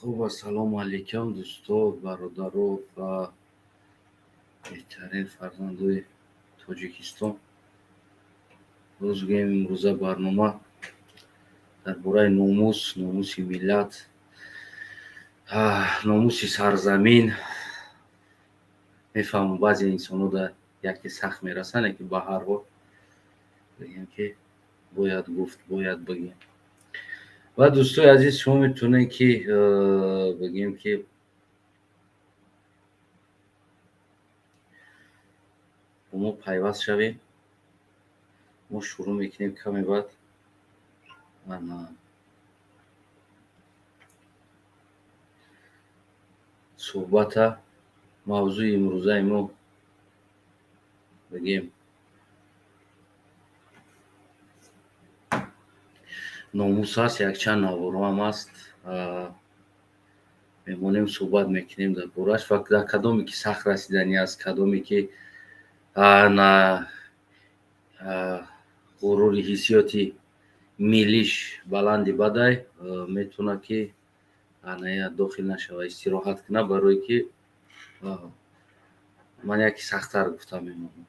Хуб, ассалому алайкум, дӯсто, бародаро ва беҳтарин фарзандои Тоҷикистон. Боз гӯем, имрӯза барнома дар бораи номус, номуси миллат, номуси сарзамин. Мефаҳмам, баъзе инсонҳо дар яке сахт мерасанд, лекин ба ҳар ҳол бигем, ки бояд гуфт, бояд бигем. Ва, дӯстои азиз, шумо метавонед, ки бигем, ки бо мо пайваст шавем. Мо шурӯъ мекунем каме баъд. Суҳбата, мавзӯи имрӯзаи мо, бигем, номус аст. Якчанд наворҳоам аст, мемонем, суҳбат мекунем дар борааш. Ва дар кадоме ки сахт расиданӣ аст, кадоме ки на ғурури ҳиссиёти миллиш баланди бадай, метавонад, ки ана дохил нашава, истироҳат кунад, барое ки ман яке сахттар гуфта мемонам.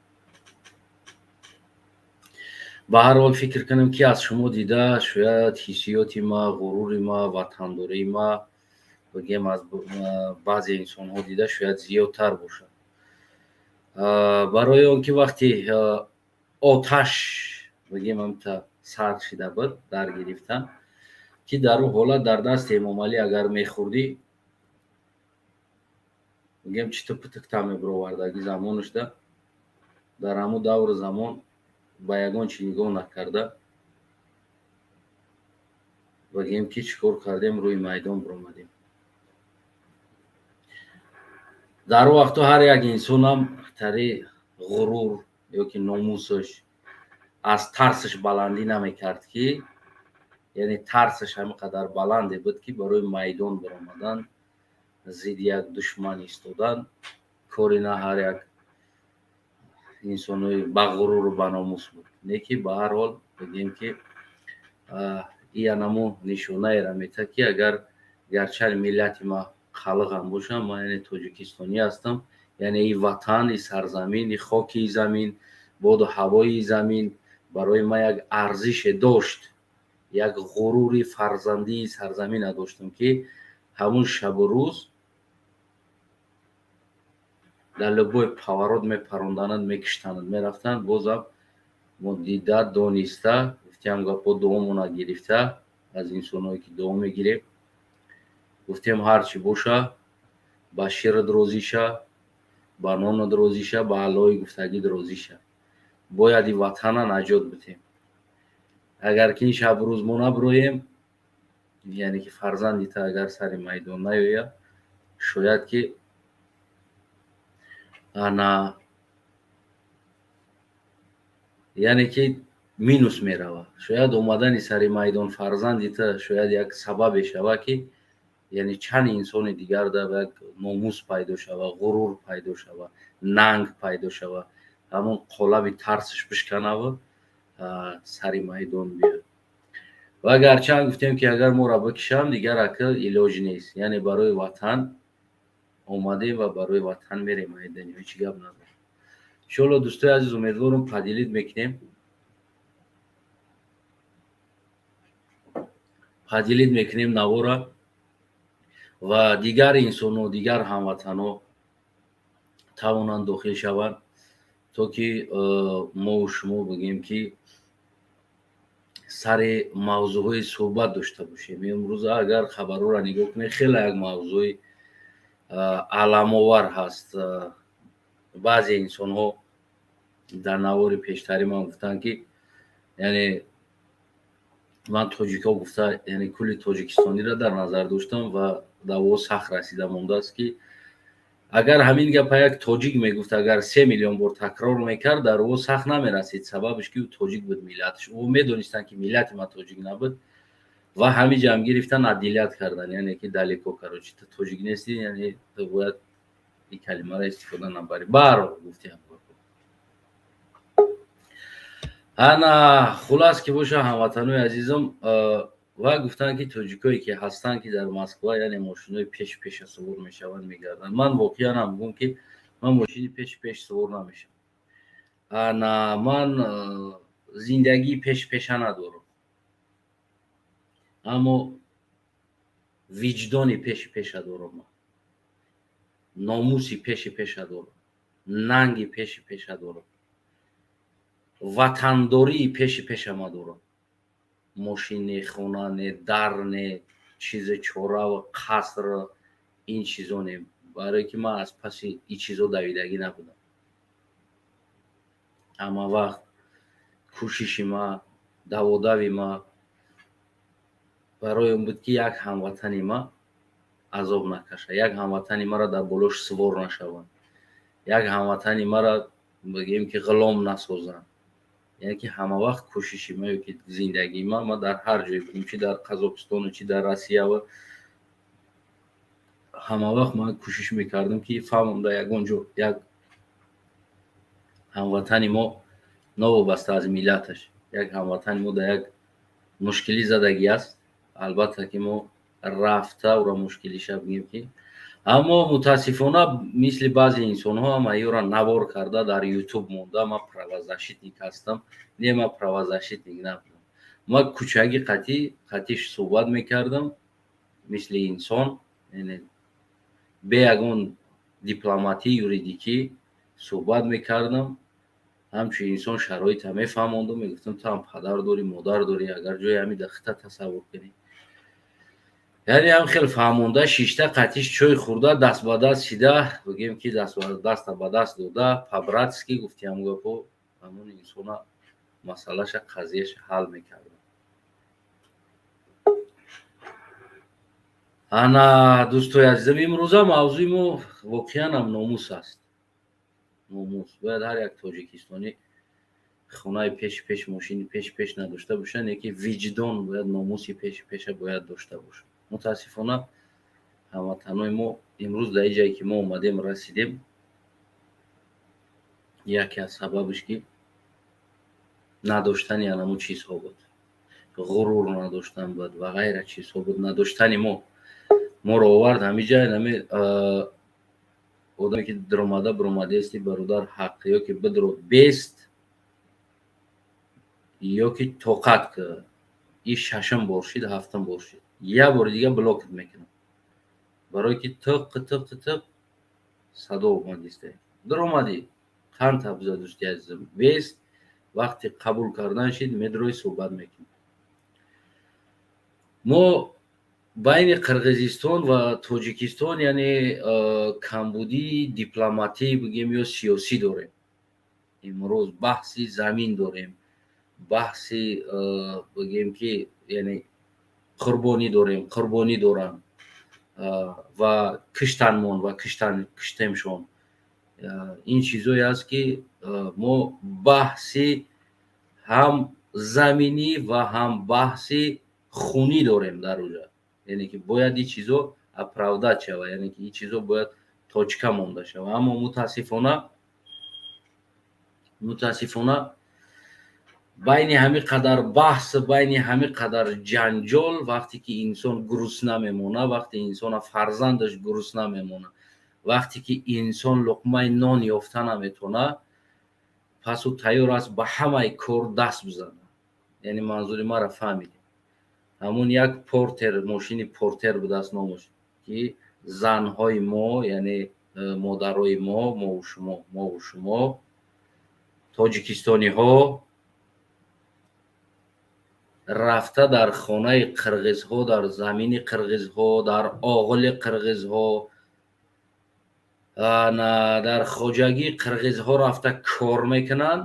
Ба ҳар ҳол, фикр кунем, ки аз шумо дида шояд ҳиссиёти ма, ғурури ма, ватандории ма, бигем, аз баъзе инсонҳо дида шояд зиёдтар бошад, барои он ки вақте оташ, бигем, ҳамта сар шида буд, дар гирифтан, ки дар ӯ ҳолат дар дасти Эмомалӣ агар мехӯрдӣ, бигем, читу путукта мебировардаги замонашда. Дар ҳамун давру замон ба ягон чи нигоҳ накарда, бигем, ки чӣ кор кардем, рӯи майдон биромадем. Дар он вақтҳо ҳар як инсонам тари ғурур ёки номусаш аз тарсаш баландӣ намекард, ки яъне тарсаш ҳамин қадар баланде буд, ки барои майдон биромадан, зидди як душман истодан кори на ҳар як инсонои бағуруру баномус буд. Не ки ба ҳар ҳол, бигем, ки иянамо нишонаеро метиҳад, ки агар гарчанд миллати ма қалиқам бошам, ман яъне тоҷикистонӣ ҳастам, яъне и ватан, и сарзамин, и хоки замин, боду ҳавои замин барои ман як арзише дошт, як ғурури фарзандии сарзамина доштам, ки ҳамун шабу рӯз дар любой поворот мепаронданад, мекиштанад, мерафтанд. Бозам мо дида дониста гуфтем гапҳо, дуомона гирифта аз инсонҳое, ки дуо мегирем, гуфтем: ҳар чӣ боша, ба шират розӣ ша, ба нонат розӣ ша, ба Аллоҳи гуфтагит розӣ ша, бояд и ватана наҷот битем. Агар ки ин шабу рӯз мо набироем, яъне ки фарзанди та агар сари майдон наёяд, шояд ки ана, яъне ки минус меравад. Шояд омадани сари майдон фарзанди та шояд як сабабе шавад, ки яъне чанд инсони дигар дар як номус пайдо шавад, ғурур пайдо шавад, нанг пайдо шавад, ҳамон қолаби тарсаш бишканаву сари майдон биёяд. Ва гарчанд гуфтем, ки агар моро бикишам, дигар ака илоҷ нест, яъне барои ватан омадем ва барои ватан мерем. Айдани ҳеҷ гап надорем. Иншоалло, дӯстои азиз, умедворам, поделить мекунем, поделить мекунем навора ва дигар инсонҳо, дигар ҳамватанҳо тавонанд дохил шаванд, то ки мову шумо, бигем, ки сари мавзӯъҳои суҳбат дошта бошем. Имрӯза агар хабарҳоро нигоҳ кунед, хеле як мавзӯи аламовар ҳаст. Баъзе инсонҳо дар навори пештари ман гуфтанд, ки яъне ман тоҷикҳо гуфта, яъне кулли тоҷикистониро дар назар доштам ва даво сахт расида мондааст, ки агар ҳамин гапа як тоҷик мегуфт, агар 3 миллион бор такрор мекард, дар ӯ сахт намерасид. Сабабаш ки ӯ тоҷик буд, миллаташ, ӯ медонистанд, ки миллати ман тоҷик набуд ва ҳамин ҷамъ гирифтан, отделять кардан, яъне ки далеко, короче, ту тоҷик нестӣ, яъне ту бояд ин калимаро истифода набарӣ. Баҳрҳол, гуфтиам. Ана, хулас ки боша, ҳамватанои азизам. Ва гуфтанд, ки тоҷикое, ки ҳастанд, ки дар Москва, яъне мошинои пеши пеша сувор мешаванд, мегарданд. Ман воқеан ҳам гум, ки ман мошини пеши пеш сувор намешавам. Ана ман зиндагии пеши пеша надорам, аммо виҷдони пеши пеша дорам, ман номуси пеши пеша дорам, нанги пеши пеша дорам, ватандории пеши пешама дорам. Мошин не, хона не, дар не, чизи чораву қаср, ин чизо не, барое ки ман аз паси ин чизо давидагӣ набудам. Ҳама вақт кӯшиши ма, даводави ма барои он буд, ки як ҳамватани ма азоб накаша, як ҳамватани маро дар болош сувор нашаванд, як ҳамватани маро, бигем, ки ғулом насозанд. Яъне ки ҳама вақт кӯшиши ма ё ки зиндагии ма, ма дар ҳар ҷое будем, чи дар Қазоқистону, чи дар Россиява, ҳама вақт ман кӯшиш мекардам, ки фаҳмам, дар ягон ҷо як ҳамватани мо, новобаста аз миллаташ, як ҳамватани мо дар як мушкилӣ задагӣ аст, албатта ки мо рафта ӯро мушкилиша бигем ки. Аммо мутаассифона, мисли баъзе инсонҳо ҳама ёро навор карда, дар Ютуб монда, ман правозащитник ҳастам. Не, ман правозащитник набудам. Ман кӯчагӣ қатӣ қатиш суҳбат мекардам, мисли инсон, бе ягон дипломатӣ, юридикӣ суҳбат мекардам. Ҳамчун инсон шароита мефаҳмондум, мегуфтам: ту ҳам падар дорӣ, модар дорӣ, агар ҷои ҳамин хита тасаввур кунӣ. Яъне ҳам хел фаҳмонда, шишта, қатиш чой хӯрда, даст ба даст шида, бигем ки даста ба даст дода, по-братски гуфтиам гапо, ҳамон инсона масъалаша, қазияша ҳал мекардам. Ана, дӯстои азизам, имрӯза мавзӯи мо воқеан ҳам номус аст. Номус. Бояд ҳар як тоҷикистонӣ хонаи пеши пеш, мошини пеши пеш надошта бошад, не ки виҷдон бояд, номуси пеши пеша бояд дошта бошад. Мутаассифона, ҳамватанои мо имрӯз дар ин ҷае, ки мо омадем, расидем, яке аз сабабаш ки надоштани анамун чизҳо буд, ғурур надоштан буд ва ғайра чизҳо буд. Надоштани мо моро овард ҳамиҷа. Нами одаме, ки даромада биромадаести, бародар, ҳақ ё ки бидро бест, ё ки тоқат ки и шашум бор шид, ҳафтум бор шид, як бори дига блокат мекунам, барое ки тиқ тиқ тиқ садо омадиста, даромадӣ, қанд табза. Дӯсти азизам, бест, вақти қабул кардан шид, медрои, суҳбат мекунем. Мо байни Қирғизистон ва Тоҷикистон, яъне камбудии дипломатӣ бигем ё сиёсӣ дорем. Имрӯз баҳси замин дорем, баҳси, бигем ки, яъне қурбонӣ дорем, қурбонӣ доранд ва киштанмон ва киштемшон. Ин чизое аст, ки мо баҳси ҳам заминӣ ва ҳам баҳси хунӣ дорем дар уҷа. Яъне ки бояд ин чизо оправдать шавад, яъне ки ин чизо бояд точка монда шавад. Аммо мутаассифона, байни ҳамин қадар баҳс, байни ҳамин қадар ҷанҷол, вақте ки инсон гурусна мемона, вақте инсона фарзандаш гурусна мемона, вақте ки инсон луқмаи нон ёфта наметавона, пас ӯ тайёр аст ба ҳамаи кор даст бизанад. Яъне манзури маро фаҳмидем. Ҳамун як портер, мошини портер будааст номаш, ки занҳои мо, яъне модарои мо, мову шумо, мову шумо тоҷикистониҳо рафта дар хонаи қирғизҳо, дар замини қирғизҳо, дар оғили қирғизҳо, дар хоҷагии қирғизҳо рафта кор мекунанд.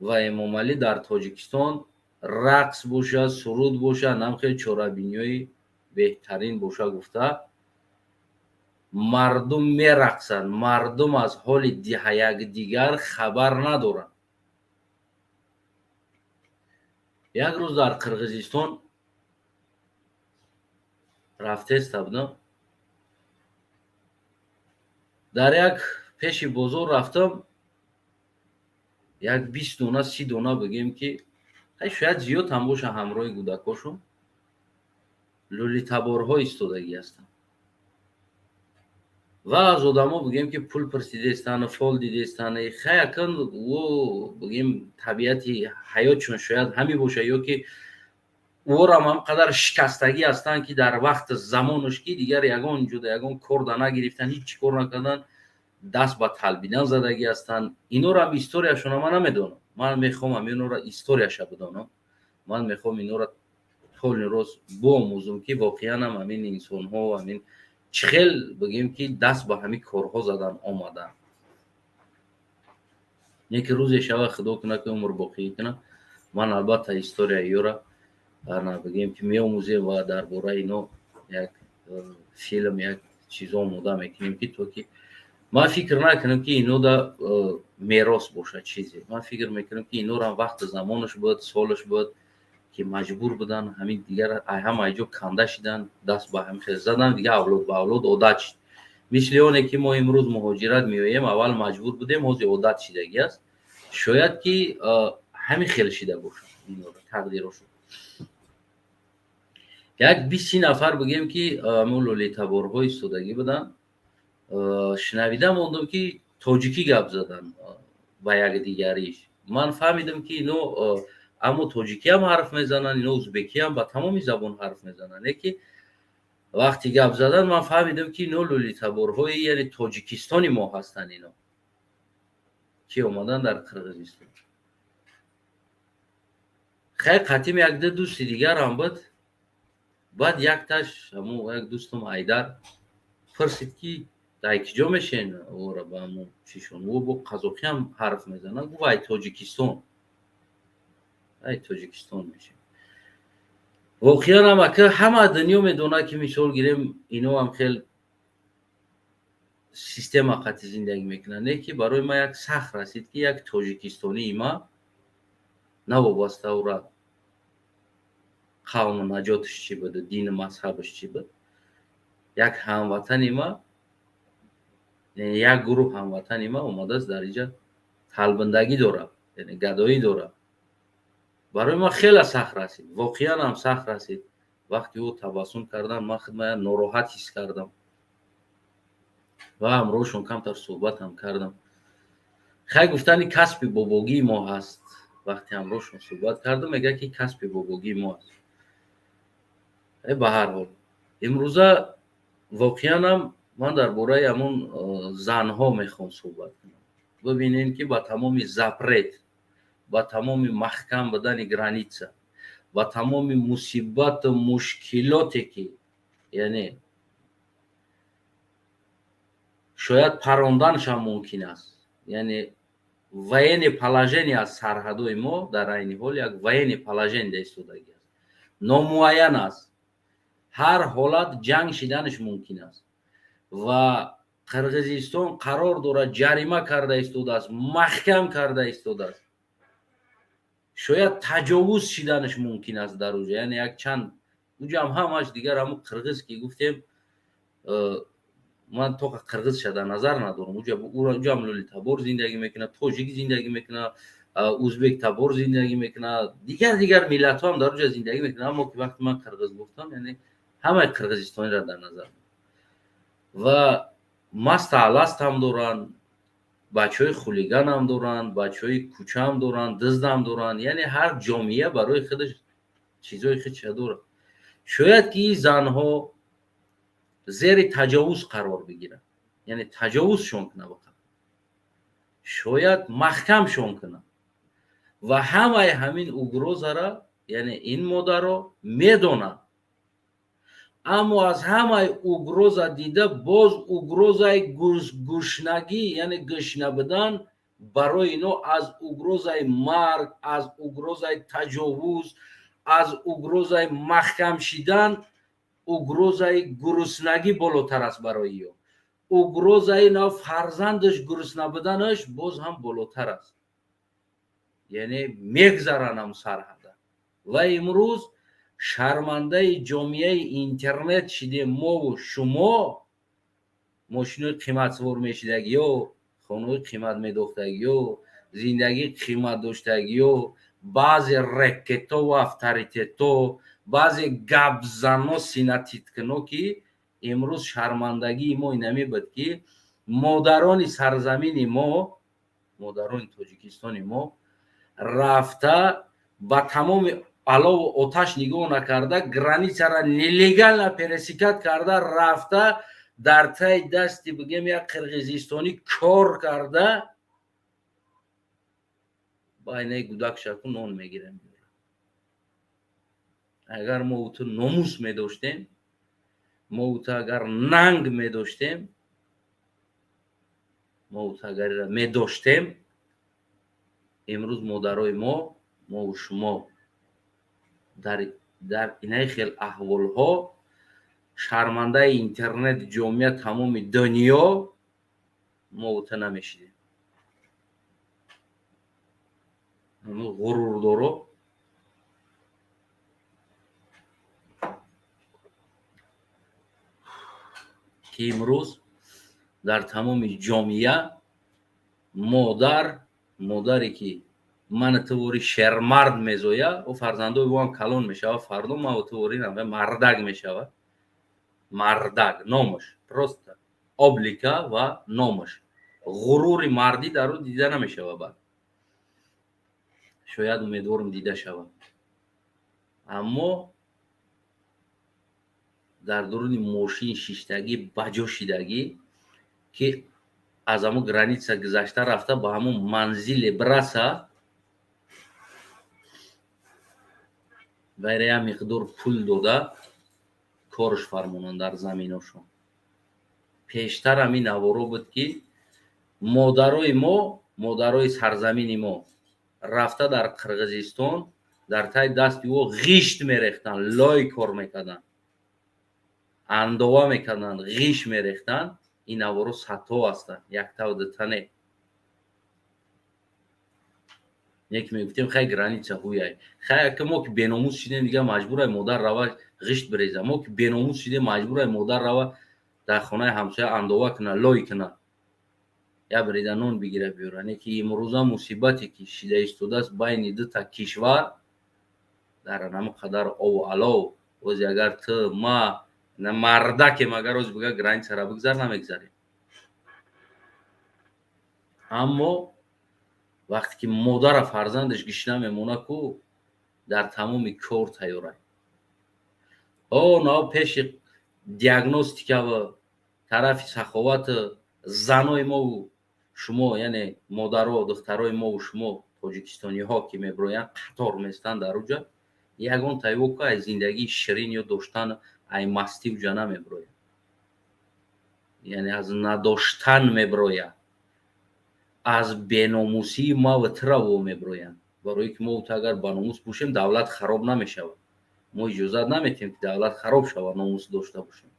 Ва Эмомалӣ дар Тоҷикистон рақс бошад, суруд бошад, намхел чорабиниҳои беҳтарин боша гуфта, мардум мерақсанд. Мардум аз ҳоли якдигар хабар надоранд. Як рӯз дар Қирғизистон рафтеста будам, дар як пеши бозор рафтам, як 20 дона, 30 дона, бигем ки Шояд зиёд ҳам боша, ҳамроҳи кӯдакошон лӯлитаборҳо истодагӣ ҳастанд ва аз одамо, бигем, ки пул пурсидаистану фол дидаистану. Хай, акн ӯ, бигем, табиати ҳаётшон шояд ҳамин боша ё ки ӯрам ҳам қадар шикастагӣ ҳастанд, ки дар вақти замонаш, ки дигар ягон ҷуда ягон кор да нагирифтан, ҳеҷ чӣ кор накардан, даст ба талбидан задагӣ ҳастанд. Инорам историяшона ман намедонам. Ман мехоҳам ҳаминора историяша бидонам. Ман мехоҳам инора полный рост биомӯзам, ки воқеан ҳам ҳамин инсонҳо ҳамин чӣ хел, бигем, ки даст ба ҳамин корҳо задан омаданд. Не ки рӯзе шава, худо кунад, ки умр боқӣ кунад, ман албатта историяи ёра, бигем, ки меомӯзем ва дар бораи ино як филм, як чизо омода мекунем, ки то ки ман фикр накунам, ки ино да мерос бошад чизе. Ман фикр мекунам, ки инорам вақти замонаш буд, солаш буд, ки маҷбур буданд ҳамин, дигар ҳама ҷо канда шидан, даст ба ҳамин хел задан, дигар авлод ба авлод одат шид. Мисли оне ки мо имрӯз муҳоҷират меоем, аввал маҷбур будем, ҳозир одат шидагӣ аст. Шояд ки ҳамин хел шида бошад тақдирошон. Як 20-30 нафар, бигем, ки ҳамун лӯлитаборҳо истодагӣ буданд. Шунавида мондам, ки тоҷикӣ гап задан ба якдигариш. Ман фаҳмидам, ки ино аммо тоҷикиам ҳарф мезананд, ино узбекиам, ба тамоми забон ҳарф мезананд. Не ки вақти гап задан ман фаҳмидам, ки ино лӯлитаборҳои, яъне Тоҷикистони мо ҳастанд, ино ки омадан дар Қирғизистон. Хай, қатим якду дӯсти дигарам буд. Баъд якташ, ҳамун як дӯстум Айдар, пурсид, ки дар ки ҷо мешен ора ба ҳамун чишон. Ӯ бо қазоқиам ҳарф мезанад, гуфт: «Ай Тоҷикистон, ай Тоҷикистон мешем». Воқеан ҳам, ака, ҳама дунё медонад, ки мисол гирем, иноам хел система қатъи зиндагӣ мекунанд. Не ки барои ман як сахт расид, ки як тоҷикистонии ма, навобаста ура қавму наҷоташ чӣ буду дину мазҳабаш чӣ буд, як ҳамватани ма, як гурӯҳ ҳамватани ма омадааст, дар инҷа талбандагӣ дорад, яъне гадоӣ дорад. Барои ман хеле сахт расид, воқеан ҳам сахт расид. Вақте ӯ табассум кардан, ман худма нороҳат ҳис кардам ва ҳамроҳшон камтар суҳбатам кардам. Хай, гуфтани касби бобогии мо ҳаст. Вақте ҳамроҳшон суҳбат кардам, мегӯяд, ки касби бобогии мо аст. Ба ҳар ҳол, имрӯза воқеанам ман дар бораи ҳамон занҳо мехоҳам суҳбат кунам. Бибинем, ки ба тамоми запрет, ба тамоми маҳкам будани граница, ба тамоми мусибату мушкилоте, ки яъне шояд паронданашам мумкин аст, яъне военное положение аз сарҳадои мо, дар айни ҳол як военное положение истодагӣ аст, номуайян аст, ҳар ҳолат ҷанг шиданаш мумкин аст ва Қирғизистон қарор дорад, ҷарима карда истодааст, маҳкам карда истодааст. Шояд таҷовуз шиданаш мумкин аст дар уҷа, яъне як чанд уҷам ҳамаш дигар ҳамун қирғиз, ки гуфтем, ман тоқа қирғизша дар назар надорам. Уҷам лӯлитабор зиндагӣ мекунад, тоҷик зиндагӣ мекунад, узбектабор зиндагӣ мекунад, дигар дигар миллатҳо ҳам дар уҷа зиндагӣ мекунад. Аммо ки вақте ман қирғиз гуфтам, яъне ҳамаи қирғизистониро дар назар. Ва маста аластам доранд, бачаҳои хулиганам доранд, бачаҳои кӯчаам доранд, дуздам доранд, яъне ҳар ҷомеа барои худаш чизҳои худша дорад. Шояд ки ин занҳо зери таҷовуз қарор бигиранд, яъне таҷовузшон кунад, шояд маҳкамшон кунад ва ҳамаи ҳамин угрозара, яъне ин модаро медонад. Аммо аз ҳамаи угроза дида, боз угрозаи гушнагӣ, яъне гушна будан барои ино аз угрозаи марг, аз угрозаи таҷовуз, аз угрозаи маҳкам шидан, угрозаи гуруснагӣ болотар аст барои ё. Угрозаи на фарзандаш гурусна буданаш боз ҳам болотар аст. Яъне мегзаранд ҳам сарҳада. Ва имрӯз шармандаи ҷомеаи интернет шидем мову шумо. Мошинои қиматсувор мешидагиё, хонаҳои қимат медохтагиё, зиндагии қимат доштагиё. Баъзе рекетову авторитето, баъзе гапзано, синатиткино, ки имрӯз шармандагии мо инаме буд, ки модарони сарзамини мо, модарони Тоҷикистони мо рафта, ба тамоми алову оташ нигоҳ накарда, границара нелегально пересекать карда рафта, дар таи дасти, бигем, як қирғизистонӣ кор карда, ба айнаи гудакшаку нон мегирем. Агар мо уту номус медоштем, мо уту агар нанг медоштем, мо уту агар медоштем, имрӯз модарои мо, мову шумо дар инаи хел аҳволҳо, шармандаи интернет, ҷомеа, тамоми дунё мо ута намешидем. Ғурурдоро ки имрӯз дар тамоми ҷомеа модар, модаре ки мана тувори шермард мезоя, ӯ фарзандои ӯ ҳам калон мешавад, фардо ман тувори мардак мешавад. Мардак номаш просто облика ва номаш, ғурури мардӣ дар ӯ дида намешавад. Баъд шояд, умедворам, дида шавад, аммо дар дуруни мошин шиштагӣ, баҷо шидагӣ, ки аз ҳамун граница гузашта рафта, ба ҳамун манзиле бираса, вайра як миқдор пул дода корш фармонанд дар заминошон. Пештар ҳамин наворо буд, ки модарои мо, модарои сарзамини мо рафта дар Қирғизистон дар таи дасти ӯ ғишт мерехтанд, лой кор мекарданд, андова мекарданд, ғиш мерехтанд. Ин наворо садҳо ҳастанд, яктаву дута не. Яке мегуфтем: хай, граница ҳуяй, хай, ака, мо ки беномус шидем, дига маҷбурай модар рава ғишт биреза, мо ки беномус шидем, маҷбурай модар рава дар хонаи ҳамсоя андова куна, лой куна, як брида нон бигира биёра. Не ки имрӯза мусибате ки шида истодааст байни дута кишвар дар ҳамон қадар ову алов. Ози агар ту, ма мардакем, агар ози бига границара бигзар, намегзарем. Аммо вақте ки модара фарзандаш гишна мемона ку, дар тамоми кор тайёрай. О нао пеши диагностикава тарафи саховат занои мову шумо, яъне модаро, духтарои мову шумо, тоҷикистониҳо, ки мебироянд, қатор местанд дар уҷа, ягон тайво ку ай зиндагии ширин ё доштан, ай мастӣ уҷа намебирояд, яъне аз надоштан мебирояд, аз беномусии маву тираво мебироянд. Барое ки мо агар ба номус бошем, давлат хароб намешавад. Мо иҷозат наметиҳем, ки давлат хароб шавад, номус дошта бошем.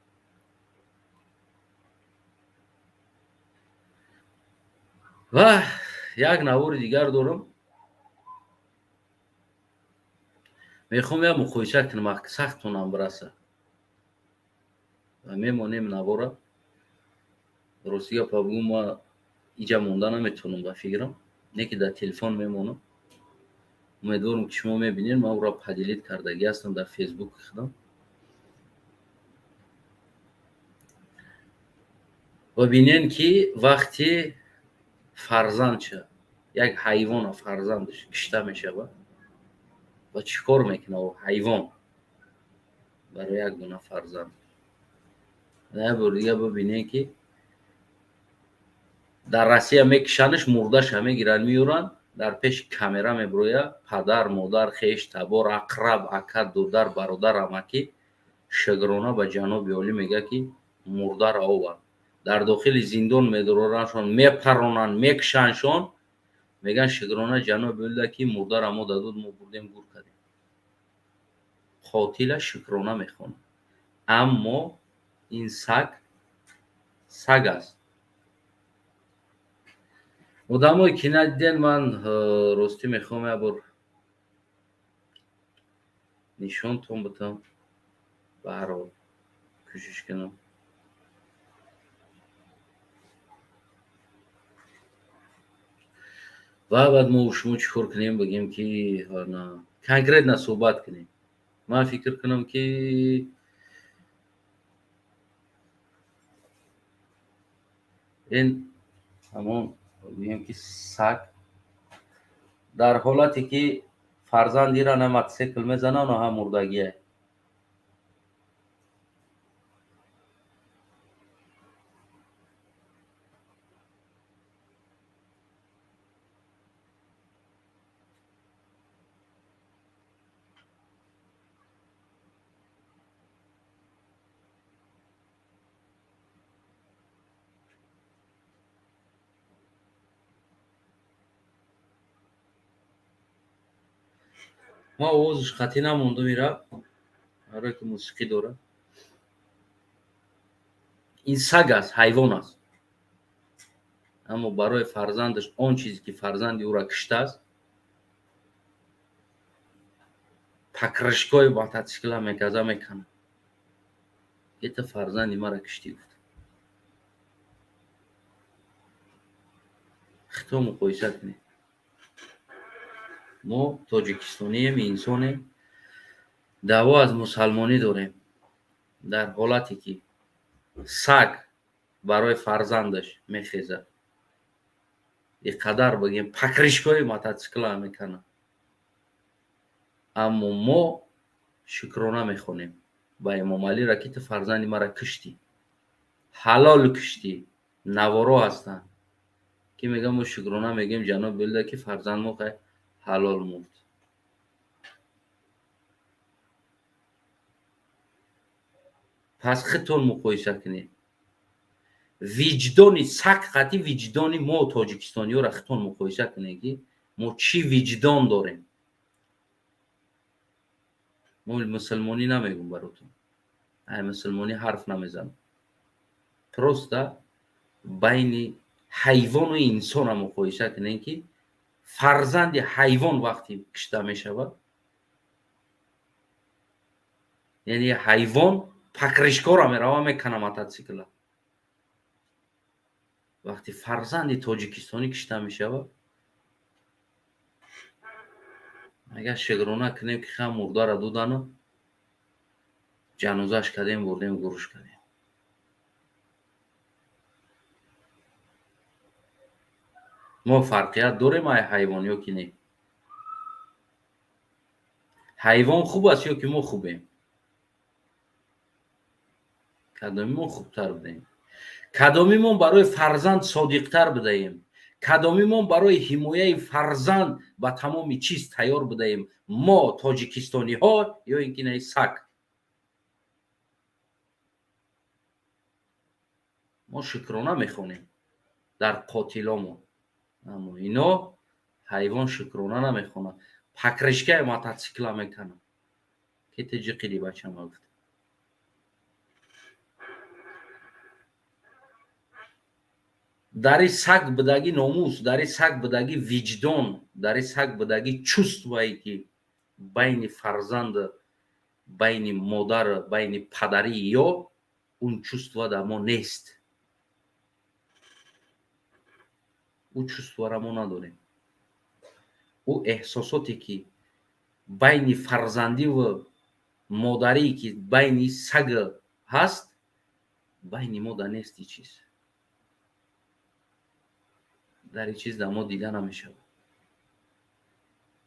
Ва як навори дигар дорам, мехоҳам як муқоиса кунам, сахтонам бираса, ва мемонем навора. Рости гапа бугӯ, ма иҷа монда наметавонам, ба фикрам, не ки дар телефон мемонам. Умедворам, ки шумо мебинед. Ман ӯро поделить кардагӣ ҳастам дар фейсбуки худам. Ва бинен, ки вақте фарзандша, як ҳайвона фарзандаш кишта мешавад, ва чӣ кор мекунад о ҳайвон барои як дона фарзанд. Як бор дига бибинем, ки дар Россия мекишанаш, мурдаша мегиранд, меёранд, дар пеши камера мебирояд, падар, модар, хеш, табор, ақраб, ака, дудар, бародар, амакӣ шукрона ба ҷаноби олӣ мегӯяд, ки мурдаро овард. Дар дохили зиндон медорораншон, мепаронанд, мекушандшон, мегӯянд: шукрона ҷаноби олида, ки мурдара мо дадуд, мо бурдем, гур кардем. Қотила шукрона мехонад, аммо ин саг саг аст. Одамое ки надиден, ман ростӣ мехоҳам як бор нишонтон бидам. Ба ҳар ҳол кӯшиш кунам. Ва баъд мо шумо чӣ кор кунем, бигем ки конкретно суҳбат кунем. Ман фикр кунам, ки ин ҳамон гӯем ки саг дар ҳолате ки фарзандира на мотосикл мезана, на ҳам мурдагие. Ма овозаш қатъӣ намондум, ира барое ки мусиқӣ дорад. Ин саг аст, ҳайвон аст, аммо барои фарзандаш, он чизе ки фарзанди ӯра киштааст, покрышкаи мотосикла меказа, меканад. Это фарзанди мара киштӣ, гуфт. Хито муқоиса кунед. Мо тоҷикистонием, инсонем, даъво аз мусалмонӣ дорем. Дар ҳолате ки саг барои фарзандаш мехезад, иқадар бигем покрышкаи мотосикла меканад, аммо мо шукрона мехонем ба Эмомалира, ки ту фарзанди мара киштӣ, ҳалол киштӣ. Наворо ҳастанд, ки мегӯям, мо шукрона мегӯем ҷаноби олида, ки фарзанд мо ҳалол мурд. Пас худтон муқоиса кунед, виҷдони саг қатъи виҷдони мо тоҷикистониёро худтон муқоиса кунед, ки мо чӣ виҷдон дорем. Мо мусулмонӣ намегӯм баротон, ай мусулмонӣ ҳарф намезанам, просто байни ҳайвону инсонро муқоиса кунед, ки фарзанди ҳайвон вақте кишта мешавад, яъне ҳайвон покрышкаро мерава мекана мотосикла, вақте фарзанди тоҷикистонӣ кишта мешавад, агар шукрона кунем, ки хам мурдара додану ҷанозаш кардем, бурдем, гурӯш кардем. Мо фарқият дорем ай ҳайвон ё ки не? Ҳайвон хуб аст ё ки мо хубем? Кадоми мо хубтар будаем? Кадомимон барои фарзанд содиқтар будаем? Кадомимон барои ҳимояи фарзанд ба тамоми чиз тайёр будаем? Мо тоҷикистониҳо ё ин ки наи саг? Мо шукрона мехонем дар қотиломон, аммо ино ҳайвон шукрона намехонад, покрышкаи мотосикла меканад, ки ту ҷиқиди бачама, гуфт. Дари саг будагӣ номус, дари саг будагӣ виҷдон, дари саг будагӣ чувствое, ки байни фарзанд, байни модар, байни падарӣ ё он чувство дар мо нест. Ӯ чувствора мо надорем. Ӯ эҳсосоте, ки байни фарзандиву модарӣ, ки байни саг ҳаст, байни мо да нест. Чиз дар ин чиз дар мо дида намешавад,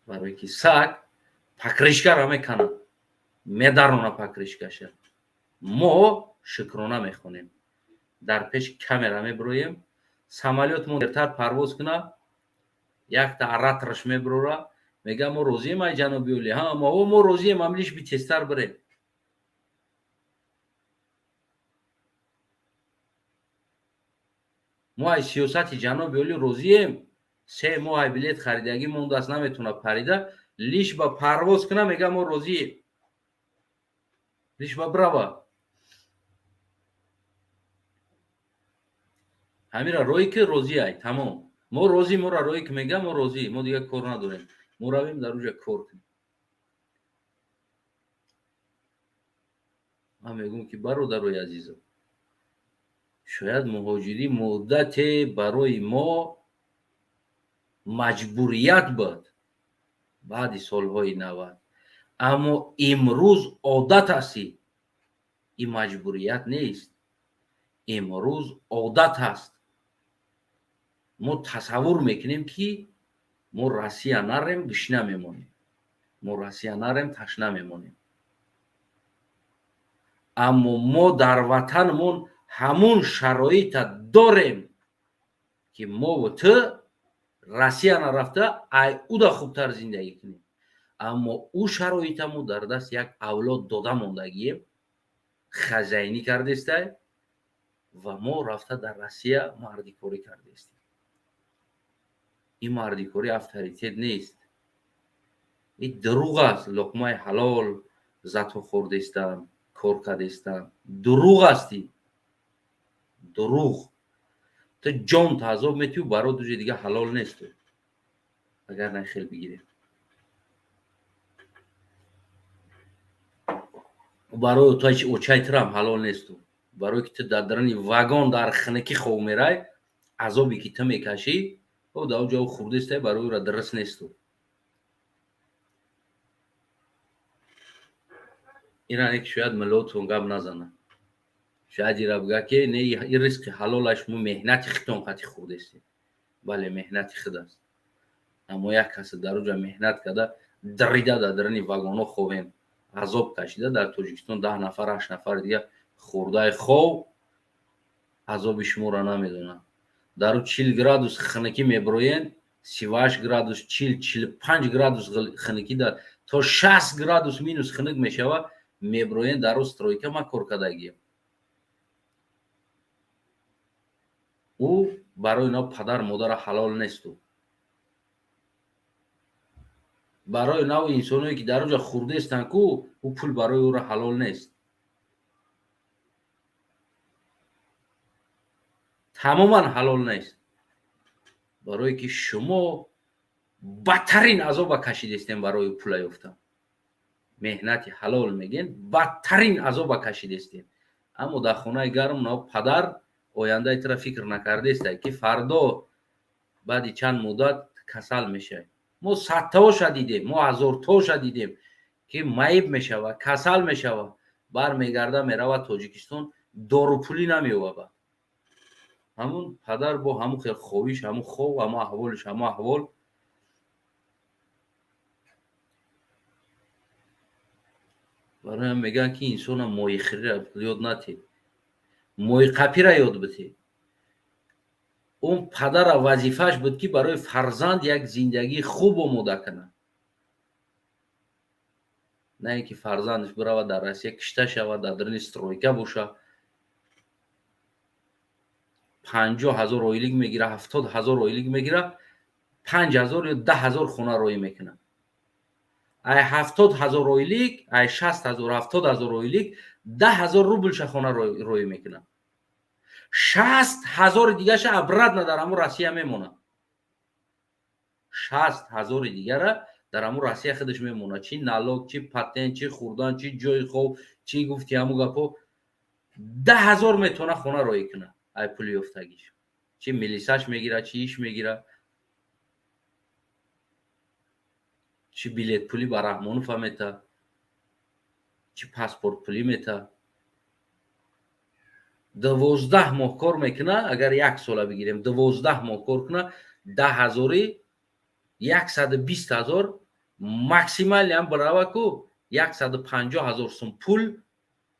барое ки саг покрышкаро меканад, медарона покрышкаша. Мо шукрона мехонем, дар пеши камера мебироем, самолёт мо дертар парвоз куна, якта оратораш мебирора, мега: «Мо розием, ай ҷаноби олӣ, ҳа, мо розием, ам лишь бы тезтар бирем». Мо ай сиёсати ҷаноби олӣ розием, 3 моҳ ай билет харидагӣ мондааст, наметавона парида, лишь бы парвоз куна, мега: «Мо розием, лишь бы бирава». Ҳамира роҳе ки розӣ ай, тамом, мо розӣ, моро роҳе ки мега, мо розӣ, мо дигар кор надорем, мо равем дар уҷа кор кунем. Ман мегӯм, ки бародарои азизам, шояд муҳоҷирӣ муддате барои мо Маҷбурият буд баъди солҳои 90, аммо имрӯз одат аст. Ин маҷбурият нест, имрӯз одат аст. Мо тасаввур мекунем, ки мо Россия нарем, гушна мемонем, мо Россия нарем, ташна мемонем. Аммо мо дар ватанмон ҳамун шароита дорем, ки мову ту Россия нарафта, ай уда хубтар зиндагӣ кунем. Аммо ӯ шароита мо дар даст як авлод дода мондагием, хазайнӣ кардестай ва мо рафта дар Россия мардикорӣ кардестем. Ин мардикорӣ авторитет нест, ин дурӯғ аст. Луқмаи ҳалол зато хӯрдестам, кор кардестам, дурӯғ аст ин, дурӯғ. Ту ҷон таъзоб метиҳу, барои дуҷи дига ҳалол несту. Агар на хел бигирем, барои очаи турам ҳалол несту, барое ки ту дар дарани вагон дар хинакӣ хов мерай, азобе ки ту мекашӣ, дар ҷо хурдестай, барои ӯра дуруст несту. Ира ки шояд миллотон гап назана, шояд ира бига, ки не, ин ризқи ҳалолаш, шумо меҳнати худтон қати хурдестед. Бале, меҳнати худ аст, аммо як касе дар уҷа меҳнат карда, дрида дар дарани вагонҳо ховем, азоб кашида, дар Тоҷикистон 10 нафар, ҳашт нафари дига хурдаи хов азоби шуморо намедонанд. Дар ӯ 40 градус хинакӣ мебироен, 38 градус, 40, 45 градус хинакӣ, дар то 60 градус минус хинак мешавад, мебироен дар ӯ стройка. Ман кор кардагиям. Ӯ барои ино падар модара ҳалол несту, барои нав инсоное, ки дар онҷа хурдестанд ку, ӯ пул барои ӯро ҳалол нест, тамоман ҳалол нест, барое ки шумо бадтарин азоба кашидестем барои пула ёфтан. Меҳнати ҳалол мегӯен, бадтарин азоба кашидестем. Аммо дар хонаи гарм нав падар ояндаи тура фикр накардеста, ки фардо баъди чанд муддат касал мешавӣ. Мо садтаоша дидем, мо ҳазортоша дидем, ки маиб мешавад, касал мешавад, бармегарда, меравад Тоҷикистон, дорупулӣ намеёбад. Ҳамун падар бо ҳамун хел ховиш, ҳамун хов, ҳамун аҳволиш, ҳамун аҳвол. Барои ҳам мегӯянд, ки инсона моихӯриро ёд натед, моиқапира ёд битед. Он падара вазифааш буд, ки барои фарзанд як зиндагии хуб омода кунад, на ин ки фарзандаш биравад, дар Россия кишта шавад, дар даруни стройка бошад, 50 000 ойлик мегира, 70 000 ойлик мегира, 5000 ё 10 000 хона роӣ мекунад. Ай 70 000 ойлик, ай 60 000, 70 000 ойлик 10 000 рублша хона роӣ мекунад, 60 000-и дигаша обратно дар ҳамун Россия мемонад, 60 000-и дигара дар ҳамун Россия худаш мемонад. Чи налог, чи патент, чи хӯрдан, чи ҷои хов, чи гуфти ҳамун гапҳо. 10 000 метавона хона роӣ кунад ай пули ёфтагиш, чи милисаш мегирад, чи иш мегирад, чи билетпулӣ ба Раҳмонова мета, чи паспортпулӣ мета. 12 моҳ кор мекуна, агар як сола бигирем, 12 моҳ кор куна, 10 000-и 120 000 максимально ам бирава ку, 150 000 сум пул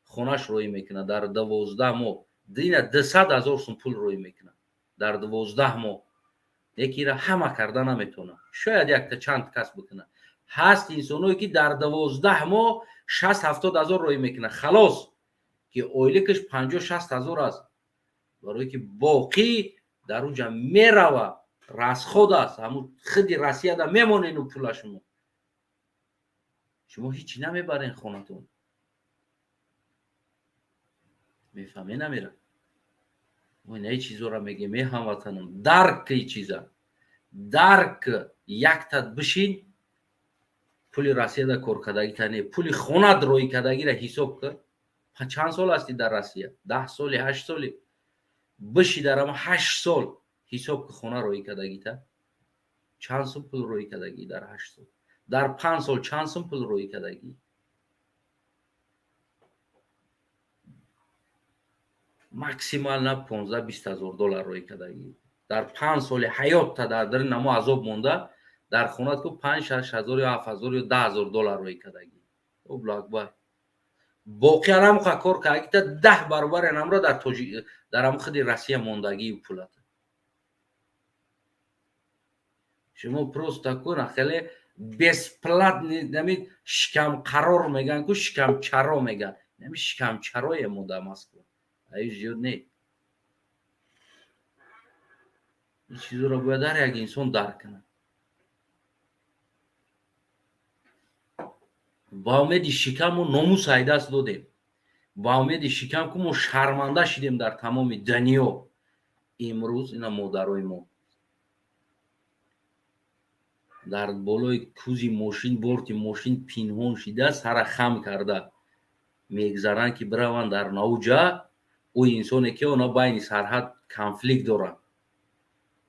хонаш роӣ мекунад дар 12 моҳ. Дина 200 000 сум пул роӣ мекунад дар 12 моҳ. Яке ира ҳама карда наметавонад, шояд якта чанд кас бикунад. Ҳаст инсоное, ки дар 12 моҳ 60-70 ҳазор роӣ мекунад, халос, ки ойликаш 50-60 ҳазор аст, барое ки боқӣ дар уҷа мерава, расход аст. Ҳамун худи Россияда мемонену пула шумо ҳичи намебарен хонатон, мефаҳме? Намера. Мо инаи чизоро мегем, е ҳамватанам, дарк и чиза дарк. Якта бишин, пули Россияда коркардагита не, пули хонат роӣ кардагиро ҳисоб кар. Чанд сол ҳастӣ дар Россия? 10 соли, 8 соли? Биши, дар ама 8 сол ҳисоб ки хона роӣ кардагита. Чанд сум пул рӯй кардагӣ дар 8 сол? Дар 5 сол чанд сум пул рӯй кардагӣ? Максимально 15-20 ҳазор доллар рӯй кардагӣ дар 5 соли ҳаётта. Дар дари намо азоб монда дар хонат ку 5-6 ҳазор ё 7 ҳазор ё 10 ҳазор доллар рӯй кардагӣ. Аллоҳу акбар! Боқӣ анамуқа кор кардагита 10 баробар анамро дар тоҷи дар ҳамун худи Россия мондагии пулата. Шумо просто такой хеле бесплатный нами шикамқарор меган ку, шикамчаро меган, нами шикамчарое мо дар Москва аи зиёд не. Ин чизоро бояд ҳар як инсон дарк кунад. Ба умеди шикам мо номус айдаст додем. Ба умеди шикам ку мо шарманда шидем дар тамоми дунё. Имрӯз ина модарои мо дар болои кузи мошин, борти мошин пинҳон шида, сара хам карда мегзаранд, ки бираванд дар навҷа. Ӯ инсоне ки она байни сарҳад конфликт доранд,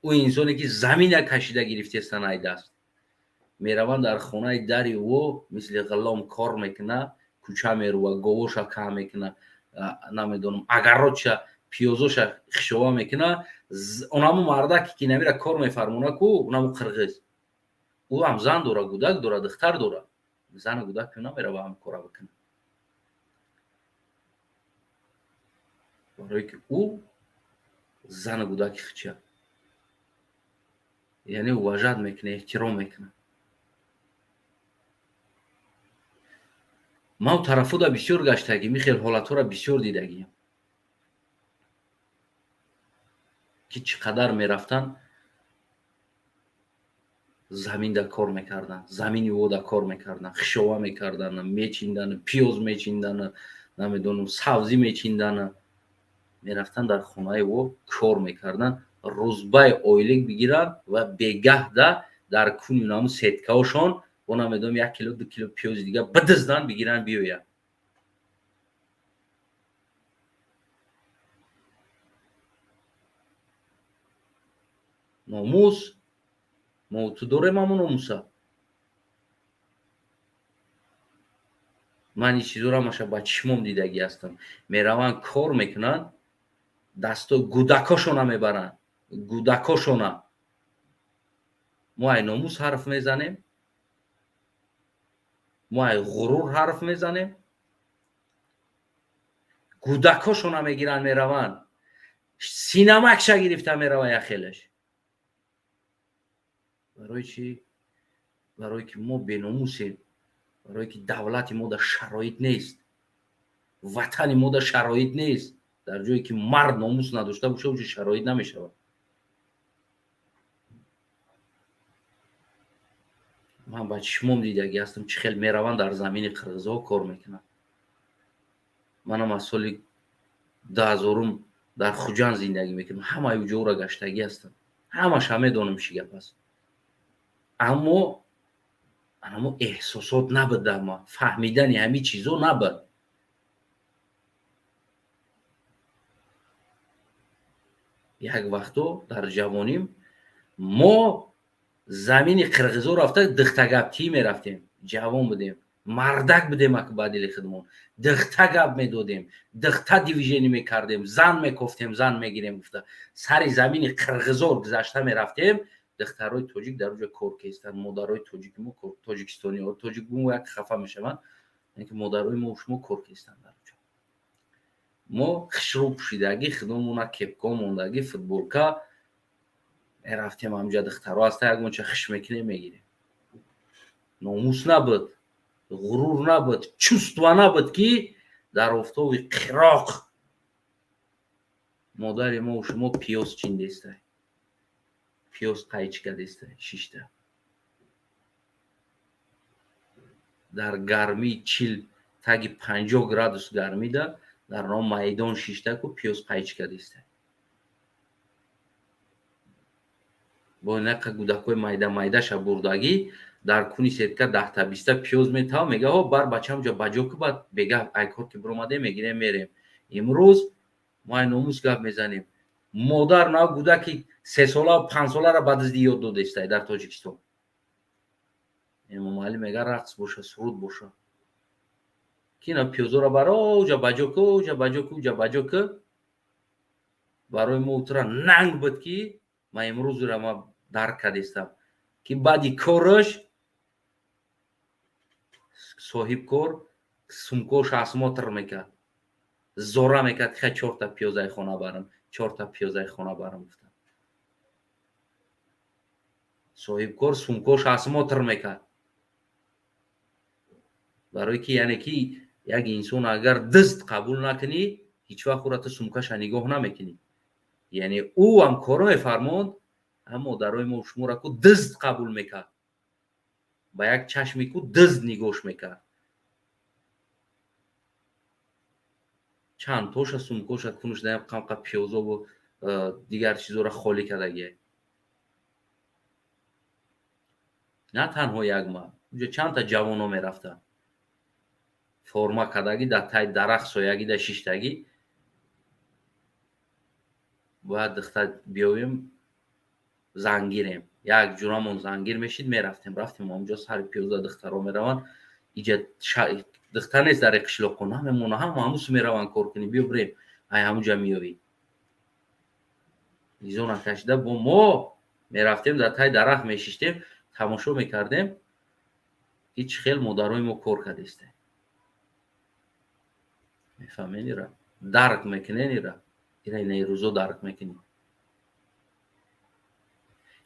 ӯ инсоне ки замина кашида гирифтестан ай даст, мераванд дар хонаи дари ӯ мисли ғулом кор мекуна, кӯча мерува, говоша каҳ мекуна, намедонам, агаротша, пиёзоша хишова мекуна. Онаму мардаке ки намира кор мефармона ку, онаму қирғиз, ӯ ҳам зан дора, гудак дора, духтар дора. Зану гудак намерава ҳам кора бикуна, барое ки ӯ зану гудаки хича, яъне уважать мекуна, эҳтиром мекуна. Ман тарафуда бисёр гаштагим, ин хел ҳолатҳоро бисёр дидагиям, ки чӣ қадар мерафтанд, заминда кор мекарданд, замини вода кор мекарданд, хишова мекарданд, мечинданд, пиёз мечинданд, намедонам, сабзӣ мечинданд, мерафтанд дар хонаи во кор мекарданд, рӯзбаи ойлик бигиранд ва бегаҳда дар куни наму сеткаошон бо, намедонам, 1 кило, 2 кило пиёзи дига бидизданд, бигиранд, биёянд. Номус мо ту дорем, ҳамон номуса. Ман ин чизоро ҳамаша ба чишмом дидагӣ ҳастам. Мераванд, кор мекунанд, дасто гудакошона мебаранд, гудакошона. Мо ай номус ҳарф мезанем, мо ай ғурур ҳарф мезанем. Гудакошона мегиранд, мераванд, синамакша гирифта мерава яхелаш. Барои чӣ? Барое ки мо беномусем, барое ки давлати мо дар шароит нест, ватани мо дар шароит нест. Дар ҷое ки мард номус надошта боша, уҷо шароит намешавад. Ман ба чишмом дидагӣ ҳастам, чӣ хел мераванд, дар замини қирғизҳо кор мекунанд. Манам аз соли 2000-ум дар Хуҷанд зиндагӣ мекунам, ҳамаи уҷоро гаштагӣ ҳастам, ҳамаша медонам, чӣ гап аст. Аммо анамо эҳсосот набуд дар ман, фаҳмидани ҳамин чизо набуд. Як вақто дар ҷавоним мо замини қирғизо рафта дихтагаптӣ мерафтем. Ҷавон будем, мардак будем, аку ба дили худмон дихта гап медодем, дихта движение мекардем, зан мекофтем, зан мегирем гуфта сари замини қирғизор гузашта мерафтем. Духтарои тоҷик дар уҷо кор кестанд, модарои тоҷики мо, тоҷикистониҳо, тоҷик як хафа мешаванд, ки модарои мо шумо кор кестанд дар уҷо. Мо хушрӯ пӯшидагӣ, худомона кепко мондагӣ, футболка мерафтем ҳамҷа, духтаро ҳаста, ягонча хиш мекунем, мегирем. Номус набуд, ғурур набуд, чувство набуд, ки дар офтоби қироқ модари мо шумо пиёз чиндестай, пиёз қайчика дестай шишта, дар гармии 40, таги 50 градус гармида дар ном майдон шишта ку пиёз қайчика дестай, бо нақа гудакҳои майда майдаша бурдагӣ дар куни сетка 10-та, 20-та пиёз метава, мега: «О, бар бачам ҷо баҷо ку, баъд бега ай кор ки биромадем, мегирем, мерем». Имрӯз мо ай номус гап мезанем. Модар нав кӯдаки 3-солаву 5-соларо ба дуздӣ ёд додестай дар Тоҷикистон. Эмомалӣ мега, рақс боша, суруд боша, ки ина пиёзоро баро, уҷа баҷо ку, уҷа баҷо ку, уҷа баҷо ку. Барои мо утра нанг буд, ки ман имрӯзра ма дарк кардестам, ки баъди кораш соҳибкор сумкоша осмотр мекард, зора мекард, ки чорта пиёзаи хона барам, чорта пиёзаи хона барам гуфтам. Соҳибкор сумкоша осмотр мекард, барое ки, яъне ки, як инсон агар дизд қабул накунӣ, ҳеҷ вақт ӯра ту сумкаша нигоҳ намекунӣ. Яъне ӯ ҳам коро мефармонд, аммо модарои мо шуморо ку дизд қабул мекард, ба як чашми ку дизд нигоҳш мекард. Чандтоша сумкоша кунуш даям, қамқа пиёзову дигар чизоро холӣ кардагия. На танҳо як ман, уҷа чандта ҷавоно мерафтанд, форма кардагӣ, дар таи дарахт соягида шиштагӣ. Бояд духта биёвем, зангирем, як ҷурамон зангир мешид, мерафтем. Рафтем онҷо, сари пиёза духтаро мераванд. Иҷа духтар нест дар қишлоқо, намемона, ҳама ҳамусу мераванд кор кунӣ. Биё бирем, ай ҳамуҷа меёвӣ. Низо накашида бо мо мерафтем, дар таи дарахт мешиштем, тамошо мекардем, ки чӣ хел модарои мо кор кардестем. Мефаҳмен ира? Дарк мекунен ира? Ира инаи рӯзо дарк мекунӣ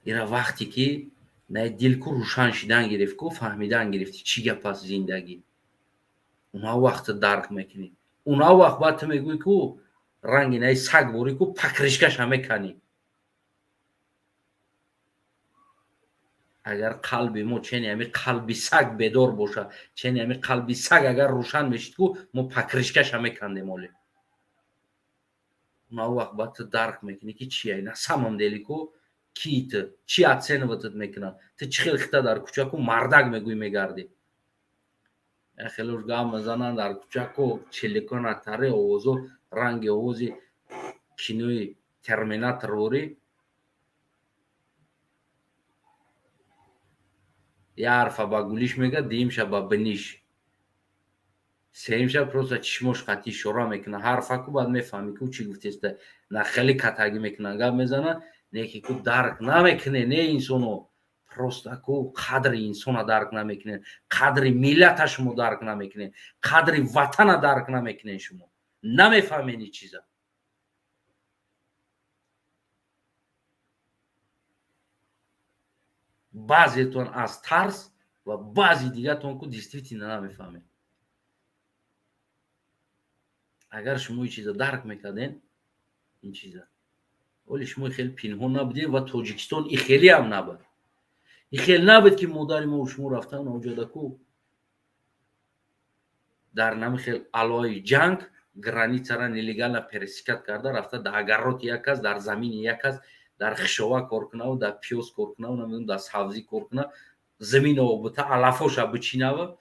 ира, вақте ки най дил ку рӯшан шидан гирифт, ку фаҳмидан гирифти, чӣ гап аст зиндагӣ, уна вақт дарк мекунӣ. Уна вақт баъд ту мегӯӣ, ку ранги най саг борӣ, ку покрышкаша меканӣ. Агар қалби мо чени ҳами қалби саг бедор боша, чени ҳами қалби саг агар рӯшан мешид, ку мо покрышкаша мекандем оле. Уна вақт баъд ту дарк мекунӣ, ки чия на самом деле, ку ки ту чӣ оценивать мекунад, ту чӣ хел хита дар кӯча ку мардак мегӯӣ, мегардӣ. Хелош гап мезананд дар кӯча ку челикона таре овозо, ранги овози кинои Терминатор ворӣ. Як ҳарфа ба гулиш мега, дуюмша ба биниш, сеюмша просто чишмош қатъи ишора мекунад ҳарфа ку, баъд мефаҳмӣ, ку чӣ гуфтеста. На хеле катагӣ мекунанд, гап мезананд, не ки ку дарк намекуне, не инсоно просто ку қадри инсона дарк намекунед, қадри миллата шумо дарк намекунед, қадри ватана дарк намекунед, шумо намефаҳмед ин чиза. Баъзетон аз тарс ва баъзи дигартон ку действительно намефаҳмед. Агар шумо ин чиза дарк мекарден, ин чиза оли шумо хеле пинҳон набудем ва Тоҷикистон и хелеам набуд, и хел набуд, ки модари мо шумо рафтан оҷода ку дар нами хел алои ҷанг границара нелегально пересекать карда рафта, дар огороди як кас, дар замини як кас, дар хишова кор кунаву дар пиёз кор кунаву, намедонам, дар сабзӣ кор куна, замин обита, алафоша бичинава,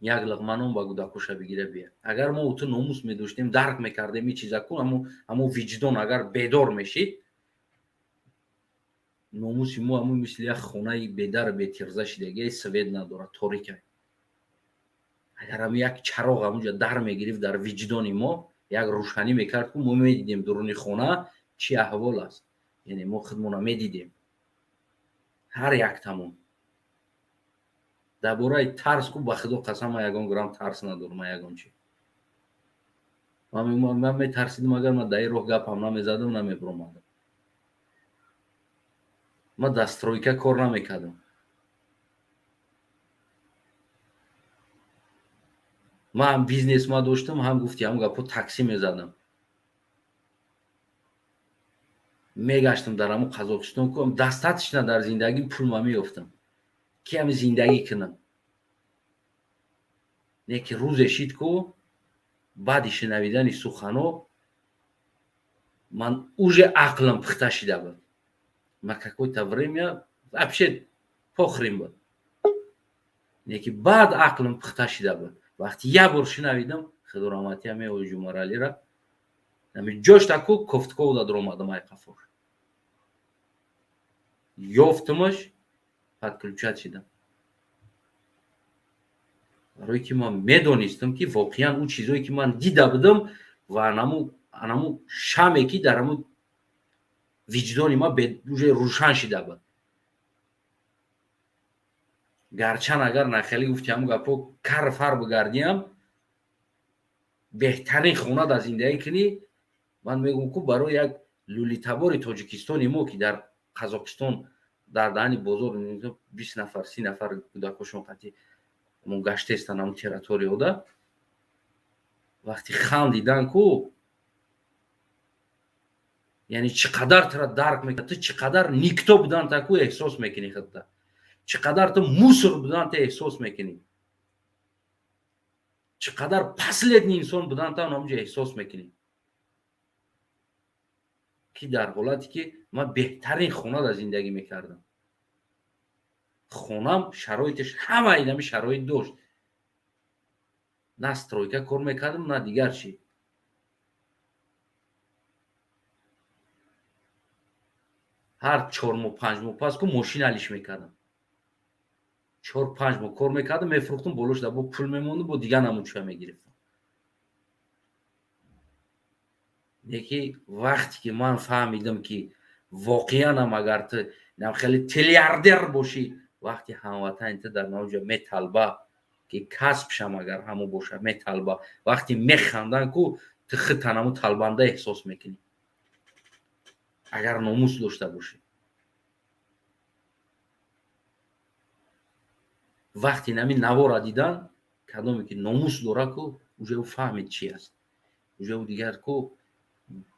як лиқма нон ба кӯдакоша бигира бия. Агар мо уту номус медоштем, дарк мекардем ин чиза ку, ҳамо виҷдон агар бедор мешид, номуси мо ҳамо мисли як хонаи бедару бетирза шидагия, свет надорад, торика. Агар ҳам як чароғ ҳамунҷа дар мегирифт, дар виҷдони мо як рӯшанӣ мекард ку, мо медидем дуруни хона чӣ аҳвол аст, яъне мо худмона медидем ҳар яктамон. Дар бораи тарс ку, ба худо қасам, ман ягон грамм тарс надорам. Ман ягон чи, ман метарсидам, агар ман дар ин роҳ гапам намезадам, намебиромадам. Ман дар стройка кор намекардам. Ман ҳам бизнес ма доштам, ҳам гуфти ҳам гапо таксӣ мезадам, мегаштам дар ҳамун Қазоқистон ку, достаточно дар зиндагӣ пул ма меёфтам, ки ҳами зиндагӣ кунам. Не ки рӯзе шид ку, баъди шинавидани сухано ман уже ақлам пухта шида буд. Ма какое-то время вообще похрен буд, не ки баъд ақлам пухта шида буд, вақти як бор шинавидам, худораҳматия меои Ҷумаралира. Ҷоштаку кофтков даромадам, ай қафош ёфтумаш, подключать шидам, барое ки ман медонистам, ки воқеан ӯ чизое ки ман дида будам ва анаму шаме ки дар ҳаму виҷдони ман уже рӯшан шида буд. Гарчанд агар нахелӣ гуфти, ҳамун гапҳо кар фар бигардиам, беҳтарин хона дар зиндагӣ кунӣ, ман мегӯм, ку барои як лӯлитабори тоҷикистони мо, ки дар Қазоқистон дар даҳани бозор 20 нафар, 30 нафар кӯдакошон қатӣ гаштестан, ҳамун территорияода вақти хандидан ку, яъне чӣ қадар тура дарк мекунад, ту чӣ қадар никто будан та ку эҳсос мекунӣ худта, чӣ қадар ту мусор будан та эҳсос мекунӣ, чӣ қадар последний инсон будан та ҳамунҷо эҳсос мекунӣ, ки дар ҳолате ки ман беҳтарин хона дар зиндагӣ мекардам, хонам шароиташ ҳама инами шароит дошт, на стройка кор мекардам, на дигар чӣ. Ҳар 4 моҳ, 5 моҳ пас ку мошин алиш мекардам, 4-5 моҳ кор мекардам, мефурӯхтам, болош да бо пул мемондам, бо дигар намуча мегирифтам. Неки вақте ки ман фаҳмидам, ки воқеанам агар ту нам хеле триллиардер бошӣ, вақти ҳамватани ту дар навҷа металба, ки касбшам агар ҳамун боша, металба, вақти механдан ку, ту худтан ҳамун талбанда эҳсос мекунӣ, агар номус дошта бошӣ. Вақти нами навора дидан, кадоме ки номус дора ку, уже ӯ фаҳмид чи аст, уже ӯ дигар ку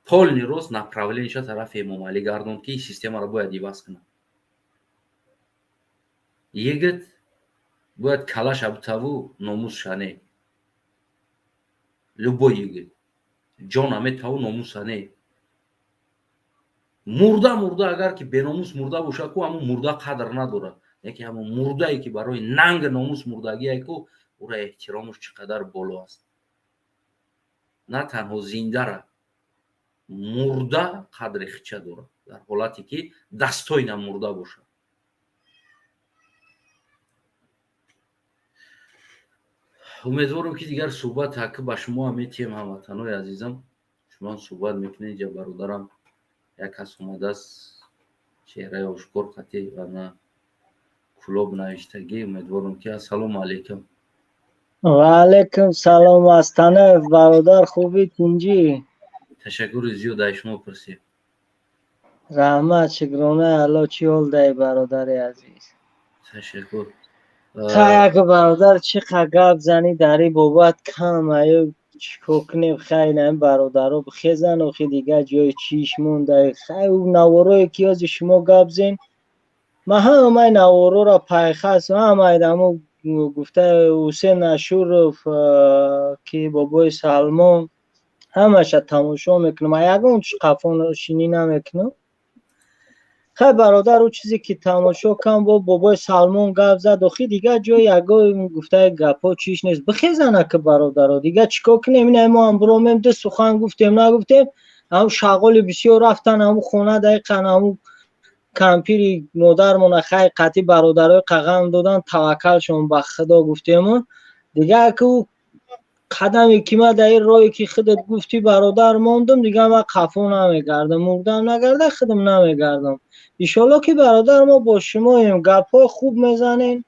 полный рост направление ша тарафи Эмомалӣ гардонд, ки системаро бояд иваз кунад. Йигит бояд калаша бутаву номусша не, любой йигит ҷона метаву номуса не. Мурда, мурда, агар ки беномус мурда боша ку, ҳамун мурда қадр надорад. Яке ҳамун мурдае ки барои нанг номус мурдагие ку, ӯра эҳтиромаш чӣ қадар боло аст. На танҳо зиндара, мурда қадри хича дорад, дар ҳолате ки дастойна мурда бошад. Умедворам, ки дигар суҳбат ҳакки ба шумо ҳам метиҳем. Ҳамватанои азизам, шумоам суҳбат мекунед. Ҷа бародарам як кас омадааст, чеҳраи ошкор қатӣ ва на Кӯлоб навиштагӣ. Умедворам, ки ассалому алайкум. Ва алайкум салом, Астанаев бародар, хубӣ, тинҷӣ? Ташаккури зиёд, ай шумо пурсем. Раҳмат, шукронаи Алло. Чӣ ҳол даи, бародари азиз? Ташаккур. Хай, бародар, чӣ қа гап занӣ дар ин бобат кам аю, чӣ кор кунем? Хай, нами бародаро бихезан, охи дигар ҷои чиш монда. Хай, ӯ наворое ки ҳози шумо гап зен, ман ҳамаи навороро пайхаст, ҳамаи дамо гуфта Ҳусен Ашуров, ки бобои Салмон, ҳамаша тамошо мекунам, ягон чи қафоншинӣ намекунам. Хай бародар, ӯ чизе ки тамошо кам, бо бобои Салмон гап зад, охи дигар ҷои ягои гуфтаи гапҳо чиш нест. Бихезана ки бародаро, дигар чӣ кор кунем? Ина мо ҳам биромем, ду сухан гуфтем, нагуфтем, ҳамун шағоли бисёр рафтан, ҳамун хона дақиқан ҳамун кампири модармона хай қатъи бародарои қағам додан, таваккалшон ба Худо гуфтему. Дигар ку қадаме ки ман дар ин роҳе ки худат гуфтӣ, бародар, мондум, дигар ман қафо намегардам, мурдам нагарда, худам намегардам. Иншолло ки бародар, мо бо шумоем, гапҳои хуб мезанем,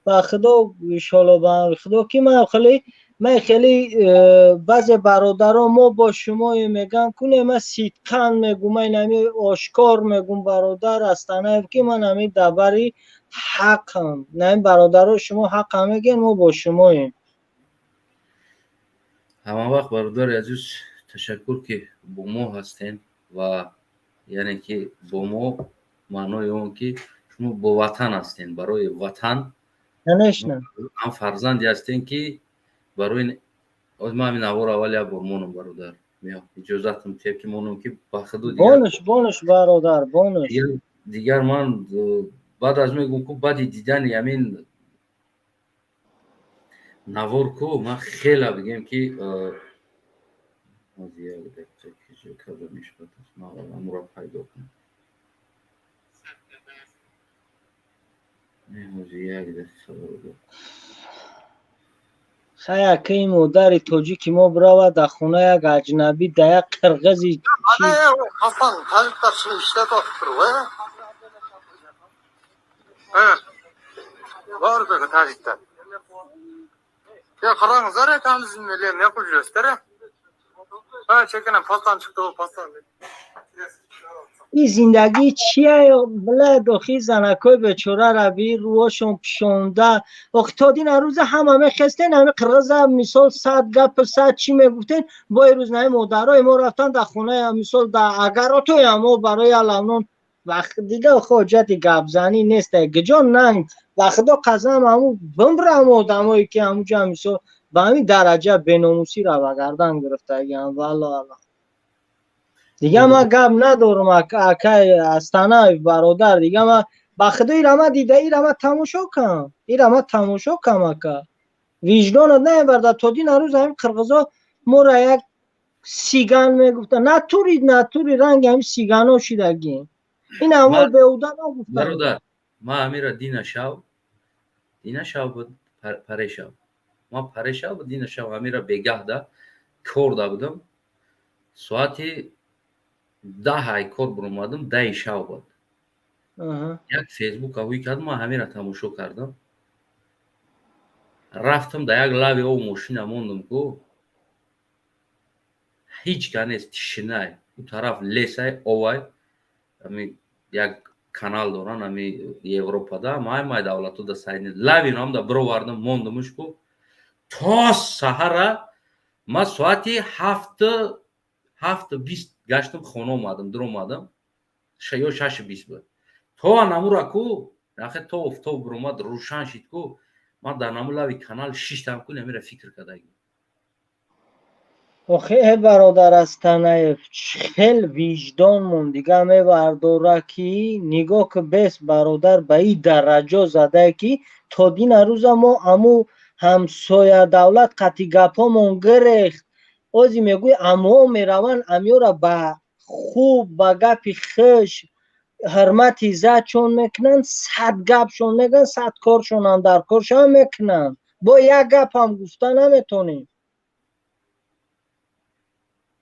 ба Худо, иншолло, ба Худо ки ман хеле баъзе бародаро мо бо шумоем мегӯям, куне ман сидқан мегӯм, ман инами ошкор мегӯм, бародар Астанаев, ки ман ҳамин дар бари ҳақам. Нами бародаро, шумо ҳақам мегӯен, мо бо шумоем. Ҳама вақт, бародари азиз, ташаккур, ки бо мо ҳастем ва яъне ки бо мо маънои он ки шумо бо ватан ҳастем, барои ватан. Конечно. Ҳам фарзанде ҳастем, ки барои ман ҳамин навор аввал як бор монам, бародар, мео иҷозатам тиҳ, ки монам, ки ба худо. Бонуш, бонуш, бародар, бонуш. Дигар ман баъд аз мегӯм ку, баъди дидани ҳамин навор ку, ман хела бигем, ки як дақиқа. Карда мешавад, амура пайдо кунам. Як дақиқа, бародар. Хай, акаи, модари тоҷики мо биравад дар хона як аҷнабӣ, да як қирғизи. Хасан, тажиктар shuni ishlatyapti, ha? Bor тажиктар. Е, қараңыздар, е, біздің нелер не қылып жүресіздер, е? Ha, чекенен постан чықты ғой, постан. Ин зиндагӣ чия, блядь? Охи, занакои бечорара би рӯҳошон пишонда. Охи, то дина рӯза ҳама мехестен, ҳами қирғиза, мисол, 100 гап, 100 чӣ мегуфтен. Бо ирӯз наи модарои мо рафтан дар хонаи, мисол, дар агаротоям мо барои аламнон вақт дига ҳоҷати гапзанӣ нест. Гиҷо нанг, ба худо қасам, ҳаму бимрам одамое ки ҳамуҷа, мисол, ба ҳамин дараҷа беномусиро ба гардан гирифтагиам. Валло алам, дига ман гап надорам, акай Астанаев бародар. Дига ман, ба худо, ира ма дида, ира ма тамошо кам, ира ма тамошо кам, ака, виҷдонат намебарда. То дина рӯз ҳамин қирғизо моро як сиган мегуфта, натури натури ранги ҳамин сигано шидагим. Ин аввал беҳуда нагуфта. Бародар, ман ҳамира дина шав буд, парешав, ман парешав буд, дина шав ҳамира бегаҳда корда будам, соати 10 ай кор биромадам, 10-и шав буд. Як Фейсбук ҳуй кардам, ман ҳамира тамошо кардам, рафтам да як лави об мошина мондам ку ҳеҷ ка нест, тишинай, у тараф лесай, овай. Ами як канал доран ами Европада, май май давлатода сайни лавино да бировардам, мондамуш ку то саҳара. Ман соати 7:20 гаштам, хона омадам, дуромадам, ё 6:20 буд. То намура ку нахе то офтоб биромад, рӯшан шид ку ман дар наму лави канал шиштам ку намира фикр кардагим. Охе, э бародар Астанаев, хел виҷдонмон дига мебардора, ки нигоҳ ки бес, бародар, ба ин дараҷо задае, ки то дина рӯза мо аму ҳамсоя давлат қати гапҳомон гирехт. Ози мегӯй, амоҳо мераванд, амёра ба хуб, ба гапи хиш, ҳурмати иззатшон мекунанд, 100 гапшон мегӯянд, 100 коршонам дар коршон мекунанд. Бо як гапам гуфта наметонем.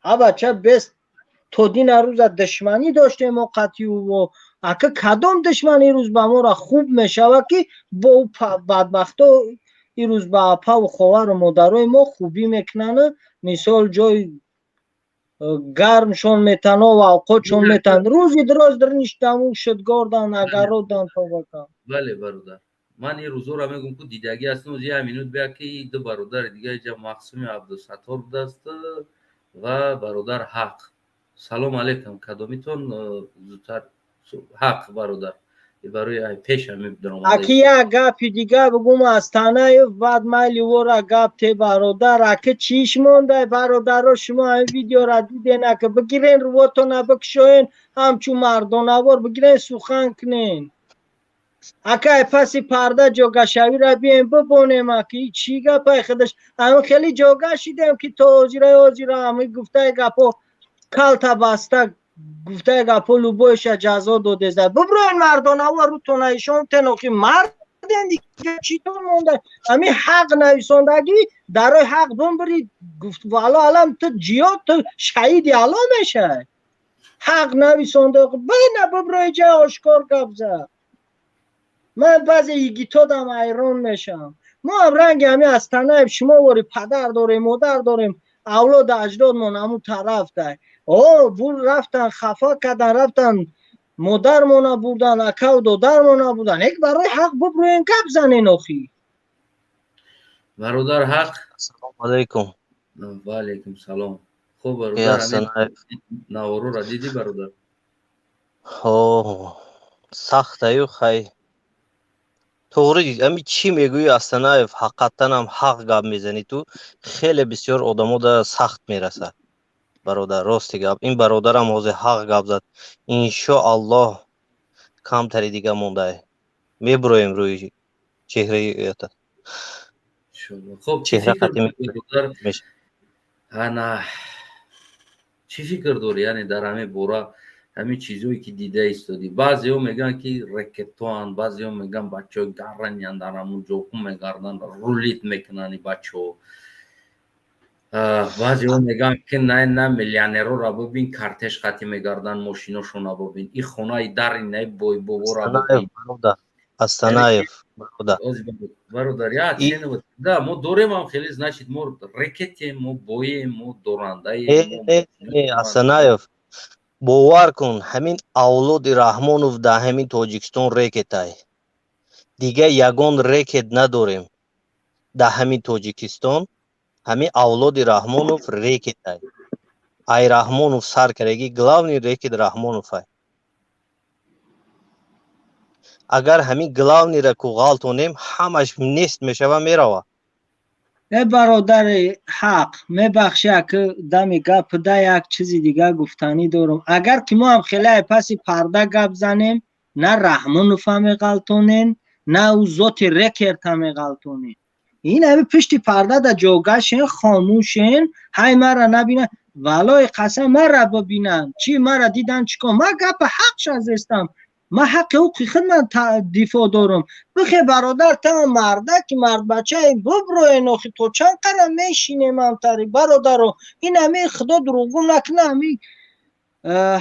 Ҳа, бача, бес, то дина рӯза душманӣ доштем мо қатъиу. Ака, кадом душман ирӯз ба мора хуб мешавад, ки бо бадбахто ирӯз ба апаву ховару модарои мо хубӣ мекунану, мисол, ҷои гармшон метано ва авқотшон метан, рӯзи дроз ништаму шудгордан, агародан тобакан. Бале, бародар, ман ин рӯзоро мегӯм ку дидагӣ ҳастам. Як минут бия, ки ду бародари дига иҷа, Мақсуми Абдусаттор будааст ва бародар Ҳақ. Салом алейкум, кадомитон зудтар? Ҳақ бародар барои пеш. Аки, як гапи дига бугум, Астанаев, баъд майли вора гап те, бародар. Аки, чиш мондай, бародаро? Шумо ҳамин видеора диден, ака, бигирен, рувотона бикшоен, ҳамчун мардонавор бигирен, сухан кунен. Ака, паси парда ҷогашавиро бием бибонем. Аки, чӣ гапай худаш? Ҳамин хеле ҷога шидем, ки то ҳозираи ҳозира ҳамин гуфтаи гапҳо калта баста, гуфтаи гапҳо любой ша ҷазо додеста. Биброен, мардонавор, рӯтона ишон тенохи марден. Дига читон монда? Ҳамин ҳақ нависондагӣ дарои ҳақ бимбирӣ, гуфт, валло алам, ту ҷиёд, ту шаҳиди ало мешавӣ. Ҳақ нависонда бина, биброи ҷа, ошкор гап зад. Ман баъзе йигитодам ҳайрон мешавам. Мо ҳам ранги ҳамин Астанаев шумо вори падар дорем, модар дорем, авлоду аҷдодмон ҳамун тараф дай. О бур рафтан, хафа кардан, рафтан, модармона бурдан, акаву додармона бурдан. Як барои ҳақ буброен, гап занен охи. Бародар Ҳақ. Ассалому алайкум. Ва алайкум салом. Хуб, бародар, наворора дидӣ, бародар? Ҳо, сахтаю. Хай, тоғри, ами чӣ мегӯӣ, Астанаев, ҳақиқатанам ҳақ гап мезанӣ ту. Хеле бисёр одамода сахт мерасад, бародар, рости гап. Ин бародарам ҳозир ҳақ гап зад. Иншоаллоҳ, камтари дига мондай, мебуроем рӯи чеҳраи. Хуб, чеҳра. Ана, Чӣ фикр дорӣ, яъне дар ҳамин бора, ҳамин чизҳое ки дида истодӣ? Баъзеҳо мегӯянд, ки рекетоанд, баъзеҳо мегӯянд, бачаҳои гараниянд, дар ҳамун ҷоҳу мегарданд, рулить мекунанд и бачаҳо. Баъзеҳо мегӯянд, ки на, на, миллионерора бубин, кортеж қатӣ мегарданд, мошиношона бубин, и хонаи дари наи бойбобора бубин. Астанаев. Бародар, да, мо дорем ам хеле, значит, мо рекетем, мо боем, мо дорандаем. Астанаев, бовар кун, ҳамин авлоди Раҳмонов дар ҳамин Тоҷикистон рекетай, дигар ягон рекет надорем дар ҳамин Тоҷикистон. Ҳамин авлоди Раҳмонов рекетай. Ай Раҳмонов сар кардаги, главный рекет Раҳмоновай. Агар ҳамин главный ра ку ғалтонем, ҳамаш нест мешава, мерава. Э, бародари ҳақ, мебахши, аки дами гап да як чизи дигар гуфтанӣ дорам. Агар ки мо ҳам хеле паси парда гап занем, на Раҳмонова меғалтонен, на ӯ зоти рекерта меғалтонен. Ин ҳами пишти парда да ҷогашен, хомӯшен, ҳай мара набинан, валои қасам, мара бибинанд, чӣ мара дидан, чӣ кор? Ма гапа ҳақша зестам, ман ҳаққи ҳуқуқи худ ман дифоъ дорам. Бихе, бародар, та марда ки мардбачае, буброен. Охи то чанд қара мешинем амтари, бародаро? Ин ҳами худо дурӯғгӯ накуна, ҳами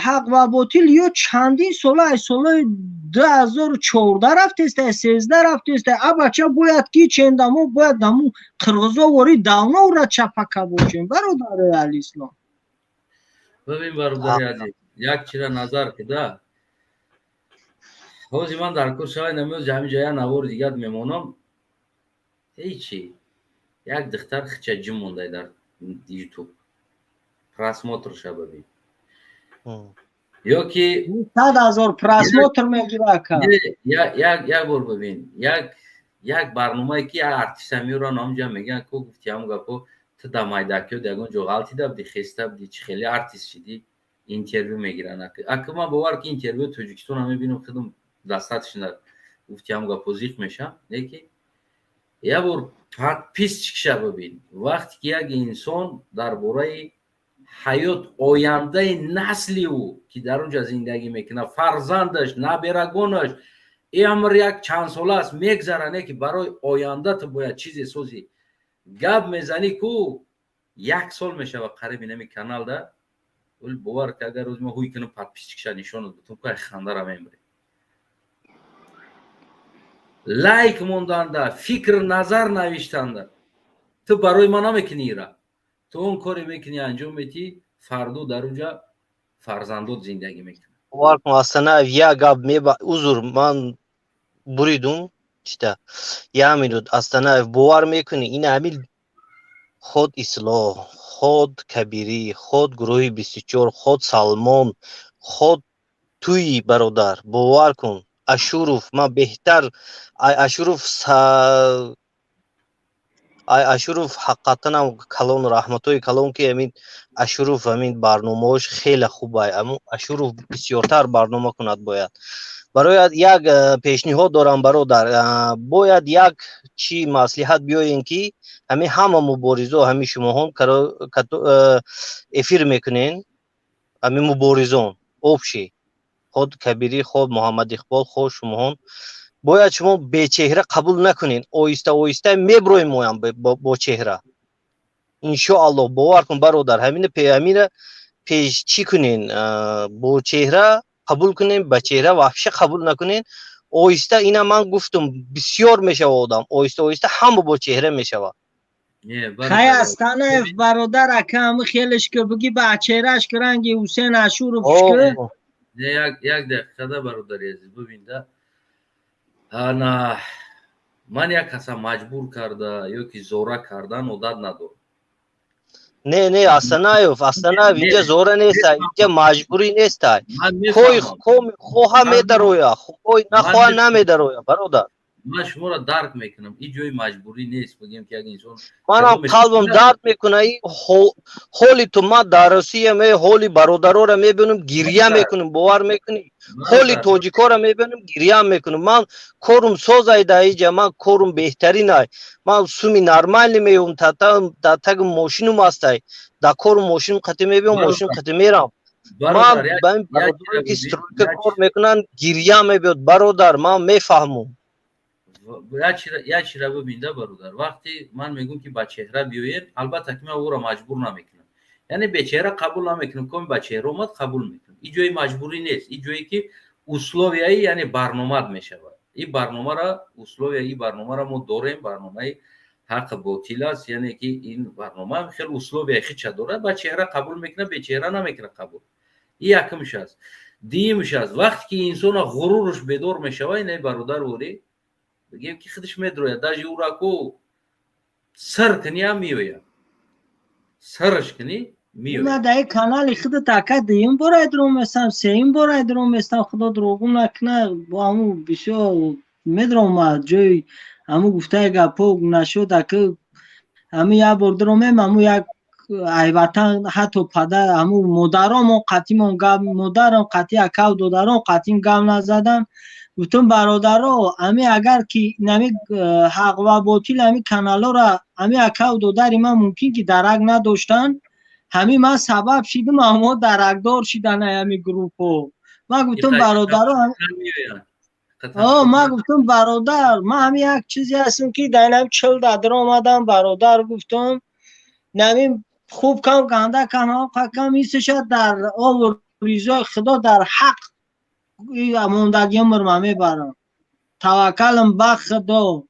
ҳақ ва ботил ё чандин сола, ай солаи 2014 рафтеста, 13 рафтеста. А бача бояд ки чендамо, бояд даму қирғизо вори давно ура чапака бошем, бародари алислом. Бибин, бародари азиз, як чира назар кида. Ҳози ман дар кор шавай намеоз, ҳамин ҷо як навори дигар мемонам. Ҳечи, як духтар хича ҷим мондай дар Ютуб, просмотр ша бибин ё ки 100 000 просмотр мегира, ака. Як бор бибин, як барномае ки як артиста меёран ҳамҷа, мегӯян ко гуфти ҳамн гапо, ту да майдакиёд ягон ҷо ғалтида будӣ, хеста будӣ, чӣ хеле артист шидӣ? Интервю мегиранд. Ака, ман бовар ки интервю Тоҷикистона мебинам, худам достаточно, гуфти ҳам гапо, зиқ мешам. Лекин як бор подписчик ша бибин. Вақте ки як инсон дар бораи ҳаёт, ояндаи насли ӯ, ки дар он ҷа зиндагӣ мекунад, фарзандаш, наберагонаш, амр як чанд сола аст, мегзара, не ки барои оянда ту бояд чизе созӣ, гап мезанӣ ку, як сол мешава қариби нами каналда. Бовар ки агар рӯз ма ҳуй кунам, подписчик ша нишонат бутум ку, ай хандара мемирем. Лайк монданда, фикр назар навиштанда, ту барои ман намекунӣ ира, ту он коре мекунӣ, анҷом метӣ, фардо дар уҷа фарзандот зиндагӣ мекунад. Бовар кун, Астанаев, як гап меба, узр, ман буридум чита, як минут. Астанаев, бовар мекунӣ, ин ҳамин худ Ислоҳ, худ Кабирӣ, худ гурӯҳи 24, худ Салмон, худ туи, бародар, бовар кун, Ашуров, ман беҳтар Ашуров, ай Ашуров ҳақиқатанам калон, раҳматҳои калон, ки ҳамин Ашуров, ҳамин барномаҳош хеле хубай. Аммо Ашуров бисёртар барнома кунад бояд. Барои як пешниҳод дорам, бародар, бояд як чӣ маслиҳат биёем, ки ҳамин ҳама муборизо, ҳамин шумоҳон эфир мекунен, ҳамин муборизон общий, худ Кабирӣ, худ Муҳаммад Иқбол, худ шумоҳон, бояд шумо бечеҳра қабул накунен. Оҳиста оҳиста меброем моям бо чеҳра, иншоаллоҳ. Бовар кун, бародар, ҳамина пеш чӣ кунен, бо чеҳра қабул кунем, ба чеҳра вообще қабул накунен. Оҳиста, ина ман гуфтум, бисёр мешава одам, оҳиста оҳиста ҳама бо чеҳра мешава. Хай, Астанаев, бародар, ака, ҳами хелеш ки бигӣ, ба чеҳраш ки ранги Ҳусен Ашуров ки. Як дақиқада, бародари азиз, бибинда. Ана ман як каса маҷбур карда ё ки зора кардан одат надорам. Не, не, Астанаев, Астанаев, инҷа зора неста, инҷа маҷбурӣ неста. Кой хоҳа медароя, кой нахоҳа намедароя, бародар. Ман шуморо дарк мекунам, ин ҷои маҷбурӣ нест, бигем ки як инсон Манам қалбам дард мекунад. И ҳоли ту, ман дар Русия ҳоли бародароро мебинам, гирья мекунам, бовар мекунӣ? Ҳоли тоҷикоро мебинам, гирья мекунам. Ман корум созай дар иҷа, ман корум беҳтаринай, ман суми нормальный меёбам, дар таги мошинум астай, дар кору мошин қати мебиём, мошин қати мерам. Ман ба ин бародарое ки стройка кор мекунанд, гирья мебиёд, бародар, ман мефаҳмам. Як чира бибинда, бародар, вақте ман мегӯм, ки ба чеҳра биёед, албатта ки ман ӯро маҷбур намекунам, яъне бечеҳра қабул намекунам. Коми ба чеҳра омад, қабул мекунам. Ин ҷои маҷбурӣ нест, ин ҷое ки условия и, яъне барномад мешавад. Ин барномара, условия и барномара мо дорем, барномаи «Ҳақ ботил» аст, яъне ки ин барнома хеле условия и хича дорад. Ба чеҳра қабул мекунад, бечеҳра намекунад қабул. Ин якумш аст. Дуюмш аст, вақте ки инсона ғуруруш бедор мешавад, ин бародар ворӣ бигем, ки худаш медрояд, даже ӯра ку сир кунӣ ҳам меояд, сирш кунӣ меояд. Ман дар канали худат, ака, дуюм бор айдроместам, сеюм бор айдроместам, худо дурӯғум накунад, бо ҳамун бисёр медрома ҷои ҳамун гуфтаи гапҳо нашуд, ака. Ҳамин як бор дуромем, ҳамун як айватан, ҳатто падар, ҳамун модаромон қатимон гап, модарам қатӣ, акаву додаром қатим гап назадам. Гуфтам: «Бародаро, ами агар ки нами «Ҳақ ва ботил», ами каналҳоро ами акаву додари ман мумкин ки дарак надоштанд, ҳамин ман сабаб шидам, аммо даракдор шидан ами группҳо». Ман гуфтам: «Бародаро, ман гуфтам, бародар, ман ҳами як чизе ҳастам, ки дар инам 40 дадр омадам, бародар, гуфтам, нами хуб кам, ганда кам, кам ҳиссаша дар ову ризои Худо, дар ҳақ мондагӣ умрма мебарам, таваккалам ба Худо.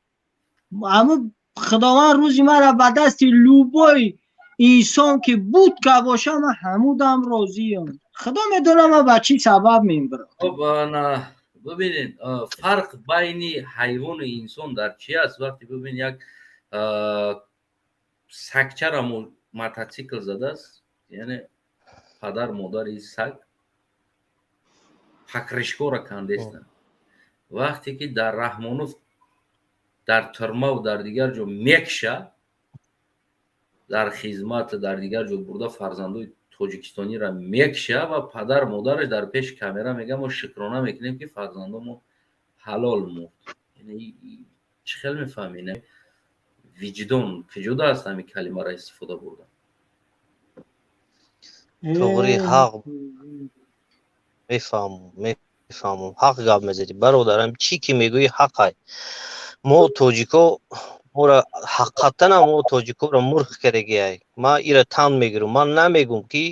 Ҳамун Худованд рӯзи мара ба дасти любой инсон ки буд ка боша, ман ҳамудам розиям. Худо медонам, ман ба чӣ сабаб мебарам». Бибинед, фарқ байни ҳайвону инсон дар чи аст? Вақте бибин, як сагчара мототсикл задааст, яъне падар модари саг покрышка ро кандестанд. Вақте ки дар Раҳмонов дар тюрьма ву дар дигар ҷо мекша, дар хизмат, дар дигар ҷо бурда фарзандои тоҷикистониро мекша ва падар модараш дар пеши камера мегӯяд: «Мо шукрона мекунем, ки фарзандомо ҳалол мурд». Чӣ хел мефаҳмед? Виҷдон куҷода аст ҳамин калимаро истифода бурдан? Туғри, ҳақ мефаҳмам, мефаҳмам, ҳақ гап мезанӣ, бародарам, чӣ ки мегӯӣ, ҳақай. Мо тоҷико, моро ҳақиқатанам, мо тоҷикоро мурғ кардагиай. Ман ира тан мегирам, ман намегӯм, ки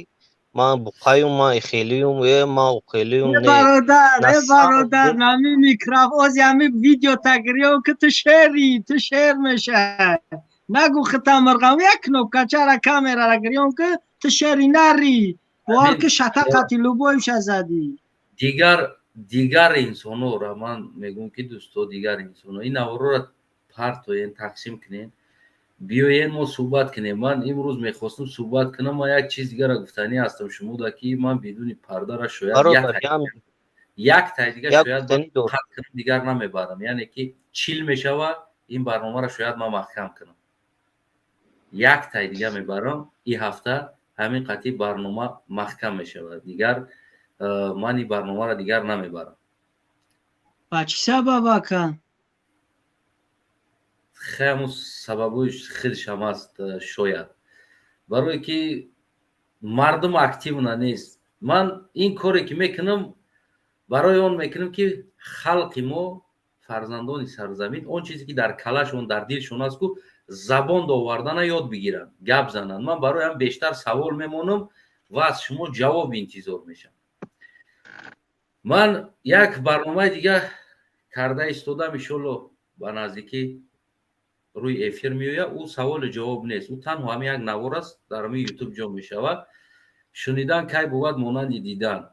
ман буқаюм, ман ихелиюм, э ман ухелиюм. Не, бародар, э бародар, нами микрофон, ами видео тагриём, ки ту шери, ту шер меша. Нагу хита мурғам, як кнопка чара камерара гирём, ки ту шери нари. Бовар ки шатақати любой ша задӣ. Дигар инсонора ман мегӯм, ки дӯсто, дигар инсоно, ин наворора партоен, тақсим кунен, биёен, мо суҳбат кунем. Ман имрӯз мехостам суҳбат кунам. Ман як чиз дигара гуфтанӣ ҳастам шумода, ки ман бидуни пардара шояд як тай дига шояд қат кунам, дигар намебарам, яъне ки 40 мешава. Ин барномаро шояд ман маҳкам кунам, як тай дига мебарам. Ин ҳафта ҳамин қатъи барнома маҳкам мешавад, дигар ман ин барномаро дигар намебарам. Ба чӣ сабаб, ака? Ҳамун сабабҳои худшам аст. Шояд барое ки мардум активно нест. Ман ин коре ки мекунам, барои он мекунам, ки халқи мо, фарзандони сарзамин, он чизе ки дар калашон, дар дилшон аст ку, забон довардана ёд бигиранд, гап зананд. Ман барои ҳам бештар савол мемонам ва аз шумо ҷавоб интизор мешавам. Ман як барномаи дига карда истодам, иншолло ба наздикӣ рӯи эфир меояд. Ӯ саволу ҷавоб нест, ӯ танҳо ҳамин як навор аст, дар ҳамин Ютуб ҷо мешавад. «Шунидан кай бувад монанди дидан»,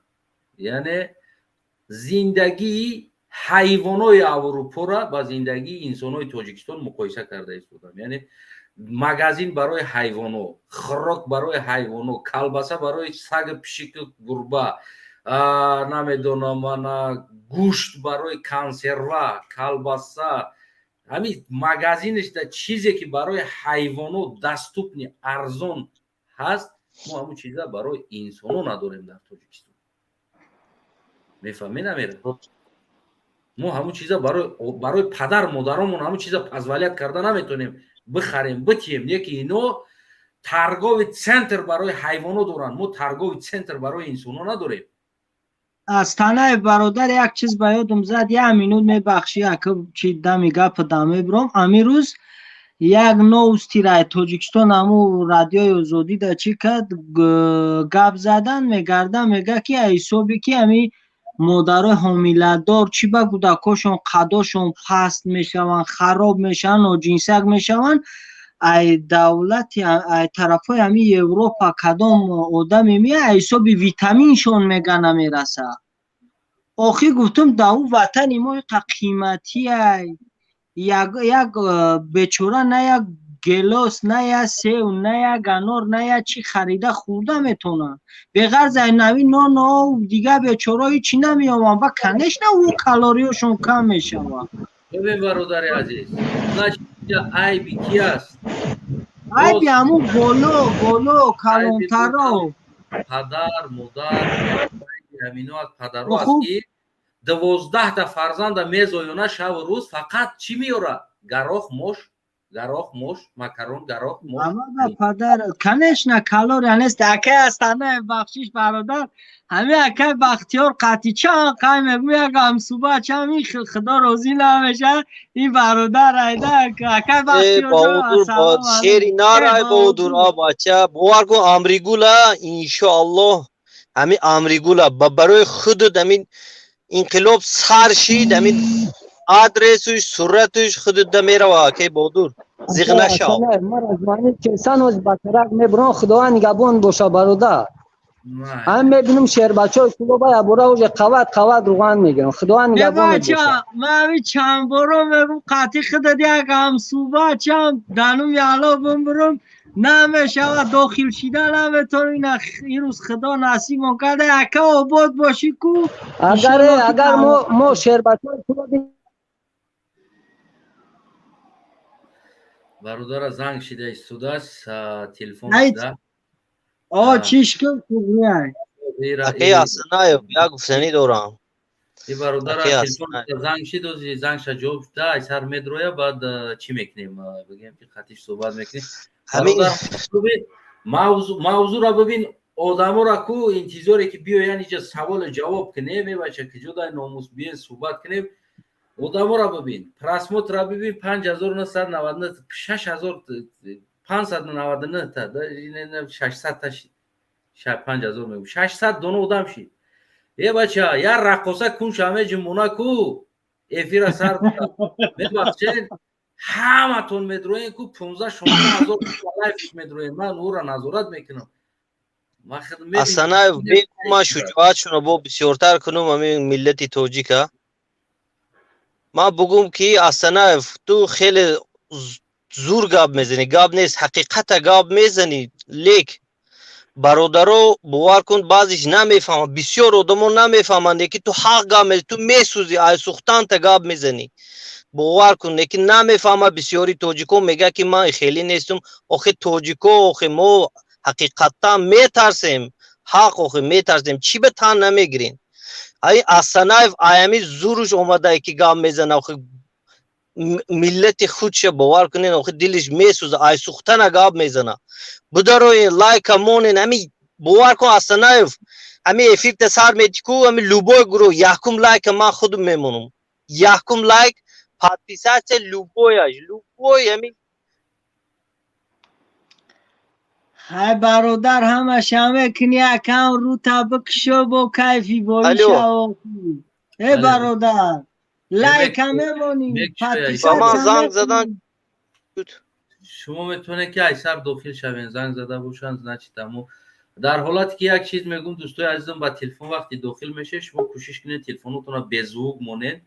яъне зиндагии ҳайвонои Аврупоро ба зиндагии инсонҳои Тоҷикистон муқоиса карда истодам. Яъне магазин барои ҳайвоно, хӯрок барои ҳайвоно, колбаса барои сагу пишику гурба, намедонам, ана гӯшт барои консерва, колбаса. Ҳамин магазинашда чизе ки барои ҳайвонот доступный, арзон ҳаст, мо ҳамун чиза барои инсоно надорем дар Тоҷикистон. Мефаҳмӣ, намера? Мо ҳамун чиза барои падар модаромон ҳамун чиза позволять карда наметонем, бихарем, битием. Не ки ино торговый центр барои ҳайвоно доранд, мо торговый центр барои инсоно надорем. Астанаев бародар, як чиз ба ёдам зад, як минут мебахшӣ, ака, чи дами гапа дам мебурам. Ҳамин рӯз як новости рай Тоҷикистон, ҳаму Радиои Озодӣ да чӣ кард, гап задан мегарда, мега ки ҳисоби ки ҳами модарои ҳомиладор чӣ ба кӯдакошон қадошон паст мешаванд, хароб мешаванд, ноҷинсак мешаванд, ай давлати, ай тарафҳои ҳами Европа кадом одаме мея, ҳисоби витаминшон мега намераса. Охир гуфтум, да ӯ ватани мо иқа қиматиай, як бечора на як гелос, на як сев, на як анор, на як чӣ харида хӯрда метавонанд. Беғарз ай нави нону дигар бечора ҳичи намеёбанд ва, конечно, ӯ калориёшон кам мешавад. Бибин, бародари азиз, значит, айби ки аст? Айби ҳамун боло боло калонтаро. Падар модар ҳамино аз падаро аст, ки 12-та фарзанда мезоёна, шаву рӯз фақат чӣ меёрад? Гарох, мош, гарох, мош, макарон, гарох, мош. Падар, конечно, калория нест. Акай Астана, бахшиш, бародар, ҳамин акай Бахтиёр қатъи чанд қай мегӯ, як ҳамсуба чанд худо розӣ намеша ин бародар айда, акай Бахтиёр. Шери нарай, Баҳодур, а бача, бовар кун, Амригула, иншоаллоҳ, ҳамин Амригула ба барои худат ҳамин инқилоб сар шид, ҳамин адресуш, суратуш худат мерава. Акай Баҳодур, зиғ нашав. Кесаноз ба тарак мебурон, Худованд нигаҳбон боша, бародар. Ҳам мебинам шербачаҳои клуба ябора уже қават қават руған мегирам. Худованд нигаҳбон боша. Ман ҳамин чанд боро мегум, қатъи худат як ҳамсуба чанд данум яло бимбурум, намешавад, дохил шида наметавонӣ. Ин рӯз Худо насибмон карда, яка обод бошӣ ку. Агар мо шербачаҳои клуби Бародара занг шида истодааст телефон шуда. О, чиш кун, туғрияй. Акай Асанаев, як гуфтанӣ дорам. И бародара телефон занг шид, ози зангша ҷавоб шуда, ай сар медроя, баъд чӣ мекунем, бигем ки қатиш суҳбат мекунем. Мавзӯъро бибин, одаморо ку интизоре ки биёянд иҷа саволу ҷавоб кунем. Е бача, киҷо дай номус, биен суҳбат кунем. Одаморо бибин, просмотрро бибин: 5999, 6599 та, 600 та, 5000 мегӯм, 600 дона одам шид. Е бача, як раққоса кун, шаме ҷумона ку эфира сар мебахшед, ҳаматон медроен ку, 15-16 ҳазор лайф медроен, ман ӯро назорат мекунам. Асанаев, бегу, ман шуҷоатшонро бо бисёртар кунум, ҳамин миллати тоҷика. Ман бугум ки, Асанаев, ту хеле зур гап мезанӣ, гап нест, ҳақиқата гап мезанӣ, лек бародаро, бовар кун, баъзеш намефаҳманд, бисёр одамо намефаҳманд, ки ту ҳақ гап мезанӣ, ту месӯзӣ, ай сӯхтанта гап мезанӣ, бовар кун, лекин намефаҳмад бисёри тоҷико, мегӯяд ки ман хеле нестум. Охи тоҷико, охи мо ҳақиқаттан метарсем, ҳақ, охи метарсем, чӣ ба тан намегирем? Ай Асанаев аями зуруш омадае ки гап мезана, охи миллати худша, бовар кунен, охи дилиш месӯза, ай сӯхтана гап мезана. Будароен, лайка монен, ами бовар кун, Асанаев, ами эфирта сар мети ку, ами любой гурӯҳ якум лайка ман худум мемонам, якум лайк, подписаться, любояш, любой ами. Ҳай бародар, ҳамаша мекунӣ, акам рута бикшо, бо кайфи боишао. Э бародар, лайка мемонӣ. Ба ман занг задан. Шумо метавонед ки айсар дохил шавен, занг зада бошанд, значит, амо дар ҳолате ки як чиз мегӯм, дӯстои азизам, ба телефон вақте дохил мешавед, шумо кӯшиш кунед телефонотонро беззвук монед.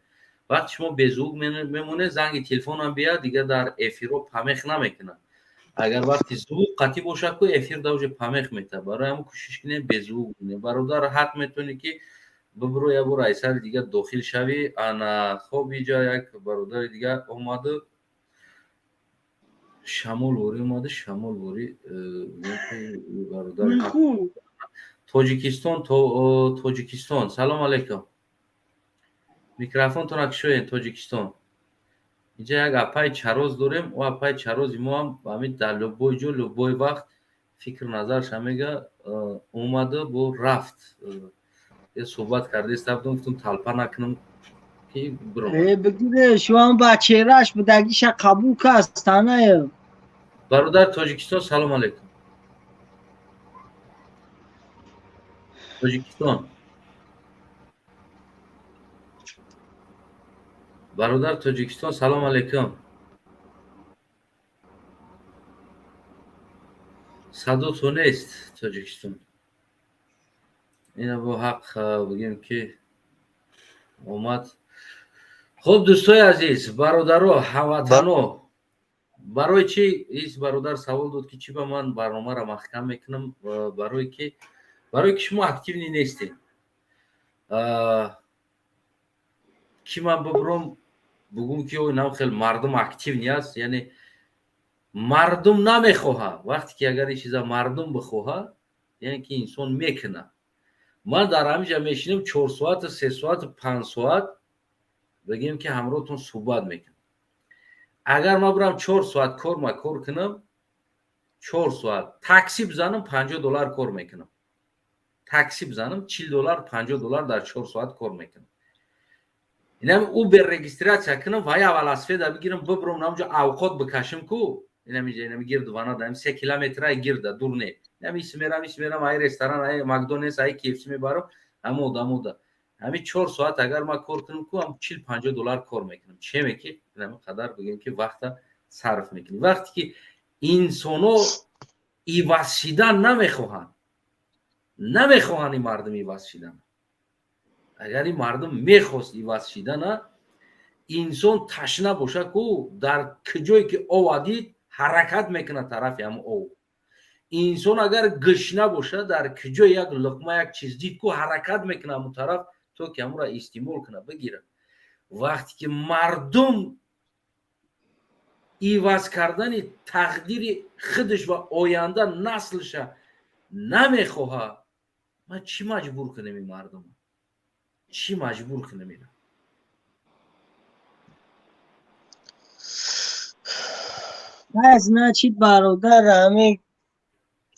Вақте шумо беззвук мемонед, занги телефонам бияд, дигар дар эфирҳо помех намекунад. Агар вақти звук қатъӣ бошад ку, эфир да уже помех метавад. Барои ҳамн кӯшиш кунед беззвук монед. Бародар, ҳақ метавонед ки Бибро, як бор айсари дига дохил шавӣ. Ана, хоб, иҷа як бародари дига омаду, шамол ворӣ омаду, шамол ворӣ бародар. Тоҷикистон, Тоҷикистон, салом алейкум, микрофонтонро кушоед. Тоҷикистон, инҷа як апаи чароз дорем. О, апаи чарози мо ҳам ҳамин дар любой ҷо, любой вақт фикр назарша мега. Омада бо рафт, суҳбат кардаиста будам, гуфтам талпа накунам ки. Бигире, шуам ба чеҳраш будагиша қабул каст, танаев. Бародар Тоҷикистон, салом алейкум, Тоҷикистон, бародар Тоҷикистон, салом алейкум. Садо ту нест, Тоҷикистон. Ина бо ҳақ бигем ки омад. Хуб, дӯстои азиз, бародаро, ҳамватано, барои чи ис бародар савол дод, ки чӣ ба ман барномаро маҳкам мекунам? Барое ки шумо активный нестед, ки ман бибурам, бугум ки ой, нам хел мардум активный аст. Яъне мардум намехоҳа. Вақте ки агар ин чиза мардум бихоҳа, яъне ки инсон мекунад. Ман дар ҳаминҷа мешинам 4 соату, 3 соату, 5 соат, бигем ки ҳамроҳтон суҳбат мекунам. Агар ман бирам 4 соат корма кор кунам, 4 соат такси бизанам, 50 доллар кор мекунам. Такси бизанам, 40 доллар, 50 доллар дар 4 соат кор мекунам. Инам Убер регистрация кунам ва я велосипеда бигирам, бибурам, намҷо авқот бикашам ку, инамиҷа, инами гирду вана даем, 3 километра гирда, дур не. Инами ис мерам, ис мерам, ай ресторан, ай Макдональдс, ай КФС мебарам. Ҳама одамо да ҳами 4 соат агар ман кор кунам ку, ҳам 40-50 доллар кор мекунам. Чеме ки инами қадар, бигем ки, вақта сарф мекунӣ. Вақте ки инсоно иваз шидан намехоҳанд, намехоҳанд ин мардум иваз шидан. Агар ин мардум мехост иваз шидана, инсон ташна боша ку, дар куҷое ки ова дид, ҳаракат мекунад тарафи ҳамн ов. Инсон агар гушна боша, дар куҷо як луқма, як чиз дид ку, ҳаракат мекунад ҳамун тараф, то ки ҳамонро истеъмол кунад, бигирад. Вақте ки мардум иваз кардани тақдири худаш ва оянда наслша намехоҳад, ман чӣ маҷбур кунем ин мардума? Чӣ маҷбур кунем ина? Значит, бародар, ҳами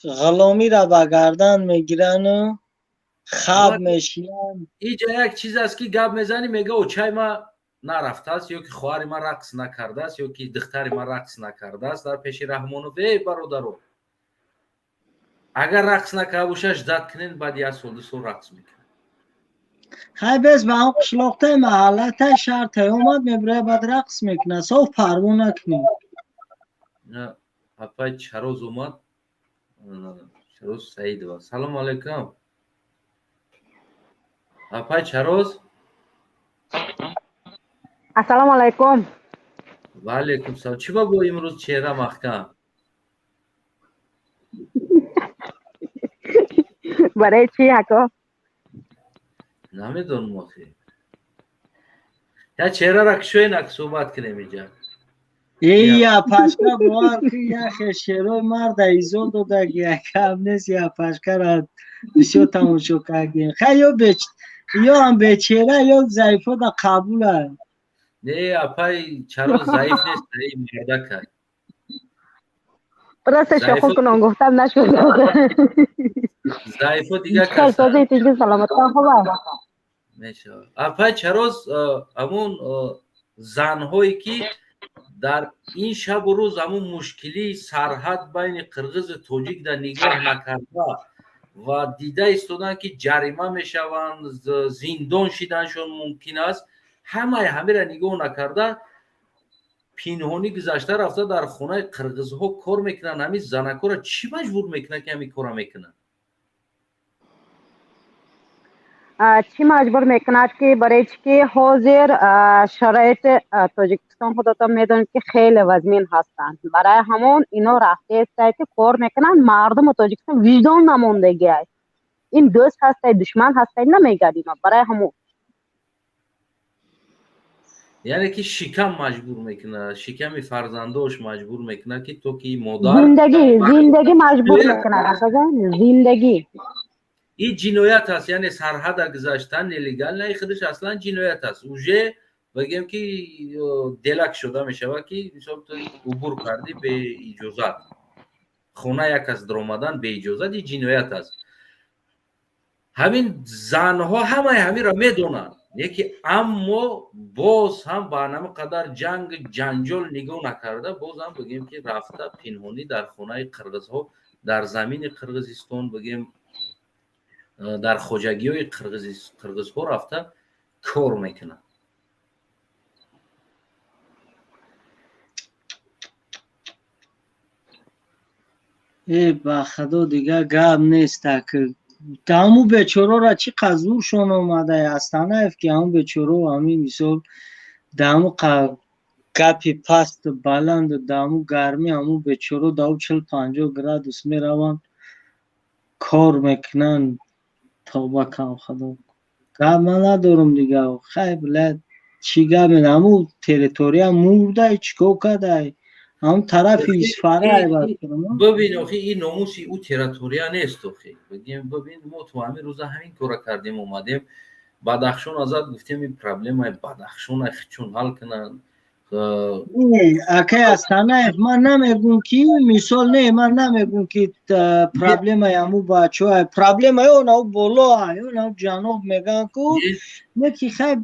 ғуломиро ба гардан мегирану хаб мешинанд. Иҷа як чиз аст, ки гап мезанӣ, мега: очай ма нарафтааст, ё ки хоҳари ман рақс накардааст, ё ки духтари ман рақс накардааст дар пеши Раҳмонов. Эй бародаро, агар рақс накарда боша, ждать кунед, баъд як сол, 2 сол рақс мекунад. Хай, бес ба ҳам қишлоқтай, маҳаллатай, шаҳртай омад, мебирая, баъд рақс мекунад. Соф парво накунӣ. Апай Чароз омад, Чароз Саидова, салому алайкум, апай Чароз. Ассалому алайкум. Ва алайкум салом. Чӣ ба бо имрӯз чеҳра маҳкам? Барои чӣ, ако? Намедонам охи, я чеҳрара кушоен, ак суҳбат кунем иҷа. Эй, апашка, бовар ки яхе шерои марда изо додаги, якам нест. Апашкара бисёр тамошо кардем. Хай, ё беч, ё ҳам бечера, ё заифо да қабула. Не, апай чаро заиф нест, ай мардака. Просто шоху кунон гуфтам, нашуд. Заифо дига. Касози тинҷи, саломатон хуба? Мешавад. Апай Чароз, ҳамун занҳое ки дар ин шабу рӯз ҳамун мушкилии сарҳад байни қирғизу тоҷик дар нигоҳ накарда ва дида истоданд, ки ҷарима мешаванд, зиндон шиданшон мумкин аст, ҳамаи ҳамеро нигоҳ накарда, пинҳонӣ гузашта рафта дар хонаи қирғизҳо кор мекунанд, ҳамин занакҳоро чӣ маҷбур мекунад, ки ҳамин корро мекунанд? Чӣ маҷбур мекунад, ки барои чӣ ки ҳозир шароити Тоҷикистон, худатон медонед, ки хеле вазмин ҳастанд. Барои ҳамон ино рафтаестае, ки кор мекунанд. Мардуми Тоҷикистон виҷдон намондагиай. Ин дӯст ҳастай, душман ҳастай, намегӯяд ино барои ҳамун. Яъне ки шикам маҷбур мекунад, шиками фарзандош маҷбур мекунад, ки то ки модар Зиндагӣ, зиндагӣ маҷбур мекунад, акаҷон, зиндагӣ. Ин ҷиноят аст, яъне сарҳада гузаштан нелегально худаш аслан ҷиноят аст. Уже бигем ки делак шуда мешавад, ки мисол ту убур кардӣ беиҷозат, хона як кас даромадан беиҷозат, ин ҷиноят аст. Ҳамин занҳо ҳамаи ҳаминро медонанд, леки аммо боз ҳам ба ҳамин қадар ҷанг ҷанҷол нигоҳ накарда, боз ҳам бигем ки рафта пинҳонӣ дар хонаи қирғизҳо, дар замини Қирғизистон, бигем дар хоҷагиҳои қирғизҳо рафта кор мекунанд. Э, ба худо, дигар гап нест. Ҳаму бечорора чӣ қадр зуршон омада Астанаев, ки ҳаму бечоро ҳамин мисол даҳаму гапи пасту баланду даҳаму гармӣ, ҳаму бечоро даҳу 40-50 градус мераванд, кор мекунанд. Тавба кам, худо, гап ман надорам дигар. Хай, блядь, чӣ гап? Ҳаму территория мурдай, чӣ кор кардай? Ҳамун тарафи Исфара. Бибин, охи, ин номуси ӯ территория нест, охи. Бигем, бибин, мо то ҳамин рӯза ҳамин кора кардем, омадем Бадахшон азад гуфтем, ин проблемаи Бадахшона чун ҳал кунанд. Акай Астанаев, ман намегум ки мисол, не, ман намегум ки проблемаи ҳаму бачаҳо, проблемаи онау боло, онау ҷаноб мегӯянд ку, не ки хай.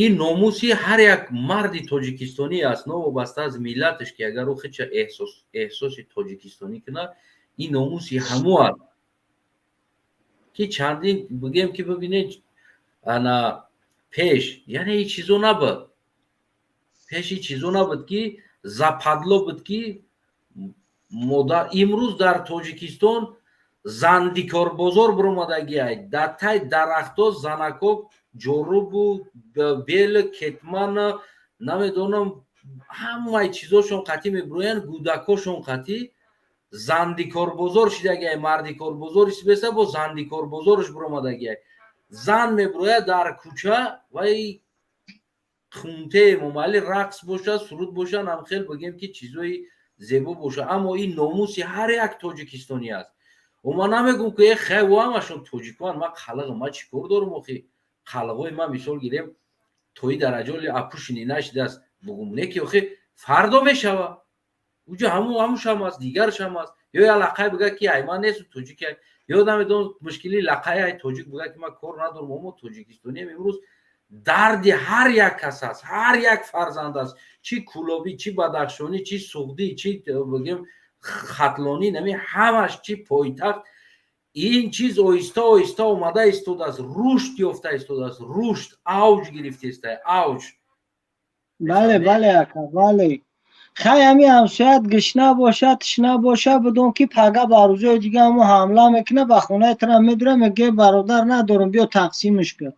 Ин номуси ҳар як марди тоҷикистонӣ аст, новобаста аз миллаташ, ки агар ӯ худша эҳсоси тоҷикистонӣ кунад, ин номуси ҳамо аст, ки чандин бигем ки бибинед, ана пеш, яъне ин чизо набуд, пеш ин чизо набуд, ки западло буд, ки модар. Имрӯз дар Тоҷикистон зандикорбозор биромадагиай, дар тай дарахто занако ҷорубу бел, кетмана, намедонам, ҳамаи чизошон қатӣ мебироянд, гӯдакошон қатӣ зандикорбозор шидагиай. Мардикорбозор исбеса бо зандикорбозорш биромадагиай. Зан мебирояд дар кӯча, вай хунте Эмомалӣ рақс бошад, суруд бошад, ҳамхел бигем ки чизои зебо бошад, аммо ин номуси ҳар як тоҷикистонӣ аст. Ман намегӯм ки э хай, ҳамашон тоҷикоанд, ман қалиғам, ман чӣ кор дорам охи? Қалиғои ман, мисол гирем, тои дараҷоли апушини нашидааст, бугум не ки охи, фардо мешава, уҷо ҳамушам аст, дигаршам аст. Ё я лақай бига ки ай ман несту тоҷики, ё намедонам, мушкили лақай ай тоҷик бига ки ман кор надорам. Мо тоҷикистонием, имрӯз дарди ҳар як кас аст, ҳар як фарзанд аст, чӣ кӯлобӣ, чӣ бадахшонӣ, чӣ суғдӣ, чӣ бигем хатлонӣ, нами ҳамаш, чӣ пойтахт. Ин чиз оҳиста оҳиста омада истодааст, рушд ёфта истодааст, рушд авҷ гирифтеста, авҷ. Бале, ака, бале. Хай, ҳами ҳамсоят гишна бошад, тишна боша, бидон ки пага ба рӯзои дига ҳамо ҳамла мекунад, ба хонаи тара медура, меге: «Бародар, надорам, биё тақсимш кун».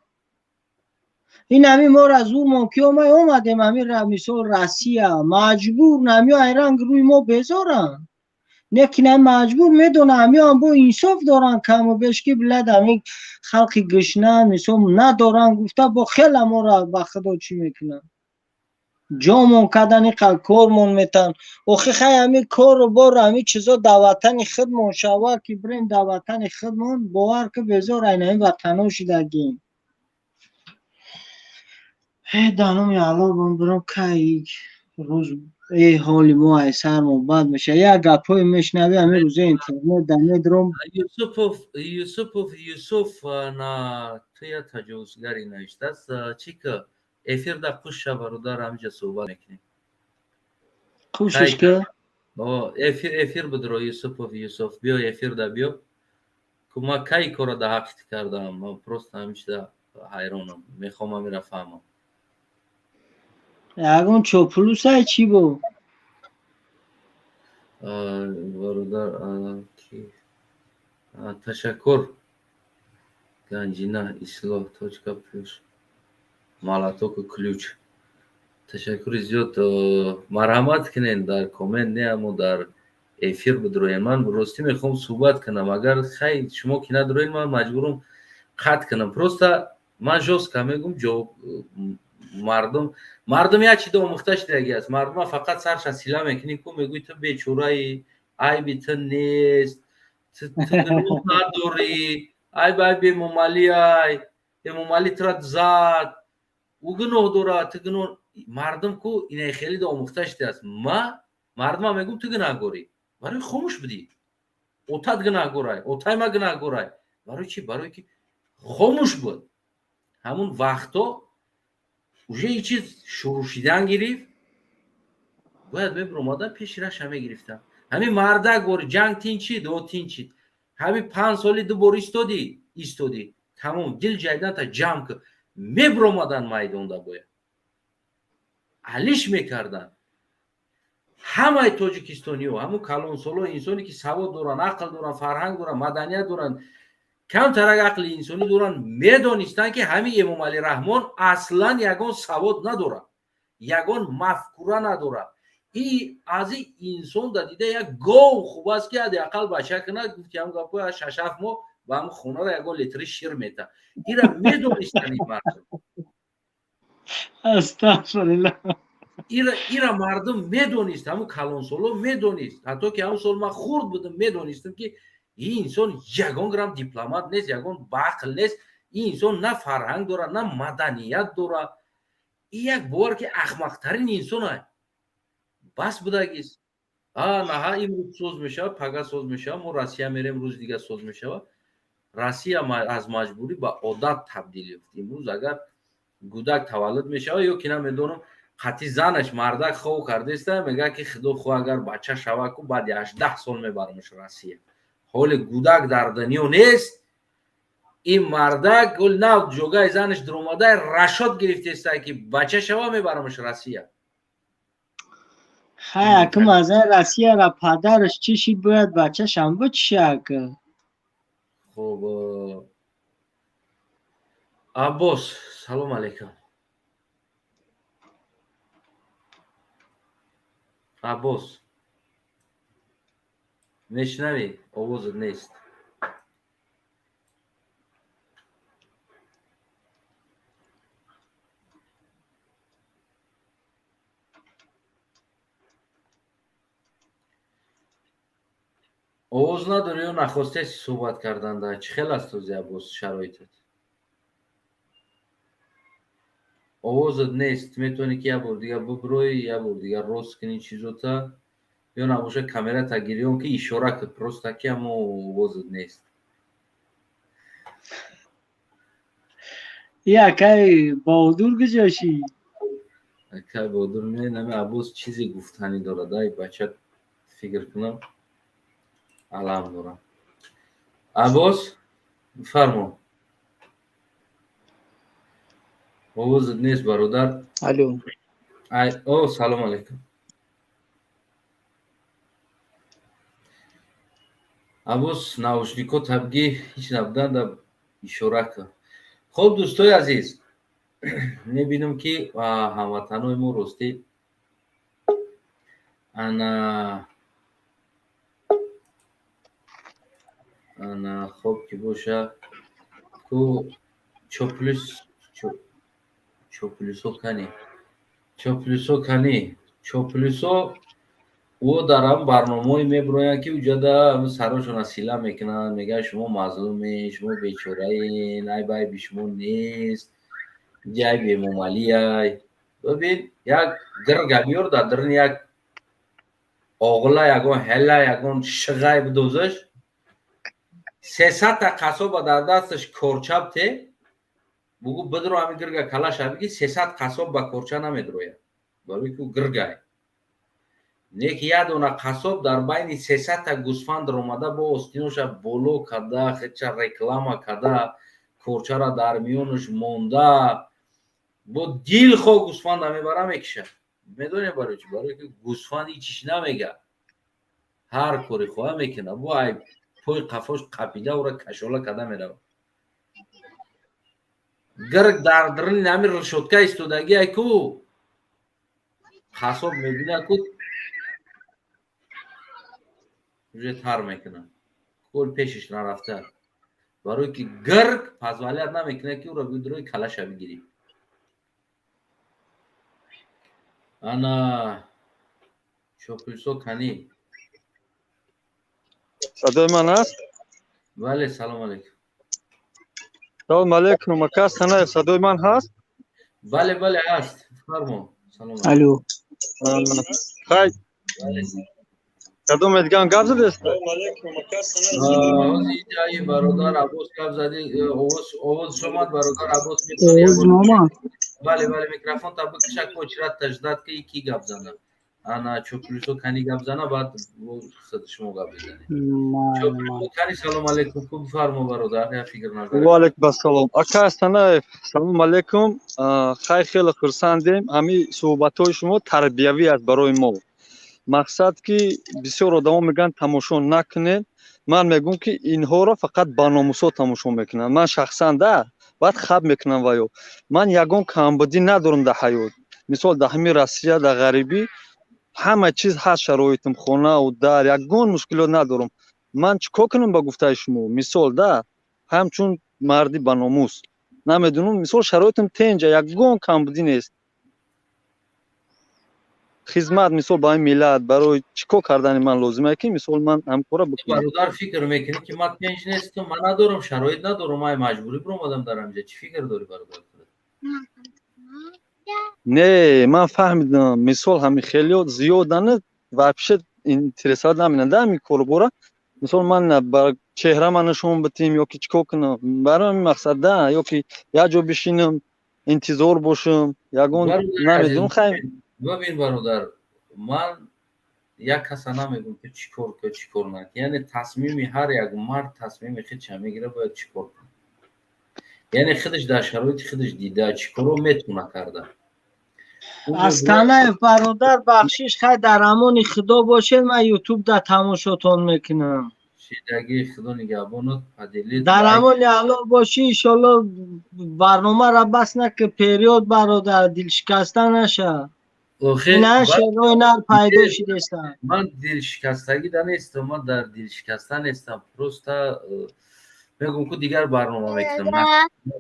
Ин ҳами моро зурмон ки омай, омадем ҳами, мисол, Россия маҷбур намиё, айранг рӯи мо безоранд, лекин ҳами маҷбур медонам, ҳамиёам бо инсоф доранд каму беш, ки билад ҳами халқи гишна, мисол, надоранд гуфта, бо хела моро ба худо чӣ мекунанд, ҷомон кардани кормон метан. Охи хай, ҳами кору бор, ҳами чизо дар ватани худмон шава, ки бирем дар ватани худмон, бовар ки безор айнаи ватано шидагем. Э, дар номи Алло, биром, кай рӯз э ҳоли мо ай сармон бад меша, як гапҳое мешунавӣ, ҳамин рӯза интернет да медром. Юсупов, Юсупов Юсуф на туя таҷовузгари навиштааст. Чӣ ка эфир да қуша, бародар, ҳамиҷа суҳбат мекунем. Қушиш ка. Эфир будро, Юсупов Юсуф, биё эфир да, биё ку. Ма кай кора да ҳаққит кардам? Ман просто ҳамиҷа ҳайронам, мехоҳам ҳамира фаҳмам. Ягон чоплусай чӣ бо? Бародар, ташаккур. Ганҷина ислоҳ точка плюс молотоку ключ, ташаккури зиёд. Марҳамат кунед, дар коммент не, аммо дар Эфир бидроем. Ман ростӣ мехоҳам суҳбат кунам. Агар хай шумо ки надроед, ман маҷбурам қатъ кунам. Просто ман жёстко мегум, ҷавоб мардум як чиз омӯхта шудаги аст. Мардума фақат сарша сила мекунӣ ку, мегӯӣ, ту бечораӣ, айби ту нест, ту гуноҳ надорӣ, айб айби Эмомалӣ, ай Эмомалӣ тура зад, ӯ гуноҳ дорад, ту гуноҳ. Мардум ку инаи хеле омӯхта шудааст. Ма мардума мегӯм, ту гунаҳгорӣ, барои хомӯш будӣ, отат гунаҳгорай, отай ма гунаҳгорай. Барои чӣ? Барое ки хомӯш буд. Ҳамун вақто уже и чиз шурӯъ шидан гирифт, бояд мебиромадан, пеши раша мегирифтам. Ҳамин мардак бори ҷанг тинчид, о тинчид, ҳамин 5 соли ду бор истодӣ, истодӣ, тамом, дил ҷайданта ҷамъ ку, мебиромадан майдонда, бояд алиш мекарданд ҳамаи тоҷикистониҳо, ҳамун калонсоло, инсоне ки савод доранд, ақл доранд, фарҳанг доранд, маданият доранд, камтарак ақли инсонӣ доранд, медонистанд, ки ҳамин Эмомалӣ Раҳмон аслан ягон савод надорад, ягон мафкура надорад. И аз ин инсон да дида як гов хуб аст, ки ҳадди ақал бача кунад. Гуфти ҳам гапҳои аз 6-7 моҳ ба ҳамн хонара ягон литри шир мета. Ира медонистанд ин мардум. Астағфируллоҳ. Ира мардум медонист, ҳамун калонсоло медонист. Ҳатто ки ҳамун сол ман хурд будам, медонистам, ки ин инсон ягон грамм дипломат нест, ягон баақл нест, ин инсон на фарҳанг дорад, на маданият дорад. И як бовар ки ахмақтарин инсон бас будагист. А наҳа, имрӯз соз мешавад, пага соз мешавад, мо Россия мерем, рӯзи дигар соз мешавад. Россия аз маҷбурӣ ба одат табдил ёфт. Имрӯз агар гудак таваллуд мешавад ё ки намедонам, қатъи занаш мардак хов кардеста, мегӯяд, ки худо хоҳ, агар бача шавад ку, баъди 18 сол мебарамаш Россия. Ҳоле гудак дар дунё нест, ин мардак гул нав ҷогаи занаш дуромада, рашод гирифтеста, ки бача шава, мебарамаш Россия. Хай, акм аз ин Россияра падараш чишид, бояд бачашам бучиша ака. Хуб, Аббос, салом алейкум. Аббос, мешунавӣ? Овозат нест. Овоз надорӣ ё нахостеси суҳбат карданда? Чӣ хел аст ози, Аббос, шароитат? Овозат нест. Метавонӣ ки як бор дигар бубурӯӣ, як бор дигар рост кунӣ чизота, ё набоша камерата гирён ки ишора кун просто, ки ҳамо овозат нест. И акай Баҳодур куҷошӣ? Акай Баҳодур нами. Аббос чизе гуфтанӣ дорад. Ай бача, фикр кунам, алам дорам. Аббос, фармо, овозат нест, бародар. Алло. Ай, о, салом алейкум, Аббос. Наушникҳо табгӣ ҳеҷ набуданд, ишора кун. Хуб, дӯстои азиз, мебинам, ки ҳамватанои мо ростӣ ана хоб ки боша ку чоплюс чоплюсо кани, чоплюсо кани, чоплюсо. Ӯ дар ҳам барномаҳое мебироянд, ки уҷада сарошона сила мекунанд, мегӯянд, шумо мазлуме, шумо бечораен, айб айби шумо нест, инҷа айби Эмомалиай. Бибин, як гирга биёр, дар даруни як оғла, ягон ҳела, ягон шиғай бидозаш, 300-та қассоба дар дасташ корчаб те, бугӯ, бидро, ҳамин гирга калаша биги, 300 қассоб ба корча намедрояд, барои ки ӯ гиргай. Не ки як дона қассоб дар байни 300-та гӯсфанд омада, бо остиноша боло карда, хеча реклама карда, корчара дар миёнаш монда, бо дилхоҳ гӯсфанда мебара, мекишад. Медонем барои чӣ? Барои ки гӯсфанд ҳичиш намега, ҳар кори хоҳа мекунад, бо ай пои қафош қапида ӯра кашола карда меравад. Гирг дар даруни ҳамин решётка истодагӣ, ай ку қассоб мебинад ку. Уже тар мекунад, кол пешиш нарафта, барое ки гирг позволять намекунад, ки ӯро бидрои калаша бигирӣ. Ана, Чопулсо, канӣ? Садои ман аст? Бале, салом алейкум. Салом алейкум, ака Санаев, садои ман ҳаст? Бале, бале, ҳаст, фармо, салом. Алло. Хай, кадом диган гап задест? Ҳози бародар Аббос гап зади, овоз омад, бародар Аббос. Бале, бале, микрофон та бикша, кочрат ждать ки ки гап зана. Ана, Чоплюсо, кани, гап зана, баъд шумо гап бизанед. Чоплюсо, кани, салом алейкум, хуб, фармо, бародар, я фикр назар. Ва алейкум ассалом, ака Санаев, салом алейкум. Хай, хеле хурсандем, ҳамин суҳбатҳои шумо тарбиявӣ аст барои мо. Мақсад ки бисёр одамо мегӯянд, тамошо накунед. Ман мегӯм, ки инҳоро фақат баномусо тамошо мекунанд. Ман шахсан да баъд хаб мекунам ва ё ман ягон камбудӣ надорам дар ҳаёт. Мисол, дар ҳамин Россия, дар ғарибӣ ҳама чиз ҳаст, шароитам, хонау дар, ягон мушкилот надорам. Ман чӣ кор кунам ба гуфтаи шумо? Мисол, да ҳамчун марди баномус, намедонам, мисол, шароитам тенҷа, ягон камбудӣ нест. Хизмат, мисол, ба ин миллат барои чӣ кор кардани ман лозима, ки мисол ман ҳамкора бикунам? Бародар, фикр мекунӣ, ки ман тенҷ нестам, ман надорам, шароит надорам, ман маҷбурӣ биромадам дар ҳамҷа. Чӣ фикр дорӣ, бародар? Не, ман фаҳмидам. Мисол, ҳами хелиё зиёдана вообще интересовать намекунанд ҳамин кору бора. Мисол, ман ба чеҳрама нишон битим ё ки чӣ кор кунам барои ҳамин мақсад да, ё ки як ҷо бишинам, интизор бошам, ягон намедонам, хай. Бибин, бародар, ман як каса намегӯм, ки чӣ кор кун, чӣ кор накун. Яъне тасмими ҳар як мард тасмими худша мегирад, бояд чӣ кор кунад, яъне худаш дар шароити худаш дида, чӣ корро метавона карда. Астанаев бародар, бахшиш, хай, дар амони Худо бошед, ман Ютуб да тамошотон мекунам. Шидаги, Худо нигаҳбонат, поделить. Дар амони Аллоҳ бошӣ, иншолло. Барномаро бас наки, период, бародар, дилшикаста наша. Ина шерои нар пайдо шидестан. Ман дилшикастагӣ да нестам, ман дар дилшикаста нестам, просто мегӯм, ку дигар барнома мекунам,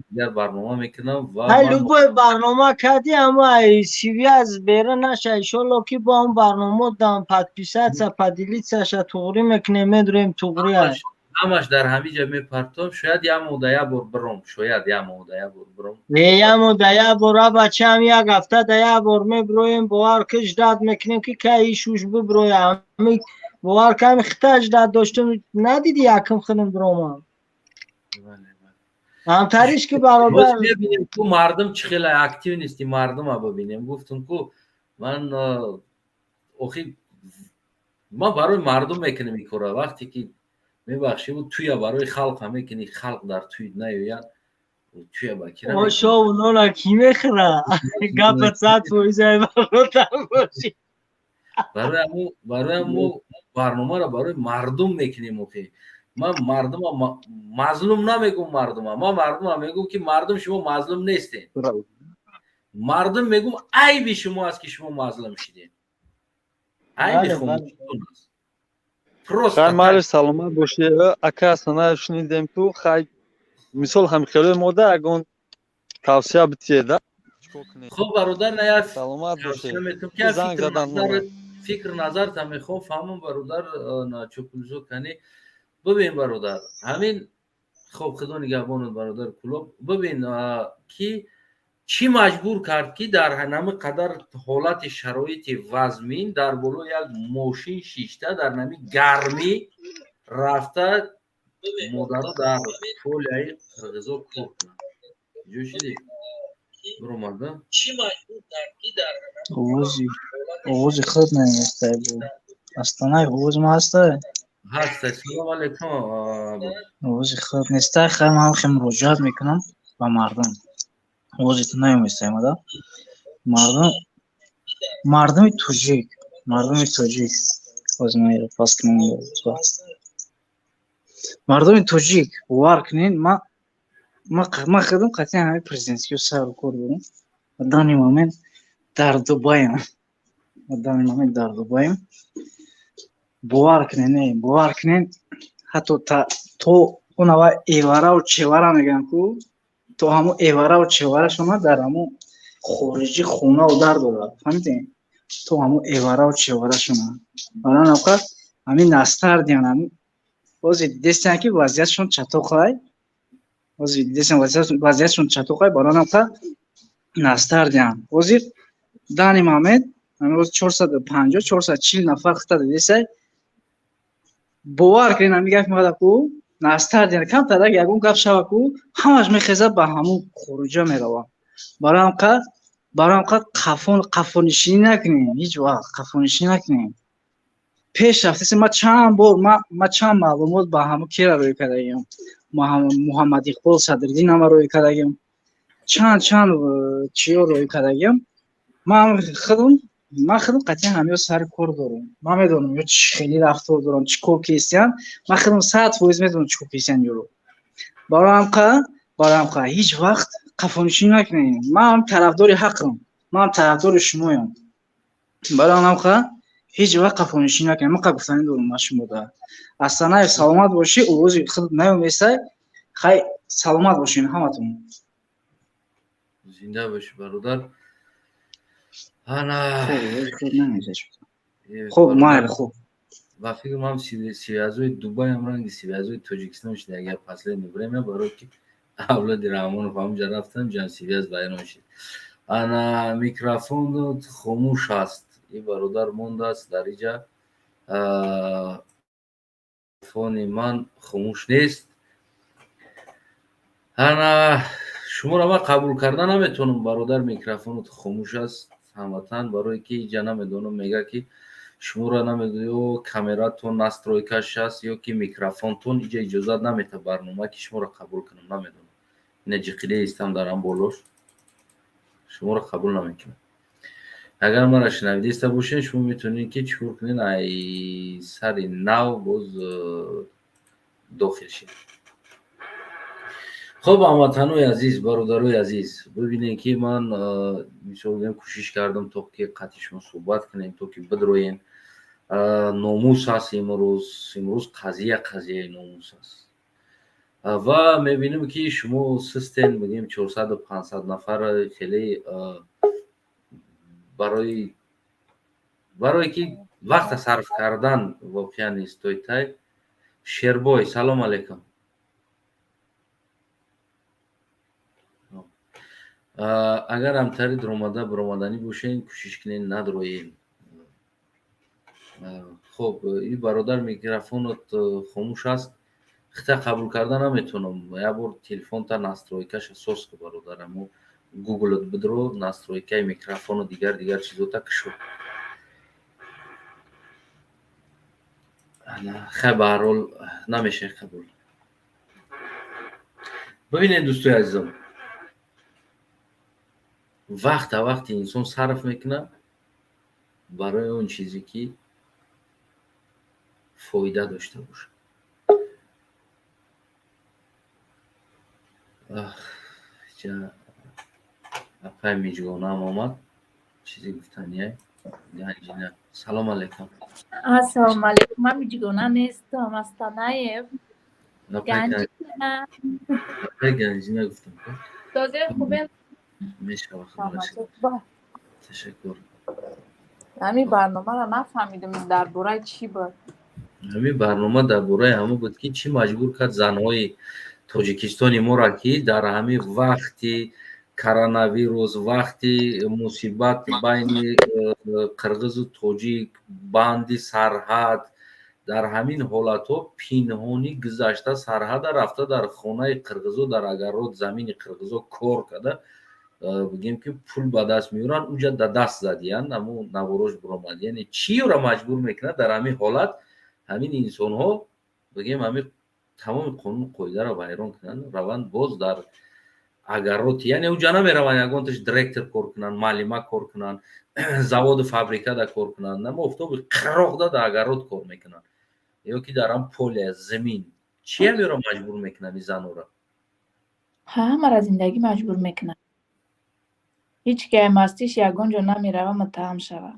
дигар барнома мекунам ва ҳай, любой барнома кардӣ, аммо связь бера наша. Иншолло, ки бо он барнома дам подписаться, поделиться ша туғрӣ мекунем, медурем, туғрӣ. Ҳамаш дар ҳамин ҷо мепартом. Шояд як моҳда як бор биром, шояд як моҳда як бор биром. Не, як моҳда як бор, а бачаам, як ҳафта да як бор мебироем. Бовар ки, ждать мекунем, ки кай ишуш бибироя. Ами бовар ками хита ждать доштум, надиди, якм худам биромам. Ҳамтариш ки, бародар. Мебинем, ку мардум чӣ хела активности мардума бибинем. Гуфтум ку, ман охи ман барои мардум мекунем ин кора. Вақте ки, мебахшӣ, туя барои халқа мекунӣ, халқ дар туй наёяд, туя ба кира? Ошову нона кӣ мехӯра? Гапа 100% бародар бошӣ. Барои мо барномаро барои мардум мекунем. Охи ман мардума мазлум намегӯм, мардума, ман мардума мегӯм, ки мардум, шумо мазлум нестед. Мардум мегӯм, айби шумо аст, ки шумо мазлум шидед, айби хомӯшитон аст. Просто хай, майли, саломат бошӣ, ака Санаев. Шунидем ту, хай, мисол, ҳамхелои мода ягон тавсия битиеда. Хуб, бародар, на. Саломат бошед. Занг задан. Фикр назарта мехоҳам фаҳмам, бародар Чопулзо, кани. Бибин, бародар, ҳамин. Хоб, Худо нигаҳбонат, бародар Кулоб. Бибин, ки чӣ маҷбур кард, ки дар ҳами қадар ҳолати шароити вазмин дар болои як мошин шишта, дар нами гармӣ рафта, модаро дар поляи қирғизо кор кунанд? Ҷо шидӣ биромада. Овози худ наместай. Астанаев, овози ма ҳастай? Ҳастай, салом алейкум. Овози худ нестай. Хай, ман хе муроҷиат мекунам ба мардум. Овози ту наёместай мада. Мардум, мардуми тоҷик, мардуми тоҷик, ози ман пас кунам. Мардуми тоҷик, бовар кунед, ман худам қатъиян ҳамаи президентскиё сару кор дорам. Данный момент дар Дубаем, данный момент дар Дубаем. Бовар кунед, не, бовар кунед, ҳатто то онава эвараву чевара мегӯям ку, то ҳамун эвараву чеварашона дар ҳамун хориҷӣ хонаву дар дорад, фаҳмидем? То ҳамун эвараву чеварашона барои ҳамин ҳамин настардиан. Ҳамин ҳозир дидестиан, ки вазъиятшон чатоқай, ҳозир дидестиан, вазъиятшон чатоқай, барои ҳамин настардиан. Ҳозир дани момент ҳамин 450, 440 нафар хита дидесай. Бовар кунед, ҳамин гап меояд ку, настардиан камтарак ягон гап шава ку, ҳамаш мехезад, ба ҳамун хориҷа меравад. Барои ҳамин қафон қафонишинӣ накунем, ҳеҷ вақт қафонишинӣ накунем. Пеш рафтаси ма чанд бор ма чанд маълумот ба ҳамун кера рӯй кардагиам, Муҳаммад Иқбол Садриддин ама рӯй кардагиам, чанд чанд чиё рӯй кардагиам. Ман худам қатъиян ҳамиё сари кор дорам, ман медонам ё чӣ хеле рафтор дорам, чӣ кор кестиян. Ман худам 100% медонам, чӣ кор кестиян ёро. Барои ҳамқа ҳеҷ вақт қафонишинӣ накунем. Ман тарафдори ҳақам, ман тарафдори шумоям. Барои ҳамқа ҳеҷ вақт қафонишинӣ накунем. Ман гуфтанӣ дорам аз шумода. Астанаев, саломат бошӣ, овози худ наёмесай. Хай, саломат бошед ҳаматон. Зинда бошӣ, бародар. Ана. Хуб, майли, хуб. Ба фикр ман, связои Дубай ҳам ранги связои Тоҷикистон шуда агар последнее время, барое ки авлоди Раҳмонов ҳамунҷа рафтан, ҷан связь вайрон шид. Ана, микрофонот хомӯш аст, и бародар мондааст дар иҷа. Фони ман хомӯш нест. Ана, шуморо ман қабул карда наметавонам, бародар, микрофонот хомӯш аст, ҳамватан, барое ки иҷа намедонам, мега ки шуморо намедонам, ё камератон настройкаш аст, ё ки микрофонтон иҷа иҷозат наметавад барнома, ки шуморо қабул кунам. Намедонам, ина ҷиқида истам дар ҳам болош, шуморо қабул намекунам. Агар маро шунавидаиста бошед, шумо метавонед, ки чӣ кор кунед, ай сари нав боз дохил шед. Хуб, ҳамватанои азиз, бародарои азиз, бибинед, ки ман, мисол гӯем, кӯшиш кардам, то ки қатъи шумо суҳбат кунем, то ки бидроем. Номус аст имрӯз, имрӯз қазия қазияи номус аст ва мебинем, ки шумо систен, бигем, 400-у 500 нафар. Хеле барое ки вақта сарф кардан воқеан нест. Тойтай Шербой, салом алейкум. Агар ҳамтари дуромада биромаданӣ бошед, кӯшиш кунед, надроем. Хуб, и бародар, микрофонот хомӯш аст, хита қабул карда наметавонам. Як бор телефонта настройкаша соз ку, бародар, амо гуглот бидро, настройкаи микрофону дигар дигар чизота кушо. Хай, ба ҳар ҳол намешавад қабул. Бибинед, дӯстои азизам, вақта вақти инсон сарф мекунад барои он чизе, ки фоида дошта бошад. Апай Миҷгонаам омад, чизе гуфтания. Ганҷина, салом алейкум. Ассалому алейкум. Ман Миҷгона нестам, Астанаев. Ганҷина. Апай Ганҷина гуфтам. Дозе, хубем? Мешава, ташаккур. Ҳамин барномаро нафаҳмидам, дар бораи чӣ буд? Ҳамин барнома дар бораи ҳамон буд, ки чӣ маҷбур кард занҳои Тоҷикистони моро, ки дар ҳамин вақти коронавирус, вақти мусибат байни қирғизу тоҷик, банди сарҳад, дар ҳамин ҳолатҳо пинҳонӣ гузашта сарҳада рафта, дар хонаи қирғизо, дар агарот замини қирғизо кор карда, бигем, ки пул ба даст меоранд, уҷа да даст задиянд, амо наворош биромад. Яъне чӣ ёро маҷбур мекунад дар ҳамин ҳолат ҳамин инсонҳо, бигем, ҳамин тамоми қонуну қоидаро вайрон кунанд, раванд боз дар агароти, яъне уҷа намераванд ягонташ директор кор кунанд, маълима кор кунанд, заводу фабрикада кор кунанд, намо офтоби қироқда дар агарот кор мекунанд ё ки дар ҳам поле замин. Чи ҳамеро маҷбур мекунад ин занора? Ҳамаро зиндагӣ маҷбур мекунад. Ҳеҷ ки ай мастиш ягон ҷо намерава, муттаҳам шава.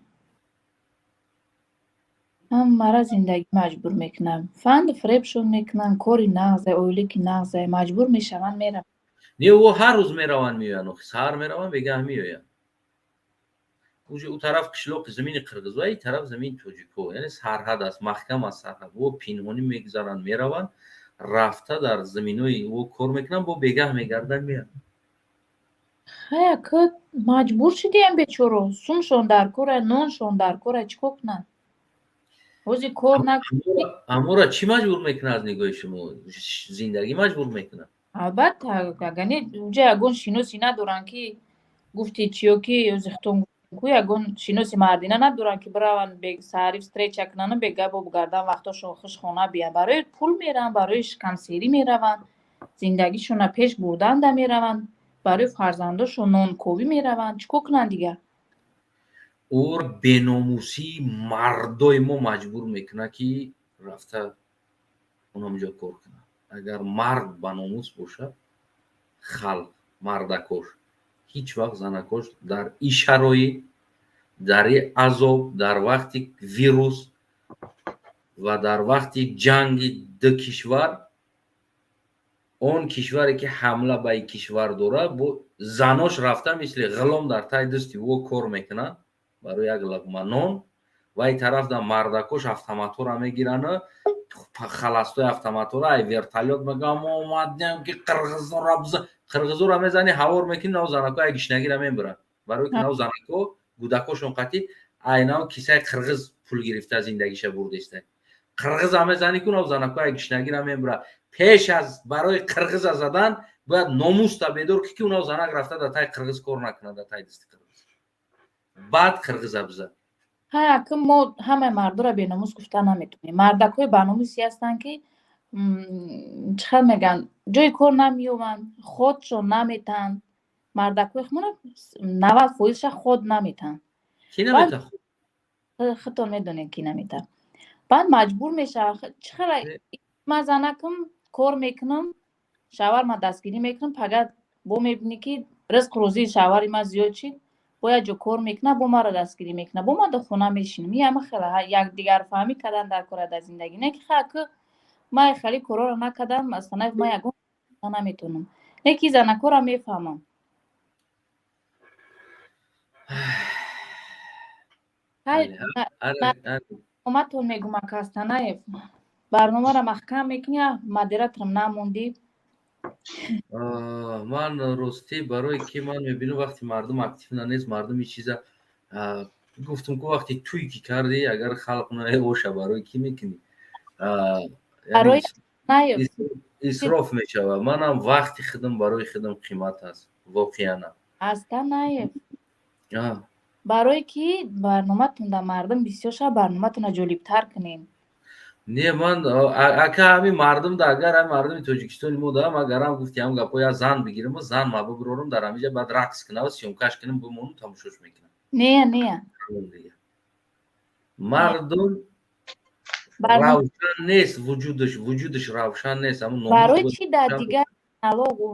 Ҳамара зиндагӣ маҷбур мекунад. Фанду фиребшон мекунанд, кори нағзе, оилаки нағзе, маҷбур мешаванд, мераванд. Не, ӯ ҳар рӯз мераванд, меоянд. Охи, саҳар мераванд, бегаҳ меоянд. Уже ӯ тараф қишлоқи замини қирғиз ва ин тараф замини тоҷико, яъне сарҳад аст, маҳкам аст сарҳад. О пинҳонӣ мегузаранд, мераванд, рафта дар заминои ӯ кор мекунанд, бо бегаҳ мегарданд, меоянд. Хай, ака, маҷбур шудиям бечоро. Сумшон дар кора, ноншон дар кора, чӣ кор кунанд? Ҳозир кор накунӣ. Амора чӣ маҷбур мекунад аз нигоҳи шумо? Зиндагӣ маҷбур мекунад? Албатта, агар не, уҷа ягон шиносе надоранд, ки гуфти чиё, ки ӯзи худтон ку, ягон шиноси мардина надоранд, ки бираванд, саҳари встреча кунанду бега бобгардан, вақтошон хуш хона биям. Барои пул мераванд, барои шикамсерӣ мераванд, зиндагишонро пеш бурданда мераванд, барои фарзандошон нонковӣ мераванд. Чӣ кор кунанд дигар? Ӯро беномусии мардои мо маҷбур мекунад, ки рафта онамҷо кор кунад. Агар мард ба номус бошад, халқ мардакош ҳеҷ вақт занакош дар и шароит, дар и азоб, дар вақти вирус ва дар вақти ҷанги ду кишвар, он кишваре ки ҳамла ба ин кишвар дорад, бо занош рафта мисли ғулом дар таи дасти ӯ кор мекунанд барои як луқма нон, ва ин тараф да мардакош автоматора мегиранд, халастои автоматора, ай вертолёт мегӯянд: «Мо омадем, ки қирғизора қирғизора мезани, ҳавор мекунӣ». Нав занако ай гишнагира мебаранд, барои ки нав занако гудакошон қатӣ ай нав кисаи қирғиз пул гирифта зиндагиша бурдеста. Қирғиза мезанӣ ку, нав занако ай гишнагира мебарад. Пеш аз барои қирғиза задан бояд номуста бедор ки унав занак рафта дар таи қирғиз кор накунад, дар таи дасти қирғиз, баъд қирғиза бизан. Ҳа, ака, мо ҳамаи мардоро беномус гуфта наметавонем. Мардакҳои баномусе ҳастанд, ки чӣ хел мегӯянд, ҷои кор намеёбанд, ходшон наметаҳанд. Мардакҳои худмона 90 фоизша ход наметаҳанд. Ки наметаҳад? Худтон медонед, ки наметаҳад. Баъд маҷбур мешавад. Чӣ хела ман занакам кор мекунам, шавҳар ман дастгирӣ мекунам, пага бо мебинӣ, ки ризқу рӯзии шавҳари ман зиёд шид, бо як ҷо кор мекунад, бо маро дастгирӣ мекунад, бо ман дар хона мешинам. И ҳама хела якдигарфаҳмӣ кардан дар кора дар зиндагӣ. Не ки ха, ку ман хеле корҳоро накардам, масалан, ман ягон наметавонам. Не ки занакҳоро мефаҳмам. Омадтон мегум, ака Астанаев, барномаро маҳкам мекунӣ, модераторам намондӣ. Ман ростӣ, барое ки ман мебинам, вақти мардум активно нест, мардум ин чиза гуфтум ку, вақти туй ки кардӣ, агар халқ наоша, барои кӣ мекунӣ? Исроф мешавад. Манам вақти худам барои худам қимат аст воқеана. Астанаев, барое ки барноматон дар мардум бисёр шавад, барноматонро ҷолибтар кунем. Не, ман, ака, ҳамин мардум да, агар ҳамин мардуми Тоҷикистони мо да, агарам гуфти ҳам гапо, я зан бигирам, зан ма бибирорам, дар ҳамиҷа баъд рақс кунам, съёмкаш кунам, бимонам, тамошош мекунам. Не, не. Мардум равшан нест, вуҷудаш равшан нест. Барои чӣ дар дигар налогу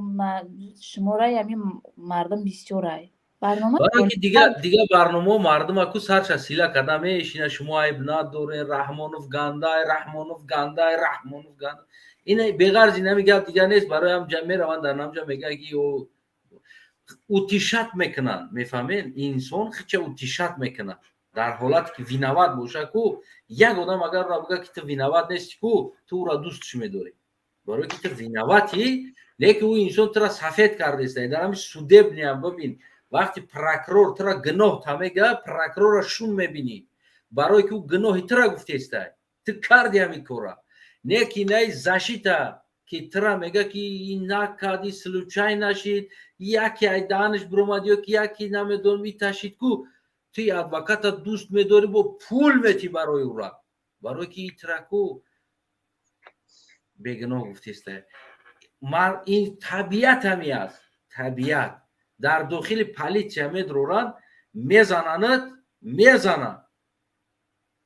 шумораи ҳамин мардум бисёрай? Барои ки дигар барномао мардум аку сарша сила карда мешина: «Шумо айб надорен, Раҳмонов гандай, Раҳмонов гандай, Раҳмонов гандай». Ин беғарз инами гап дигар нест. Барои ҳам мераванд, дар намҷа мегӯянд, ки утишать мекунанд. Мефаҳмед, инсон хича утишать мекунад дар ҳолате ки виноват боша ку. Як одам агар ӯра бигӯяд, ки ту виноват нести ку, ту ӯра дӯстш медорӣ, барое ки ту виноватӣ, лекин ӯ инсон тура сафед кардеста. Дар ҳами судебный ам бибин, вақти прокурор тура гуноҳ та мега, прокурорро шум мебинӣ, барое ки ӯ гуноҳи тура гуфтеста, ту карди ҳамин кора. Не ки наи защита ки тура мега, ки ин накарди, случай нашид, яке ай даҳанаш биромад ё ки яке намедонам иташид ку, туи адвоката дӯст медорӣ, бо пул метӣ барои ӯра, барое ки итра ку бегуноҳ гуфтеста. Ин табиат ҳами аст, табиат. Дар дохили полиция медроранд, мезананад, мезананд,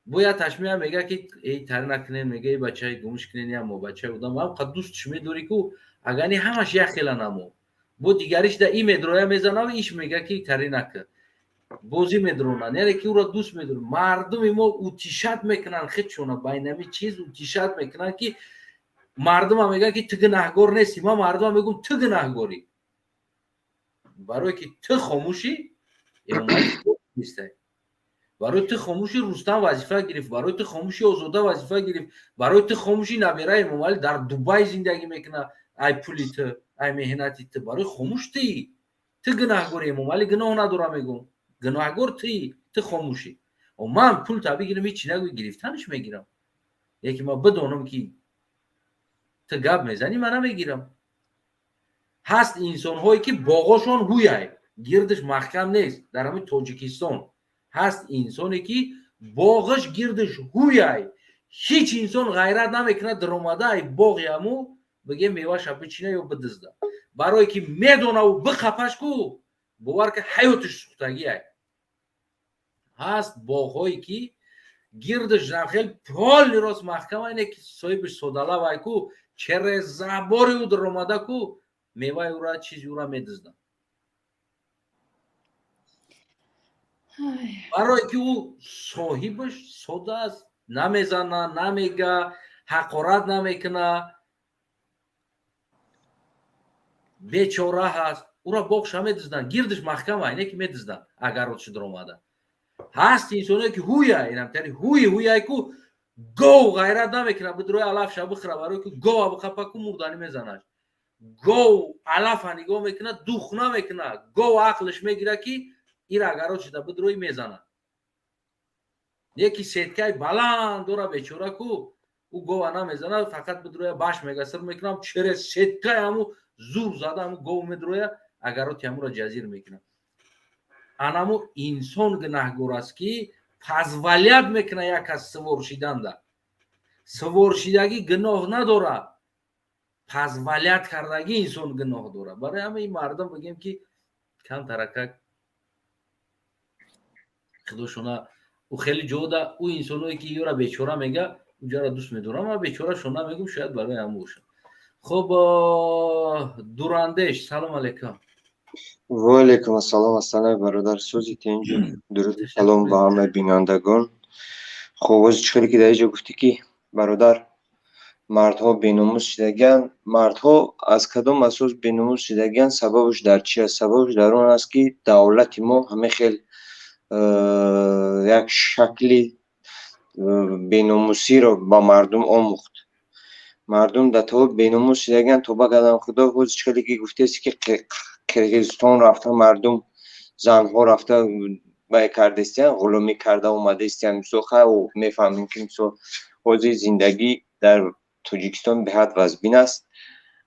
бояд ташмия мега, ки эй, тари накунен, мега: «Эй, бачаи, гумш кунен». Ямо бачаи одам ҳам дӯстш медорӣ ку, агар не, ҳамаш як хела намо. Бо дигариш да и медроя, мезанав, иш мега, ки тари накун. Бозӣ медронанд, яъне ки ӯро дӯст медоранд. Мардуми мо утешать мекунанд худшона, байнами чиз утешать мекунанд, ки мардума мегӯянд, ки ту гунаҳгор нестӣ. Ман мардума мегӯм, ту гунаҳгорӣ, барое ки ту хомӯшӣ, нестай. Барои ту хомӯшӣ, Рустам вазифа гирифт. Барои ту хомӯшӣ, Озода вазифа гирифт. Барои ту хомӯшӣ, набераи Эмомалӣ дар Дубай зиндагӣ мекунад, ай пули ту, ай меҳнати ту. Барои хомӯш тии, ту гунаҳгори. Эмомалӣ гуноҳ надора, мегӯм, гунаҳгор тии, ту хомӯшӣ. Ман пул та бигирам, ҳечи нагӯй, гирифтанаш мегирам. Яке ман бидонам, ки ту гап мезанӣ, ман намегирам. Ҳаст инсонҳое, ки боғошон ҳуяй, гирдиш маҳкам нест. Дар ҳамин Тоҷикистон ҳаст инсоне, ки боғаш гирдиш ҳуяй, ҳеҷ инсон ғайрат намекунад даромада ай боғи ҳаму, бигем, меваша бичина ё бидизда, барое ки медонаву биқапаш ку, бовар ки, ҳаётиш сӯхтагиай. Ҳаст боғҳое, ки гирдиш хел полный рост маҳкама, ине ки соҳибиш содалавай ку, через забори ӯ даромада ку, меваи ӯра, чизи ӯра медизданд, барое ки ӯ соҳибаш сода аст, намезана, намега, ҳақорат намекуна, бечора ҳаст. Ӯра боғша медизданд, гирдиш маҳкама, ине ки медизданд, агар ротши даромада. Ҳаст инсоное, ки ҳуя, инамтари ҳуи ҳуяй ку, гов ғайрат намекуна бидрои алафша бихӯра, барое ки гова бихапа ку, мурданӣ мезанаш. Гов алафа нигоҳ мекуна, дух намекуна. Гов ақлш мегира, ки ира агар ротшида бидрои, мезана. Яки сеткаи баланд дора бечора ку, ӯ гова намезана, фақат бидроя баш мега, сир мекунам, через сеткаи ҳаму зур зада, ҳаму гов медроя, агароти ҳамуро ҷазир мекунад. Анаму инсон гунаҳгор аст, ки позволять мекуна як кас сувор шиданда. Суворшидагӣ гуноҳ надора, позволять кардагӣ инсон гуноҳ дора. Барои ҳама ин мардум бигем, ки камтаракак худошона ӯ хеле ҷода. Ӯ инсоное, ки ёра бечора мега, уҷара дӯст медорам, ман бечорашон намегум, шояд барои ҳам бошад. Хуб, Дурандеш, салом алейкум. Ва алейкум ассалом, ассалом, бародар, сӯзи тинҷу дуруд, салом ба ҳамаи бинандагон. Хуб, ози чӣ хеле ки дар инҷо гуфтӣ, ки бародар, мардҳо беномус шудагианд, мардҳо аз кадом асос беномус шудагианд? Сабабаш дар чи аст? Сабабаш дар он аст, ки давлати мо ҳама хел як шакли беномусиро ба мардум омӯхт. Мардум дар то беномус шудагианд, тоба кардам, худо. Ҳози чӣ хеле ки гуфтест, ки Қирғизистон рафта, мардум, занҳо рафта бай кардестиян, ғуломӣ карда омадестиян. Мисол, хай, мефаҳмем, ки мисол ҳозир зиндагӣ дар Тоҷикистон беҳад вазбин аст.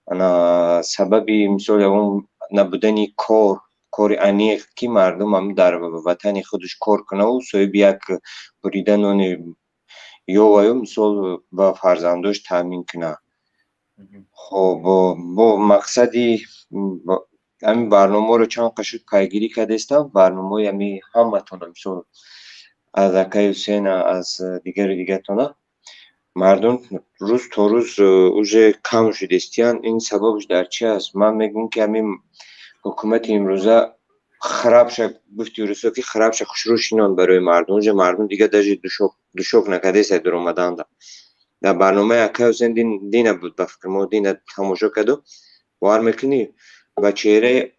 Ана сабаби, мисол, ягон набудани кор, кори аниқ, ки мардум ам дар ватани худаш кор кунаву соҳиби як бурида нони ёваю, мисол, ба фарзандош таъмин кунад. Хоб, бо мақсади ҳамин барномаро чанд қа шуд пайгирӣ кардастам, барномаҳои ҳами ҳаматона, мисол, аз акаи Ҳусейна, аз дигару дигартона. Мардум рӯз то рӯз уже кам шудестиянд. Ин сабабаш дар чи аст? Ман мегӯям, ки ҳамин ҳукумати имрӯза храпша, гуфти рӯсо, ки храпша хушрӯ шинонд барои мардум. Уже мардум дига даже душок накардеста дуромаданда. Дар барномаи акаи Ҳусейн дина буд, ба фикр, мо дина тамошо карду, бовар мекунӣ, ба чеҳраи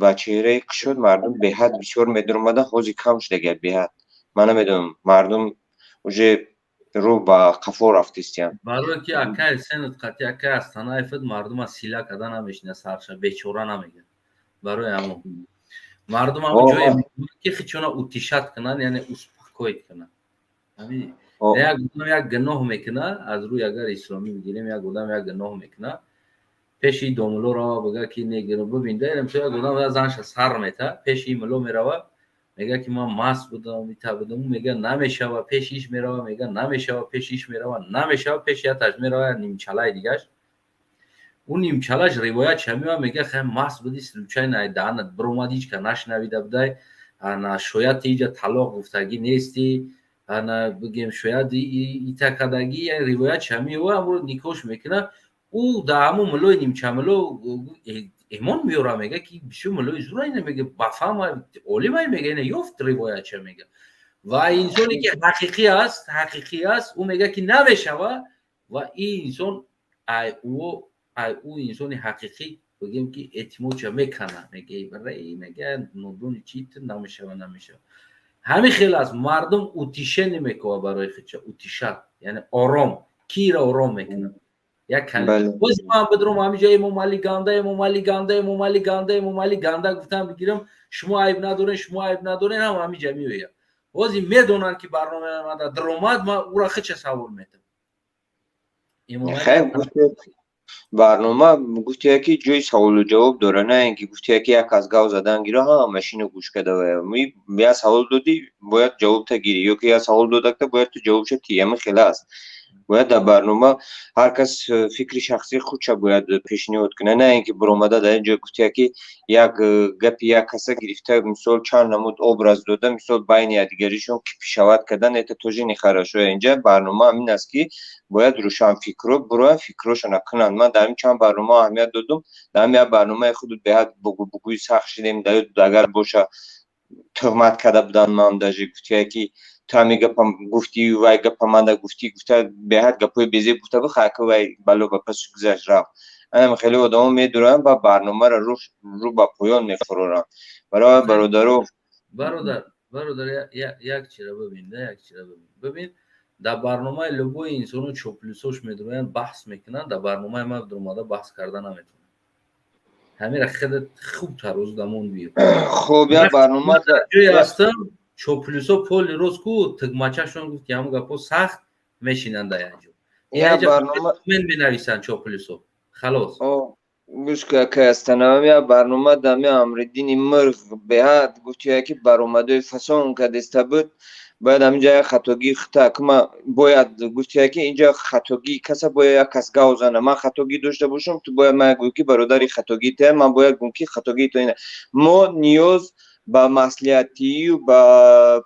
ба чеҳраи кушод мардум беҳад бисёр медуромаданд, ҳозир кам шудагият беҳад. Ман намедонам, мардум уже рӯ ба қафо рафтистиянд. Барое ки акаи Ҳусейнат қатъи акаи Астанаеват мардума сила карда намешина, сарша бечора намегӯяд. Барои ҳамон мардум ҳам ҷое ки хичона утешать кунанд, яъне успокоить кунанд. Як одам як гуноҳ мекуна, аз рӯи агар исломӣ бигирем, як одам як гуноҳ мекуна, пеши домуло рава, бага ки негиро бибин, як одам занша сар мета, пеши муло мерава, мега, ки ман маст будам, ита будам, мега, намешава. Пеши иш мерава, мега, намешава. Пеши иш мерава, намешава. Пеши яташ мерава, нимчалаи дигаш. Ӯ нимчалаш ривоят шамива, мега, хай, маст буди, случайно ай даҳанат биромад, ҳеч ка нашнавида будай, ана шояд иҷа талоқ гуфтагӣ нести, ана бигем, шояд ита кардагӣ, ривоят шамива, амро никош мекуна. Ӯ дар ҳамун мулои нимчамуло. Имон меёра, мега, ки бисёр муллои зура ина, мега, бафаҳма олимай, мега, ина ёфт ривоятча, мега. Ва инсоне ки ҳақиқӣ аст, ҳақиқӣ аст, ӯ мега, ки намешава. Ва ин инсон ай ӯ инсони ҳақиқӣ, бигем, ки эътимодша мекана, мега, мега, нодони чи ту, намешава, намешава. Ҳамин хел аст. Мардум утишение мекова барои худша, утишат, яъне ором. Киро ором мекунад? Як боз ман бидром ҳамиҷа Эмомалӣ ганда, Эмомалӣ ганда, Эмомалӣ ганда, Эмомалӣ ганда гуфтам бигирам, шумо айб надорен, шумо айб надорен, ҳам ҳамиҷа меояд. Бози медонанд, ки барномаи мада даромад, ман ӯра худша савол метам. Барнома, гуфтия, ки ҷои саволу ҷавоб дора, на ин ки, гуфтия, ки як кас гав задан гира, ҳа, машину гӯш када. Я савол додӣ, бояд ҷавобта гирӣ, ё ки я савол додакта, бояд ту ҷавобша тӣ. Ҳамин хела аст. Бояд дар барнома ҳар кас фикри шахсии худша бояд пешниҳод кунад, на ин ки биромада дар ин ҷо, гуфтия, ки як гапи як каса гирифта, мисол, чанд намуд образ дода, мисол, байни якдигаришон кипишават кардан, это тоже нехорошо. Инҷа барнома ҳамин аст, ки бояд рӯшанфикро бироянд, фикрошона кунанд. Ман дар ин чанд барнома аҳамият додум. Дар ҳамин як барномаи худ беҳад бугӯи сахт шидем, агар боша, туҳмат карда буданд. Ман даже, гуфтия, ки ту ҳамин гапам гуфтӣ, вай гапа манда гуфтӣ, гуфта, беҳад гапҳои безеб гуфта буд. Хака вай бало ба пасу гузашт, рафт. Анам хеле одамо медуранд ва барномаро рӯ ба поён мефуроранд. Барои бародаро. Бародар, бародар, як чира бибин, як чира бибин. Бибин, дар барномаи любой инсону чоплюсош медуроянд, баҳс мекунанд. Дар барномаи ман дуромада баҳс карда наметавонанд. Ҳамира хеле хуб тарӯз дамон биё. Хуб, як барнома ҷое ҳастам, чоплюсо поли роз ку тигмачашон гуфт, ки ҳамун гапҳо сахт мешинанд дар як ҷо. Як барнома мен менависанд чоплюсо, халос. Гӯш ка, кастанавам, як барнома дами Амриддини Мирғ беҳад, гуфтия, ки баромадои фасон кадеста буд. Бояд ҳаминҷа як хатогии хута кума, бояд, гуфтия, ки инҷа хатогии каса бояд як кас гав зана. Ман хатогӣ дошта бошам, ту бояд ман гӯй, ки бародари хатогии тая, ман бояд гӯм, ки хатогии ту ина. Мо ниёз ба маслиҳатию ба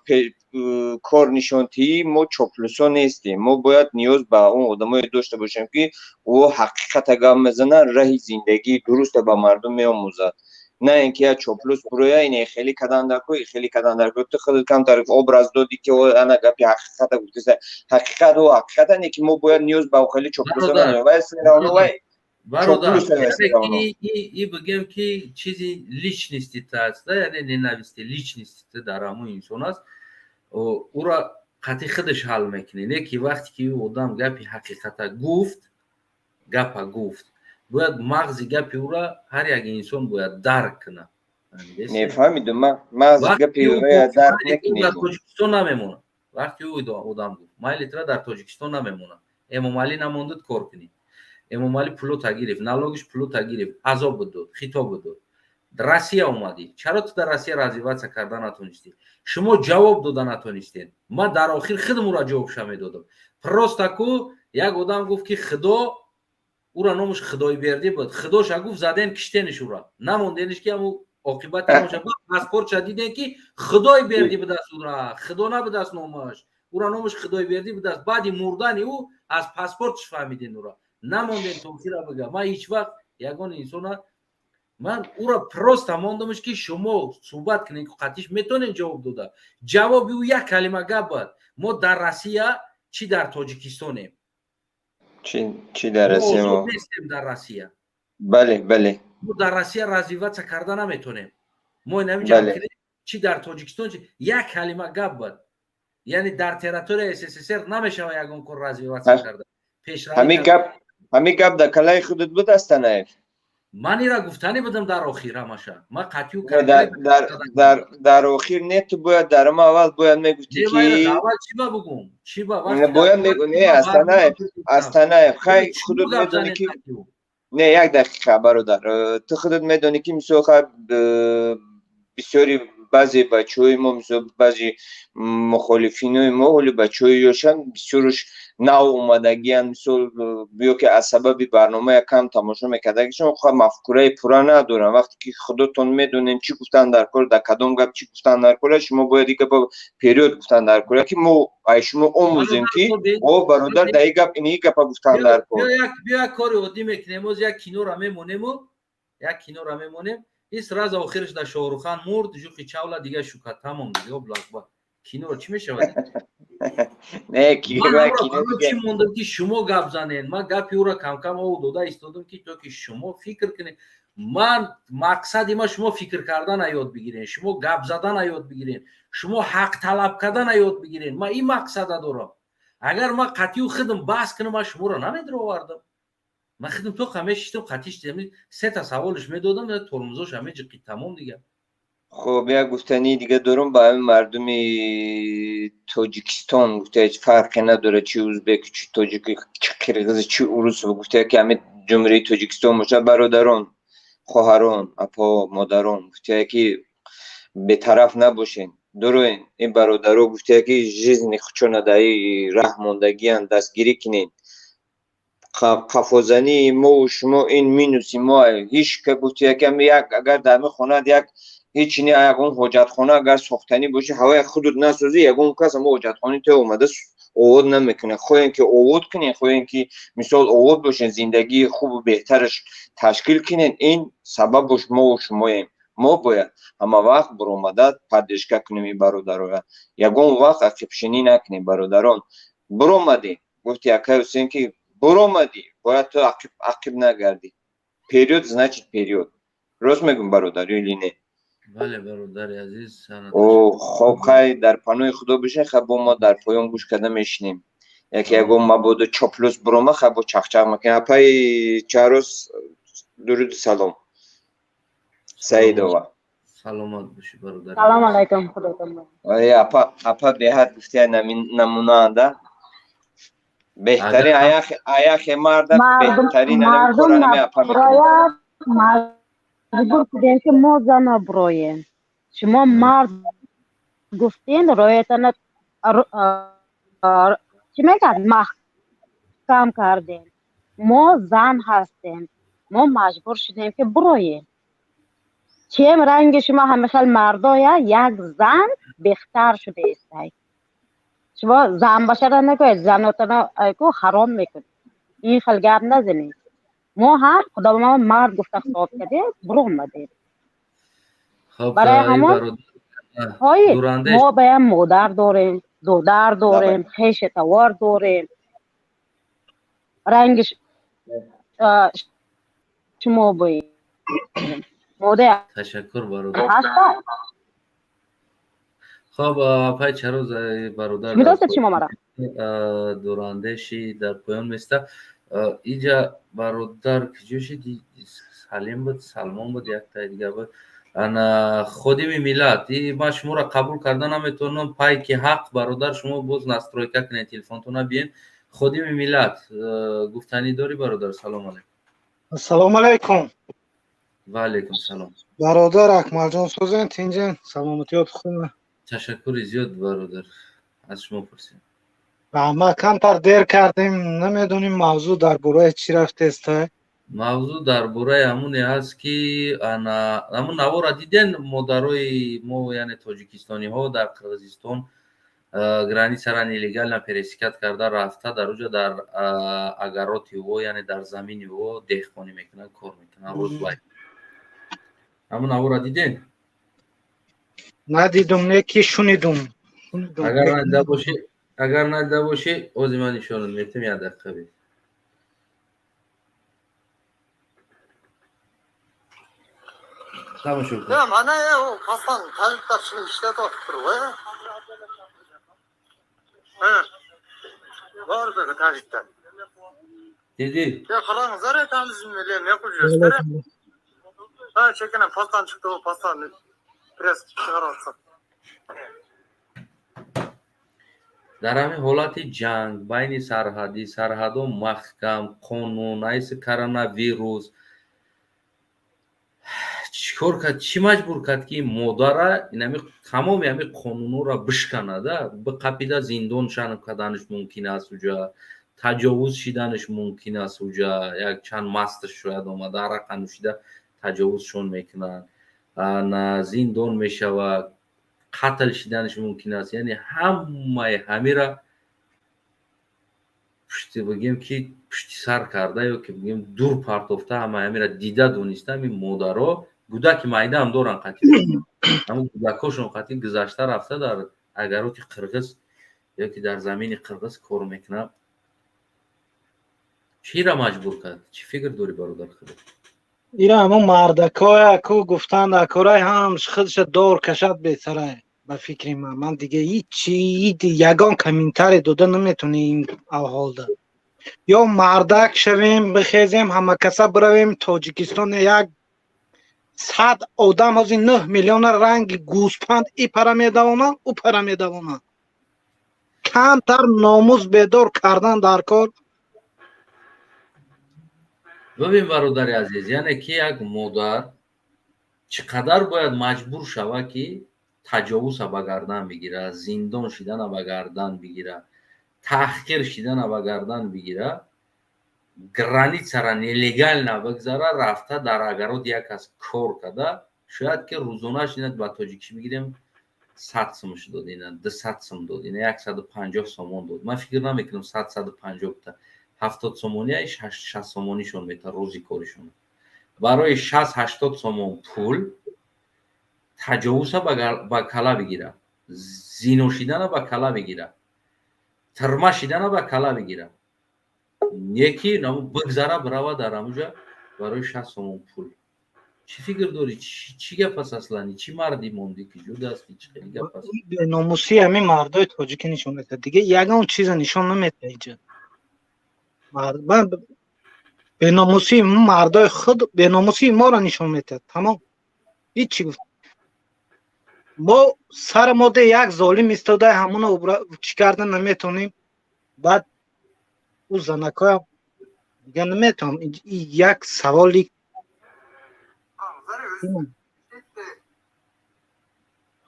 корнишонтиҳӣ мо чоплусо нестем. Мо бояд ниёз ба он одамое дошта бошем, ки ӯ ҳақиқата гап мезанад, раҳи зиндагии дуруста ба мардум меомӯзад, на ин ки як чоплус буроя, ин хеле кадан дар ко, хеле кадан дар ко. Ту худат камтар образ додӣ, ки ана гапи ҳақиқата гуфтеса. Ҳақиқат ӯ ҳақиқата не, ки мо бояд ниёз ба хеле чоплусо надорем, вай всё вай. Бародар, и бигем, ки чизи личности та аст, яъне ненависти личности та дар ҳамун инсон аст, ӯра қатъи худаш ҳал мекунӣ. Не ки вақте ки ӯ одам гапи ҳақиқата гуфт, гапа гуфт, бояд мағзи гапи ӯра ҳар як инсон бояд дарк кунад. Нефаҳмидум, мағзи гапи ӯра дарк мекунӣ. Дар Тоҷикистон намемонад. Вақте ӯ одам гуфт, майли, тра дар Тоҷикистон намемонад, Эмомалӣ намондуд кор кунӣ. Эмомалӣ пулота гирифт, налогиш пулота гирифт, азоб дод, хитобу дод. Россия омадӣ, чаро ту дар Россия развиваться карда натонистӣ? Шумо ҷавоб дода натонистед. Ман дар охир худам ӯра ҷавобша медодам. Просто ку як одам гуфт, ки Худо ӯра, номаш Худойбердӣ буд, Худоша гуфт, заден, киштениш ӯра, намондениш, ки ҳаму оқибати паспортша диден, ки Худойбердӣ будааст ӯра, Худо набудааст номаш, ӯра номаш Худойбердӣ будааст. Баъди мурдани ӯ аз паспортш фаҳмиден. Ӯра намонден тохира бига. Ман ҳеҷ вақт ягон инсона, ман ӯра просто мондамш, ки шумо суҳбат кунед, қатиш метонем ҷавоб дода. Ҷавоби ӯ як калима гап буд: мо дар Россия чӣ, дар Тоҷикистонем. Чӣ дар Россия? Нестем дар Россия. Бале. Мо дар Россия развиваться карда наметонем. Мо инамиҷа чӣ, дар Тоҷикистон, як калима гап буд, яъне дар территорияи СССР намешава ягон кор развиваться карда. Ҳамин гап дар калаи худат буд, Астанаев? Ман ира гуфтанӣ будам дар охир ҳамаша. Ман қатъю Дар охир не, ту бояд дар ма аввал бояд мегуфтӣ, ки Аввал чӣ ба бугум? Чӣ ба? Бояд мегу. Не, Астанаев, Астанаев, хай, худат медонӣ, ки не, як дақиқа, бародар, ту худат медонӣ, ки мисол, хай, бисёри баъзе бачаҳои мо, мисол, баъзе мухолифинои мо ҳоли бачаҳои ёшанд, бисёрш нав омадагиянд, мисол, ё ки аз сабаби барнома якам тамошо мекардагишон, мафкураи пурра надоранд. Вақте ки худотон медонем, чӣ гуфтан дар кор, дар кадом гап чӣ гуфтан дар кора, шумо бояд и гапа вперёд гуфтан дар кора, ки мо ай шумо омӯзем, ки о бародар, дар и гап ини гапа гуфтан дар кор. Биё, як кори оддӣ мекунем. Оз як киноро мемонему. Як киноро мемонем, и сразу охираш да Шоҳрухан мурд, Жухи Чавла дига шука, тамом дига, блокба киноро чӣ мешавад? Не. Чӣ мондам, ки шумо гап занед? Ман гапи ӯро камкам ов дода истодам, ки то ки шумо фикр кунед. Ман мақсади ма шумо фикр кардана ёд бигирен, шумо гап задана ёд бигирен, шумо ҳақ талаб кардана ёд бигирен. Ман ин мақсада дорам. Агар ман қатъию худам баҳс кунам, ман шуморо намедировардам. Ман худам то мешиштам, қатиш сета саволиш медодам, тормозош ҳаме ҷиқи, тамом дига. Хуб, як гуфтании дига дорам ба ҳамин мардуми Тоҷикистон. Гуфта, ҳеҷ фарқе надорад, чи узбек, чи тоҷик, чи қирғиз, чи урус. Гуфта, ки ҳамин Ҷумҳурии Тоҷикистон бошад, бародарон, хоҳарон, апо, модарон, гуфта, ки бетараф набошен, дуроен. Ин бародаро, гуфта, ки жизни хучона дар раҳ мондагиянд, дастгирӣ кунед. Қафозании мову шумо ин минуси мо. Ҳеҷ гуфта, ки як агар дар ҳамин хона як ҳеҷ не, ягон ҳоҷатхона агар сохтанӣ бошӣ, ҳавои худут насозӣ, ягон кас ҳамо ҳоҷатхонаи то омада овод намекунад. Хоҳем, ки овод кунем, хоҳем, ки мисол овод бошем, зиндагии хубу беҳтараш ташкил кунем, ин сабабош мову шумоем. Мо бояд ҳама вақт буромада поддержка кунем ин бародароя, ягон вақт ақибшинӣ накунем. Бародарон, буромадем, гуфти акай Ҳусейн, ки буромадӣ, бояд ту ақиб нагардӣ. Вперёд, значит, вперёд. Рост мегӯм, бародар, или не? Бале, бародари азиз. Хоб, хай, дар паноҳи Худо бошед. Хай, бо мо дар поён гӯш карда мешинем. Яке ягон мабодо чоплус бурома, хай, бо чахчах мекунем. Апаи Чаҳрӯз, дуруду салом, Саидова. Саломат бошӣ, бародар. Салом алайкум, худотон. Апа, апа беҳад гуфтия, намунаанда, беҳтарин аяхе марда, беҳтарин. Мардум маҷбур шудем, ки мо зано бироем. Шумо мард гуфтен, роятана чӣ мегӯяд, маҳкам кардем. Мо зан ҳастем, мо маҷбур шудем, ки бироем. Чем ранги шумо ҳамихел мардоя як зан беҳтар шуда истай. Шумо зан башара нагӯед, занотана ку ҳаром мекунед, ин хел гап назанед. Мо ҳам Худо ба мо мард гуфта хитоб кардем, биромадем. Барои ҳамон ҳои мо баям модар дорем, додар дорем, хеши тавор дорем, ранги шумо боем модар. Ташаккур, бародар. Ҳаста. Хоб, апай Чароз, бародар. Медонистед шумо мара? Дурандеши дар поён места. Иҷа бародар киҷо шид? Салим буд, Салмон буд, яктаи дига буд. Ана, ходими миллат, и ман шуморо қабул карда наметавонам. Пайки ҳақ, бародар, шумо боз настройка кунед телефонтона, биен. Ходими миллат, гуфтанӣ дорӣ, бародар? Салом алайкум. Ассалому алайкум. Ва алайкум салом. Бародар Акмалҷон, созен, тинҷен, саломатиёт хуб? Ташаккури зиёд, бародар, аз шумо пурсем. Раҳмат, камтар дер кардем, намедонем мавзӯъ дар бораи чӣ рафтеста. Мавзӯъ дар бораи ҳамоне ҳаст, ки ана ҳамун навора диден, модарои мо, яъне тоҷикистониҳо, дар Қирғизистон границара нелегально пересекать карда рафта, дар уҷа дар огороди ӯ, яъне дар замини ӯ деҳқонӣ мекунанд, кор мекунанд рӯзбай. Ҳамун навора диден? Надидум, не ки шунидум. Агар надида бошӣ, агар надида бошӣ, ози ман нишонат метам, як дақиқа бед. Тамошо кун. Mana u pastdan тажиктар shuni ishlatyapti voy. Ha. Bor тажиктар. Диди? Qarangizlar, aytamiz, ne qilib yuribsizlar? Ha, chekina pastdan chiqdi, u pastdan press chiqaryapti. Дар ҳамин ҳолати ҷанг байни сарҳадӣ, сарҳадо маҳкам, қонун, айси коронавирус, чӣ кор кард, чӣ маҷбур кард, ки модара инами тамоми ҳами қонунҳоро бишканада, биқапида зиндон шан карданаш мумкин аст, уҷа таҷовуз шиданаш мумкин аст, уҷа як чанд масташ шояд омада, арақа нӯшида таҷовузшон мекунанд, на зиндон мешавад, қатл шиданаш мумкин аст. Яъне ҳамаи ҳамира Пушти бигем ки пушти сар карда ё ки бигем дур партофта, ҳама ҳамира дида дониста, ҳамин модаро гудаки майдаам доранд қатӣ, ҳамун гудакҳошон қатӣ гузашта рафта дар агароти қирғиз ё ки дар замини қирғиз кор мекунад. Чира маҷбур кард? Чӣ фикр дорӣ, бародар худо? Ира ҳамон мардакоя ку гуфтанд, акорай ҳам худша дор кашад бесарай. Ба фикри ман дига ҳичи ягон комментарий дода наметавонӣ ин аҳволда. Ё мардак шавем, бихезем, ҳамакаса биравем Тоҷикистон, як 100 одам ҳозир 9 миллиона ранги гӯспанд и пара медавонанд, ӯ пара медавонанд. Камтар номус бедор кардан дар кор. Бибин, бародари азиз, яъне ки як модар чӣ қадар бояд маҷбур шава, ки таҷовуза ба гардан бигира, зиндон шидана ба гардан бигира, таҳқир шидана ба гардан бигира, границара нелегально бигзара, рафта дар агарод як кас кор карда, шояд ки рӯзонаш ина ба тоҷикӣ бигирем 100 сумш дод, ина 200 сум дод, ина 150 сомон дод. Ман фикр намекунам 100, 150 та, 70 сомония, 60 сомонишон мета рӯзи коришон. Барои 60, 80 сомон пул таҷовуза ба кала бигира, зино шидана ба кала бигира, тирма шидана ба кала бигира, неки бигзара бирава дар ҳамуҷа барои 60 сомон пул. Чӣ фикр дорӣ? Чӣ гап аст аслан? Чӣ марди мондӣ, ки ҷудасти? Чӣ хели гап аст? Беномусӣ ҳамин мардои тоҷикӣ нишон медиҳад, дига ягон чиза нишон наметиҳад иҷа. Беномусии мардои худ беномусии моро нишон медиҳад, тамом. Ҳичи гуфт мо сари моде як золим истода, ҳамуно чӣ карда наметавонем. Баъд ӯ занакоям дига наметавонам як саволи.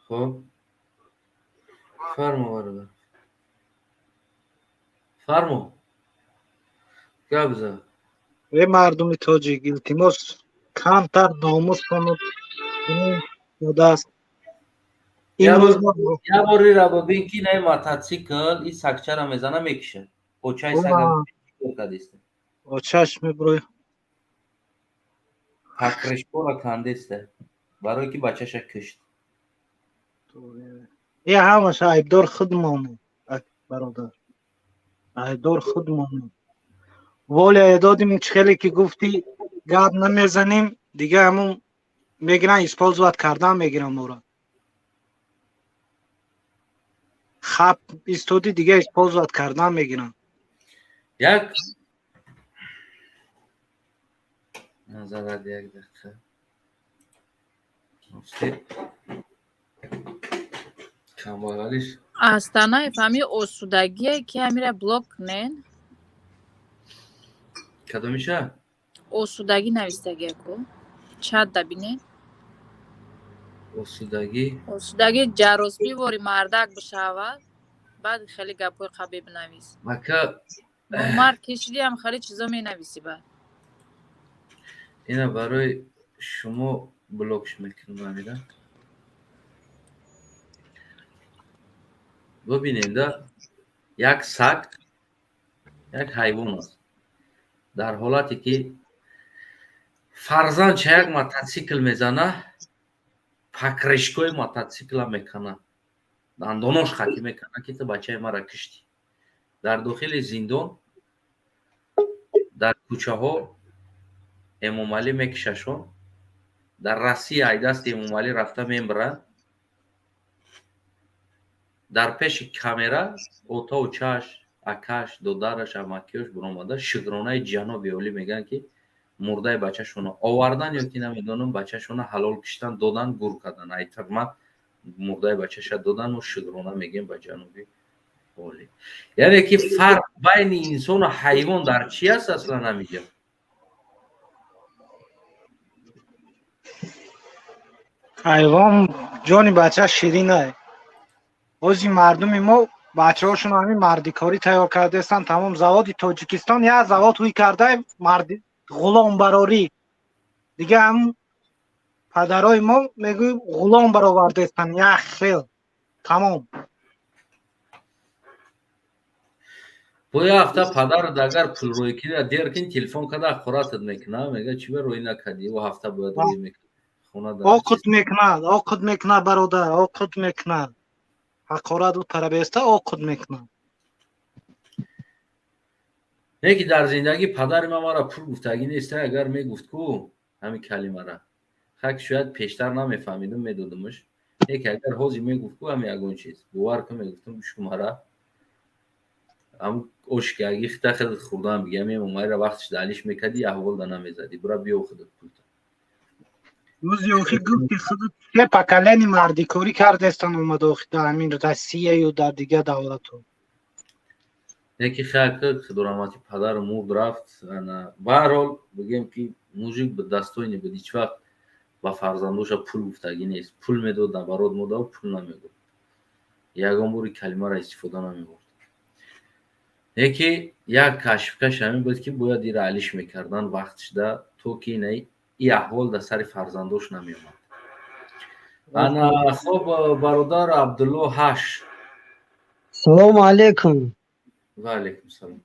Хоб, фармо, бародар, фармо, гап зад. Э, мардуми тоҷик, илтимос, камтар номусону додааст. Я борира бибин, ки на мототсикл и сагчара мезана, мекиша очаи сага кадиста. Очаш меброи. Покрышкора кандеста, барое ки бачаша кишт. Е, ҳамаша айбдор худмонем, бародар, айбдор худмонем. Воля додим, хеле ки гуфтӣ, гап намезанем, дига ҳамун мегиран, использовать кардан мегиран моро. Хап истоди, дига использовать кардан мегиран. Як назарат, як дақиқа. Камбағалиш. Астанаев, ҳами осудагие ки ҳамира блок кунен. Кадомиша? Осудагӣ навистагия ку чат да бинен. Осудагӣ. Осудагӣ ҷаросбӣ вори мардак бишавад, баъд хеле гапҳои қабӣ бинавис. Ака. Мард кишидиам хеле чизо менависӣ баъд. Ина барои шумо блокш мекунам амира. Бибинем да, як саг як ҳайвон аст. Дар ҳолате ки фарзанд ча як мототсикл мезана, покрышкои мототсикла мекана, дандонош хатӣ мекана, ки ту бачаи мара киштӣ. Дар дохили зиндон, дар кӯчаҳо Эмомалӣ мекишашон, дар Россия ай дасти Эмомалӣ рафта мембиранд. Дар пеши камера отаву чаш, акаш, додараш, амакиёш биромада, шукронаи ҷаноби олӣ мегӯянд, ки мурдаи бачашонро овардан ё ки намедонам, бачашонро ҳалол киштан, додан, гур кардан, ай тирма мурдаи бачаша додан. Мо шукрона мегӯем ба ҷаноби олӣ. Яъне ки фарқ байни инсону ҳайвон дар чи аст аслан ҳамиҷа? Ҳайвон ҷони бача ширинай. Ҳози мардуми мо бачаҳошон ҳамин мардикорӣ тайёр кардаистанд, тамом. Заводи Тоҷикистон як завод ҳуй кардай, марди ғуломбарорӣ. Дига ҳам падарои мо мегӯй ғулом баровардаистанд, як хел, тамом. Бо як ҳафта падарат агар пулрӯӣ кунӣ, дер кунӣ, телефон карда ҳақоратат мекунад, мега чӣ ба рӯӣ накардӣ, ӯ ҳафта бояд рӯӣ мекард. Хона дар Оқут мекунад, оқут мекунад, бародар, оқут мекунад. Ҳақорат ӯ тарабеста оқут мекунад. Не ки дар зиндагӣ падари ман маро пул гуфтагӣ нест, агар мегуфт ку ҳамин калимара. Хак шояд пештар намефаҳмидум, медодумаш. Не ки агар ҳозир мегуфт ку ҳамин ягон чиз, бовар кун, мегуфтум шумара ҳам ошкаги хита худат хӯрдан бигам, мемомайра вақтиш далиш мекардӣ, аҳвол да намезадӣ. Бура биё худат пулта. Рӯзи охир гуфт ки худат се поколение мардикорӣ кардестан омада охир дар ҳамин Россияю дар дигар давлатҳо. Яки хак худораҳмати падар мурд рафт. Ана баҳрҳол бигем ки мужик ба достойный буд, ҳеҷ вақт ба фарзандоша пул гуфтагӣ нест. Пул медод, наоборот модав пул намегуфт. Ягон бори калимаро истифода намебурд. Яки як кашфкаш ҳамин буд ки бояд ира алиш мекардан вақтшда, то ки ина и аҳвол дар сари фарзандош намеомад. Ана хоб, бародар Абдулло ҳаш. Салому алейкум. Ва алейкум салом.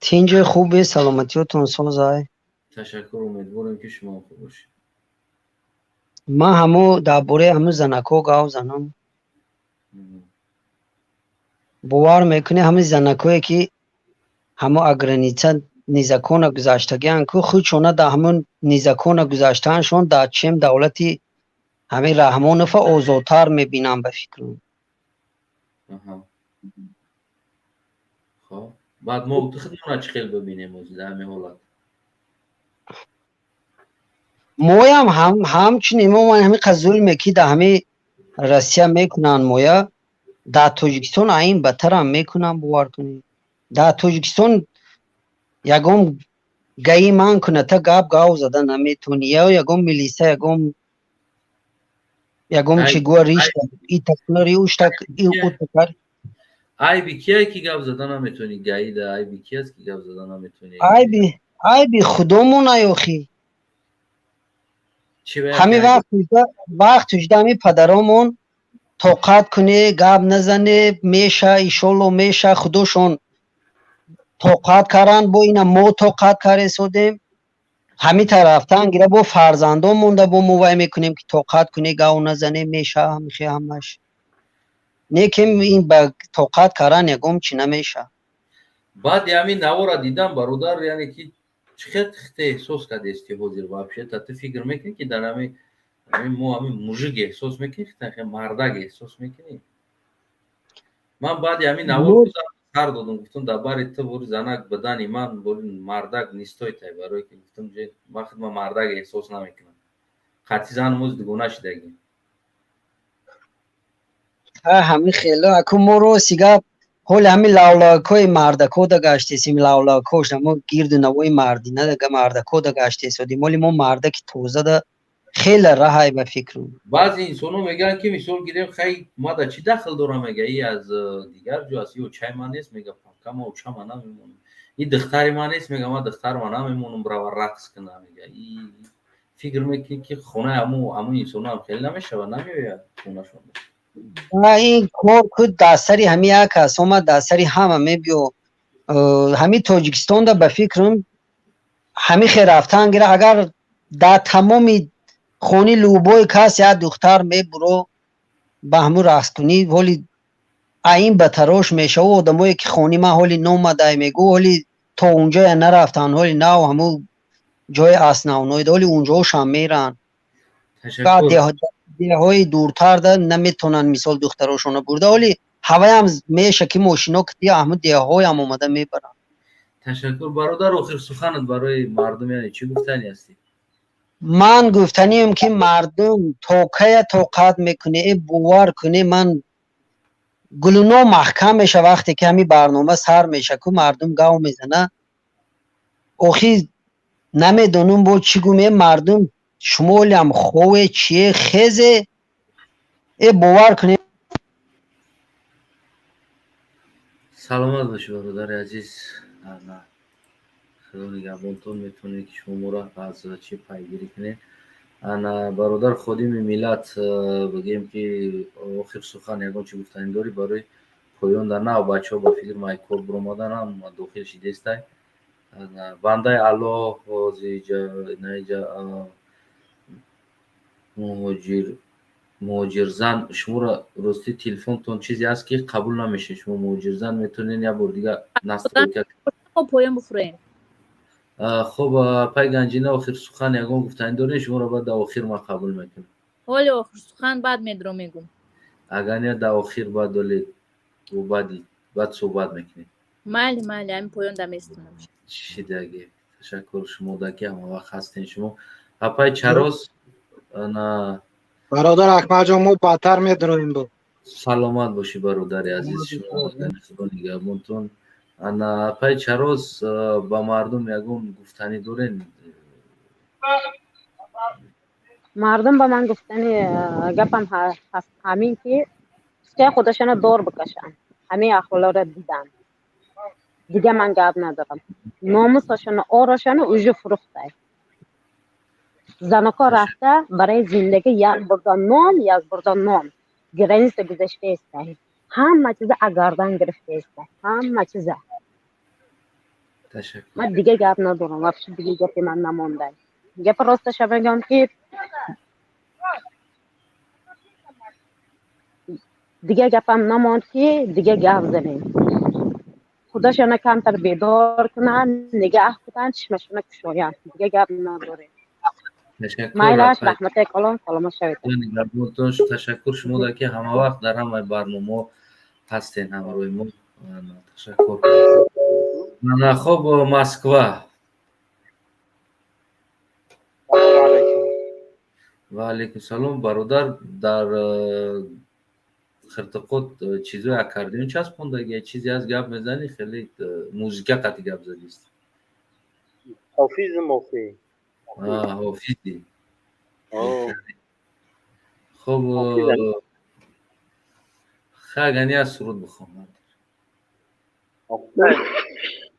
Тинҷи хубе, саломатиётон созай. Ташаккур, умедворем ки шумо хуб бошед. Ман ҳамо дар бораи ҳамун занако гав занам. Бовар мекунӣ, ҳамин занакое ки ҳамо граница незаконно гузаштагиан ку, худшона дар ҳамун незаконно гузаштааншон дар чем давлати ҳамин Раҳмонова озодтар мебинам, ба фикрам. Хоб, баъд мо худмона чӣ хел бибинем ози дар ҳамин ҳолат? Моям ҳамчунин мо ҳамин қадр зулме ки дар ҳамин Россия мекунанд, моя дар Тоҷикистон айн бадтарам мекунанд, бовар кунед. Дар Тоҷикистон ягон гаи ман куната гап гав зада наметавонӣ, ё ягон милиса ягон чи гӯя ришта итакунари уштак утакар. Айби кие ки гап зада наметавонӣ? Гаида айби ки аст ки гап зада наметавонӣ? Айби худомон охи. Ҳамин вақт шуда, ҳамин падаромон тоқат куне, гап назане, меша, иншолло меша, худошон тоқат каранд, бо ина мо тоқат каресодем. Ҳамин тарафтан гира бо фарзандон монда, бо мо вай мекунем ки тоқат куне, гав назане, меша ҳамихе ҳамаш. Не ки ин ба тоқат каран ягон чи намеша. Баъди ҳамин навора дидам, бародар, яъне ки чӣ хел хите эҳсос кардести ҳозир вообще? Та ту фикр мекунӣ ки дар ҳамин мо ҳамин мужик эҳсос мекунӣ, хита мардак эҳсос мекунӣ? Ман баъди ҳамин навор сар додум, гуфтум дар бари ту бори занак бидани ман бори мардак нистой тай, барое ки гуфтум ман худма мардак эҳсос намекунам. Қатъи занам оз дугона шидагӣ. Ҳамин хело аку мо рости гап ҳоли ҳамин лавлакҳои мардакода гаштесим, лавлакҳош мо гирду навои мардина мардакода гаштесодим. Ҳоли мо мардаки тозада хеле раҳай, ба фикрам. Баъзе инсонҳо мегӯянд ки мисол гирем, хай мада чӣ дахл дорам, мега и аз дигар ҷо аст, ё чай ман нест, мега пакка ма очама намемонам, и духтари ман нест, мега ма духтарма намемонам брава рақс куна, мега и фикр мекунӣ ки хонаи ҳамун инсонҳо ҳам хеле намешавад, намеояд хонашон. Ин кор ку дар сари ҳамин як кас омад, дар сари ҳама мебиё. Ҳамин Тоҷикистонда, ба фикрам, ҳамин хел рафтан гира, агар дар тамоми хони любой кас як духтар мебуро ба ҳамун рақскунӣ, ҳоли аин ба тарош мешаву одамое ки хони ман ҳоли номадай мегӯ, ҳоли то унҷоя нарафтан, ҳоли нав ҳамун ҷои основной, ҳоли унҷоошам меранд. Деҳҳои дуртарда наметавонанд мисол духтарошонро бурда, ҳоли ҳаваям меша ки мошино ки ҳамун деҳҳоям омада мебаранд. Ташаккур, бародар. Охир суханат барои мардум, яъне чӣ гуфтанӣ ҳастӣ? Ман гуфтанием ки мардум то кая тоқат мекунӣ, э бовар кунӣ, ман гулуно маҳкам меша вақте ки ҳамин барнома сар меша ку мардум гав мезана. Охи намедонам бо чӣ гум, э мардум, шумолиам хове чие, хезе, э бовар кунӣ. Саломат бошӣ, бародари азиз, худо нигаҳбонтон. Метавонед ки шумо моро аз чӣ пайгирӣ кунед. Ана бародар ходими миллат, бигӯем ки охир сухан ягон чӣ гуфтанӣ дорӣ барои Поён дар нав бачаҳо ба фикр майкор биромаданам дохил шидестай. Бандаи Аллоҳ ҳозинаиҷа муҳоҷирзан, шуморо ростӣ телефонтон чизе ҳаст, ки қабул намешавад. Шумо муҳоҷирзан метавонед як бор дига настройка. Поён бифурем. Хуб, пай Ганҷина, охир сухан ягон гуфтанӣ доред? Шуморо баъд дар охир ман қабул мекунам. Ҳоли охир сухан баъд медро мегум. Агар не, дар охир баъд оле баъд суҳбат мекунем. Майли, майли, ҳамин поён да местонам. Шидаги, ташаккур шумо да, ки ҳамавақт ҳастен шумо. Апай Чарос на. Бародар Акмалҷон, мо баъдтар медроем бо. Саломат бошӣ, бародари азиз, шумо Худо нигаҳбонтон. Ана, апай Чарос, ба мардум ягон гуфтанӣ дорен? Мардум ба ман гуфтани гапам ҳаст ҳамин, ки пускай худашона дор бикашанд, ҳамин аҳволоро дидан. Дига ман гап надорам. Номусашона, орошона уже фурӯхтай. Заноко рафта барои зиндагӣ, як бурда нон, як бурда нон граница гузаштаестай, ҳама чиза агардан гирифтаестай, ҳама чиза. Ман дига гап надорам, вообще дига гапи ман намондай. Гапи росташа мегӯям, ки дига гапам намонд, ки дига гап занем. Худошона камтар бедор кунанд, нигаҳ кунанд, чишмашона кушоянд. Дига гап надорем. Майлаш, раҳматаи калон, саломат шавед. Ташаккур шумо да, ки ҳамавақт дар ҳамаи барномаҳо ҳастен ҳамроҳи мо. Ташаккур. Ана, хоб, Москва. Ва алайкум салом, бародар. Дар хиртиқот чизои аккордеон часпондаги, чизе ҳаст, гап мезанӣ, хеле музика қати гап задист. Ҳофизм, охи. Ҳофизи. Хуб, хагани аз суруд бихон.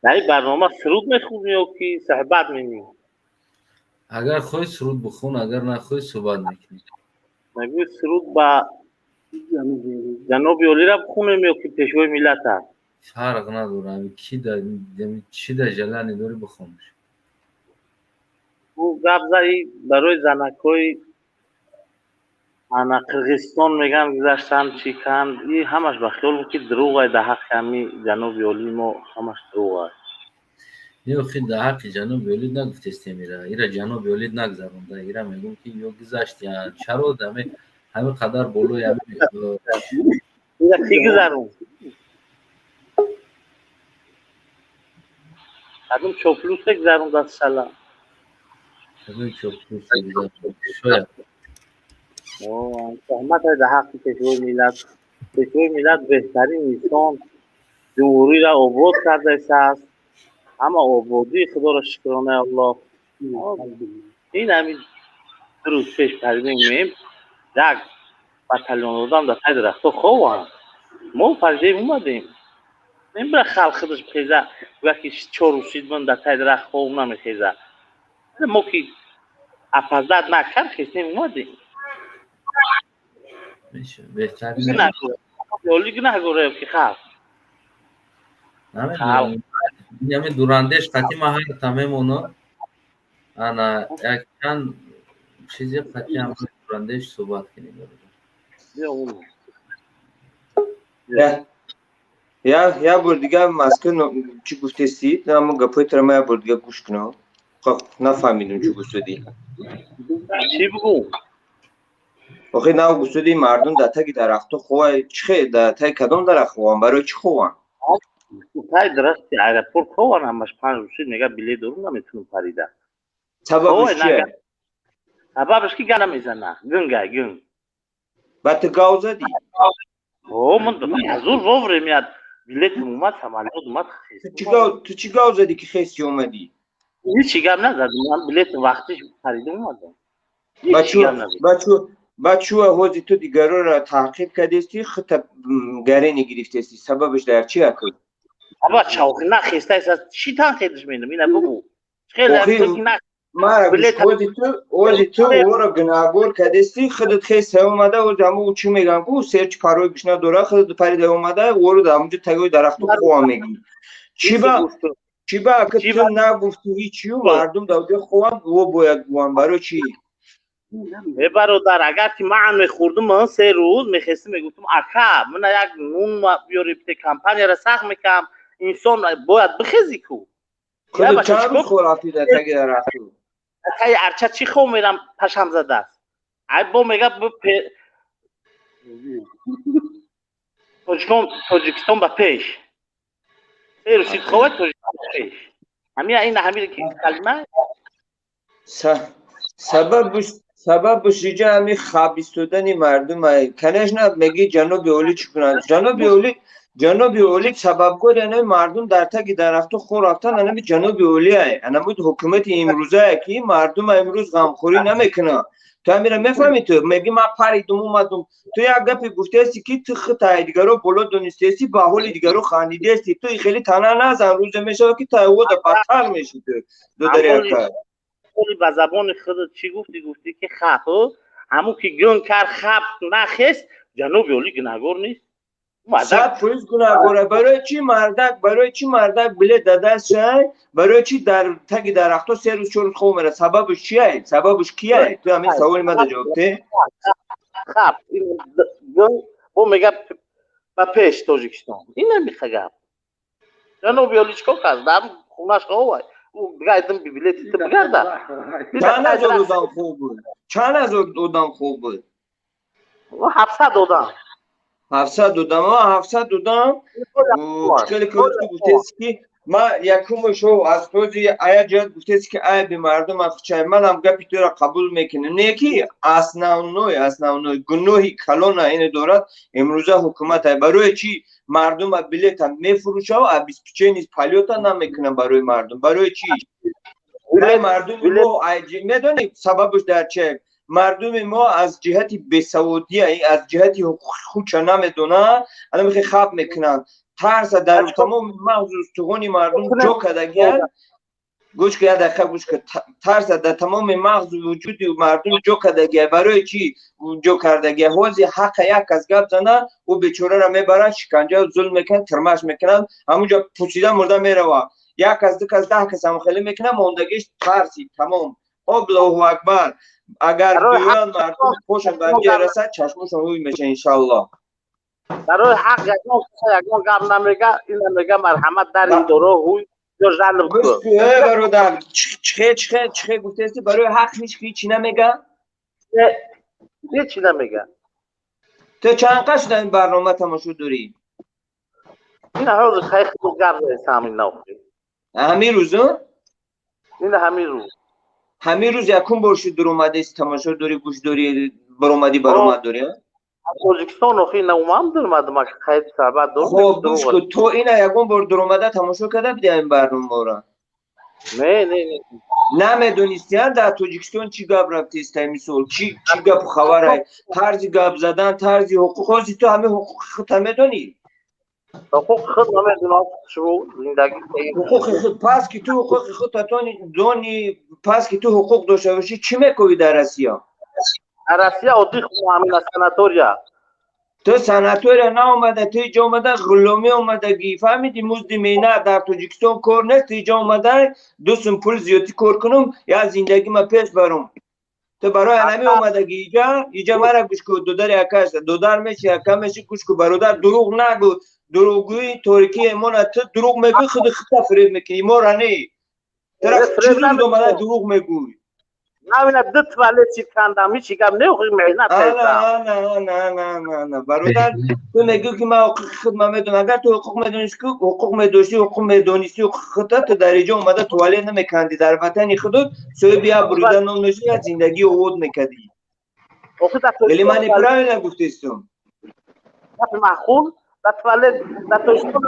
Дар ин барнома суруд мехонӣ ё ки суҳбат менӣ? Агар хоҳӣ, суруд бихон, агар нахоҳӣ, суҳбат мекунӣ. Мегӯи, суруд ба ҷаноби олира бихонем ё ки пешвои миллат аст? Фарқ надорам, ки чӣ да желание дорӣ, бихонш. Ӯ гап зади барои занакҳои ана Қирғизистон, меган гузаштан, чӣ канд, и ҳамаш ба хиёл ки дурӯғай. Дар ҳаққи ҳами ҷаноби олии мо ҳамаш дурӯғ аст. Не, охи, дар ҳаққи ҷаноби олӣ нагуфтестем. Ира ҷаноби олӣ нагзаронда, ира мегӯм, ки ё гузашт, чаро ҳамин қадар болои. Ира кӣ гузарон? Кадом чоплусе гузаронд шала? Кадом чоплусе гузаронд, шояд. Тӯҳмат дар ҳаққи пешвои миллат. Пешвои миллат беҳтарин инсон, ҷумҳуриро обод кардааст, ҳама ободии Худоро шукронаи Аллоҳ. Ин ҳамин 2 рӯз пеш паридем, меем, як батальон одам дар таги дарахтҳо хованд. Мо паридем, омадем. Мебира, халқ худаш бихеза, гӯя ки чор рӯз ман дар таги дарахт хов намехеза. Мо ки опоздать накард, хестем, омадем. Оли гунаҳгора ки халқ? Ҳамин дурандеш қати ма ҳар тамемоно, ана якчанд чизе қати ҳам дурандеш суҳбат кунем. Як бор дига Москва чӣ гуфтестӣ? Ҳамон гапҳои туро ман як бор дига гӯш кунам, нафаҳмидум чӣ гуфтодӣ. Чӣ бигӯ? Охи, нав гуфтодӣ, мардум дар таги дарахтҳо хова. Чӣ хел дар таги кадом дарахт хованд? Барои чӣ хованд? Таги дарахти аэропорт хованд ҳамаш. 5 рӯз шуд, мега билет дорум, наметунам парида. Сабабаш чия? Сабабаш ки га намезана, гунгай гунг. Ба ту гав задӣ? О, ман азур вовремя билетам омад, самолёт омад. Ту чӣ гав задӣ, ки хести омадӣ? Ҳеҷ гап назадам, ман билетам вақтиш харида омадам. Баъд чӯ ҳози ту дигарора таҳқиқ кардести, худта гарени гирифтести? Сабабаш дар чи акл? Аба чавхи нахестаеса, чӣ танқидаш менам, ина бугӯ. Мара ози ту, ози ту ора гунаҳгор кардести, худат хеста омада, ози ҳаму чӣ мегӯям ку, серчи парои гӯш надора, худат парида омада, оро дар ҳамунҷо тагои дарахту хова мегӣ. Чӣ ба, чӣ ба, ки ту нагуфту ҳичию, мардум дар ҷо хованд, о бояд гӯянд, барои чӣ? Э, бародар, агар ки ман мехӯрдум, ман 3 рӯз мехестим, мегуфтум: «Ака, мана як нун биёри, компанияра сахт мекам». Инсон бояд бихези ку. Худат чанд рӯз хор рафтӣ дар таги дарахту? Таи арча чӣ хов мерам, пашам задааст. Ай бо мега тоҷикон, Тоҷикистон ба пеш, 3 рӯз хова, Тоҷикистон ба пеш. Ҳамин ин ҳамин калима. Сабабуш иҷа ҳами хаб истодани мардум. Конечно, меги ҷаноби олӣ чӣ кунанд? Ҷаноби олӣ, ҷаноби олӣ сабабгори анами мардум дар таги дарахту хор рафтан, анами ҷаноби олиай, анамуд ҳукумати имрӯзае, ки мардума имрӯз ғамхорӣ намекунад. Ту ҳамира мефаҳмӣ? Ту меги ман паридум омадум. Ту як гапе гуфтаести, ки ту хитай дигаро боло донистаести, ба ҳоли дигаро хандидаести. Ту хеле тана назан, рӯзе мешавад, ки тайвода бадтар мешӣ ту, додари ака. Ба забони худат чӣ гуфтӣ? Гуфтӣ, ки хап ҳамун ки гӯн кард, хап нахест, ҷаноби олӣ гунаҳгор нест? 100% гунаҳгора. Барои чӣ мардак, барои чӣ мардак билет дадастшай, барои чӣ дар таги дарахто 3 рӯз, 4 рӯз хоб мера? Сабабаш чиай? Сабабаш кияй? Ту ҳамин саволи мада ҷавоб те. Хап бо мега ба пеш Тоҷикистон, ина миха гап. Ҷаноби олӣ чикор кард? Дар хунаш ховай, гайдим билети ту бигарда. Чанд ҳазор одам хоб буд? Чанд ҳазор одам хоб буд? 700 одам. 700 одам, 700 одам. Хеле ки гуфтест, ки ма якумшо аз този ая ҷиҳат гуфтест, ки айби мардум ахчай, манам гапи туро қабул мекунам, не ки основной гуноҳи калона ине дорад имрӯза ҳукумат. Барои чӣ мардума билета мефурӯшав, обеспечение полёта намекунам барои мардум? Барои чӣ мардуми мо, медонӣ, сабабаш дар че? Мардуми мо аз ҷиҳати бесаводия, аз ҷиҳати ҳуқуқи худша намедонад, анамихе хаб мекунанд. Тарса дар тамоми мағзу устухони мардум ҷо кардагиянд. Гӯш ка, як дақиқа гӯш ка. Тарса дар тамоми мағзу вуҷуди мардум ҷо кардагия. Барои чӣ ҷо кардагия? Ҳозир ҳаққа як кас гап зана, ӯ бечораро мебаранд, шиканҷа, зулм мекунанд, тирмаш мекунанд, ҳамунҷо пусида мурда мерава. Як кас, ду кас, 10 кас ҳамхелӣ мекунад, мондагиш тарси тамом. Аллоҳу акбар, агар биёянд мардум, пошон ба ҳамҷо расад, чашмошон ҳуй меша, иншаллоҳ. Барои ҳақ ягон гап намега, ина мега: «Марҳамат, дар ин доро ҳуй ё жалб». Бародар, чихе, чихе, чихе гуфтести? Барои ҳақ ҳеч ки чӣ намега? Ҳеч намега. Ту чанд қад шуда ин барнома тамошо дорӣ? Ина ҳозир хай худ гап задесам, ин охир. Ҳамин рӯзо? Ина ҳамин рӯз. Ҳамин рӯз якум бор шуд дуромадеси, тамошо дорӣ, гӯш дорӣ, баромадӣ, баромад дорӣ? Тоҷикистон охи наумам дуромадам, қайд сабат дорам. Хоб, гӯш кун, то ина ягон бор дуромада тамошо карда будӣ ҳамин барномаро? Не, не, не. Намедонистиан дар Тоҷикистон чӣ гап рафтеста, мисол, чӣ гапу хабарай, тарзи гап задан, тарзи ҳуқуқ. Ҳозир ту ҳамин ҳуқуқи худта медонӣ? Ҳуқуқи худ намедонам, шумо зиндагӣ. Ҳуқуқи худ, пас ки ту ҳуқуқи худта дони, пас ки ту ҳуқуқ дошта бошӣ, чӣ мекунӣ дар Россия? Дар Россия оддӣ ҳамина санатория. Ту санатория наомада, ту иҷо омада ғуломӣ омадагӣ, фаҳмидӣ? Музди меҳнат дар Тоҷикистон кор нест. Ту иҷо омада ду сум пул зиёдтӣ кор кунум, як зиндагима пеш барум. Ту барои анами омадагӣ иҷа. Иҷа мара гӯш ку, додари акаш, додар меши, ака меши, гӯш ку, бародар, дурӯғ нагӯ. Дурӯғгӯӣ торикии эмона. Ту дурӯғ мегӯӣ, худи худта фиреб мекунӣ, мора не. Тура чӣ рӯз омада дурӯғ мегӯӣ? Навина ду туалет чӣ кандам, ҳичи гап не, меҳнат. На, бародар, ту мегӯӣ, ки ман ҳуқуқи худ ман медонам. Агар ту ҳуқуқ медонисти, ҳуқуқ медоштӣ, ҳуқуқ медонисти, ҳуқуқи худта, ту дар иҷо омада туалет намекандӣ. Дар ватани худот соҳиби як бурида нон мешудӣ, як зиндагӣ овод мекардӣ. Вале ман неправильно гуфтестум? Маъқул, дар туалет дар Тоҷикистон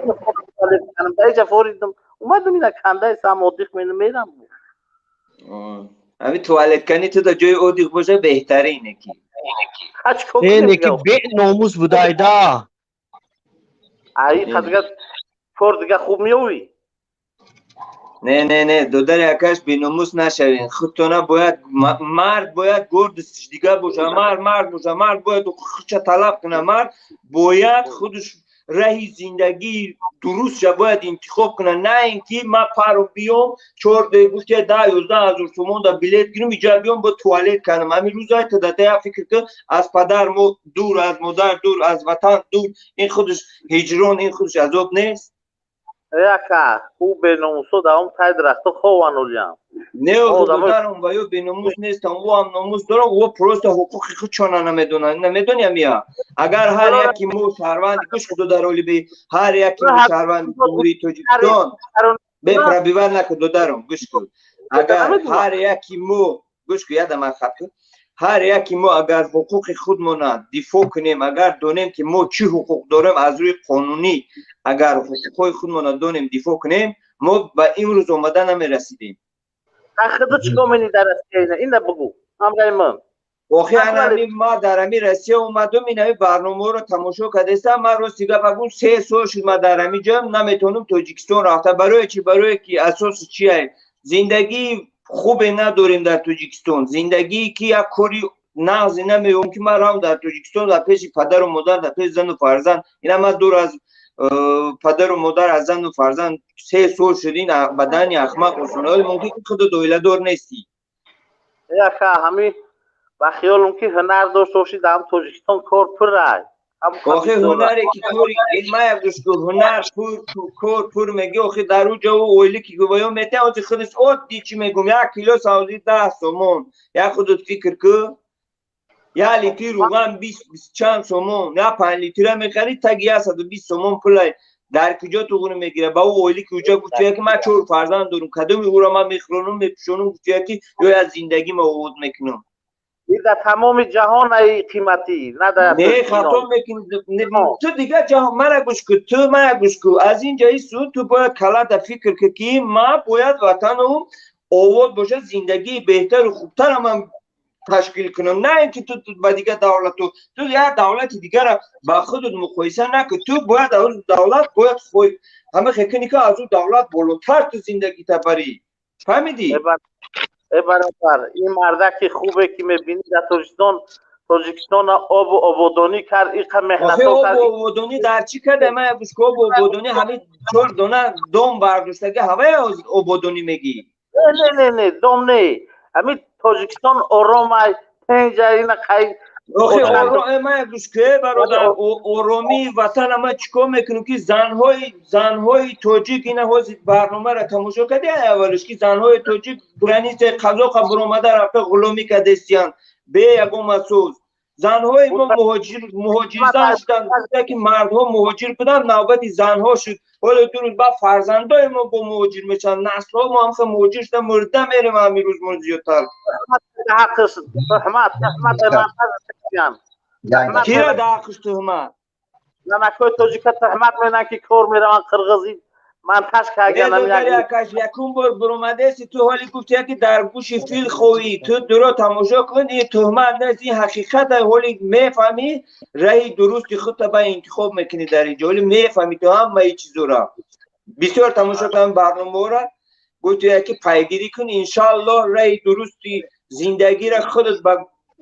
туалет кардам, дар иҷа форидам, омадам, ина кандаи сам отдых мерам. Ҳамин туалеткани ту дар ҷои отдых боша, беҳтарине ки. Э, ки беномус будайда. Ай, қадга кор дига хуб меёвӣ. Не, не, не, додари акаш, беномус нашавен. Худтона бояд, мард бояд гордостиш дигар боша, мард мард боша, мард бояд ҳуқуқша талаб куна, мард бояд худаш раҳи зиндагии дурустша бояд интихоб куна, на ин ки ма пару биём, чор гуфтия, 10-11 ҳазор сомон да билет гирам, иҷа биём, бо туалет кардам. Ҳамин рӯзай та дада фикр кун, аз падар мо дур, аз модар дур, аз ватан дур, ин худаш ҳиҷрон, ин худаш азоб нест? Яка ӯ беномусо дар он тай дарахто хован олиям. Не, додарам, ва ё беномус нестам, ӯ ҳам номус дорам, ӯ просто ҳуқуқи худшона намедонанд. Намедони амия? Агар ҳар яки мо шаҳрванди, гӯш кун, додароли, бе ҳар яки мо шаҳрванди Ҷумҳурии Тоҷикистон, бе пробивать накун, додарам, гӯш кун, агар ҳар яки мо, гӯш кун, ядам хат кун, ҳар яки мо агар ҳуқуқи худмона дифоъ кунем, агар донем ки мо чӣ ҳуқуқ дорем аз рӯи қонунӣ, агар ҳуқуқҳои худмона донем, дифоъ кунем, мо ба имрӯз омада намерасидем. Худо чикор мени дар Россия, ина бугу ҳамраи ман. Охи, анами ма дар ами Россия омадум, инами барномаҳоро тамошо кардастам. Ман рости гап агум, 3 сол шуд ма дар ами ҷоям, наметавонам Тоҷикистон рафта. Барои чи? Барое ки асоси чия? Зиндагии хубе надорем дар Тоҷикистон, зиндагие ки як кори нағзе намеём, ки ман равам дар Тоҷикистон, дар пеши падару модар, дар пеши зану фарзанд. Ина ман дур аз падару модар, аз зану фарзанд 3 сол шуд. Ин бадани ахмақ осонаҳои мумкин ки худат оиладор нестӣ. Яка, ҳами ба хиёлум ки ҳунар дошта бошӣ, дар Тоҷикистон кор пурай. Охи, ҳунаре ки кори мая, гӯш кун, ҳунар пур, кор пур меги, охи дар ӯ ҷо оилӣ ки гувоё метиҳам, ози худаш оддӣ чӣ мегум, 1 кило савзи 10 сомон, як худат фикр ку, 1 литр руған бист чанд сомон, як 5 литра мехарӣ, таги 120 сомон пулай. Дар куҷо туғуни мегира? Ба ӯ оилӣ ки уҷа гуфтия ки ман чор фарзанд дорум, кадоми ӯро ман мехӯронум, мепӯшонум, гуфтия ки ё аз зиндагима овоз мекунам. Дар тамоми ҷаҳон ай қиматӣ, на дар Не, хато мекунӣ ту. Дигар ҷаҳон, мара гӯш кун, ту мара гӯш кун, аз ин ҷои суд ту бояд калата фикр кун, ки ман бояд ватанам овод бошад, зиндагии беҳтару хубтара ман ташкил кунам, на ин ки ту ба дигар давлату, ту як давлати дигара ба худат муқоиса накун. Ту бояд аз давлат бояд ҳама хекунӣ ки аз ӯ давлат болотар ту зиндагита барӣ, фаҳмидӣ? Э бародар, ин мардаки хубе ки мебинӣ дар Тоҷикистон, Тоҷикистона обу ободонӣ кард, иқа меҳнато кард. Обу ободонӣ дар чӣ карда? Ман гӯш, обу ободонӣ ҳамин чор дона дом бардоштаги ҳаваи ободонӣ мегӣ? Не, не, не, дом не, ҳамин Тоҷикистон оромай, тинҷай, ина қай. Охи, ман гӯш ке, бародар, оромии ватана ман чӣ кор мекунам, ки занҳои тоҷик, ина ҳозир барномаро тамошо кардӣ аввалиш, ки занҳои тоҷик границаи қазоқа буромада рафта ғуломӣ кардестиянд бе ягон асос. Занҳои мо муҳоҷирзан шуданд, ки мардҳо муҳоҷир буданд, навбати занҳо шуд. Ҳоло 2 рӯз баъд фарзандои мо бо муҳоҷир мешаванд, наслҳо мо ҳамха муҳоҷир шуда мурда мерем, ҳамин рӯз мо зиёдтар. Ҳаққиш туҳмат, туҳмат. Кира да ҳаққиш туҳмат? Занакҳои тоҷика туҳмат менан, ки кор мераванд қирғизӣ ман таш кардам. Якум бор буромадаси ту, ҳоли гуфти, ки дар гӯши фил хоҳӣ ту дуро тамошо кун. Ин туҳмат нест, ин ҳақиқат. Ҳоли мефаҳмӣ, раҳи дурусти худта ба интихоб мекунӣ дар инҷо. Ҳоли мефаҳмӣ ту ҳамаи чизора. Бисёр тамошо кардам барномаҳоро, гуфти, ки пайгирӣ кун, иншааллоҳ раҳи дурусти зиндагиро худат ба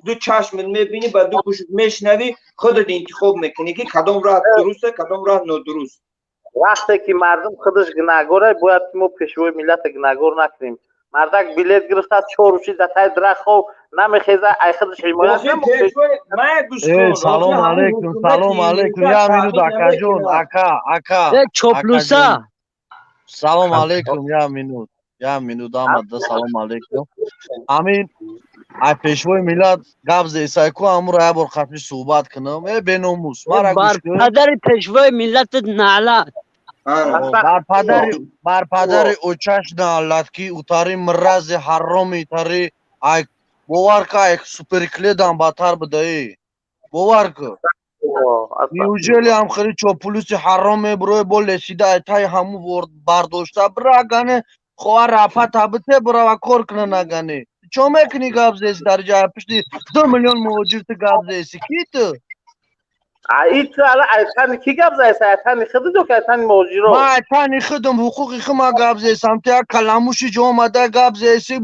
ду чашмат мебинӣ, ба ду гӯшат мешунавӣ, худат интихоб мекунӣ, ки кадом роҳ дуруст, кадом роҳ нодуруст. Вақте ки мардум худаш гунаҳгор, бояд ки мо пешвои миллата гунаҳгор накунем. Мардак билет гирифта, чор рӯзи дар таи дарахт хов намехеза, ай худаш ҳимоят. Салом алейкум, салом алейкум, як минут, акаҷон, ака, ака. Чоплуса. Салом алейкум, як минут, як минут, амада, салом алейкум. Ҳамин ай пешвои миллат гап зесайку, амуро як бор қатъи суҳбат кунам. Э беномус, мара гӯш кун. Падари пешвои миллатат наълат. Бар падари очаш наълат, ки утари мрази ҳароми тари, ай бовар ка, ай суперкледам батар будаи, бовар ку. Неужели ҳам хеле чопулуси ҳаром мебурои, бо лесида ай таи ҳаму бардошта бирагане, хоҳар рафата бите, бирава кор куна нагане. Чо мекунӣ, гап зеси дар ҷай пишти 2 миллион муҳоҷир? Ту гап зеси, ки ту? И ту ала айтани ки гап заеса? Айтани худит ё ки айтани муҳоҷиро? Ман айтани худам, ҳуқуқи худ гап зесам. Ту як каламуши ҷо омада гап зеси,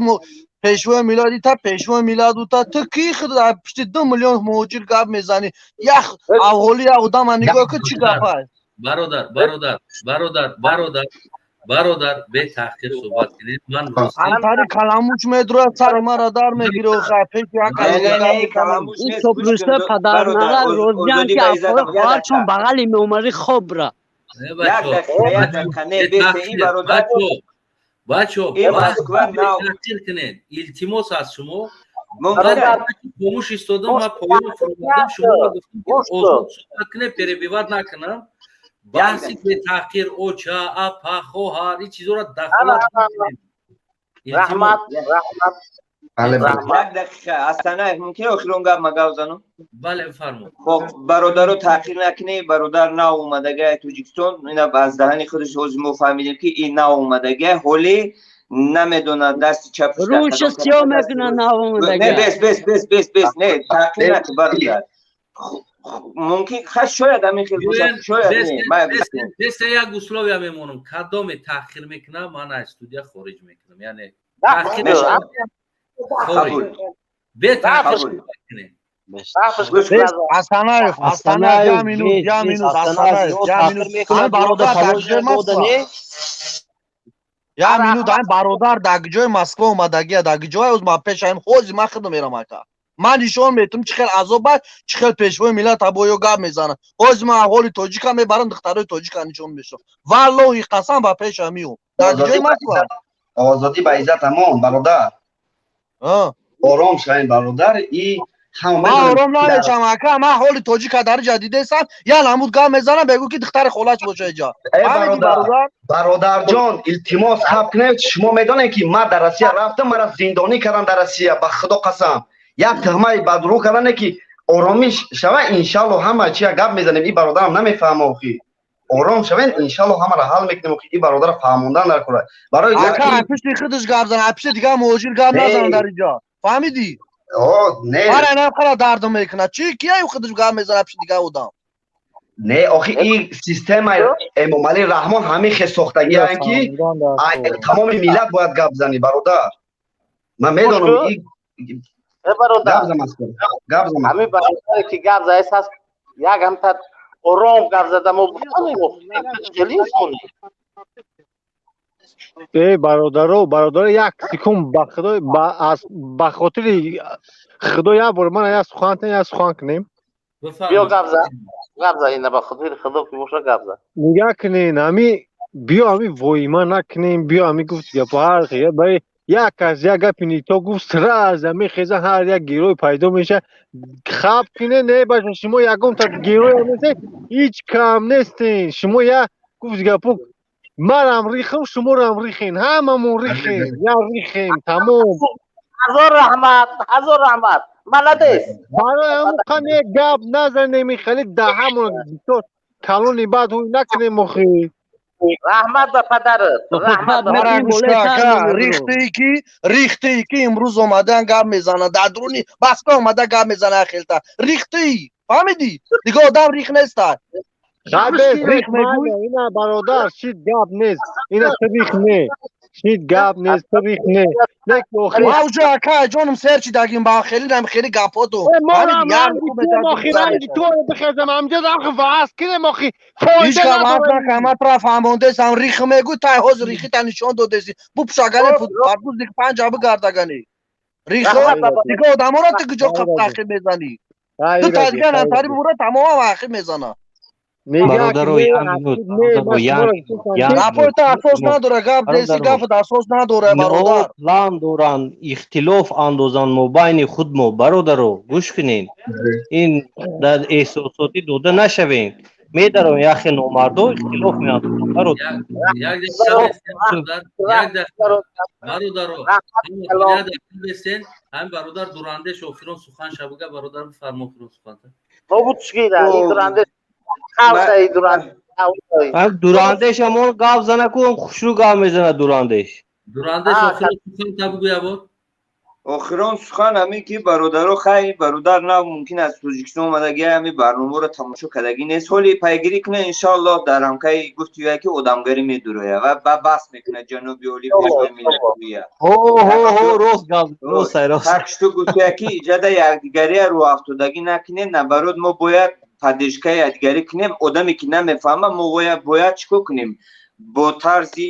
пешвои миллат ита, пешвои миллат ута. Ту ки худ пишти 2 миллион муҳоҷир гап мезанӣ? Як авҳоли як одама нигоҳ кун, чӣ гап аст. Бародар, бародар, бародар, бародар, бародар, бетаҳқир суҳбат кунед. Ман Антари каламуш медрояд, сари мара дар мегири. Пеши як Собруса падарнала розиам, ки афои хоҳарчон бағали меомади хобра. Як дақиқа, як дақиқа, не, бесе ин бародар. Бачо, таҳқир кунед, илтимос аз шумо. Хомӯш истодам, ман поён фурӯдам, шумо гуфтам, ки озод суҳбат кунед, перебивать накунам. Баҳси бетаҳқир, оча, апа, хоҳар, ин чизоро дахолат. Раҳмат, раҳмат. Як дақиқа, Астанаев, мумкин охирон гап ма гап занам? Бале, фармуд. Хоб, бародаро, таъхир накунӣ. Бародар нав омадагай Тоҷикистон, ина аз даҳани худаш ҳозир мо фаҳмидем, ки ин нав омадагай, ҳоле намедонад дасти чап. Рӯша сиёҳ мекунад нав омадагай. Не, бес, бес, бес, бес, бес, не, таъхир накун, бародар. Мумкин, шояд ҳамин хел бошад, шояд не. Беса, як условия мемонам: кадоме таъхир мекунам, ман аз студия хориҷ мекунам, яъне Қабул. Бетаъхир кунед. Асанаев, Асанаев, я минут, я минут, Асанаев, я минут. Ҳамин бародар дар ҷои Москва, я минут, ҳамин бародар дар ҷои Москва омадагия, дар ҷои оз ман пеш ҳамин ҳози ман худам мерам, ака. Ман нишон метум, чӣ хел азоб аст, чӣ хел пешвои миллат або ё гап мезанад. Ҳози ман аҳоли тоҷика мебарам, духтарои тоҷика нишон мешавам. Валлоҳи қасам, ба пеша миём. Дар ҷои Москва. Озодӣ ба иззат амон, бародар. Ором шавем, бародар, и Ман ором намешам, ака. Ман ҳоли тоҷика дар ҷа дидесам, я намуд гап мезанам, бегӯ ки духтари холач боша иҷа. Бародар, бародарҷон, илтимос, хаб кунед. Шумо медонед, ки ман дар Россия рафтам, мара зиндонӣ кардам дар Россия, ба Худо қасам, як туҳмаи бадрӯ кардане, ки оромиш шава, иншалло ҳама чия гап мезанем. И бародарам намефаҳма охи. Ором шавен, иншалло ҳамаро ҳал мекунем. Охи, и бародара фаҳмондан дар кора барои Ака, пишти худаш гап зан, пишти дигар муҳоҷир гап назан дар иҷа, фаҳмидӣ? Не. Мара намқара дардм мекунад. Чи кияю худаш гап мезанад пишти дигар одам? Не, охи, ин системаи Эмомалӣ Раҳмон ҳамин хел сохтагианд, ки тамоми миллат бояд гап занӣ. Бародар, ман медонам. Бародар, ҳамин бародаре ки гап заест ҳаст, як ҳамта ором гап зада мо хеле инсонӣ. Э, бародаро, бародаро, як секунд, ба Худо, ба хотири Худо, як бор мана як сухан, як сухан кунем. Биё, гап за, гап за, ина ба хотири Худо ки боша, гап за. Нигаҳ кунен, ҳами биё, ҳами воима накунем, биё, ҳами гуфт гапо ҳар барои як кас як гапи нито гуфт, сразу мехеза, ҳар як герой пайдо меша. Хаб кине, не баша, шумо ягонта герой нестен, ҳеҷ кам нестен. Шумо як гуфт гапо, манам рихам, шуморам рихен, ҳамамон рихем, як рихем, тамом. Ҳазор раҳмат, ҳазор раҳмат, молодец. Барои ҳамон қами гап назанем, хеле даҳамон бисёр калони бад ҳуй накунем охи. Раҳмат ба падарат, раҳмат. Рихтае ки, рихтае ки имрӯз омадан гап мезанад, дар дуруни Москва омада гап мезанад, хелта рихтаи, фаҳмидӣ? Дига одам рих неста. Ина, бародар, шит гап нест, ина рих не, шит гап нест, рих не. Ма уже, ака ҷонум, серчи дагим ба хели нам хели гапоту. Охи, ту бихезам амҷа ваз кинем, охи. Ҳеҷ гап накам, ма тра фаҳмондесам. Рих мегӯй, тай ҳозир рихита нишон додеси. Бупшагане парбузник панҷа бигардагани рихо. Дига одаморо ту куҷо қабтахи мезанӣ? Ту та дига натари бубура, тамомам ахи мезана. Бародаро, Гапои асос надора, гап деси, гафат асос надора, бародар. План доранд ихтилоф андозанд мобайни худ мо. Бародаро, гӯш кунед, ин дар эҳсосотӣ дода нашавем. Медаром, яхе номардо ихтилоф меандозанд, бародар. Бародаро, ҳамин бародар Дурандеш охирон сухан шабуга. Бародар, бифармо, охирон сухан. Нобуд Дурандеш ҳамон гап зана ку, хушрӯ гап мезанад Дурандеш. Дурандеш, охирон сухан та бугӯя бо. Охирон сухан ҳамин ки, бародаро, хай, бародар нав мумкин аз Тоҷикистон омадагӣ, ҳамин барномаро тамошо кардагӣ нест, ҳоли пайгирӣ кунед, иншоаллоҳ, дар рамкаи гуфтия ки одамгарӣ медуроя ва ба баст мекунад ҷаноби олӣ, пешвои миллатгӯя. Рост гап, рост, рост. Так что гуфтия ки иҷада якдигария рӯафтодагӣ накунед, наоборот, мо бояд поддержка и якдигарӣ кунем. Одаме ки намефаҳма, мо бояд чӣ кор кунем? Бо тарзи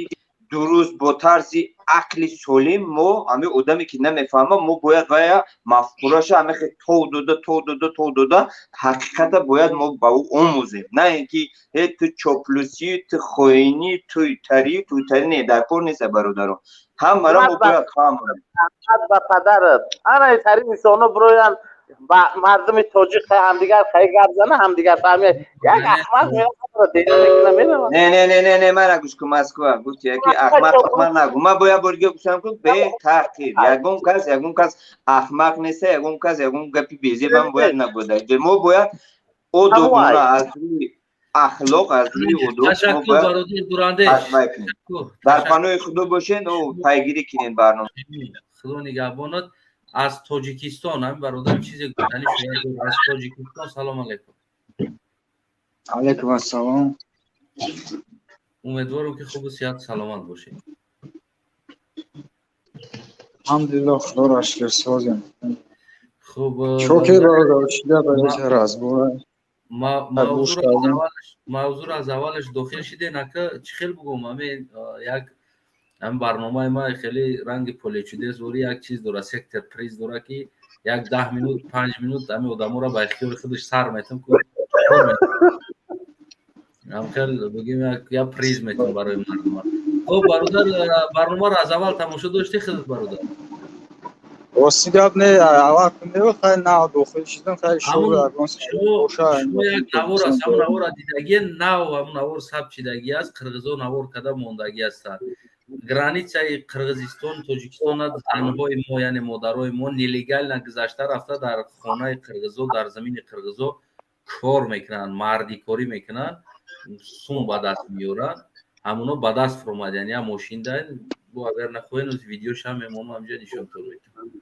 дуруст, бо тарзи ақли солим, мо ҳамин одаме ки намефаҳма, мо бояд вая мафкураша ҳамихе тов дода, тов дода, тов дода, ҳақиқата бояд мо ба ӯ омӯзем, на ин ки э, ту чоплусӣ, ту хоинӣ, туйтарӣ, туйтарӣ. Не, дар кор нест, бародарон, ҳамаро мо бояд фаҳмонем. Ба падарат, ана тари инсоно бироянд, мардуми тоҷик ҳамдигар хай гап зана, ҳамдигар фаҳми. Як аҳмақ. Не, не, не, не, не, мара гӯш кун. Москва гуфти яки аҳмақ, аҳмақ нагу. Ман бо як бор дига гуфтам ку, бетаъқиб, ягон кас аҳмақ неста, ягон кас ягон гапи безебам бояд набуда. Мо бояд одобона, аз рӯи ахлоқ, аз рӯи одоб. Дар паноҳи Худо бошед, пайгирӣ кунед барнома. Худо нигаҳбонат. Аз Тоҷикистон ҳамин бародар чизе гуфтани шумо аз Тоҷикистон. Салом алайкум. Алайкум ассалом. Умедворам, ки хубу сиҳат, саломат бошед. Алҳамдулиллоҳ, Худоро шукр, созем. Хуб. Шокир бародар, чида разбора. Мавзӯро аз аввалаш дохил шиден, ака? Чӣ хел бугум, ҳамин як ҳамин барномаи ма хеле ранги Поле чудес вори як чиз дора, сектор приз дора, ки як 10 минут, 5 минут ҳамин одаморо ба ихтиёри худаш сар метам, ҳамхел бигем, як приз метам барои мардума. Хуб, бародар, барномаро аз аввал тамошо дошти худат, бародар? Рости гап, не, аввал не, хай, нав дохил шидам, хай, шумо як навор аст, ҳамун навора дидагӣ, нав ҳамун навор сабт шидагӣ аст, қирғизо навор карда мондагӣ ҳастанд. Граница и Қирғизистон, Тоҷикистон занҳои мо, яъне модарои мо, нелегально гузашта рафта, дар хонаи қирғизо, дар замини қирғизо кор мекунанд, мардикорӣ мекунанд, сум ба даст меоранд. Ҳамуно ба даст фуромад, яъне я мошинда бо. Агар нахоҳед, видеошам мемонам, ҳамҷа нишонтон метавонам.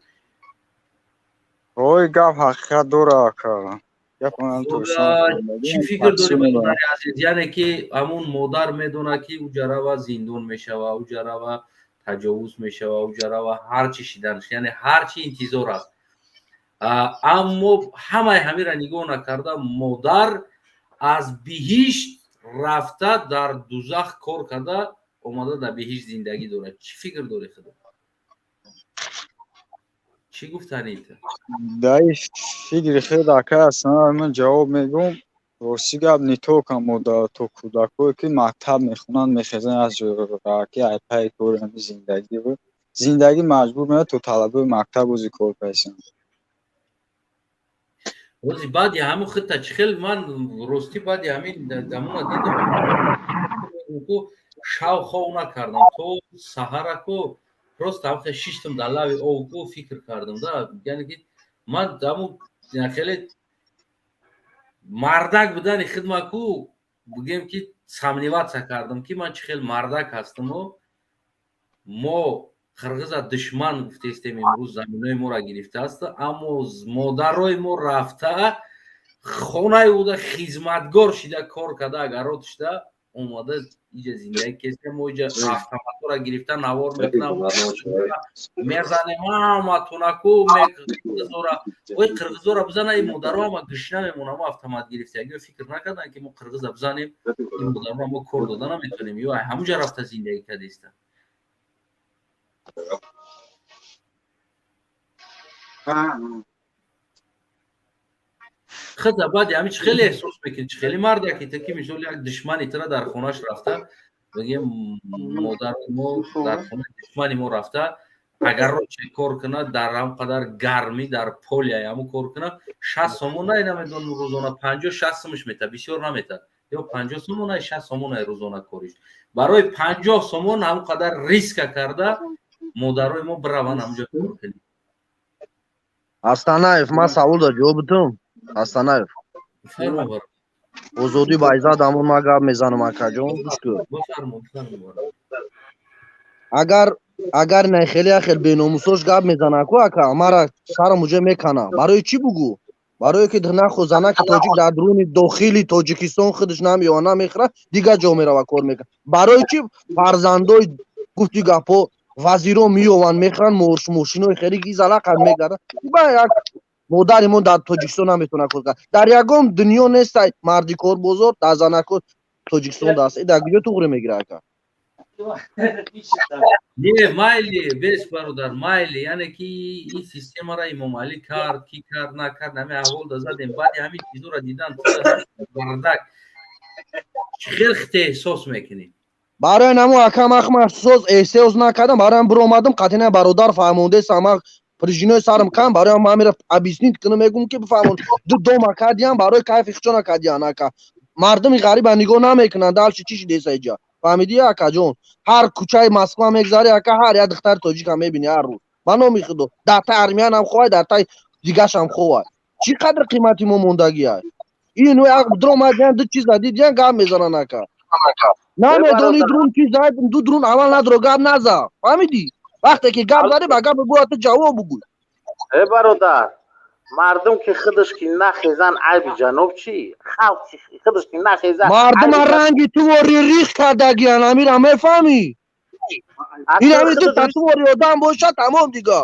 Ой, гап ҳақиқат дора, ака. Чӣ фикр дорӣ, бародари азиз? Яъне ки ҳамун модар медонад, ки ӯ ҷарава зиндон мешава, ӯ ҷарава таҷовуз мешава, ӯ ҷарава ҳар чӣ шиданаш, яъне ҳар чӣ интизор аст, аммо ҳамаи ҳамира нигоҳ накарда, модар аз биҳишт рафта, дар дузах кор карда омада, дар биҳишт зиндагӣ дорад. Чӣ фикр дорӣ худо? Чӣ гуфтанита? Даи фикри хел, ака, аслан ман ҷавоб мегӯм. Рости гап, не только модар, то кӯдакое ки мактаб мехонанд, мехезанд аз ки айпаи кори ҳами зиндагӣ маҷбур меояд, то талабаи мактаб ози кор кайсанд. Ози баъди ҳамун хита чӣ хел? Ман ростӣ баъди ҳамин дамона дидам, шав хов накардам то саҳараку, просто ҳамхе шиштам дар лави овку, фикр кардам да, яъне ки ман ҳамун хеле мардак будани хидмаку бигем ки сомневаться кардам, ки ман чӣ хел мардак ҳастаму мо қирғиза душман гуфтестем, имрӯз заминои моро гирифтааст, аммо модарои мо рафта, хонаи уда хизматгор шида, кор карда, агарот шида омада, иҷа зиндагӣ кеста. Мо иҷа автоматора гирифта навор мекунам, мезанем ҳаматонаку қирғизора. Ой, қирғизора бизана, ин модаро ҳама гушна мемонам. Автомат гирифта ё фикр накардан, ки мо қирғиза бизанем, ин модаро мо кор дода наметонем, ё ҳамуҷа рафта зиндагӣ кардиста. Хиза баъди ҳамин чӣ хеле эҳсос мекунӣ, чӣ хеле мардаки ту, ки мисол як душмани тура дар хонаш рафта, бигем, модари мо дар хонаи душмани мо рафта, агарро чӣ кор кунад, дар ҳам қадар гармӣ, дар поля ҳаму кор кунад, 60 сомон най, намедонам, рӯзона 50-60 сомаш мета, бисёр намета, ё 50 сомон най, 60 сомон най рӯзона кориш. Барои 50 сомон ҳамн қадар риска карда модарои мо бираванд, ҳамҷо кор кунед. Астанаев, ман савол да ҷавоб битум. Астанаев, озодӣ ба иззат, ҳамон ман гап мезанам, акаҷон, гӯш кун. Агар Агар на хеле яхел беномусош гап мезана ку, ака, мара сарам уже мекана. Барои чӣ бугӯ? Барое ки нахо занаки тоҷик дар дуруни дохили Тоҷикистон худаш намеёва, намехӯра, дигар ҷо мерава, кор мекунад. Барои чӣ фарзандои, гуфти гапҳо, вазиро меёванд, мехӯранд, мошинои хеле залақат мегарданд? Ба як модари мо дар Тоҷикистон наметавонад кор кард. Дар ягон дунё нестай марди корбозор дар занако Тоҷикистон даст. Дар куҷо туғри мегирад, ака? Не, майли, бес, бародар, майли. Яъне ки ин системаро Имомалӣ кард, ки кард, накард, ҳамин аҳвол да задем. Баъди ҳамин чизоро дидан, бардак чӣ хел хите эҳсос мекунӣ? Барои намо, ака, ман эҳсос накардам. Барои биромадам, қатъина бародар фаҳмондесам, ман прижинои сарам кам. Барои ман ҳамира объяснить кунам, мегум ки бифаҳмон, ду дома кардиям, барои кайфи хучона кардиям, ака. Мардуми ғариба нигоҳ намекунанд. Дальше чӣ шидеса иҷа, фаҳмидӣ, акаҷон? Ҳар кӯчаи Москва мегзарӣ, ака, ҳар як духтари тоҷикам мебинӣ ҳар рӯз. Ба номи Худо, дар тай армиянам хоҳай, дар тай дигашам хоҳай. Чӣ қадр қимати мо мондагиай? Ин дромадиан, ду чиза дидиан, гап мезананд, ака. Намедонӣ друн чиз, ду друн аввал надро, гап наза, фаҳмидӣ? Вақте ки гап задӣ, ба гапи бояд ту ҷавоб бугӯй. Э, бародар, мардум ки худаш ки нахезан, айби ҷаноб чӣ? Халқ худаш ки нахезан. Мардума ранги тувори рих кардагиян, амира мефаҳмӣ? Ин ҳами ду татувори одам бошад, тамом дига.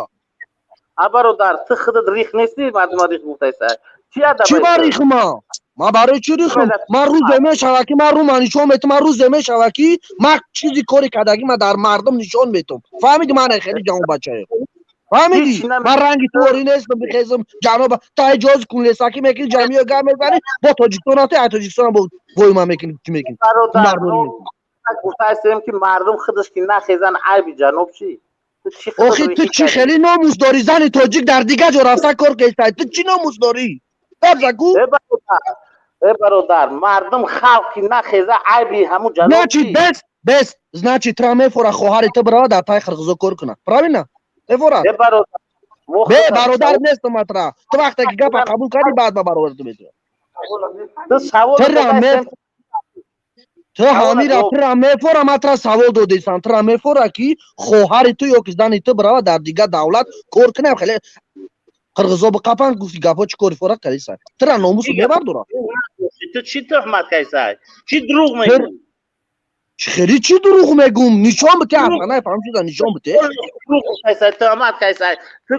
А, бародар, ту худат рих нестӣ, мардума рих гуфтайса. Чӣ адаб? Чӣ ба рихма? Ман барои чӣ рихм? Ман рӯзе мешава, ки ман рума нишон метам. Ман рӯзе мешава, ки ман чизи кори кардагӣ ман дар мардум нишон метам, фаҳмиди? Ман хеле ҷавонбачаем, фаҳмидӣ? Ман ранги туворӣ нестам, бихезам ҷаноба та иҷози кун лесакӣ мекунӣ, ҷамъиё гап мезанӣ, бо Тоҷикистон рафти, ай Тоҷикистон бо войма мекунӣ, чӣ мекунӣ? Гуфтаистем, ки мардум худаш ки нахезан, айби ҷаноб чӣ? Охи, ту чӣ хеле номус дорӣ? Зани тоҷик дар дигар ҷо рафта кор кестай, ту чӣ номус дорӣ? Гап заку. Э, бародар, мардум, халқ ки нахеза, айби ҳамун ҷаноб. Значит, бес, бес, значит, тра мефора хоҳари ту бирава дар пай қирғизо кор кунад, правильно? Мефора? Бе бародар нестам атра. Ту вақте ки гапа қабул кардӣ, баъд ба бародар ту метавонӣ. Ту ҳамира тра мефора, ман тра савол додесам. Тра мефора, ки хоҳари ту ё ки зани ту бирава дар дигар давлат кор кунам, хеле қирғизо биқапан, гуфти гапҳо чӣ кори фора кардиса? Тра номусу мебардора? Ту чӣ туҳмат кайсай? Чӣ дурӯғ мегӯӣ? Хеле чӣ дурӯғ мегӯм? Нишон бите, Асанай, фаҳм шуда, нишон бите. Туҳмат кайсай, ту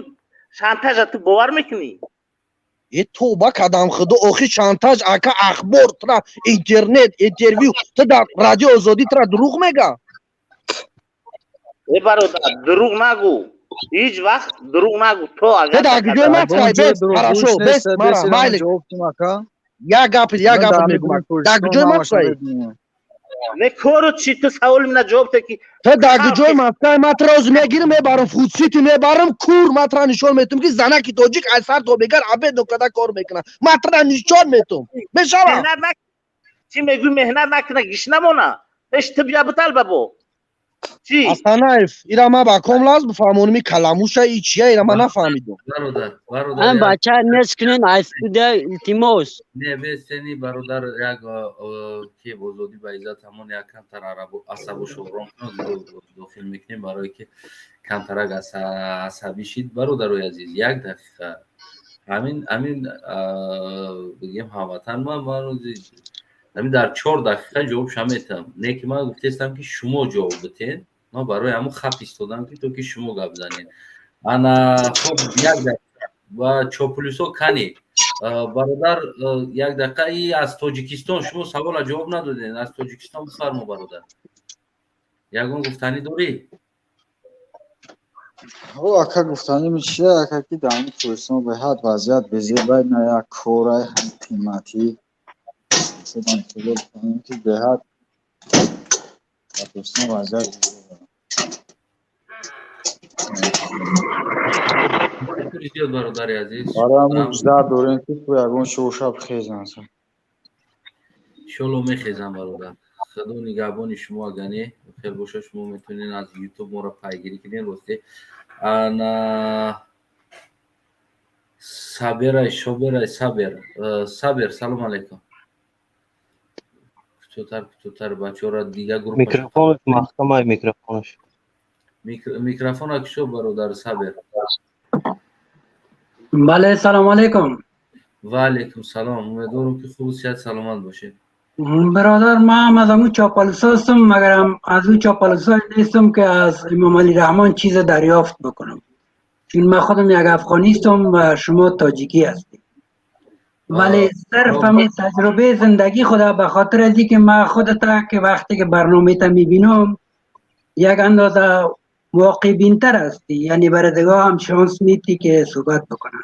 шантажа ту бовар мекунӣ? Е, тоба кадам Худо, охи шантаж, ака, ахбор тра, интернет интервю ту дар Радио Озодӣ тра дурӯғ мега? Е, бародар, дурӯғ нагӯ, ҳеҷ вақт дурӯғ нагӯ. То агар ҷой маскай, бес, хорошо, бес, мара майли, як гап, як гап мегӯм, дар ҷой маскай. Не, кору чӣ? Ту саволи мана ҷавоб те, ки Ту дар ҷои Москвай, ман тра оз мегирам, мебарам Фудсити, мебарам кур, ман тра нишон метум, ки занаки тоҷик аз сар то бегар обед нокарда кор мекунад. Ман тра нишон метум, мешава? Чӣ мегӯй? Меҳнат накуна, гиш намона, ҳеч ту бия биталба бо. Чӣ, Асанаев, ира ман ба ком лаз бифаҳмоними, каламуша и чия, ира ман нафаҳмидум. Бародар, бародар. Ан бача нест кунен айфуда, илтимос. Не, бесени, бародар, як ки Озодӣ ба иззат ҳамон як камтар асабу шӯрон дохил мекунем, барое ки камтарак асабӣ шид. Бародарои азиз, як дақиқа, ҳамин бигем, ҳамватан, ман ҳамин дар 4 дақиқа ҷавобша метавам. Не ки ман гуфтестам, ки шумо ҷавоб битен, ман барои ҳамун хап истодам, ки то ки шумо гап занед. Ана, хоб, як дақиқа ва чоплюсо кани, бародар, як дақиқа. И аз Тоҷикистон шумо савола ҷавоб надодед. Аз Тоҷикистон бифармо, бародар, ягон гуфтанӣ дорӣ? О, ака, гуфтаним чия, ака, ки дар ҳамин Тоҷикистон беҳад вазъият безебай, на як корай, ҳам қиматӣ ки беҳад дар Тоҷикистон вазъият. Зиёд, бародари азиз. Барои ҳамун жда дорем, ки ту ягон шӯшаб хезан. Иншолло, мехезам, бародар. Худо нигаҳбони шумо. Агар не хел боша, шумо метавонед аз Ютуб моро пайгирӣ кунед. Росте, ана Саберай, Шоберай, Сабер, Сабер, салом алейкум. Кӯтоҳтар, кӯтоҳтар, бачаҳоро дигар группа. Микрофонаш маҳкамай, микрофонаш. Микрофона кушо, бародар Сабир. Бале, салом алейкум. Ва алейкум салом. Умедворам, ки хубу сиҳат, саломат бошед. Бародар, ман аз ҳамун чопалусо ҳастам, магарам аз ӯ чопалусое нестам, ки аз Имом Алӣ Раҳмон чиз дарёфт бикунам, чун ман худам як афғонистам ва шумо тоҷикӣ ҳастед. ولی صرف همین تجربه زندگی خدا به خاطر از اینکه من خودت که وقتی که برنامه تا میبینم، یک اندازه واقع بینتر هستی، یعنی برای دیگه هم شانس میتی که صحبت بکنن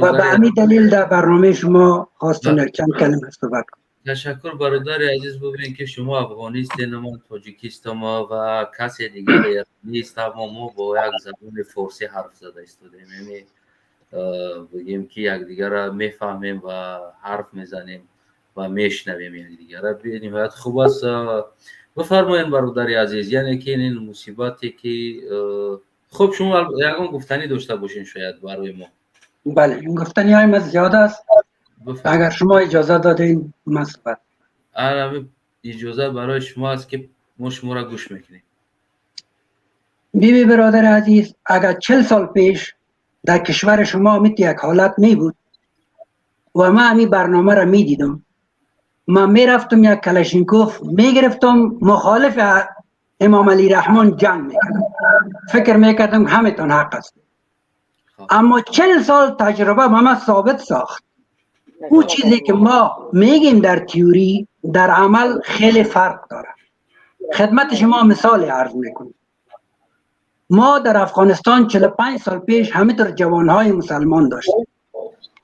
و به همین دلیل در برنامه شما خواستم یک چند کلمه صحبت کنم. Ташаккур, бародари азиз. Бубинед, ки шумо афғонистед, ман тоҷикистам ва касе дигаре нест, аммо мо бо як забони форсӣ ҳарф зада истодем, яъне бигем, ки якдигарра мефаҳмем ва ҳарф мезанем ва мешнавем якдигарра. Бениҳоят хуб аст. Бифармоед, бародари азиз, яъне ки ин мусибате, ки хуб, шумо ягон гуфтанӣ дошта бошед, шояд барои мо. Бале, гуфтани ҳои ман зиёд аст. Агар шумо иҷоза додед, ман صحبت Иҷоза барои шумо аст, ки мо шуморо гӯш мекунем. بیبی، برادر عزیز، اگر 40 سال پیش در کشور شما میت یک حالت می بود و من همین برنامه را می دیدم، من می رفتم یک کلشینکوف می گرفتم، مخالف امام علی رحمان جنگ میکردم. فکر میکردم همتان حق است. اما 40 سال تجربه به من ثابت ساخت او چیزی که ما میگیم در تیوری، در عمل خیلی فرق داره. خدمت شما مثال عرض میکنیم. ما در افغانستان 45 سال پیش همینطور جوانهای مسلمان داشتیم.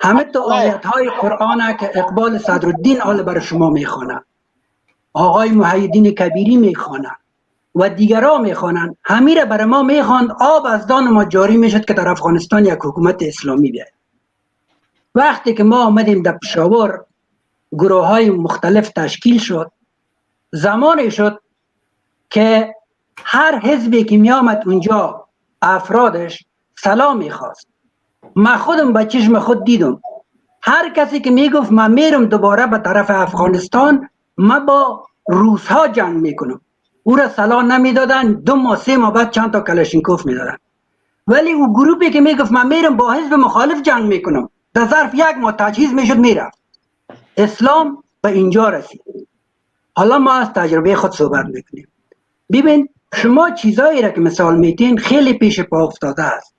همه تو آیت های قرآن که اقبال صدرالدین حال برای شما میخوانه، آقای محی‌الدین کبیری میخوانه و دیگران میخوانند، همیره برای ما میخواند، آب از دان ما جاری میشد که در افغانستان یک حکومت اسلامی بیاید. وقتی که ما آمدیم در پشاور، گروه های مختلف تشکیل شد. زمانی شد که هر حزبی که می آمد اونجا، افرادش سلاح میخواست. من خودم به چشم خود دیدم، هر کسی که میگفت من میرم دوباره به طرف افغانستان، من با روس ها جنگ میکنم، او را سلاح نمیدادن. 2 ماه 3 ماه بعد چند تا کلشینکوف میدادن. ولی او گروپی که میگفت من میرم با حزب مخالف جنگ میکنم، در ظرف یک ماه تجهیز میشد، میرفت. اسلام به اینجا رسید. حالا ما از تجربه خود صحبت میکنیم. ببین، شما چیزایی را که مثال میتین خیلی پیش پا افتاده است.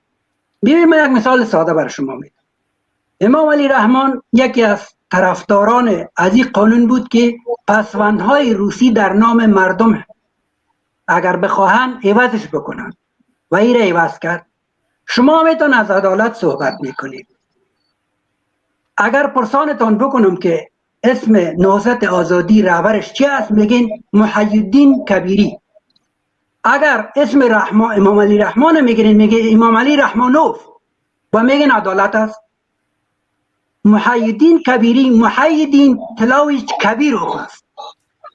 ببین، من یک مثال ساده بر شما میدم. امام علی رحمان یکی از طرفداران از این قانون بود که پسوندهای روسی در نام مردم اگر بخواهند عوضش بکنند و این را عوض کرد. شما میتون از عدالت صحبت میکنید. اگر پرسانتان بکنم که اسم نهضت آزادی رهبرش چی است، میگین محی‌الدین کبیری. اگر اسم رحمان، امام علی رحمان میگیرین، میگه امام علی رحمانوف و میگن عدالت است. محی‌الدین کبیری، محی‌الدین تلاویچ کبیروف است،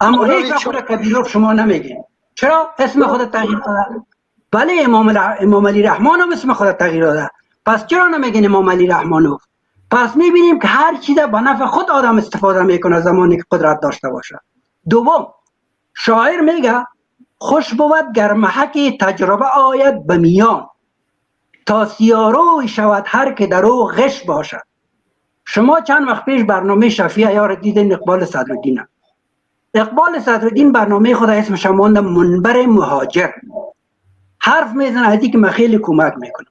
اما هیچ وقت خود کبیروف شما نمیگین. چرا اسم خود تغییر داده؟ بله، امام علی رحمان هم اسم خود تغییر داده. پس چرا نمیگین امام علی رحمانوف؟ پس میبینیم که هر چیز به نفع خود آدم استفاده میکنه زمانی که قدرت داشته باشه. دوم، شاعر میگه: خوش بود گر محک تجربه آید به میان، تا سیاروی شود هر که در او غش باشد. شما چند وقت پیش برنامه شفیع یار دیدین، اقبال صدرالدین. اقبال صدرالدین برنامه خود اسمش مانده منبر مهاجر. حرف میزنه از که من خیلی کمک میکنم.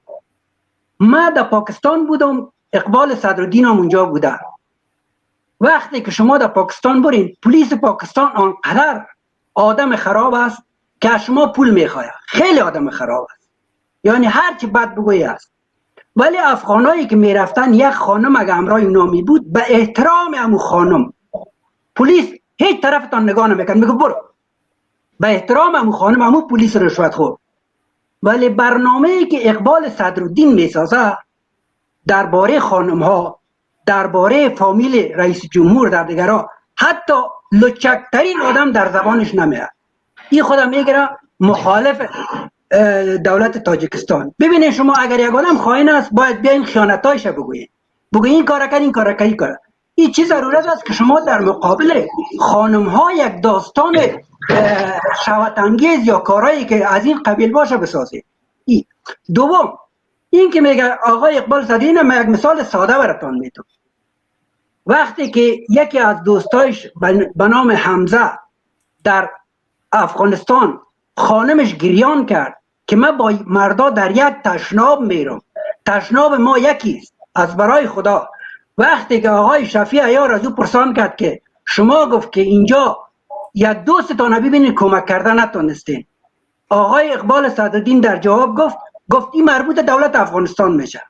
ما در پاکستان بودم، اقبال صدرالدین هم اونجا بوده. وقتی که شما در پاکستان برین، پلیس پاکستان آنقدر آدم خراب است که از شما پول میخواد. خیلی آدم خراب است، یعنی هر چی بد بگویی است. ولی افغانایی که میرفتن، یک خانم اگه همراه اونا می بود، به احترام امو خانم پلیس هیچ طرفتان نگاه نمیکرد، میگه برو. به احترام امو خانم، امو پلیس رشوت خور. ولی برنامه ای که اقبال صدرالدین میسازه درباره خانم ها، درباره فامیل رئیس جمهور، در دیگرها، حتی لچکترین آدم در زبانش نمیاد. این خودم میگیره مخالف دولت تاجیکستان. ببینید، شما اگر یک آدم خائن است، باید بیاین خیانتایش بگویید، بگویید این کار کرد، این کار کرد، این کار. این چه ضرورت است که شما در مقابل خانم ها یک داستان شهوت انگیز یا کارهایی که از این قبیل باشه بسازید. ای دوم این که میگه آقای اقبال صدرالدین، من یک مثال ساده براتان میتم. وقتی که یکی از دوستایش به نام حمزه در افغانستان، خانمش گریان کرد که من با مردا در یک تشناب میرم، تشناب ما یکیست، از برای خدا. وقتی که آقای شفیع عیار از او پرسان کرد که شما گفت که اینجا یک دوستتان ببینید کمک کرده نتونستین، آقای اقبال صدرالدین در جواب گفت این مربوط دولت افغانستان میشه.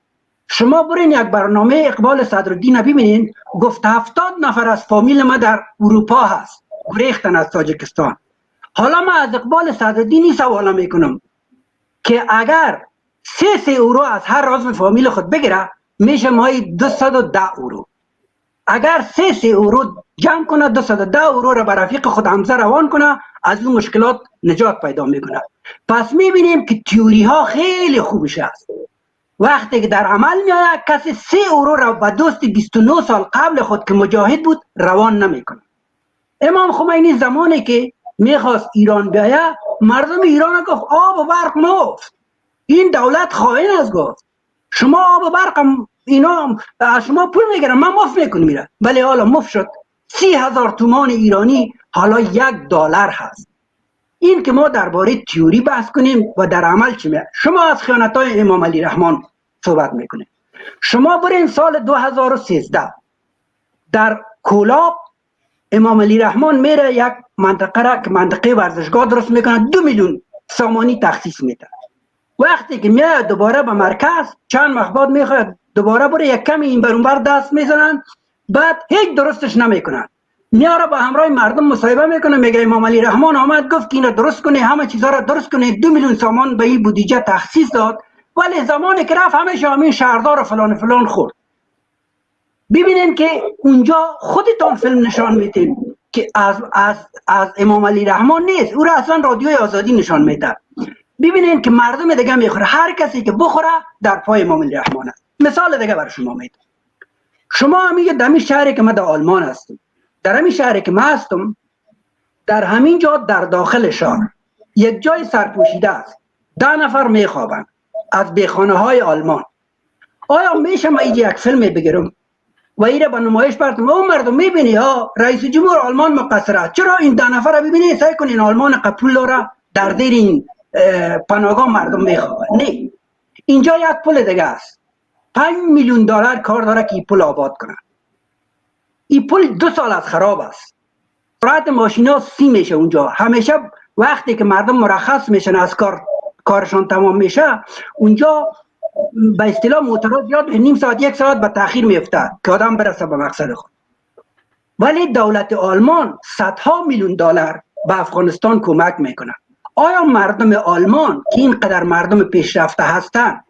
شما برین یک برنامه اقبال صدرالدین ببینین، گفت 70 نفر از فامیل ما در اروپا هست، گریختن از تاجیکستان. حالا ما از اقبال صدرالدین سوال میکنم که اگر 3 3 اورو از هر عضو فامیل خود بگیره، میشه ماهی 210 اورو. اگر 3 3 اورو جمع کنه، 210 اورو را به رفیق خود حمزه روان کنه، از اون مشکلات نجات پیدا میکنه. پس میبینیم که تیوری ها خیلی خوبش است، وقتی که در عمل میآید، کسی 3 اورو را به دوست 29 سال قبل خود که مجاهد بود روان نمیکنه. امام خمینی زمانی که میخواست ایران بیاید، مردم ایران گفت آب و برق مفت، این دولت خائن است. گفت شما آب و برق اینا از شما پول میگیرن، من مفت میکنم میره. ولی حالا مفت شد. 30,000 تومان ایرانی حالا 1 دلار هست. این که ما درباره تیوری بحث کنیم و در عمل چی میاد. شما از خیانت های امام علی رحمان صحبت میکنیم. شما برین سال 2013 در کولاب، امام علی رحمان میره یک منطقه را که منطقه ورزشگاه درست میکنه، 2 میلیون سامانی تخصیص میده. وقتی که میاد دوباره به مرکز، چند وقت بعد میخواد دوباره بره، یک کمی این بر دست میزنن، بعد هیچ درستش نمیکنن. میاره با همراه مردم مصاحبه میکنه، میگه امام علی رحمان آمد گفت که اینو درست کنه، همه چیزا را درست کنه، 2 میلیون سامان به این بودجه تخصیص داد، ولی زمانی که رفت همه همین شهردار و فلان فلان خورد. ببینین که اونجا خودتان فیلم نشان میدین که از امام علی رحمان نیست، او را اصلا رادیوی آزادی نشان میده. ببینین که مردم دیگه میخوره، هر کسی که بخوره در پای امام علی رحمان است. مثال دیگه بر شما میده. شما همین در شهری که من در آلمان هستم، در همین شهری که من هستم، در همین جا در داخل شهر یک جای سرپوشیده است، 10 نفر میخوابند از بیخانه های آلمان. آیا میشه من یک فیلم بگیرم و ایره به نمایش برتم و مردم میبینی ها، رئیس جمهور آلمان مقصر است، چرا این 10 نفر ببینی، سیل کنین آلمان پول داره، در دیر این پناهگاه مردم میخوابن؟ نه، اینجا یک پل دیگه است، 5 میلیون دلار کار داره که این پل آباد کنه. این پل 2 سال از خراب است. سرعت ماشینا 30 میشه اونجا. همیشه وقتی که مردم مرخص میشن از کار، کارشان تمام میشه، اونجا به اصطلاح موترها زیاد، نیم ساعت یک ساعت به تاخیر میفته که آدم برسه به مقصد خود. ولی دولت آلمان صدها میلیون دلار به افغانستان کمک میکنه. آیا مردم آلمان که اینقدر مردم پیشرفته هستند،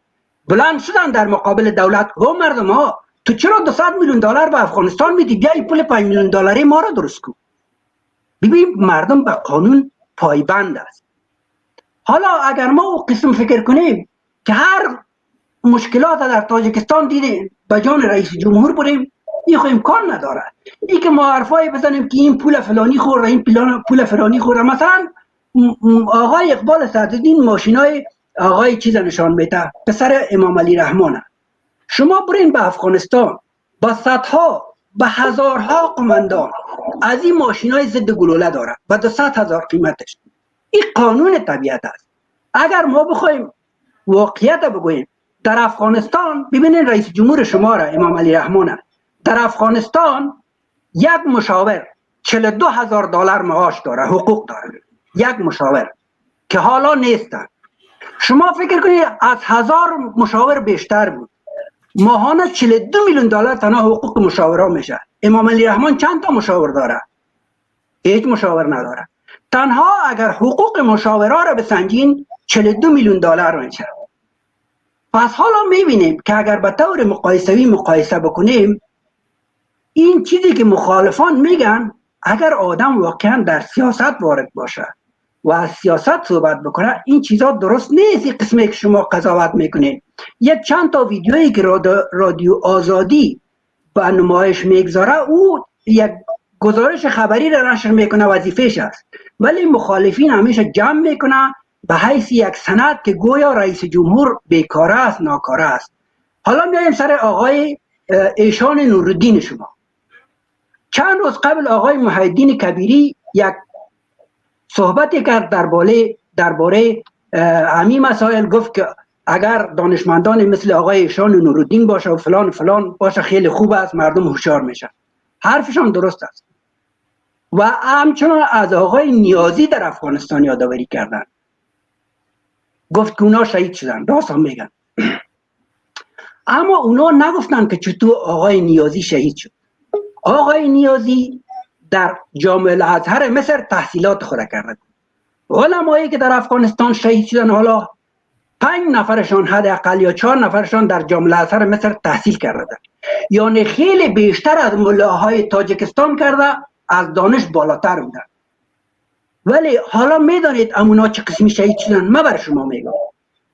بلند شدن در مقابل دولت و مردم ها تو چرا 200 میلیون دلار به افغانستان میدی، بیا پل 5 میلیون دلاری ما را درست کن؟ ببین، مردم به قانون پایبند است. حالا اگر ما او قسم فکر کنیم که هر مشکلات در تاجیکستان دیدیم به جان رئیس جمهور بریم، این خو امکان نداره. این که ما حرفای بزنیم که این پول فلانی خورده، این پول فلانی خورده، مثلا آقای اقبال صدرالدین ماشینای آقای چیز نشان میده، پسر امام علی رحمان. شما برین به افغانستان، با صدها به هزارها قماندان از این ماشین های ضد گلوله داره و 200,000 قیمتش. این قانون طبیعت است. اگر ما بخوایم واقعیت بگوییم، در افغانستان ببینید، رئیس جمهور شما را امام علی رحمان، در افغانستان یک مشاور 42 هزار دلار معاش داره، حقوق داره، یک مشاور که حالا نیستن. شما فکر کنید از 1000 مشاور بیشتر بود، ماهانه 42 میلیون دلار تنها حقوق مشاورا میشه. امام علی رحمان چند تا مشاور داره؟ هیچ مشاور نداره. تنها اگر حقوق مشاورا را بسنجین، 42 میلیون دلار میشه. پس حالا میبینیم که اگر به طور مقایسوی مقایسه بکنیم، این چیزی که مخالفان میگن، اگر آدم واقعا در سیاست وارد باشه و از سیاست صحبت بکنه، این چیزا درست نیست. این قسمی که شما قضاوت میکنید، یک چند تا ویدیویی که رادیو آزادی به نمایش میگذاره، او یک گزارش خبری را نشر میکنه، وظیفه‌ش است، ولی مخالفین همیشه جمع میکنه به حیث یک سند که گویا رئیس جمهور بیکاره است، ناکاره است. حالا میایم سر آقای ایشان نورالدین. شما چند روز قبل آقای محی‌الدین کبیری یک صحبتی کرد درباره همین مسائل. گفت که اگر دانشمندان مثل آقای ایشان نورالدین باشه و فلان فلان باشه خیلی خوب است، مردم هوشیار میشن. حرفشان درست است. و همچنان از آقای نیازی در افغانستان یادآوری کردن، گفت که اونا شهید شدن، راست هم میگن. اما اونا نگفتن که چطور آقای نیازی شهید شد. آقای نیازی در جامعه الازهر مصر تحصیلات خود کرده. علمایی که در افغانستان شهید شدن، حالا 5 نفرشان حداقل یا 4 نفرشان در جامعه الازهر مصر تحصیل کرده، یعنی خیلی بیشتر از ملاهای تاجیکستان کرده، از دانش بالاتر بودن. ولی حالا میدانید امونا چه قسمی شهید شدن؟ من بر شما میگم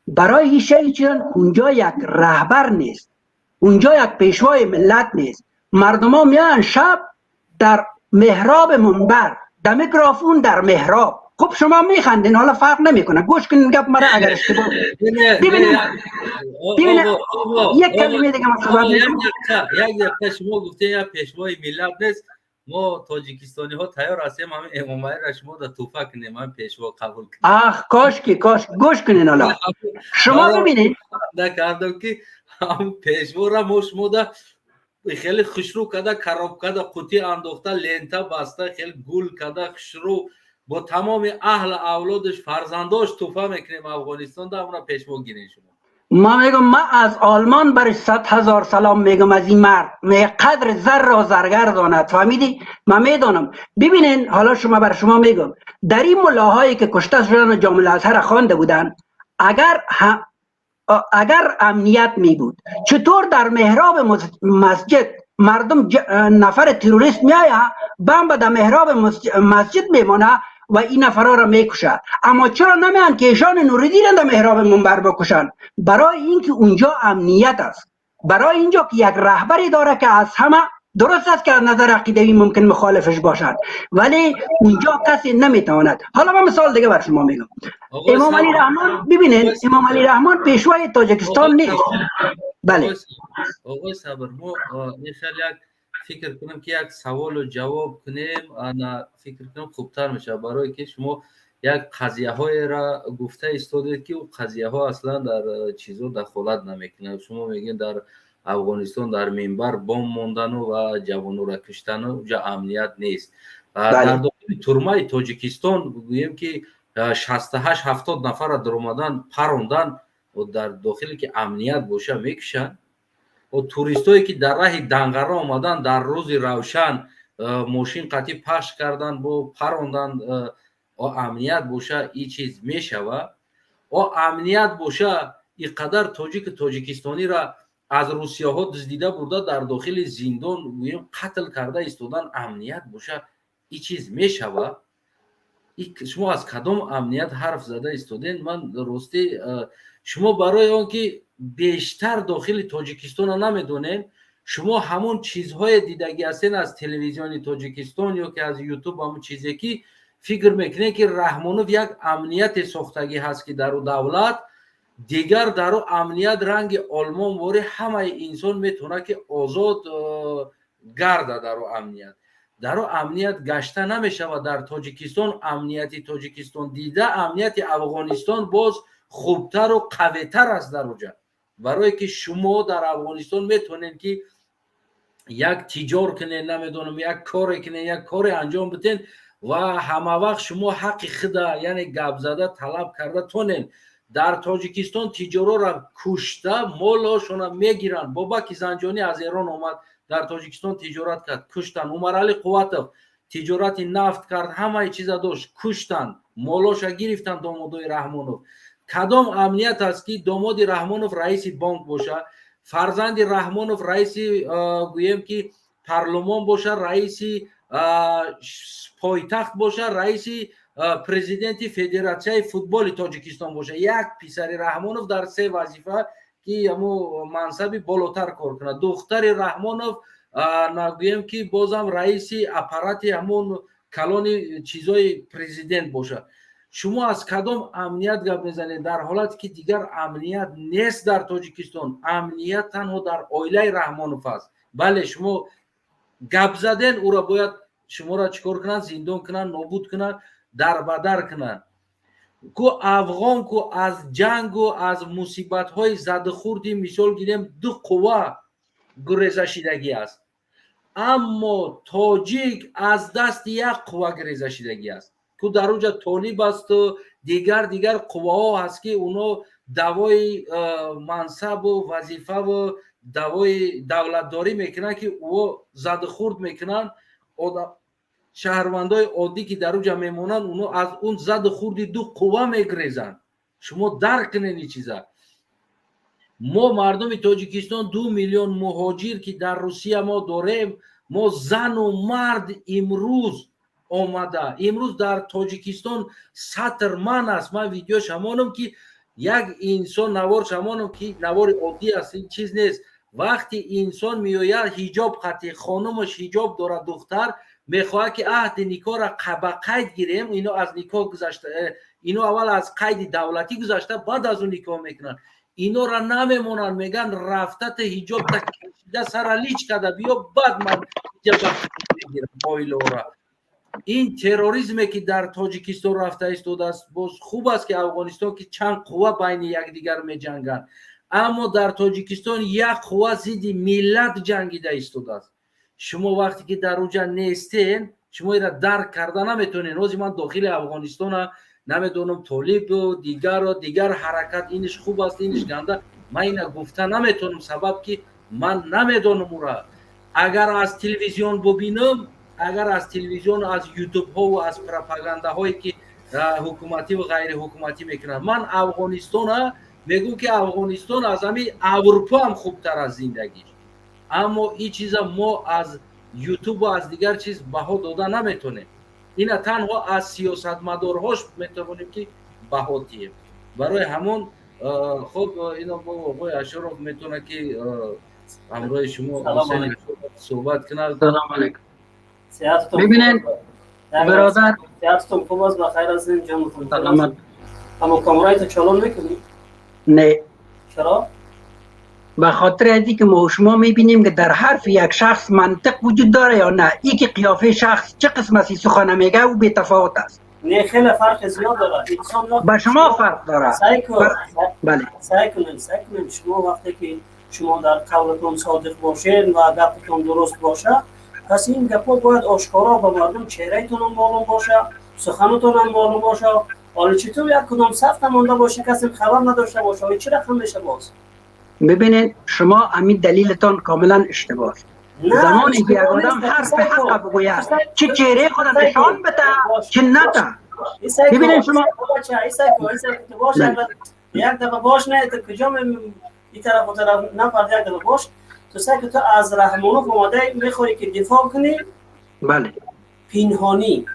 برای این شهید شدن اونجا یک رهبر نیست، اونجا یک پیشوای ملت نیست. مردم ها میان شب در محراب منبر، در میکروفون، در محراب. خب شما میخندین، حالا فرق نمیکنه، گوش کنین گپ مرا اگر اشتباه ببینید. ببینید یک کلمه دیگه من صحبت میکنم. یک دقیقه. شما گفتین یک پیشوای ملت نیست، ما تاجیکستانی ها تیار هستیم همین امام علی را شما در توفه کنیم، همین پیشوا قبول کنیم. آخ کاش که کاش. گوش کنین حالا شما ببینید نکردم که هم پیشوا را ما شما در خیلی خوشرو کده، коробка کده، قوطی انداخته، лента баста، خیلی گل کده، خوشرو با تمام اهل اولادش فرزنداش توفه میکنیم افغانستان در همون پیشوا گیرین شما. ما میگم ما از آلمان برش 100,000 سلام میگم از این مرد، می قدر زر را زرگر داند. فهمیدی؟ من میدانم. ببینین حالا شما بر شما میگم در این ملاهایی که کشته شدن و جامعه الازهر خوانده بودن، اگر امنیت می بود چطور در محراب مسجد مردم نفر تروریست می آید، بمب در محراب مسجد میمانه و این نفرها را میکشه، اما چرا نمیان که ایشان نوردین را در محراب منبر بکشن؟ برای اینکه اونجا امنیت است، برای اینجا که یک رهبری داره که از همه درست است که از نظر عقیدوی ممکن مخالفش باشد، ولی اونجا کسی نمیتواند. حالا من مثال دیگه بر شما میگم. امام علی رحمان، ببینید امام علی رحمان پیشوای تاجیکستان نیست. بله آقای صبر، ما یک فکر کنم که یک سوال و جواب کنیم، انا فکر کنم خوبتر میشه، برای که شما یک قضیه های را گفته ایستادید که او قضیه ها اصلا در چیزا دخالت نمیکنه. شما میگین در افغانستان در منبر بمب موندن و جوانو را کشتن و اونجا امنیت نیست. در داخل ترمه تاجیکستان بگوییم که 68-70 نفر را در اومدن پروندن و در داخلی که امنیت باشه میکشن. و توریستایی که در راه دنگره آمدن در روز روشن ماشین قطعی پخش کردن با پروندن، امنیت باشه این چیز میشوه. و امنیت باشه اینقدر تاجیک تاجیکستانی را از روسیه ها دزدیده برده در داخل زندان گوییم قتل کرده ایستادن، امنیت باشه این چیز میشوه. شما از کدام امنیت حرف زده ایستادین؟ من راستی شما برای آن که بیشتر داخل تاجیکستان را نمیدونین، شما همون چیزهای دیدگی هستین از تلویزیون تاجیکستان یا که از یوتیوب، همون چیزی که فکر میکنین که رحمانوف یک امنیت ساختگی هست که در دولت دیگر در امنیت رنگ آلمان واری همه انسان میتونه که آزاد گرده. در امنیت، در امنیت گشته نمیشه و در تاجیکستان امنیتی تاجیکستان دیده امنیت افغانستان باز خوبتر و قویتر است در اونجا. برای که شما در افغانستان میتونین که یک تجار کنین، نمیدونم یک کار کنین، یک کار انجام بدین و همه وقت شما حق خود یعنی گپ زده طلب کرده تونین. در تاجیکستان تجارا را کشته مالاشون میگیرن. بابک زنجانی از ایران اومد در تاجیکستان تجارت کرد، کشتن. عمر علی قوتов تجارت نفت کرد، همه چیز داشت، کشتن، مالاشا گرفتن دامادای رحمانов. کدام امنیت است که داماد رحمانов رئیس بانک باشه، فرزند رحمانов رئیس گوییم که پارلمان باشه، رئیس پایتخت باشه، رئیس президенти федератсияи футболи тоҷикистон боша؟ Як писари Раҳмонов дар се вазифа ки ҳамо мансаби болотар кор кунад, духтари Раҳмонов Нагӯем, ки бозам раиси аппарати ҳамон калони чизои президент бошад. Шумо аз кадом амният гап мезанед, дар ҳолате ки дигар амният нест дар Тоҷикистон? Амният танҳо дар оилаи Раҳмонов аст. Бале, шумо гап заден, ӯро бояд шуморо чӣ кор кунанд? Зиндон кунанд, нобуд кунанд, дарбадар кунанд. Ку афғон ку аз ҷангу аз мусибатҳои задухурди, мисол гирем, ду қувва гурезашидагӣ аст, аммо тоҷик аз дасти як қувва гурезашидагӣ аст. Ку дар уҷа толиб асту дигар қувваҳо ҳаст, ки оно даъвои мансабу вазифаву даъвои давлатдорӣ мекунанд, ки ӯ задухурд мекунанд. Шаҳрвандои оддӣ, ки дар уҷа мемонанд, оно аз он заду хурди ду қувва мегрезанд. Шумо дарк кунед ин чиза. Мо, мардуми Тоҷикистон, 2 миллион муҳоҷир, ки дар Русия мо дорем, мо зану мард имрӯз омада, имрӯз дар Тоҷикистон сатр ман аст. Ман видео шамонам, ки як инсон, навор шамонам, ки навори оддӣ аст, ин чиз нест. Вақти инсон меояд ҳиҷоб қатӣ, хонумаш ҳиҷоб дорад, духтар мехоҳад, ки аҳди никоҳра ба қайд гирем. Ино аз никоҳ гузашта, ино аввал аз қайди давлатӣ гузашта, баъд аз он никоҳ мекунанд. Инора намемонанд, мегӯянд: «Рафтата ҳиҷобта кашида, сара лич када биё, баъд ман мегирам оилаора». Ин терроризме, ки дар Тоҷикистон рафта истодааст, боз хуб аст, ки Афғонистон ки чанд қувва байни якдигар меҷанганд, аммо дар Тоҷикистон як қувва зидди миллат ҷангида истодааст. Шумо вақте ки дар уҷа нестен, шумо ира дарк карда наметонед. Ҳозир ман дохили Афғонистона намедонам, толибу дигару дигар ҳаракат, иниш хуб аст, иниш ганда, ман ина гуфта наметонам, сабаб ки ман намедонам ура. Агар аз телевизион бубинам, агар аз телевизион, аз ютубҳову аз пропагандаҳое, ки ҳукумативу ғайриҳукуматӣ мекунанд, ман Афғонистона мегӯм, ки Афғонистон аз ҳамин Аврупо ҳам хубтар аз зиндагиш, аммо ин чиза мо аз ютубу аз дигар чиз баҳо дода наметонем. Ина танҳо аз сиёсатмадорҳош метавонем, ки баҳо диҳем. Барои ҳамон, хуб, ино бо оқои Ашуров метавонад, ки ҳамроҳи шумо суҳбат кунад. Салому алейкум. Бибинед, бародар. Сиҳататон хуб аст, ба хайр ҳастем, ҷонатон. Саломат. Аммо камераито чолон мекунӣ? Не. Чаро? به خاطر ازی که ما شما میبینیم که در حرف یک شخص منطق وجود داره یا نه. ای که قیافه شخص چه قسم است سخن میگه، او بی تفاوت است. نه، خیلی فرق زیاد داره. انسان به شما فرق داره. سعی کن. بله. سعی کنید، سعی کنید. شما وقتی که شما در قولتون صادق باشین و گپتون درست باشه، پس این گپا باید آشکارا به مردم، چهرهتون هم معلوم باشه، سخنتون هم معلوم باشه. حالا چطور یک کدام صف مانده باشه، کسی خبر نداشته باشه؟ چه رقم میشه باز؟ ببینید، شما همین دلیلتان کاملا اشتباه است. زمانی که یک آدم حرف حق بگوید، چه چهره خود نشان بده چه نده. ببینید شما یک دفعه باش، نه تو کجا این طرف و طرف نپرد، یک دفعه باش. تو سعی تو از رحمانوف اومده میخوری که دفاع کنی. بله. پینهانی.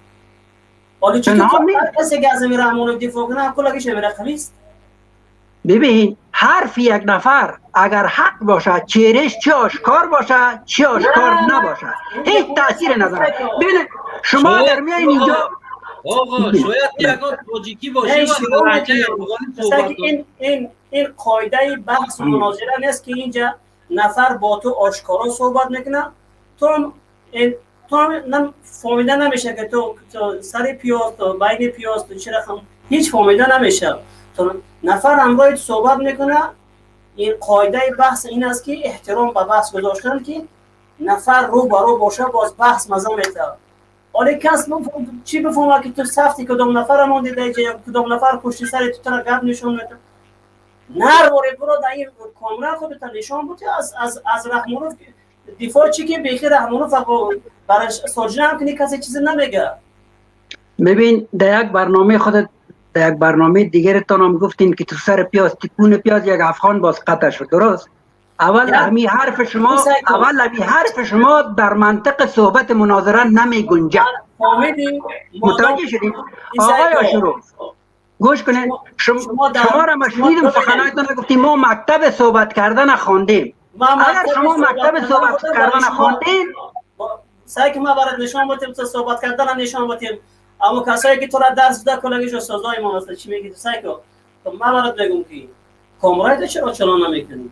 حالا چطور کسی که از رحمانوف دفاع کنه، کلگیش میره؟ ببین، حرف یک نفر اگر حق باشد، چهرهش چه آشکار باشد چه آشکار نباشد، هیچ تاثیر ندارد. ببینید، شما در میایین اینجا آقا، شاید یگان тоҷикӣ бошӣ. این قاعده بحث و مناظره نیست که اینجا نفر با تو آشکارا صحبت میکنه، تو تو هم فهمیده نمیشه که تو سر پیاز، تو بین پیاز، تو چه رقم، هیچ فهمیده نمیشه. تو نفر همراه صحبت میکنه. این قاعده بحث این است که احترام به بحث گذاشتن، که نفر رو به رو باشه، باز بحث مزه میده. حالا کس چی بفهمه که تو سفتی کدام نفر مونده دیگه یا کدام نفر پشت سر تو تر گپ نشون میده؟ نر وره برو در این کامرا خودت نشان بودی. از رحمانوف دفاع چی که بیخی رحمانوف برش ساجنه هم کنی، کسی چیزی نمیگه. ببین، در یک برنامه خودت، در یک برنامه دیگرتان هم گفتین که تو سر پیاز، تکون پیاز یک افغان باز قطع شد، درست؟ اول همی حرف شما، اول همی حرف شما در منطق صحبت مناظره نمی گنجد. متوجه شدید آقای آشروف؟ گوش کنید، شما را ما شنیدم سخنایتان، گفتیم ما مکتب صحبت کردن خواندیم. Агар шумо мактаби суҳбат кардана хондин, сай ки ма барат нишон бутем, ту суҳбат кардана нишон бутем. Аммо касое ки тура дарс дода, кулагиш устозои мо аст. Чӣ мегӣ? Сай ку, ма барат мегум ки комрайда чаро чунон намекунӣ?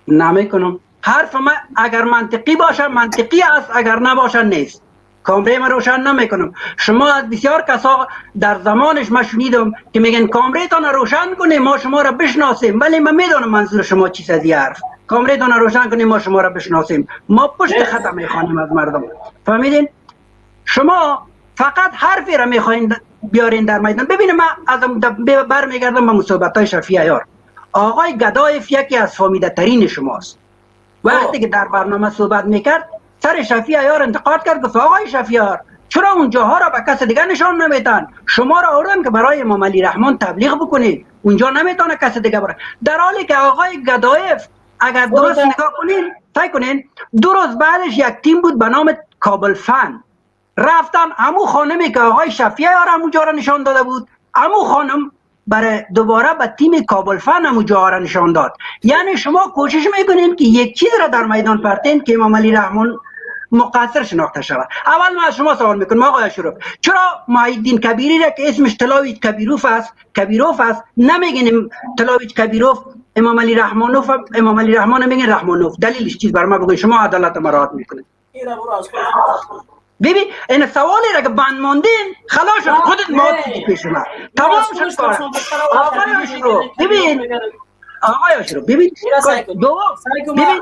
Намекунам. Ҳарф ма агар мантиқӣ бошад, мантиқӣ аст, агар набошад, нест. Камраи ма равшан намекунам. Шумо аз бисёр касо дар замонаш ма шунидам ки мегӯянд камраетон равшан кунем, мо шуморо бишносем. Вале ман медонам манзури шумо чист аз ин ҳарф. Камраетон равшан кунем, мо шуморо бишносем. Мо пушти хата мехонем аз мардум. Фаҳмидин? Шумо фақат ҳарферо мехоҳین биёрин дар майдон. Бибинед, ман аз бармегардам ба мусоҳибатҳои Шафеъ Аёр. Оғои Гадоев яке аз фаҳмидатарини шумост. Вақте ки дар барнома суҳбат мекард, сари Шафеъ Аёр интиқод кард, гуфт: оғои Шафеъ Аёр, чаро унҷоҳоро ба каси дигар нишон намедиҳанд? Шуморо оварданд ки барои Имом Алӣ Раҳмон таблиғ бикунед. Унҷо наметавонад каси дигар барад. Дар ҳоле ки оғои Гадоев, агар дуруст нигоҳ кунین, сай кунین, 2 рӯз баъдаш як тим буд ба номи Кобул Фан. рафтан ҳамун хонуме ки оғои Шафеъ Аёр ҳамунҷоро нишон дода буд, ҳамун хонум барои дубора ба тими Кобул Фан ҳамунҷоро нишон дод. Яъне шумо кӯшиш мекунед ки як чизро дар майдон партен ки Имом Алӣ Раҳмон муқассир шинохта шавад. Аввал ман аз шумо савол мекунам, оғои Ашуров, чаро Муҳиддин Кабириро ки исмаш Тилович Кабиров аст, намегӯем Тилович Кабиров, Имом Алӣ Раҳмонов, Имом Алӣ Раҳмон мегӯен Раҳмонов? Далелش чиз бар ма бигӯед, шумо адолат мراعات мекунед. ببین، این سوالی را که بند ماندین، خلاص شد. خودت مات شدی پیش من، تمام شد کار. آقای اشرف ببین، آقای اشرف ببین، دوم ببین،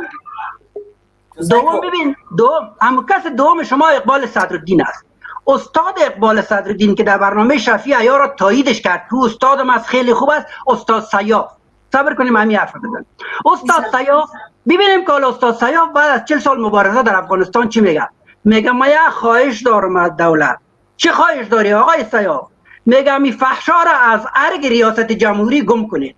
دوم ببین، دوم هم کس دوم شما اقبال صدرالدین است. استاد اقبال صدرالدین که در برنامه شفیع عیار را تاییدش کرد که استادم از خیلی خوب است، استاد سیاف. صبر کنیم، همین حرف بزن. استاد سیاف، ببینیم که استاد سیاف بعد از 40 سال مبارزه در افغانستان چی میگه. میگه ما یه خواهش دارم از دولت. چه خواهش داری آقای سیاف؟ میگه می فحشا را از ارگ ریاست جمهوری گم کنید.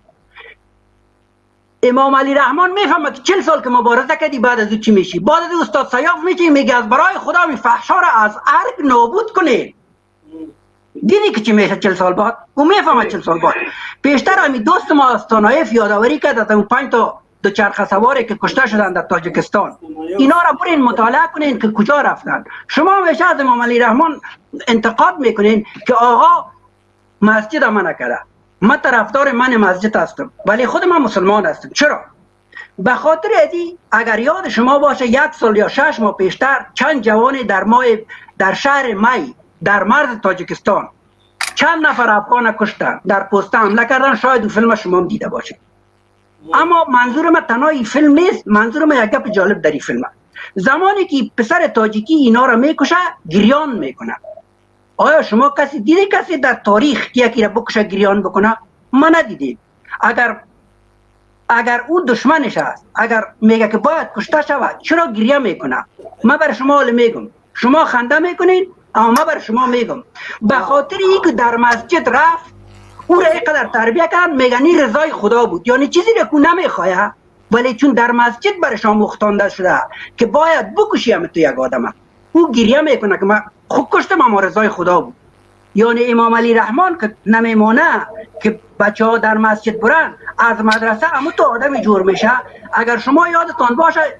امام علی رحمان میفهمه که 40 سال که مبارزه کردی بعد از او چی میشی؟ بعد از استاد سیاف میشی، میگه از برای خدا می فحشا را از ارگ نابود کنید. دیدی که چی میشه 40 سال بعد؟ او میفهمه 40 سال بعد. پیشتر همی دوست ما استانایف یادآوری کرد از اون 5 تا دوچرخه سواری که کشته شدند در تاجیکستان. اینا را برین مطالعه کنین که کجا رفتن. شما همیشه از امام علی رحمان انتقاد میکنین که آقا مسجد من نکرده، من طرفدار من مسجد هستم، ولی خود من مسلمان هستم. چرا؟ به خاطر ازی اگر یاد شما باشه 1 سال یا 6 ماه پیشتر چند جوان در شهر می در مرز تاجیکستان چند نفر افغان کشتن، در پوسته حمله کردن. شاید اون فیلم شما هم دیده باشید. اما منظور من تنها این فیلم نیست، منظور من یک گپ جالب در این فیلم است. زمانی که پسر تاجیکی اینا را میکشه، گریان میکنه. آیا شما کسی دیده کسی در تاریخ که یکی را بکشه گریان بکنه؟ ما ندیدیم. اگر او دشمنش است، اگر میگه که باید کشته شود، چرا گریه میکنه؟ من بر شما حال میگم، شما خنده میکنین، اما من بر شما میگم به خاطر اینکه در مسجد رفت، او را اینقدر تربیه کردن، میگن این رضای خدا بود. یعنی چیزی را که نمیخواه، ولی چون در مسجد برش آموختانده شده که باید بکشی هم تو یک آدمه، او گریه میکنه که من خود کشتم اما رضای خدا بود. یعنی امام علی رحمان که نمیمانه که بچه ها در مسجد برن، از مدرسه اما تو آدمی جور میشه. اگر شما یادتان باشه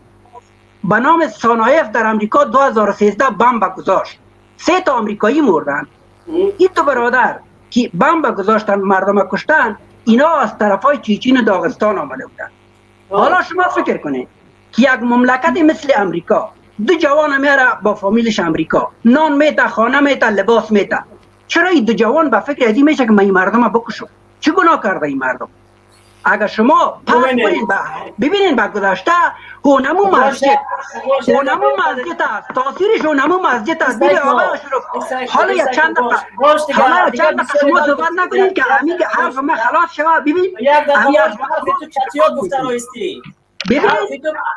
به نام سانایف در امریکا 2013 بمب گذاشت، 3 تا آمریکایی مردن. این دو برادر که بمب گذاشتن مردم کشتن، اینا از طرفای چیچین داغستان آمده بودن. حالا شما فکر کنید که یک مملکت مثل امریکا 2 جوان میاره با فامیلش امریکا، نان میته، خانه میته، لباس میته، چرا این 2 جوان به فکر ازی میشه که من این مردم بکشم؟ چه گناه کرده این مردم؟ اگر شما پس کنین ببینین به گذشته، اونمو مسجد، اونمو مسجد است، تاثیرش اونمو مسجد است. ببین آقای اشرف، حالا یک چند دقیقه، حالا چند دقیقه شما صحبت نکنین که همین حرف من خلاص شود. ببین یک دقیقه حرف تو چتیات گفته رایستی. ببین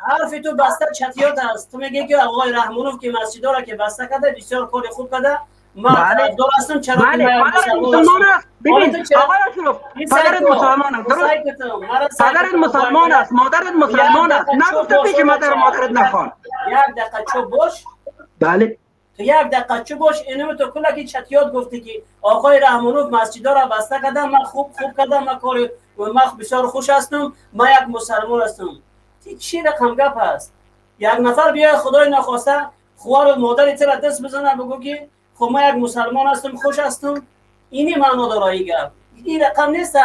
حرف تو بسته چتیات است. تو میگی که آقای رحمانوف که مسجد را که بسته کرده بسیار کار خوب کرده، ما طرفدار هستم. چرا که مسلمان است؟ ببین آقای اشرف، پدرت مسلمان است، درست؟ پدرت مسلمان است، مادرت مسلمان است، نگفته پیش مادر مادرت نخوان. یک دقیقه چوب باش. بله تو یک دقیقه چوب باش. اینو تو کلا که چتیات گفتی که آقای رحمانوف مسجد را بسته کرده، من خوب خوب کردم، من کار من بسیار خوش هستم، من یک مسلمان هستم. Чӣ рақам гап аст? Як нафар биёяд, худои нахоста, хоҳару модари тира даст бизанад, бигӯ ки хуб, ман як мусалмон ҳастам, хуш ҳастам. Ини маъно дора ин гап. Ин рақам нест.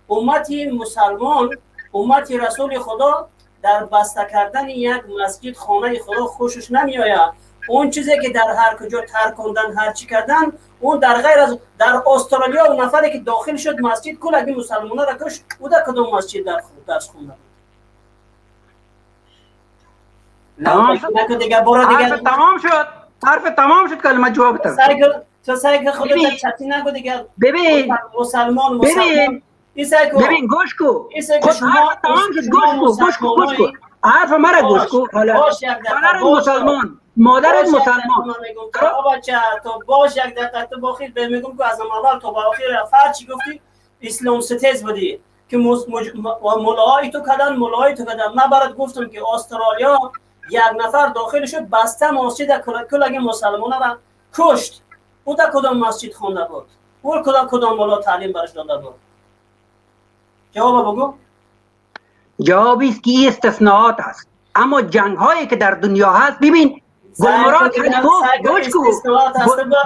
Уммати мусалмон, уммати расули худо дар баста кардани як масҷид, хонаи худо, хушаш намеояд. Он чизе ки дар ҳар куҷо таркондан, ҳар чӣ кардан, он дар ғайр аз дар Австралия нафаре ки дохил шуд масҷид, кулаги мусалмонара куш, ӯ дар кадом масҷид дарс хонда? Тамом шуд. ҳарф тамом шуд, калима ҷавоб ту сай ки худат чати нагу дигар. Бибин, мусалмон, мусалмон. Бибин, гӯш ку. Ҳарф тамом шуд, гӯш ку, гӯш ку, гӯш ку. ҳарф мара гӯш ку. ҳола падарат мусалмон, модарат мусалмон. Бача, ту бош як дақиқа, ту бохир мегум ку аз аввал то ба охир фар чӣ гуфтӣ? Ислом ситез будӣ ки муллоҳои ту кадан, муллоҳои ту кадан. Ман барат гуфтам ки Австралия як нафар дохил шуд, баста масҷид, кулаги мусалмонара кушт. Ӯ дар кадом масҷид хонда буд? Ӯ кадом мулло таълим бараш дода буд? ҷавоба бигӯ. ҷавоб است که این استثناءات است، اما جنگ هایی که در دنیا هست، ببین گلمراد حلیموف، گوش کو،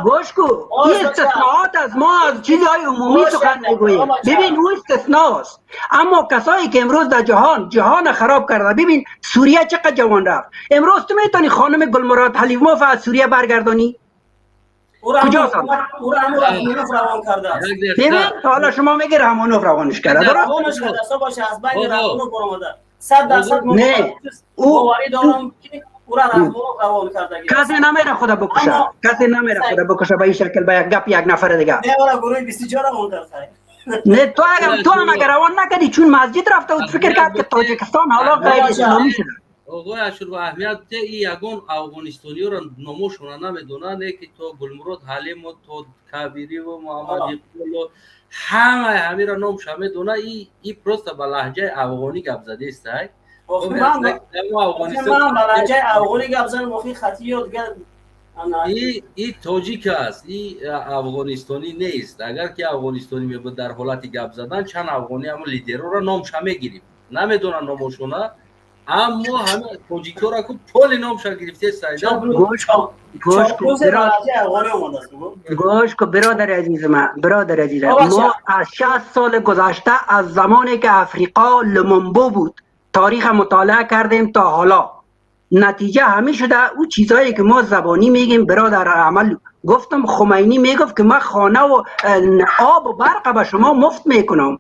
گوش کو، این استثناءات از ما از چیزهای عمومی سخن میگوییم. ببین، او استثناء است، اما کسایی که امروز در جهان جهان خراب کرده، ببین سوریه چقدر جوان رفت. امروز تو میتونی خانم گلمراد حلیموف از سوریه برگردانی؟ کجا؟ او رحمانوف روان کرده است. ببین، حالا شما میگی رحمانوف روانش کرده. درست روانش کرده است، باشه، از بین رحمانوف برآمده. 100% نه، او باوری دارم که او را رحمانوف روان کرده. کسی نمیره خدا بکشه، کسی نمیره خدا بکشه به این شکل، به یک گپ یک نفر دیگه. نه، او را گروه 24 روان کرد. نه، تو اگر تو هم اگر روان نکردی، چون مسجد رفته بود فکر کرد که تاجیکستان حالا غیر اسلامی شده. Оғои Ашур, аҳамият те и ягон афғонистониёро номошона намедонад, не ки то Гулмурод Ҳалиму, то Кабириву, Муҳаммад Иқболу, ҳамаи ҳамира номша медона. И просто ба лаҳҷаи афғонӣ гап задестай. Ман ба лаҳҷаи афғонӣ гап занам, охи хатиё дигар. И тоҷик аст, и афғонистонӣ нест. Агар ки афғонистонӣ мебуд, дар ҳолати гап задан чанд афғонӣ ҳамон лидерора номша мегирифт. Намедонад номошона, аммо ҳама тоҷикҳоро ку поли номша гирифте сайда. Гӯш ку, бародари азизи ман, бародари азиз, мо аз 60 соли гузашта, аз замоне ки африқо лумумбо буд, таърих мутолиа кардем то ҳоло, натиҷа ҳамин шуда. ӯ чизҳое ки мо забонӣ мегем, бародар, амал гуфтам, хумайнӣ мегуфт ки ман хонаву обу барқа ба шумо муфт мекунам,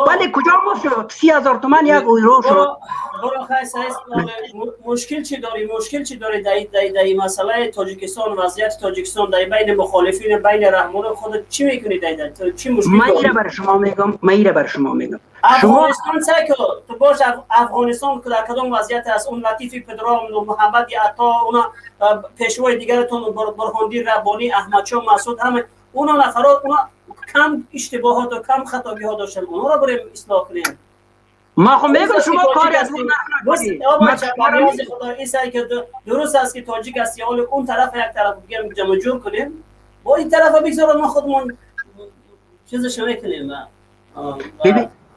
вале куҷо муфт шуд? 30,000 туман як юро шуд. Боро хай, саис, мушкил чӣ дорӣ? Мушкил чӣ дорӣ дар ин масъалаи Тоҷикистон, вазъияти Тоҷикистон, дар байни мухолифин, байни раҳмони худат чӣ мекунӣ? Дар чӣ мушкил? Ман ира бар шумо мегӯям, ман ира бар шумо мегӯям. Афғонистон сай ку, ту бош, Афғонистон дар кадом вазъият аст? Он Латифи Педром, Муҳаммади Ато, уна пешвои дигаратон Бурҳондин Раббонӣ, Аҳмадшоҳ Масуд, ҳама уна нафарот, уна кам иштибоҳоту кам хатогиҳо доштанд, онҳоро бурем ислоҳ кунем. Ман хо мегӯям, шумо кори аз дуруст аст ки тоҷик ҳасти, ҳоли он тараф як тараф бигем, ҷамъ ҷур кунем, бо ин тарафа бигзорад, мо худмон чизашо мекунем,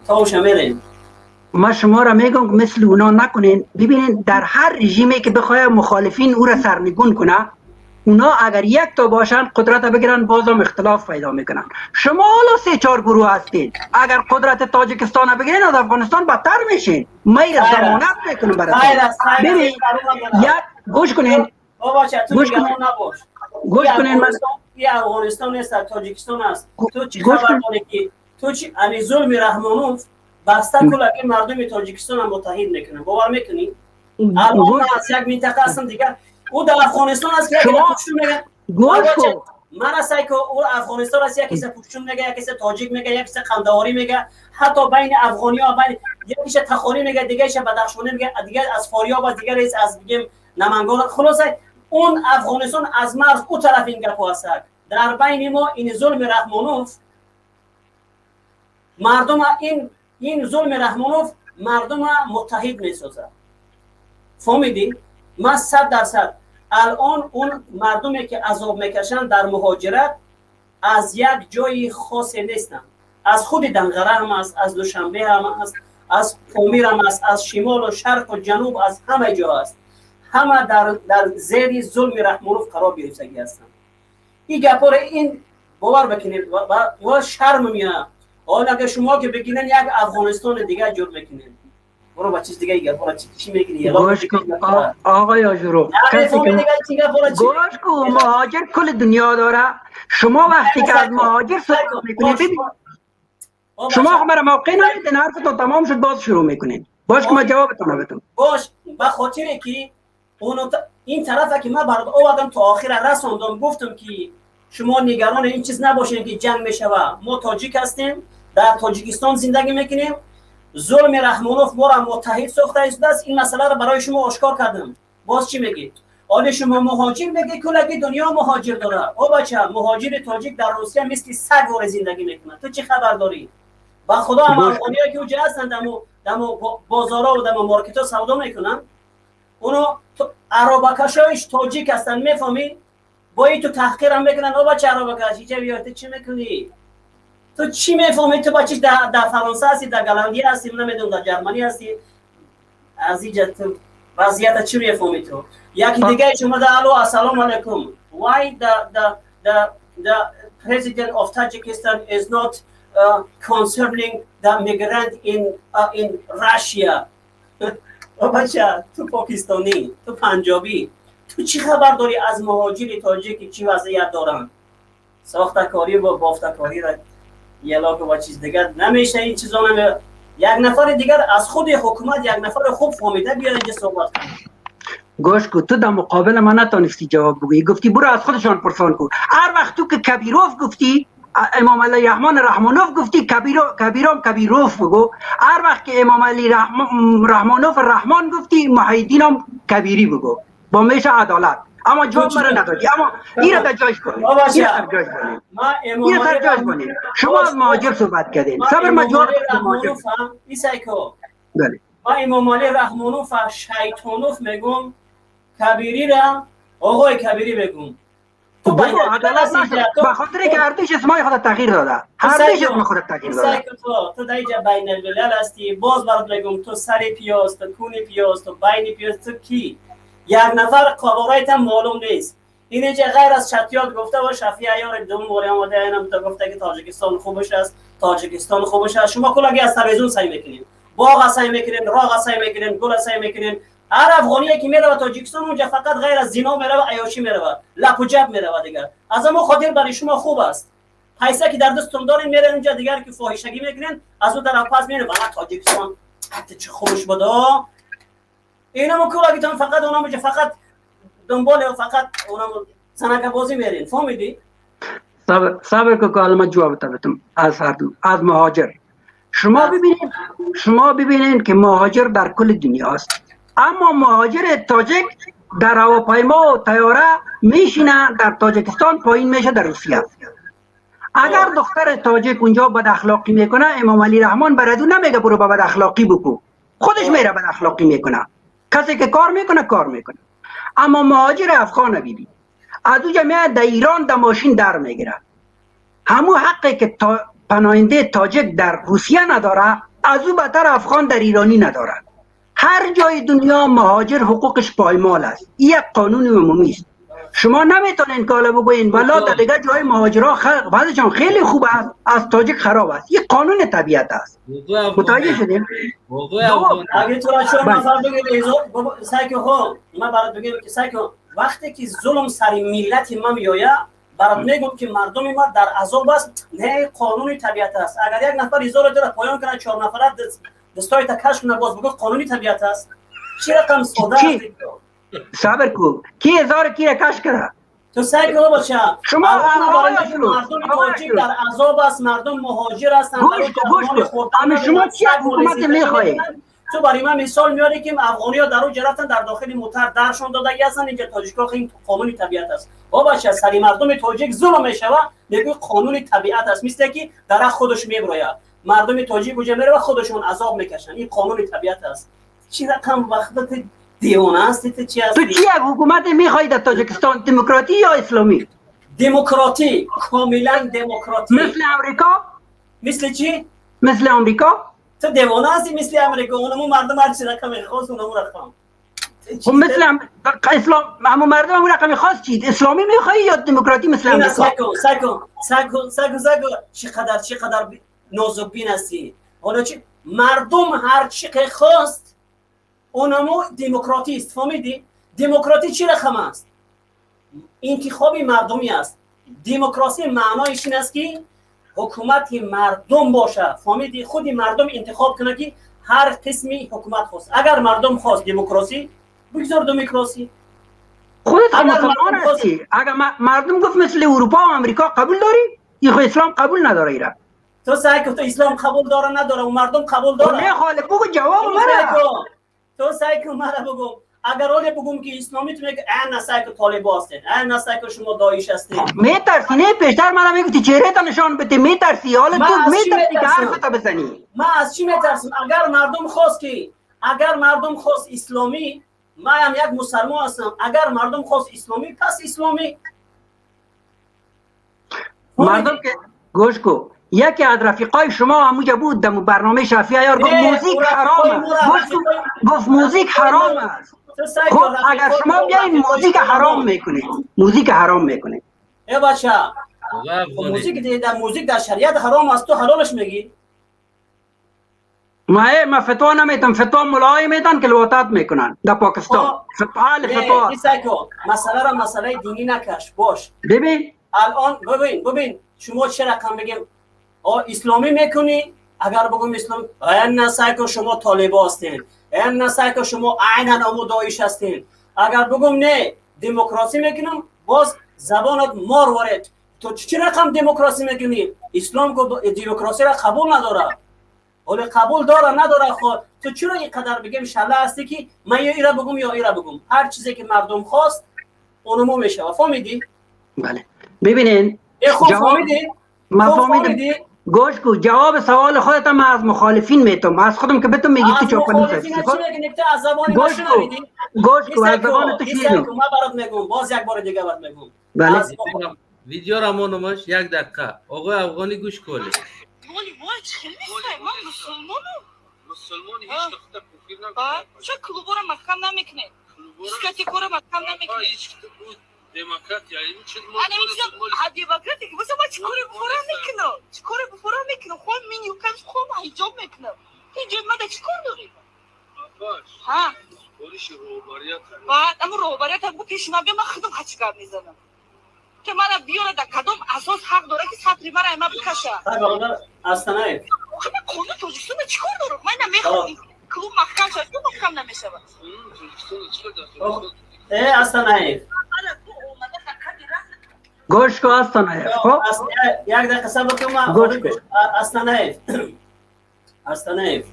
таоша мерем. ما شما را میگم مثل اونا نکنین. ببینین، در هر رژیمی که بخواه مخالفین او را سرنگون کنه، اونا اگر یک تا باشن قدرت بگیرن، بازم اختلاف پیدا میکنن. شما حالا سه چهار گروه هستین، اگر قدرت تاجیکستان بگیرین از افغانستان بدتر میشین. من ضمانت میکنم براتون. ببین، یک گوش کنین، گوش کنین، گوش کنین. من این افغانستان نیست، تاجیکستان است. تو چی خبر داری که تو چی امی ظلم رحمانوف بسته کلکی مردم تاجیکستان هم متحد میکنه، باور میکنی؟ الان از یک منطقه هستم دیگر، او در افغانستان است که یکی پشتون میگه. من از که او افغانستان است، یکی پشتون میگه، یکی تاجیک میگه، یکی قندهاری میگه، حتی بین افغانی ها بین یکیش تخاری میگه، دیگهش بدخشانی میگه، دیگه از فاریاب و دیگر از بگیم نمنگان. خلاصه اون افغانستان از مرز او طرف این گپ هست. در بین ما این ظلم رحمانوف مردم، این ظلم رحمانوف مردم متحد میسازد. فهمیدی؟ من 100% الان اون مردمی که عذاب میکشن در مهاجرت از یک جای خاص نیستن، از خود دنغره هم است، از دوشنبه هم است. Аз Помир ҳам аст, аз шимолу шарқу ҷануб, аз ҳама ҷо аст. Ҳама дар зери зулми Раҳмонов қарор гирифтагӣ ҳастанд. Ин гапҳоро ин бовар бикунед ва шарм меояд. Ҳол агар шумо ки бигирен, як Афғонистони дигар ҷур мекунед. برو با چیز دیگه گپ چی میگی؟ گوش کن آقای آجرو، کسی که گوش کن، مهاجر کل دنیا داره. شما وقتی که از مهاجر صحبت میکنید، ببین، شما مرا موقع نمیدین. حرفتون تمام شد، باز شروع میکنین. باش که من جوابتون بدم. باش، به خاطر که اونو این طرف که من برات آوردم تا آخر رسوندم، گفتم که شما نگران این چیز نباشین که جنگ میشوه. ما تاجیک هستیم، در تاجیکستان زندگی میکنیم. ظلم رحمانوف ما را متحد ساخته است. این مسئله را برای شما آشکار کردم، باز چی میگی؟ حالا شما مهاجر میگی، کلگی دنیا مهاجر داره. او بچه، مهاجر تاجیک در روسیه مثل سگ وار زندگی میکنه. تو چی خبر داری؟ با خدا هم افغانی‌ها که اونجا هستن، دمو بازارا و دمو مارکت ها سودا میکنن، اونو عرابکشایش تاجیک هستن، میفهمی؟ با این تو تحقیر هم میکنن. او بچه عرابکش، اینجا بیا، تو چی میکنی؟ تو چی میفهمی؟ تو بچه در فرانسه هستی، در گلندی هستی، نمیدونم در جرمنی هستی، از اینجا تو وضعیت چی میفهمی تو؟ یکی دیگه شما در الو، السلام علیکم. Why the president of Tajikistan is not concerning the migrant in Russia? بچه، تو پاکستانی، تو پنجابی، تو چی خبر داری از مهاجر تاجیک چی وضعیت دارن؟ ساختکاری و بافتکاری را یلاک و چیز دیگر نمیشه. این چیزا نمی یک نفر دیگر از خود حکومت، یک نفر خوب فهمیده بیاد اینجا صحبت کنه. گوش کو، تو در مقابل من نتونستی جواب بگویی. گفتی برو از خودشان پرسان کو. هر وقت تو که کبیروف گفتی، امام علی رحمان رحمانوف گفتی، کبیرو کبیرام کبیروف بگو. هر وقت که امام علی رحمانوف رحمان گفتی، محیدین هم کبیری بگو، با میشه عدالت. اما جواب مرا ندادی. اما این را در جایش کنید، این را در جایش کنید، این را در جایش کنید. شما از مهاجر صحبت کردین. صبر، ما جواب مهاجر. بله، ما امام علی رحمانوف شیطانوف میگم، کبیری را آقای کبیری بگم. تو عدالت نشد به خاطر که ارتش اسمای خود تغییر داده. هر دوش اسم خود تغییر داده. تو در اینجا بین الملل هستی. باز برات میگم، تو سر پیاز، تو کون پیاز، تو بین پیاز، تو کی؟ یک نفر قوارایت هم معلوم نیست. این اینجا غیر از چتیات گفته و شفیع عیار دوم وری آمده، اینم تا گفته که تاجیکستان خوبش است، تاجیکستان خوبش است. شما کلاگی از تلویزیون سعی میکنین، باغ سعی میکنین، راغ سعی میکنین، گل سعی میکنین. هر افغانی که میره تاجیکستان، اونجا فقط غیر از زنا میره و عیاشی میره، لپ و جب میره دیگر. از اما خاطر برای شما خوب است. پیسه که در دستتون دارین، میره اونجا دیگر که فاحشگی میکنین. از اون طرف پس میره والا تاجیکستان حتی چه خوش بوده. اینا مکولاگیتون فقط اونم فقط دنبال فقط اونم زنک بازی میرین، فهمیدی؟ صبر صبر که حالا جواب بدم. از هر دو، از مهاجر، شما ببینید، شما ببینید که مهاجر در کل دنیا است، اما مهاجر تاجک در هواپیما و طیاره میشینه در تاجکستان، پایین میشه در روسیه. اگر دختر تاجک اونجا بد اخلاقی میکنه، امام علی رحمان برادو نمیگه برو با بد اخلاقی بکو. خودش میره بد اخلاقی میکنه. کسی که کار میکنه، کار میکنه. اما مهاجر افغان ببین، از اونجا میاد در ایران، در ماشین در میگیره. همو حقی که تا پناهنده تاجک در روسیه نداره، از او بدتر افغان در ایرانی نداره. هر جای دنیا مهاجر حقوقش پایمال است. این یک قانون عمومی است. شما نمیتونین که حالا بگوین والا در دیگه جای مهاجرا وضعشان خیلی خوب است، از تاجک خراب است. این قانون طبیعت است. متوجه شدیم؟ اگه تو را چهار نفر بگید سعی خو، من برات بگم که سعی وقتی که ظلم سر ملت ما میآید، برات میگم که مردم ما در عذاب است. نه، قانون طبیعت است. اگر یک نفر هزار را پایان کنه، چهار نفر دستای تا کش کنه، باز بگو قانونی طبیعت است. چی رقم ساده است؟ صبر کو، کی هزار کی را کش کرده؟ تو سعی کن باشه. شما مردم تاجیک در عذاب است، مردم مهاجر هستند. گوش گوش کن، شما چی حکومت میخواهید؟ تو برای من مثال میاری که افغانی ها در اونجا رفتن، در داخل موتر درشون دادگی هستن، اینجا تاجیکا این قانون طبیعت است. بابا چه سری مردم تاجیک ظلم میشوه، میگه قانون طبیعت است. مثل که درخت خودش میبراید، مردم تاجیک اونجا میره و خودشون عذاب میکشن. این قانون طبیعت است. چی رقم وقت دیوانه هستی تو؟ چی هستی تو؟ چی حکومت میخوای در تاجیکستان؟ دموکراتی یا اسلامی؟ دموکراتی، کاملا دموکراتی. مثل امریکا؟ مثل چی؟ مثل امریکا. Ту девона ҳастӣ, мисли Амрико, онаму мардум ҳар чи рақами хос, онаму рақам. خب مثل اسلام، همون مردم همون رقمی خاص چید؟ اسلامی میخوایی یا دموکراتی مثل امریکا؟ سکو سکو سکو سکو سکو، چقدر چقدر نازک بین هستی. حالا چی؟ مردم هر چی که خواست اونمو دموکراتی است، فهمیدی؟ دموکراتی چی رقم است؟ انتخاب مردمی است. دموکراسی معنایش این است که حکومت مردم باشه، فهمیدی؟ خودی مردم انتخاب کنه که هر قسمی حکومت خواست. اگر مردم خواست دموکراسی، بگذار دموکراسی. خودت مسلمان هستی، اگر مردم گفت مثل اروپا و امریکا قبول داری؟ این خو اسلام قبول نداره ایرا. تو سعی کن، تو اسلام قبول داره نداره و مردم قبول داره. نه خاله، بگو جواب مرا. تو سعی کن مرا بگو. اگر اول بگم که اسلامی، تو میگه نه سعی کن طالب هستین، نه سعی کن شما داعش هستین. میترسی نه؟ پیشتر من میگفتی چهره تا نشان بده، میترسی. حالا تو میترسی که حرف تا بزنی. من از چی میترسم؟ اگر مردم خواست که اگر مردم خواست اسلامی، من هم یک مسلمان هستم. اگر مردم خواست اسلامی، پس اسلامی. مردم که گوش کو، یکی از رفیقای شما همونجا بود در برنامه شفیع یار، گفت موزیک حرام است. گفت موزیک حرام است. خب اگر شما بیاین موزیک حرام میکنید، موزیک حرام میکنید. ای بچه، موزیک در موزیک در شریعت حرام است، تو حلالش میگی؟ ما فتوا نمیتم، فتوا ملای میتن که لواطت میکنن در پاکستان. فتوا فتوا. مسئله را مسئله دینی نکش باش. ببین الان ببین ببین شما چه رقم بگیم اسلامی میکنی؟ اگر بگم اسلام، نه سعی کن شما طالب هستین، نه سعی کن شما عینا امو داعش هستین. اگر بگم نه دموکراسی میکنم، باز زبانت مار وارد. تو چه رقم دموکراسی میکنی؟ اسلام که دموکراسی را قبول نداره. ولی قبول داره نداره. خود تو چرا اینقدر بگیم شله هستی که من یا ایرا بگم یا ایرا بگم؟ هر چیزی که مردم خواست اونمو میشه. فهمیدی؟ بله، ببینین خوب فهمیدی؟ ما فهمیدم. گوش کو، جواب سوال خودت من از مخالفین میتم، از خودم که بتون میگی تو چاپلوس هستی. از زبان گوش کو، گوش کو، از زبان تو شنیدم. من برات میگم، باز یک بار دیگه برات میگم. بله، ویدیو را مونمش یک دقیقه. آقای افغانی گوش کنید. وای چه نیست، من مسلمانم. مسلمان هیچ وقت کفر نمیکنه. چه کلوبا رو محکم نمیکنه، دیسکتیکو رو محکم نمیکنه. демократия ин чиз. Ана мисал демократия ки боса, ма чӣ коре бухора мекунам? Чӣ коре бухора мекунам? Хом мини кам хом ҳиҷоб мекунам. Ҳиҷоб мада чӣ кор дорем? Ҳа, супориши роҳбарият. Баъд аммо роҳбарият ҳам гуфт пеши ман бия, ман худам ҳачи гап мезанам ки мана биёра, дар кадом асос ҳақ дора ки сатри мара ма бикаша? Астанаев, ман қонуни Тоҷикистона чӣ кор дорам? Ман намехоҳам клуб маҳкам шавад, клуб маҳкам намешавад. Астанаев, گوش کو астанаев. خب یک دقیقه صبر کن. گوش کن. астанаев، астанаев،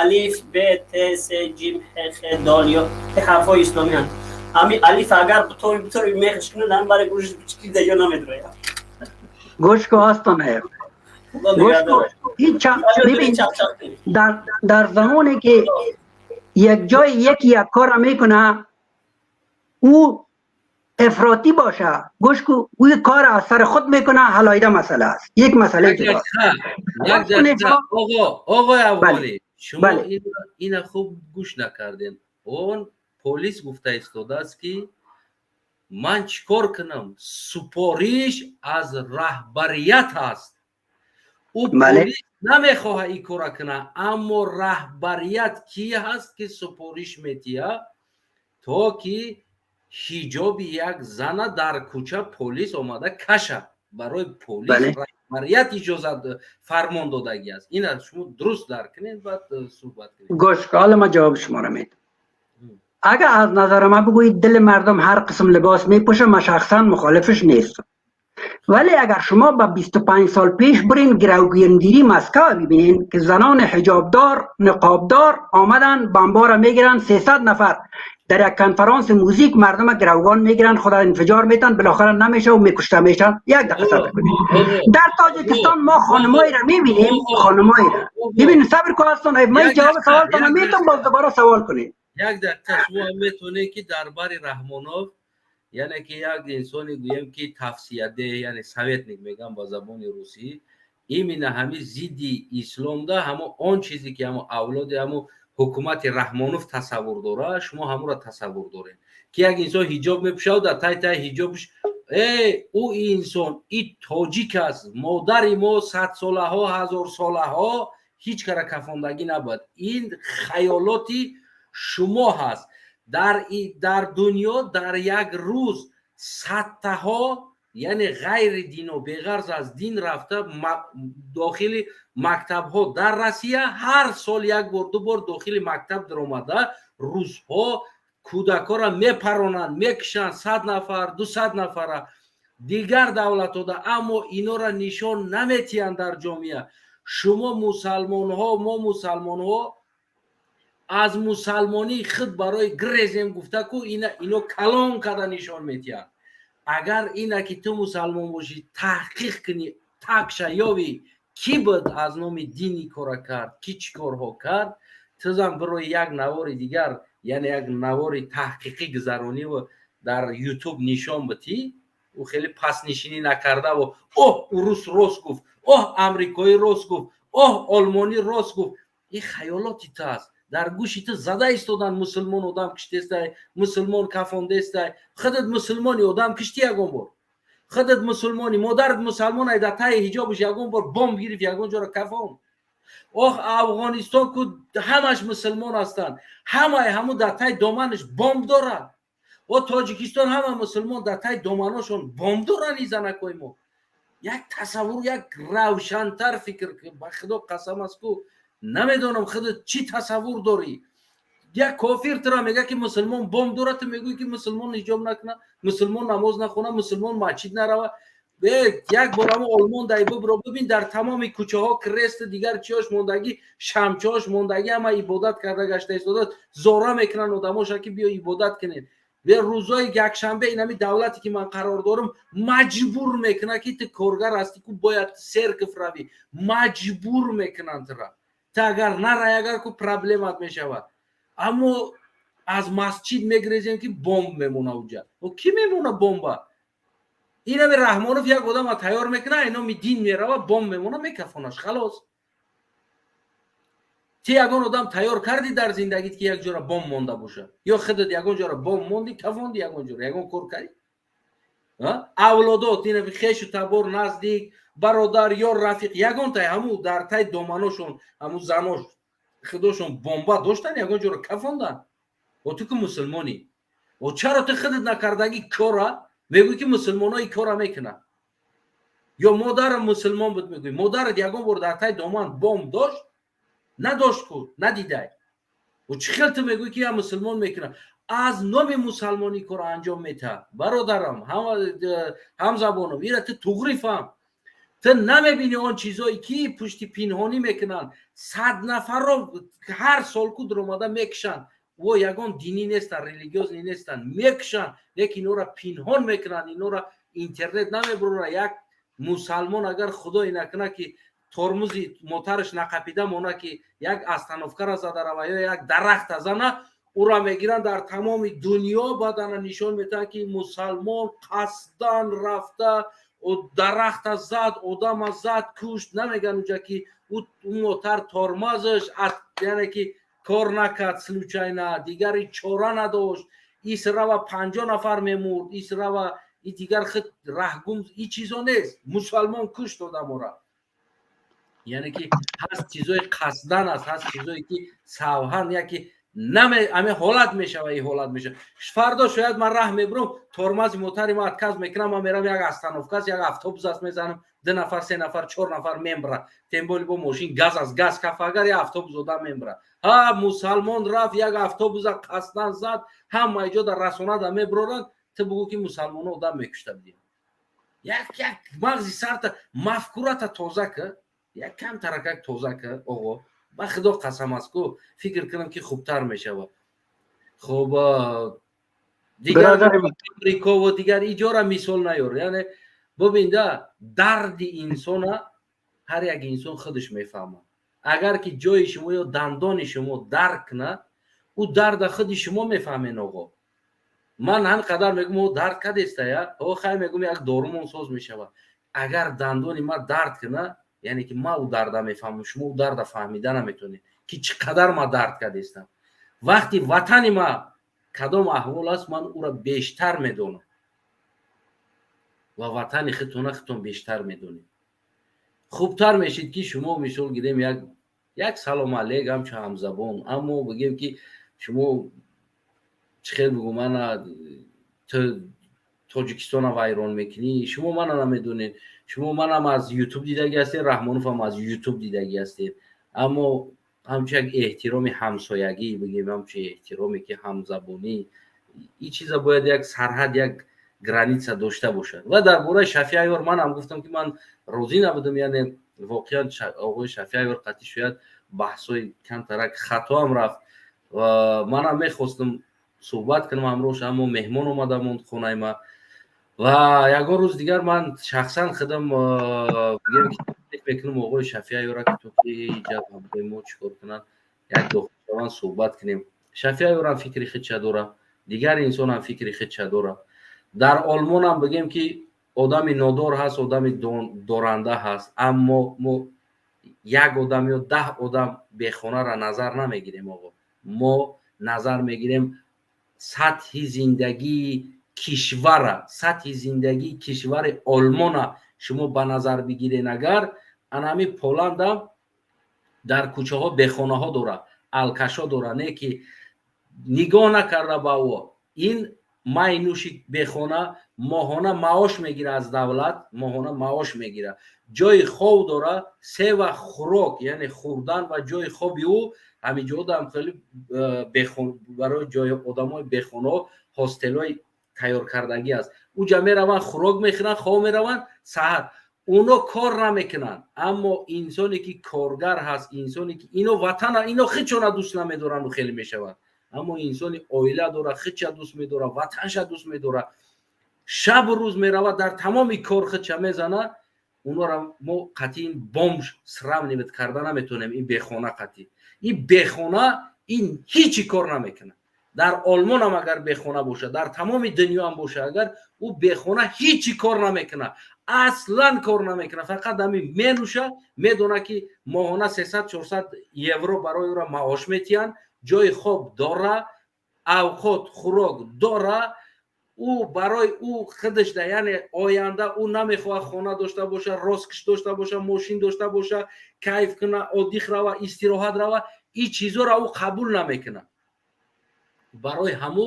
алиф، б، т، с، ҷим، ҳ، х، дол ё ҳарфҳои исломӣ ҳанд. ҳами алиф агар бутори мехш кунад, ҳам барои гӯш чики даё намедрояд. گوش کو астанаев، گوش کو. این ببین، در زمانی که یک جای یکی یک کار میکنه، او افراطی باشه، گوش کو، او کار از سر خود میکنه، حلایده مسئله است، یک مسئله جدا. آقا، آقای افغانی، شما این خوب گوش نکردین. اون پلیس گفته ایستاده است که من چیکار کنم، سپارش از رهبریت هست. او پلیس نمیخواه این کار کنه، اما رهبریت کی هست که سپارش میتیه تا که ҳиҷоби як зана дар кӯча полис омада каша? Барои полис раҳбарият иҷозат, фармон додагӣ аст. Ина шумо дуруст дарк кунед, баъд суҳбат кунед. گوش، حالا ما جواب شما را میدم. اگر از نظر ما بگویید دل مردم هر قسم لباس میپوشه، من شخصا مخالفش نیستم. ولی اگر شما با 25 سال پیش برین گروگانگیری مسکو ببینین که زنان حجابدار، نقابدار آمدن بمبا را میگیرن، 300 نفر در یک کنفرانس موزیک مردم گروگان میگیرن، خدا انفجار میتن، بالاخره نمیشه و میکشته میشن. یک دقیقه صبر کنید. در تاجیکستان ما خانمایی را میبینیم، خانمایی را ببینیم. صبر کن هستان، من جواب سوال کنم میتونم، باز دوباره سوال کنید. یک دقیقه. شما میتونه که دربار رحمانов، яъне ки як инсони гӯем ки тавсияде, яъне советник мегам ба забони русӣ. Именно ҳами зидди исломда, ҳамо он чизе ки ҳамо авлоди ҳамо ҳукумати Раҳмонов тасаввур дора, шумо ҳамура тасаввур доред, ки як инсон ҳиҷоб мепӯшаву дар тай тай ҳиҷобш. Э, ӯ инсон и тоҷик аст. Модари мо садсолаҳо, ҳазорсолаҳо ҳеҷ кара кафондагӣ набуд. Ин хаёлоти шумо ҳаст. Дар дунё дар як рӯз садтаҳо, яъне ғайри дино, беғарз аз дин рафта дохили мактабҳо дар Россия ҳар сол як бор, ду бор дохили мактаб даромада, рӯзҳо кӯдакҳоро мепаронанд, мекушанд, 100 нафар, 200 нафара дигар давлатҳода, аммо инора нишон наметиҳанд дар ҷомеа. Шумо мусалмонҳо, мо мусалмонҳо аз мусалмонии худ барои грезем гуфта ку ино калон карда нишон метиҳанд. Агар ина ки ту мусалмон бошӣ, таҳқиқ кунӣ, такша ёвӣ, кӣ буд аз номи дини кора кард, кӣ чӣ корҳо кард, тузам бирои як навори дигар, яъне як навори таҳқиқӣ гузарониву дар Ютуб нишон битӣ, ӯ хеле пастнишинӣ накардаву оҳ, урус рост гуфт, оҳ, амрикоӣ рост гуфт, оҳ, олмонӣ рост гуфт. Ин хаёлоти ту аст. Дар гӯши ту зада истодан: мусулмон одам киштестай, мусулмон кафондестай. Худат мусулмони, одам кишти ягон бор? Худат мусулмони, модарат мусалмон ай, дар таи ҳиҷобаш ягон бор бомб гирифт, ягон ҷоро кафон? Ох, Афғонистон ку ҳамаш мусулмон ҳастанд, ҳамаи ҳаму дар таи доманаш бомб дорад. О, Тоҷикистон ҳама мусулмон, дар таи доманошон бомб доранд и занакои мо. Як тасаввур, як равшантар фикр. Ба Худо қасам аст ку, намедонам худат чӣ тасаввур дорӣ. Як кофир тура мега ки мусулмон бомб дорад, ту мегӯӣ ки мусулмон ҳиҷоб накунад, мусулмон намоз нахонад, мусулмон масҷид нарава. Як бор ҳамо Олмон дай бибро, бибин, дар тамоми кӯчаҳо крест у дигар чиёш мондагӣ, шамчаош мондагӣ, ҳама ибодат карда гашта истодааст. Зора мекунанд одамоша ки биё ибодат кунед. Рӯзои якшанбе инами давлате ки ман қарор дорам маҷбур мекунад ки ту коргар ҳастӣ ку, бояд церковь равӣ. Маҷбур мекунанд тура. Ту агар нарай, агар ку проблемат мешавад. Аммо аз масҷид мегрезем ки бомб мемона уҷа. Кӣ мемона бомба? Инами Раҳмонов як одама тайёр мекунад, иноми дин мерава, бомб мемона, мекафонаш, халос. Ти ягон одам тайёр кардӣ дар зиндагит, ки як ҷора бомб монда бошад? Ё худат ягон ҷора бомб монди, кафонди, ягон ҷора ягон кор кардӣ? Авлодот, ина хешу табор, наздик, бародар ё рафиқ, ягонтай ҳаму дар тай доманошон, ҳаму занош худошон бомба доштан, ягон ҷора кафондан? О, ту ки мусулмонӣ, о, чаро ту худат накардагӣ кора мегӯӣ ки мусулмоно ин кора мекунанд? Ё модарам мусулмон буд мегӯӣ, модарат ягон бор дар тай доман бомб дошт? Надошт ку, надидай. О, чӣ хел ту мегӯӣ ки я мусулмон мекунад, аз номи мусалмонӣ кора анҷом метаҳад? Бародарам, ҳамзабонам, ира ту туғри фаҳм. Ту намебинӣ он чизое ки пушти пинҳонӣ мекунанд. 100 нафарро ҳар сол ку дуромада мекушанд. Во ягон динӣ нестанд, религиозный нестанд, мекушанд, лекин инора пинҳон мекунанд, инора интернет намебурора. Як мусалмон агар, Худое накунад, ки тормози мотараш нақапида мона, ки як остановкара зада рава ё як дарахта зана, ура мегиранд, дар тамоми дунё бадана нишон метаҳанд, ки мусалмон қасдан рафта дарахта зад, одама зад, кушт. Намеган уҷа ки ӯ мотар тормозаш, яъне ки кор накард случайно, дигари чора надошт, ис рава 50 нафар мемурд, ис рава и дигар худ раҳгум. И чизо нест, мусалмон кушт одамора. Яъне ки ҳаст чизои қасдан аст, ҳаст чизое ки савҳан яки наме аме ҳолат мешава, и ҳолат мешава. Фардо шояд ман раҳ мебурам, тормози мотари ма отказ мекунам, ман мерам, як остановка аст, як автобус аст, мезанам, ду нафар, се нафар, чор нафар мембра. Тем более бо мошин газ аст, газ кафа, агар як автобус одам мембра. Ҳа, мусалмон рафт, як автобуса қасдан зад, ҳама ҷо дар расонада мебуроранд. Ту бугӯ ки мусалмоно одам мекушта будем. Як мағзи сарта, мафкурата тоза ка, як кам таракак тоза ка, оғо. Ба Худо қасам аст ку, фикр кунам ки хубтар мешавад. Хуб, дигар Амрикову дигар иҷора мисол наёр. Яъне бубинда, дарди инсона ҳар як инсон худаш мефаҳмад. Агар ки ҷои шумо ё дандони шумо дард кунад, ӯ дарда худи шумо мефаҳмен. Оғо, ман ҳам қадар мегӯм, о, дард кадестая, о, хай, мегӯм, як дорумон соз мешавад. Агар дандони ман дард кунад, Яъне ки ман ӯ дарда мефаҳмам, шумо ӯ дарда фаҳмида наметонед, ки чӣ қадар ма дард кардестам. Вақти ватани ма кадом аҳвол аст, ман ӯра бештар медонам ва ватани худтона худтон бештар медонед. Хубтар мешид, ки шумо, мисол гирем, як салом алейк, ҳамчун ҳамзабон, аммо бигем, ки шумо чӣ хел бигӯ, мана Тоҷикистона вайрон мекунӣ. Шумо мана намедонед, шумо манам аз Ютуб дидагӣ ҳастед, Раҳмоновам аз Ютуб дидагӣ ҳастед, аммо ҳамчун як эҳтироми ҳамсоягӣ бигем, ҳамчун эҳтироме ки ҳамзабонӣ, ин чиза бояд як сарҳад, як граница дошта бошад. Ва дар бораи Шафи Айёр манам гуфтам, ки ман розӣ набудам. Яъне воқеан оғои Шафи Айёр қатъи шояд баҳсҳои камтарак хатоам рафт ва манам мехостам суҳбат кунам ҳамроҳш, аммо меҳмон омада монд хонаи ма. Ва ягон рӯз дигар ман шахсан худам, бигем, ки мекунам оғои Шафи Айёра, ки то ки иҷа ҳамроҳи мо чӣ кор кунанд, як дохил шаванд, суҳбат кунем. Шафи Айёрам фикри худша дора, дигар инсонам фикри худша дора. Дар Олмонам бигем, ки одами нодор ҳаст, одами доранда ҳаст, аммо мо як одам ё 10 одам бехонара назар намегирем, оғо. Мо назар мегирем сатҳи зиндагии кишвара, сатҳи зиндагии кишвари Олмона шумо ба назар бигирен. Агар анами Поландам дар кӯчаҳо бехонаҳо дора, алкашо дора, не ки нигоҳ накарда ба ӯ, ин майнӯши бехона моҳона маош мегира аз давлат, моҳона маош мегира, ҷои хоб дора, се вақт хӯрок, яъне хӯрдан ва ҷои хоби ӯ. Ҳамин ҷодам хеле барои ҷои одамои бехонаҳо ҳостелҳои тайёркардагӣ аст. Уҷа мераванд, хӯрок мехӯранд, хоб мераванд саҳар. Оно кор намекунанд, аммо инсоне ки коргар ҳаст, инсоне ки ино ватана, ино хичона дӯст намедоранду хеле мешавад, аммо инсони оила дора, хича дӯст медора, ватанша дӯст медора, шабу рӯз меравад, дар тамоми кор хича мезана. Онора мо қатъи ин бомж сравнивать карда наметонем. Ин бехона қатъи ин бехона, ин ҳичи кор намекунад. Дар Олмонам агар бехона боша, дар тамоми дунёам боша, агар ӯ бехона, ҳичи кор намекунад, аслан кор намекунад, фақат ҳамин менӯша. Медона, ки моҳона 300-400 евро барои ӯра маош метиҳанд, ҷои хоб дора, авқот хӯрок дора. Ӯ барои ӯ худашда, яъне оянда ӯ намехоҳад хона дошта боша, роскошь дошта боша, мошин дошта боша, кайф куна, отдых рава, истироҳат рава. Ин чизоро ӯ қабул намекунад. Барои ҳаму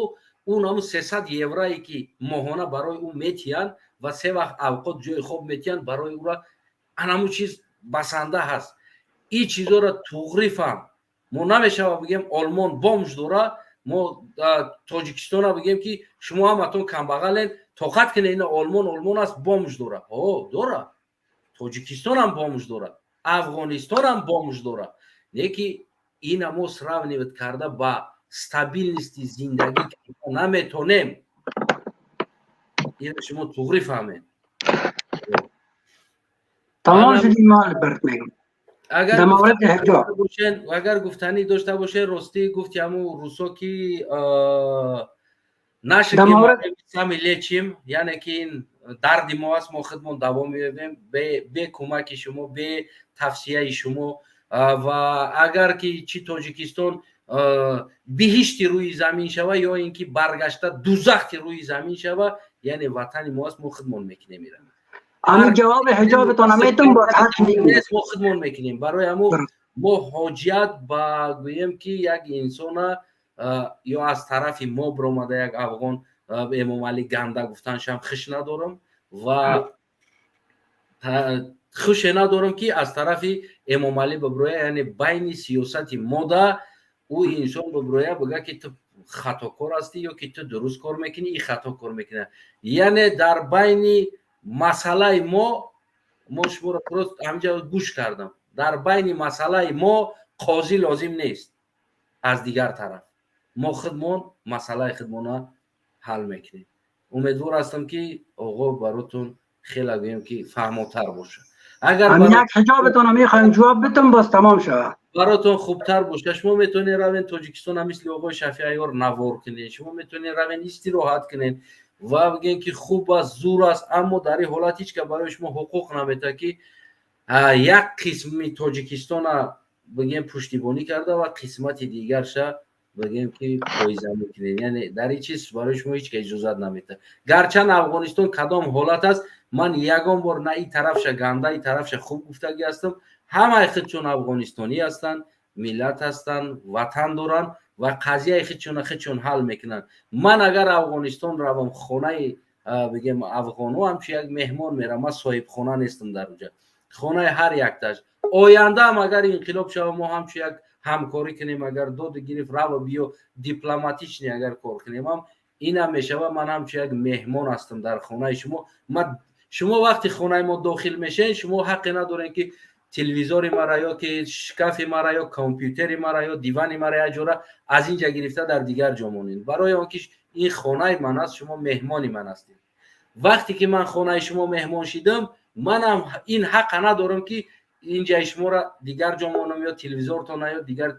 ӯ наму 300 еврое ки моҳона барои ӯ метиҳанд ва се вақт авқот, ҷои хоб метиҳанд, барои ӯра анаму чиз басанда ҳаст. Ин чизоро туғри фаҳм. Мо намешава бигем, Олмон бомж дора, мо Тоҷикистона бигем, ки шумо ҳаматон камбағален, тоқат кунед, ина Олмон Олмон аст, бомж дора. О дора, Тоҷикистонам бомж дора, Афғонистонам бомж дора, не ки ина мо сравнивать карда ба стабильности зиндагӣ наметонем. Ина шумо туғри фаҳмед. Тамом шуди, мол барт мегум. Агар Дар мавриди ҳиҷоб. Агар гуфтанӣ дошта бошед, ростӣ гуфти ҳамун русо, ки наши Дар маврид сами лечим, яъне ки ин дарди мо аст, мо худмон давом меёбем бе кӯмаки шумо, бе тавсияи шумо. Ва агар ки чи Тоҷикистон биҳишти рӯи замин шава ё ин ки баргашта дузахти рӯи замин шава, яъне ватани мо аст, мо худмон мекунем ира. Ҳамин ҷавоби ҳиҷобатон метум боз ҳақ. Мо худмон мекунем. Барои ҳамун мо ҳоҷият ба гӯем, ки як инсона ё аз тарафи мо биромада, як афғон Эмомалӣ ганда гуфтаншам хуш надорам ва хуше надорам, ки аз тарафи Эмомалӣ бибироя, яъне байни сиёсати мода ӯ инсон бибироя, бига, ки ту хатокор ҳастӣ ё ки ту дуруст кор мекунӣ, и хато кор мекунӣ. Яъне дар байни масъалаи мо шуморо просто ҳамҷа гӯш кардам, дар байни масъалаи мо қозӣ лозим нест аз дигар тараф. Мо худмон масъалаи худмона ҳал мекунем. Умедвор ҳастам, ки оғо баротон хеле гӯем, ки фаҳмотар бошад. Агар як ҳиҷобатонро мехоҳем ҷавоб битум, боз тамом шавад. Баротон хубтар боша. Шумо метавонед равен Тоҷикистона, мисли оғои Шафиайёр навор кунед, шумо метавонед равен истироҳат кунед ва бигӯен, ки хуб аст, зур аст, аммо дар ин ҳолат ҳеҷ кас барои шумо ҳуқуқ наметавад, ки Як қисми Тоҷикистона, бигем, пуштибонӣ карда ва қисмати дигарша, бигем, ки поиза мекунед. Яъне дар ин чиз барои шумо ҳеҷ ка иҷозат наметиҳад. Гарчанд Афғонистон кадом ҳолат аст, ман ягон бор на ин тарафша ганда, ин тарафша хуб гуфтагӣ ҳастам. Ҳамаи худшон афғонистонӣ ҳастанд, миллат ҳастанд, ватан доранд ва қазияи худшона худшон ҳал мекунанд. Ман агар Афғонистон равам, хонаи, бигем, афғонҳо ҳамчун як меҳмон мерам. Ман соҳибхона нестам дар уҷа, хонаи ҳар якташ. Ояндаам агар инқилоб шава, мо ҳамчун як ҳамкорӣ кунем, агар доду гирифт, рава биё, дипломатичный агар кор кунемам, инам мешава. Ман ҳамчун як меҳмон ҳастам дар хонаи шумо. Шумо вақти хонаи мо дохил мешавед, шумо ҳаққе надорем, ки телевизори мара ё ки шкафи мара ё компютери мара ё дивани мара як ҷора аз ин ҷа гирифта дар дигар ҷо монед, барои он ки ин хонаи ман аст, шумо меҳмони ман ҳастед. Вақте ки ман хонаи шумо меҳмон шидам, манам ин ҳаққа надорам, ки ин ҷаи шуморо дигар ҷо монам ё телевизортона ё дигар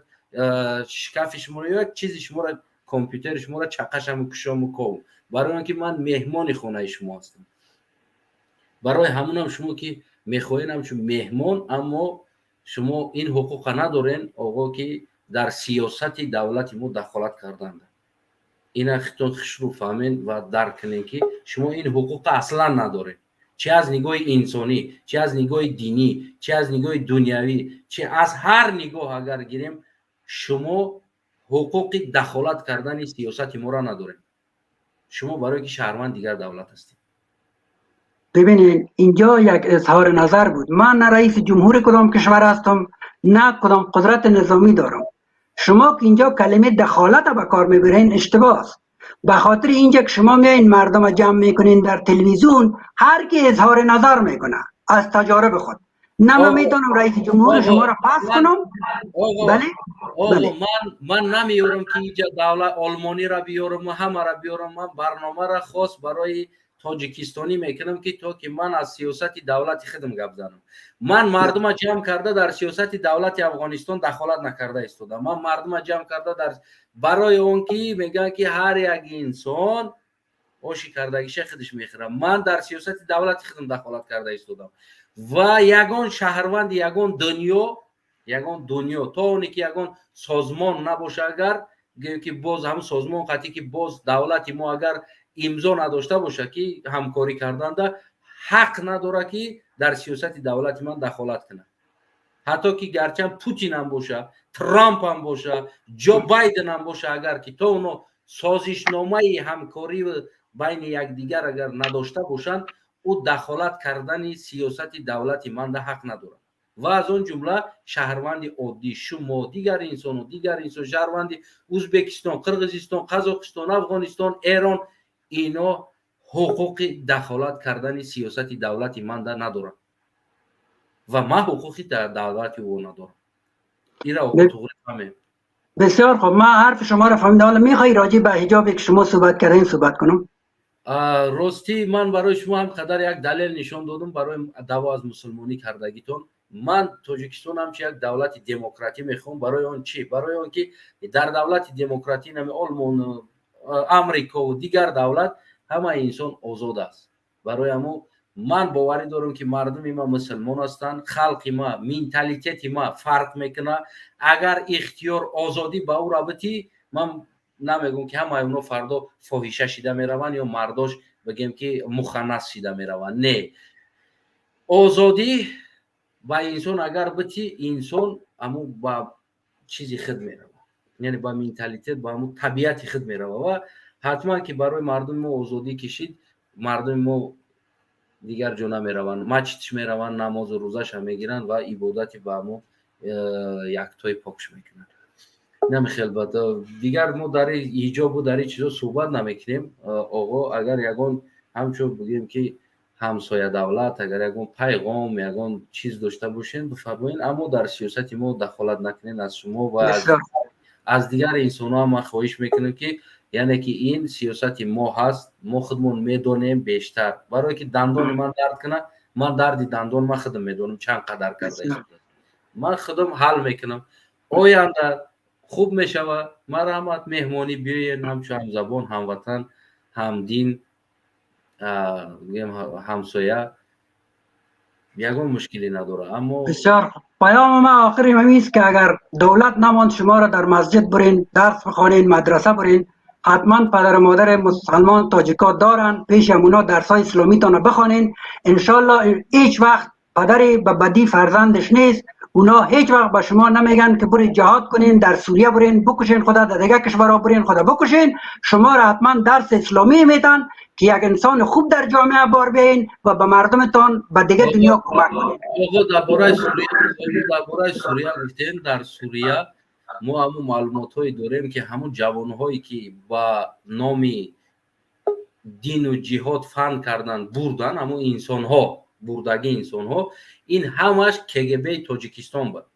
шкафи шуморо ё як чизи шуморо, компютери шуморо чақашаму кушому ковам, барои он ки ман меҳмони хонаи шумо ҳастам. Барои ҳамунам шумо ки мехоҳед ҳамчун меҳмон, аммо шумо ин ҳуқуқа надорен, оғо, ки дар сиёсати давлати мо дахолат карданд. Ина хитон хушрӯ фаҳмен ва дарк кунен, ки шумо ин ҳуқуқа аслан надоред, чи аз нигоҳи инсонӣ, чи аз нигоҳи динӣ, чи аз нигоҳи дунявӣ, чи аз ҳар нигоҳ агар гирем, шумо ҳуқуқи дахолат кардани сиёсати моро надоред шумо, барое ки шаҳрванд дигар давлат ҳастед. ببینید، اینجا یک اظهار نظر بود. من نه رئیس جمهور کدام کشور هستم، نه کدام قدرت نظامی دارم. شما که اینجا کلمه دخالت به کار میبرین، اشتباه است. به خاطر اینجا که شما میایین مردم جمع میکنین در تلویزیون، هر کی اظهار نظر میکنه از تجارب خود. نه من میتونم رئیس جمهور شما را پس کنم. بله. آقا، بله. من نمیارم که اینجا دولت آلمانی را بیارم و همه را بیارم. من برنامه را خاص برای тоҷикистонӣ мекунам, ки то ки ман аз сиёсати давлати худам гап занам. Ман мардума ҷамъ карда дар сиёсати давлати Афғонистон дахолат накарда истодам. Ман мардума ҷамъ карда дар барои он ки мегӯянд, ки ҳар як инсон оши кардагиша худаш мехӯрад. Ман дар сиёсати давлати худам дахолат карда истодам ва ягон шаҳрванди ягон дунё, ягон дунё, то оне ки ягон созмон набоша, агар гӯем, ки боз ҳамн созмон қатӣ ки боз давлати мо агар имзо надошта боша, ки ҳамкорӣ карданда ҳақ надорад, ки дар сиёсати давлати ман дахолат кунад. Ҳатто ки гарчанд Путин ҳам боша, Трамп ҳам боша, Ҷо Байден ҳам боша, агар ки то оно созишномаи ҳамкорӣ байни якдигар агар надошта бошанд, ӯ дахолат кардани сиёсати давлати манда ҳақ надорад. Ва аз он ҷумла шаҳрванди оддӣ, шумо, дигар инсону дигар инсон, шаҳрванди Ӯзбекистон, Қирғизистон, Қазоқистон, Афғонистон, Эрон, ино ҳуқуқи дахолат кардани сиёсати давлати манда надоранд ва ман ҳуқуқи давлати ӯ надорам. Ира туғри фаҳмем. بسیار خب، من حرف شما را فهمیدم. حالا میخوای راجع به حجابی که شما صحبت کردین صحبت کنم؟ Ростӣ, ман барои шумо ҳам қадар як далел нишон додам барои даъво аз мусулмонӣ кардагитон. Ман Тоҷикистон ҳамчун як давлати демократӣ мехоҳам. Барои он чӣ? Барои он ки дар давлати демократӣ, нами Олмон, Амрикову дигар давлат, ҳама инсон озод аст. Барои ҳамо ман боварӣ дорам, ки мардуми ма мусулмон ҳастанд, халқи ма, менталитети ма фарқ мекунад. Агар ихтиёр, озодӣ ба ӯ рабитӣ, ман намегӯм, ки ҳамаи оно фардо фоҳиша шида мераванд ё мардош, бигем, ки муханнас шида мераванд. Не, озодӣ ба инсон агар битӣ, инсон ҳамун ба чизи худ меравад, яъне ба менталитет, ба ҳамун табиати худ меравад. Ва ҳатман ки барои мардуми мо озодӣ кишид, мардуми мо дигар ҷо намераванд, мачитш мераванд, намозу рӯзаша мегиранд ва ибодати ба ҳамо яктои покш мекунанд. Намехел дигар мо дар ҳиҷобу дар ин чизо суҳбат намекунем, оғо. Агар ягон ҳамчун, бигӯем, ки ҳамсоя давлат, агар ягон пайғом, ягон чиз дошта бошед, бифармоед, аммо дар сиёсати мо дахолат накунед. Аз шумо ва аз дигар инсонҳо ман хоҳиш мекунам, ки яъне ки ин сиёсати мо ҳаст, мо худмон медонем бештар. Барое ки дандони ман дард кунад, ман дарди дандон ман худам медонам чанд қадар карда, ман худам ҳал мекунам. Оянда хуб мешавад, марҳамат, меҳмонӣ биёед, ҳамчун ҳамзабон, ҳамватан, ҳамдин, ҳамсоя. Ягон мушкиле надорад, аммо Бисёр хуб. Паёми ман охири ҳамин аст, ки агар давлат намонд шуморо дар масҷид бурин, дарс бихонин, мадраса бурин, ҳатман падару модари мусалмон тоҷико доранд, пеши ҳамуна дарсҳои исломитонро бихонин. Иншоалло ҳеҷ вақт падари ба бадӣ фарзандаш нест. اونا هیچ وقت به شما نمیگن که برید جهاد کنین، در سوریه برین بکشین خدا، در دیگه کشورها برین خدا بکشین. شما را حتما درس اسلامی میتن که یک انسان خوب در جامعه بار بیاین و به مردمتان، به دیگه دنیا کمک کنین. Оғо, дар бораи Сурия гуфтем. Дар Сурия мо ҳамун маълумотҳое дорем, ки ҳамун ҷавонҳое, ки ба номи дину ҷиҳод фан кардан бурдан, ҳамун инсонҳо, бурдагӣ инсонҳо, ин ҳамаш КГБи Тоҷикистон буд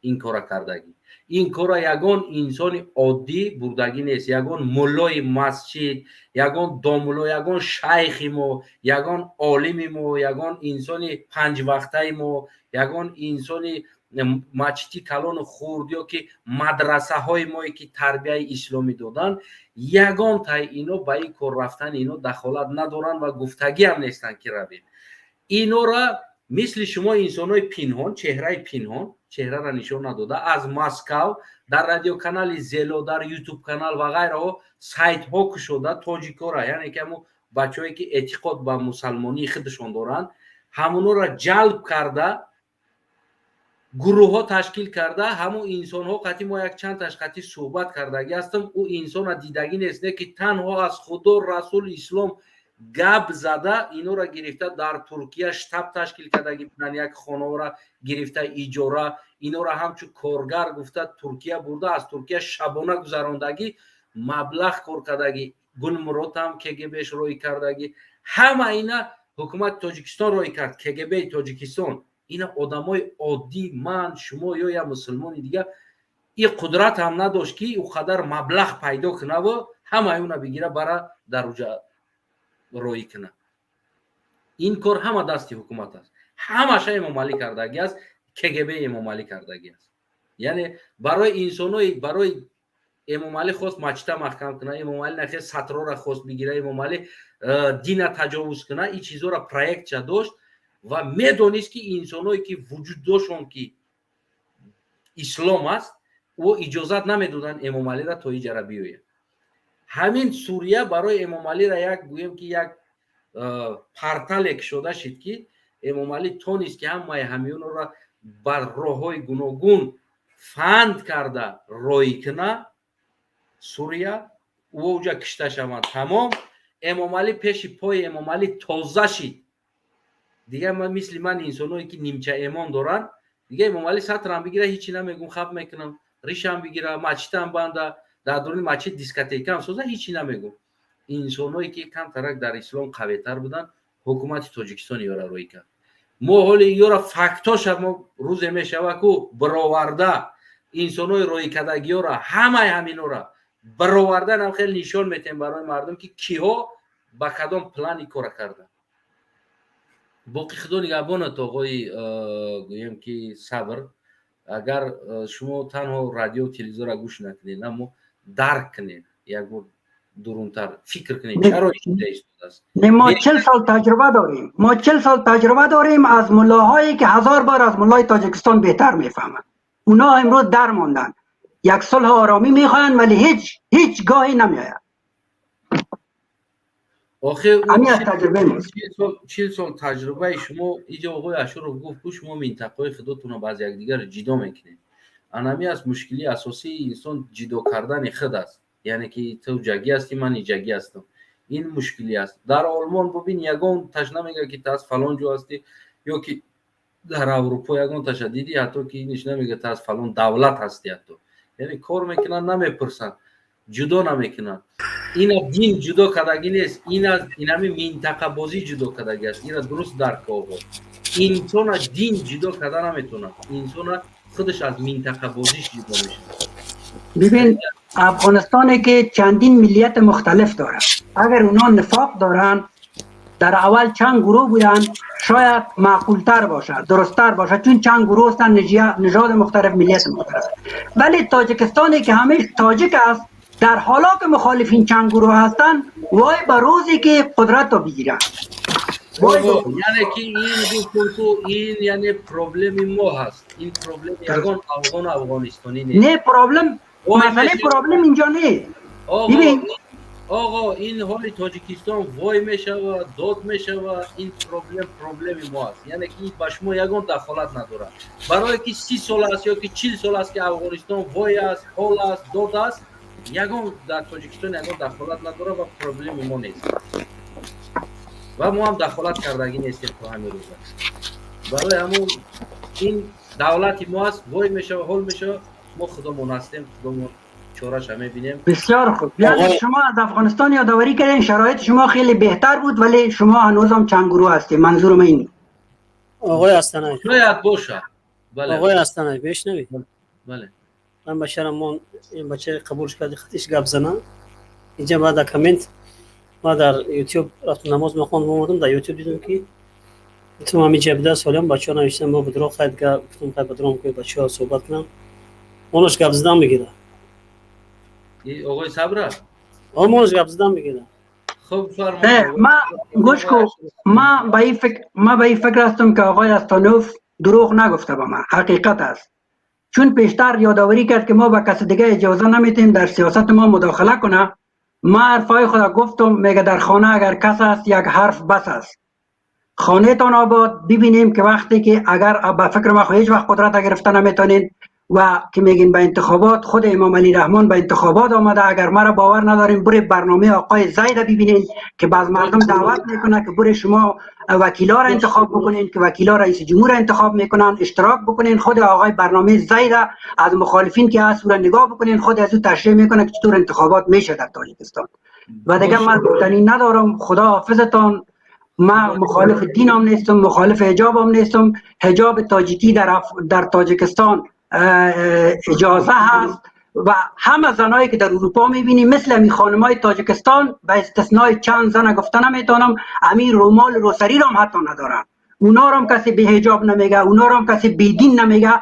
ин кора кардагӣ. Ин кора ягон инсони оддӣ бурдагӣ нест, ягон муллои масҷид, ягон домулло, ягон шайхи мо, ягон олими мо, ягон инсони панҷвақтаи мо, ягон инсони мачити калону хурд ё ки мадрасаҳои мое, ки тарбияи исломӣ доданд, ягон тай ино ба ин кор рафтани ино дахолат надоранд ва гуфтагиам нестанд, ки равем. Инора мисли шумо инсонҳои пинҳон, чеҳраи пинҳон, чеҳрара нишон надода, аз Москав дар радиоканали Зело, дар Ютуб канал ва ғайраҳо сайтҳо кушода, тоҷикора, яъне ки ҳамун бачаҳое, ки эътиқод ба мусалмонии худашон доранд, ҳамонора ҷалб карда, гурӯҳҳо ташкил карда. Ҳамун инсонҳо қатъи мо як чанд таш қатъи суҳбат кардагӣ ҳастам. Ӯ инсона дидагӣ нест, не ки танҳо аз Худо, Расул, Ислом гап зада, инора гирифта дар Туркия штаб ташкил кардагӣ буданд, як хонаора гирифта иҷора, инора ҳамчун коргар гуфта Туркия бурда, аз Туркия шабона гузарондагӣ, маблағ кор кардагӣ. Гулмуродам КГБш роҳӣ кардагӣ. Ҳама ина ҳукумати Тоҷикистон роҳӣ кард, КГБи Тоҷикистон. Ина одамои оддӣ, ман, шумо ё як мусулмони дигар, и қудрат ҳам надошт, ки ӯ қадар маблағ пайдо кунаву ҳамаи уна бигира, бара дар уҷа роҳӣ куна. Ин кор ҳама дасти ҳукумат аст, ҳамаша Эмомалӣ кардагӣ аст, КГБ Эмомалӣ кардагӣ аст. Яъне барои инсонои, барои Эмомалӣ хост мачита маҳкам куна, Эмомалӣ нахе сатрора хост бигира, Эмомалӣ дина таҷовуз куна, ин чизҳоро проектша дошт ва медонист, ки инсоное, ки вуҷуддошон ки ислом аст, ӯ иҷозат намедоданд Эмомалиро то иҷара биёяд. Ҳамин Сурия барои Эмомалиро як, гӯем ки, як портале кушода шид, ки Эмомалӣ тонист, ки ҳамаи ҳамёнро бар роҳҳои гуногун фанд карда роҳӣ куна Сурия, ӯ уҷа кишта шаванд, тамом. Эмомалӣ пеши пои Эмомалӣ тоза шид. Дигар мисли ман инсоное, ки нимча эмон доранд, дигар Эмомалӣ сатрам бигира, ҳичи намегум, хаб мекунам, ришам бигира, мачитам банда, дар дуруни мачит дискотекам соза, ҳичи намегум. Инсоное, ки камтарак дар ислом қавитар буданд, ҳукумати Тоҷикистон ёра рӯй кард. Мо ҳоли ёра фактоша мо рӯзе мешава ку бироварда, инсонои роҳикардагиёра, ҳамаи ҳаминора бароварданам хеле нишон метем барои мардум, ки киҳо ба кадом плани кора карданд. Боқӣ Худо нигаҳбонат, оғои, гӯем ки, Сабр. Агар шумо танҳо радио, телевизорро гӯш накунед, аммо дарк кунед, якбор дурунтар фикр кунед, чаро шида истодааст. Мо 40 сол таҷриба дорем, мо 40 сол таҷриба дорем аз муллоҳое, ки ҳазор бор аз муллои Тоҷикистон беҳтар мефаҳманд. اونا امروز در ماندن. یک صلح آرامی میخواهند، ولی هیچ گاهی نمیآید. Охир ҳамин аз таҷрибаи мост. 40 сол таҷрибаи шумо иҷо, оғои Ашуров гуфт, ку шумо минтақаҳои худотонро ба аз якдигар ҷидо мекунед. Анами аст мушкилии асосии инсон, ҷидо кардани худ аст. Яъне ки ту ҷагӣ ҳастӣ, ман иҷагӣ ҳастам, ин мушкилӣ аст. Дар Олмон бубин, ягон таш намега, ки ту аз фалон ҷо ҳастӣ, ё ки дар Аврупо ягон таша дидӣ, ҳатто ки иниш намега, ту аз фалон давлат ҳастӣ. Ҳатто яъне кор мекунанд, намепурсанд, ҷудо намекунанд. Ина дин ҷудо кардагӣ нест, ина инами минтақабозӣ ҷудо кардагӣ аст. Ина дуруст дарк оғо, инсона дин ҷудо карда наметавонад, инсона худаш аз минтақабозиш ҷудо мешавад. ببین، افغانستانی که چندین ملیت مختلف دارد، اگر اونا نفاق دارن، در اول چند گروه بودن، شاید معقولتر باشد، درستتر باشد، چون چند گروه هستند، نژاد مختلف، ملیت مختلف. ولی تاجیکستانی که همیش تاجیک است، در حالا که مخالفین چند گروه هستند، وای به روزی که قدرت رو بگیرن. Яъне ки ин гуфтум ку, ин яъне проблеми мо ҳаст, ин проблеми ягон афғону афғонистонӣ нест. Не, проблем, масъалаи проблем инҷо нест. Оғо, ин ҳоли Тоҷикистон вой мешавад, дод мешавад, ин проблем проблеми мо аст, яъне ки ба шумо ягон дахолат надорад, барое ки 30 сол аст ё ки 40 сол аст, ки Афғонистон вой аст, ҳол аст, дод аст, ягон дар Тоҷикистон ягон дахолат надорад ва проблеми мо нест ва мо ҳам дахолат кардагӣ нестем то ҳамин рӯза. Барои ҳамон ин давлати мо аст, вой мешавад, ҳол мешавад, мо худомон ҳастем, худомон чораша мебинем. بسیار خوب. یعنی شما از افغانستان یادآوری کردین، شرایط شما خیلی بهتر بود ولی شما هنوزم چند گروه هستید. منظور من این. آقای استنای. شاید باشه، بله. آقای استنای، بشنوید. بله. من بشرم این بچه قبول کرد خطیش گپ زنم. اینجا بعد در کامنت ما در یوتیوب رفتم نماز میخوندم، اومدم در یوتیوب دیدم که تو همین 17 سالم بچه‌ها نوشتن با بدرو خواهد گفتم خواهد بدرو که بچه‌ها صحبت کنم، اونش گپ زدن میگیره. آقای صبره. اونش گپ زدن میگیره. خب. ما گوش کو، ما به این فکر هستم که آقای استانوف دروغ نگفته با من، حقیقت است، چون پیشتر یادآوری کرد که ما به کس دیگه اجازه نمیتیم در سیاست ما مداخله کنه. ما حرفای خدا گفتم، میگه در خانه اگر کس است یک حرف بس است. خانه تان آباد. ببینیم که وقتی که اگر به فکر ما هیچ وقت قدرت گرفته نمیتونین و که میگین به انتخابات، خود امام علی رحمان به انتخابات آمده. اگر مرا باور نداریم، بری برنامه آقای زید ببینین که بعض مردم دعوت میکنه که بری شما وکیلا را انتخاب بکنین که وکیلا رئیس جمهور انتخاب میکنن، اشتراک بکنین. خود آقای برنامه زید از مخالفین که هست را نگاه بکنین، خود از او تشریح میکنه که چطور انتخابات میشه در تاجیکستان. و دیگه من گفتنی ندارم. خدا حافظتان. من مخالف دینم نیستم، مخالف حجابم نیستم. حجاب تاجیکی در تاجیکستان اجازه هست و همه زنایی که در اروپا میبینیم مثل امی خانمای تاجیکستان به استثنای چند زن گفته نمیتونم، امی رومال روسری را هم حتی ندارن. اونا را هم کسی به حجاب نمیگه، اونا را هم کسی بی دین نمیگه.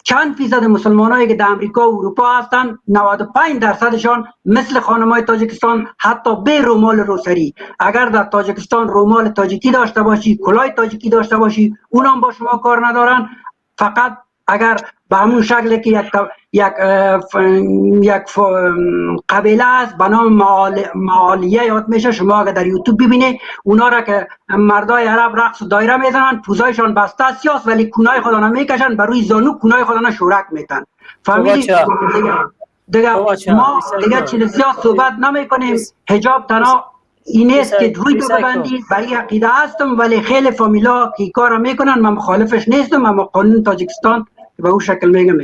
چند فیصد مسلمانایی که در امریکا و اروپا هستن، 95% مثل خانمای تاجیکستان حتی به رومال روسری. اگر در تاجیکستان رومال تاجیکی داشته باشی، کلاه تاجیکی داشته باشی، اونم با شما کار ندارن. فقط اگر به همون شکل که یک یک یک قبیله است به نام معالیه یاد میشه، شما اگر در یوتیوب ببینید اونا را که مردای عرب رقص و دایره میزنن، پوزایشان بسته است سیاس، ولی کونای خودنا میکشن بر روی زانو، کونای خودنا شورک میتن. فهمیدی؟ دیگه ما دیگه چیز سیاس صحبت نمیکنیم. حجاب تنها این است که روی ببندی، به این عقیده هستم، ولی خیلی فامیلا که کارا میکنن من مخالفش نیستم، اما قانون تاجیکستان به اون شکل میگم.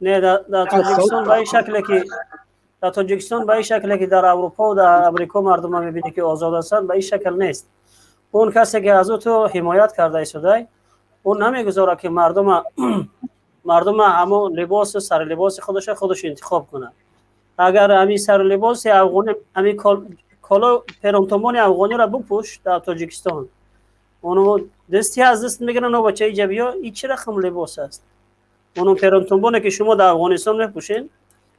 نه، در تاجیکستان به این شکل که در تاجیکستان به این شکل که در اروپا و در امریکا مردم میبینی که آزاد هستند، به این شکل نیست. اون کسی که از او تو حمایت کرده ایستاده، اون نمیگذاره که مردم همون لباس سر لباس خودش انتخاب کنه. اگر همین سر لباس افغانی، همین کالا پرانتومان افغانی را بپوش در تاجیکستان، اونو دستی از دست میگیرن و بچه جبیا این چه رقم لباس است؟ اونو پرانتومانه که شما در افغانستان میپوشین،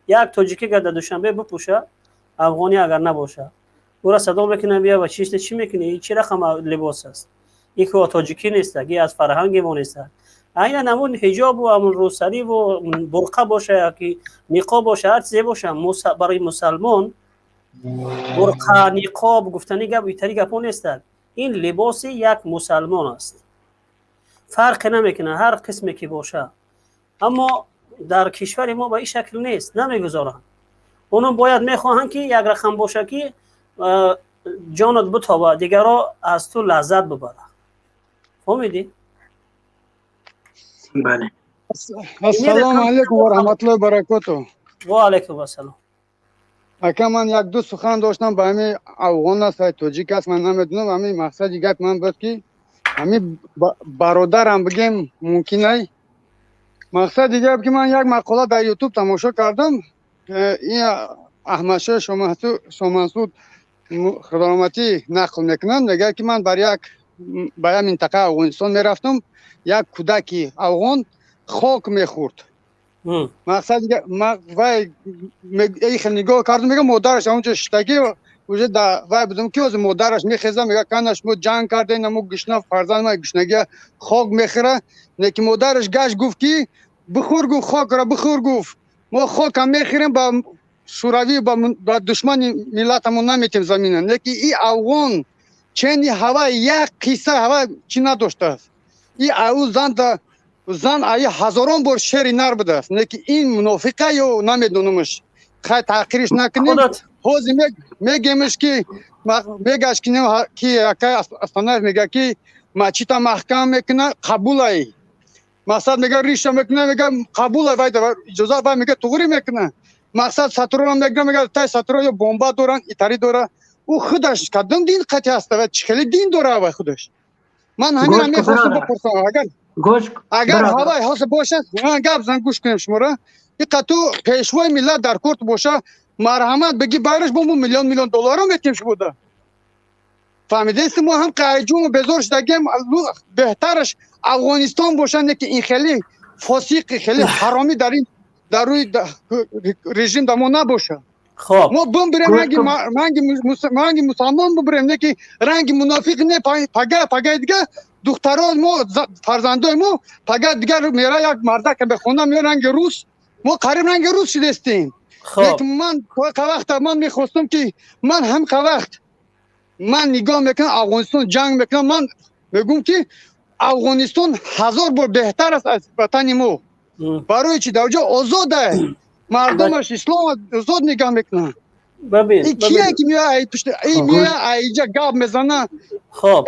یک تاجیکی که در دوشنبه بپوشه، افغانی اگر نباشه، او را صدا میکنه بیا و چیست چی میکنی، این چه رقم لباس است؟ این که تاجیکی نیست، این از فرهنگ ما نیست. عین همون حجاب و همون روسری و برقه باشه یا که نقاب باشه، هر چیزی باشه، برای مسلمان برقه نقاب گفتنی گپ ایتری گپو نیست. این لباس یک مسلمان است، فرق نمیکنه هر قسمی که باشه. اما در کشور ما به این شکل نیست، نمیگذارن. اونا باید میخواهند که یک رقم باشه که جانت بتابه، دیگرا از تو لذت ببره. فهمیدی؟ بله. السلام علیکم و رحمت الله و برکاته. و علیکم السلام. اکا من یک دو سخن داشتم به همین افغان است و تاجیک است، من نمیدونم. همین مقصد گپ من بود که همین برادرم بگیم ممکنه. مقصد دیگه که من یک مقاله در یوتیوب تماشا کردم، این احمد شاه شامنسود خدارحمتی نقل میکنن، میگه که من بر یک به یک منطقه افغانستان میرفتم، یک کودکی افغان خاک میخورد. مقصد دیگه وای ای خیلی نگاه کردم، میگه مادرش اونجا شتگی و Уже да вай будам ки ҳозир модараш мехеза, мега кана шумо ҷанг кардем, намо гушна фарзанд ма гушнагия хок мехӯра. Не ки модараш гашт, гуфт ки бихӯр, гуфт, хокро бихӯр, гуфт, мо хокам мехӯрем, ба шӯравӣ, ба душмани миллатамон наметем замина. Не ки и афғон чени ҳава як қисса ҳава чӣ надоштааст. И ау зан да зан аи ҳазорон бор шери нар будааст. Не ки ин мунофиқа ё намедонамш, хай таъқириш накунем. Ҳозир мегемш ки мегаш ки ки акай Астанаев мега ки мачита маҳкам мекуна, қабулай. Мақсад мега риша мекуна, мега қабулай, вай иҷоза вай мега туғри мекуна. Мақсад сатурро мега, мега тай сатуро ё бомба доранд, итари дора. Ӯ худаш кадом дин қатъи аста ва чӣ хеле дин дора вай худаш? Ман ҳаминро мехостам бипурсам, агар ҳавай ҳозир бошад, гап зан, гӯш кунем шуморо. Иқа ту пешвои миллат дар корт боша, марҳамат, бигӣ байраш, бо мо миллион миллион долларо метем шумода. Фаҳмидест, мо ҳам қайҷуму безор шудагем, беҳтараш Афғонистон боша, не ки ин хеле фосиқи, хеле ҳаромӣ дар ин дар рӯи режим да мо набоша. Мо бимбирем ранги мусалмон бибирем, не ки ранги мунофиқ не. Пага пагаи дига духтарои мо, фарзандои мо пага дигар мера як мардака бехона мео ранги рус, мо қариб ранги рус шудестем. Лекин ман вақта ман мехостам ки ман ҳам вақт ман нигоҳ мекунам, Афғонистон ҷанг мекунам, ман мегӯм ки Афғонистон ҳазор бор беҳтар аст аз ватани мо. Барои чи? Дар ҷо озода, мардумаш ислом озод нигоҳ мекунанд. И кие ки меояд меояд аиҷа гап мезана?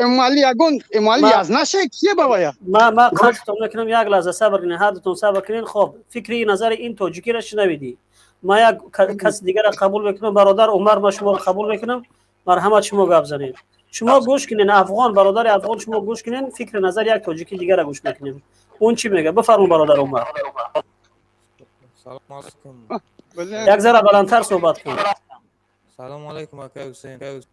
Эмомалӣ ягон Эмомалӣ аз наша кие бавая? Ма қатътон мекунам, як лаҳза сабр кунед, ҳар дутон сабр кунед. Хоб, фикри назари ин тоҷикиро шунавидӣ. Ма як каси дигарро қабул мекунам. Бародар Умар, ма шуморо қабул мекунам, марҳамат, шумо гап занед. Шумо гӯш кунед, афғон, бародари афғон, шумо гӯш кунед, фикри назари як тоҷики дигарро гӯш мекунем, он чӣ мега. Бифармо, бародар Умар. Як зара баландтар суҳбат кун. Салому алайкум, акай Ҳусейн.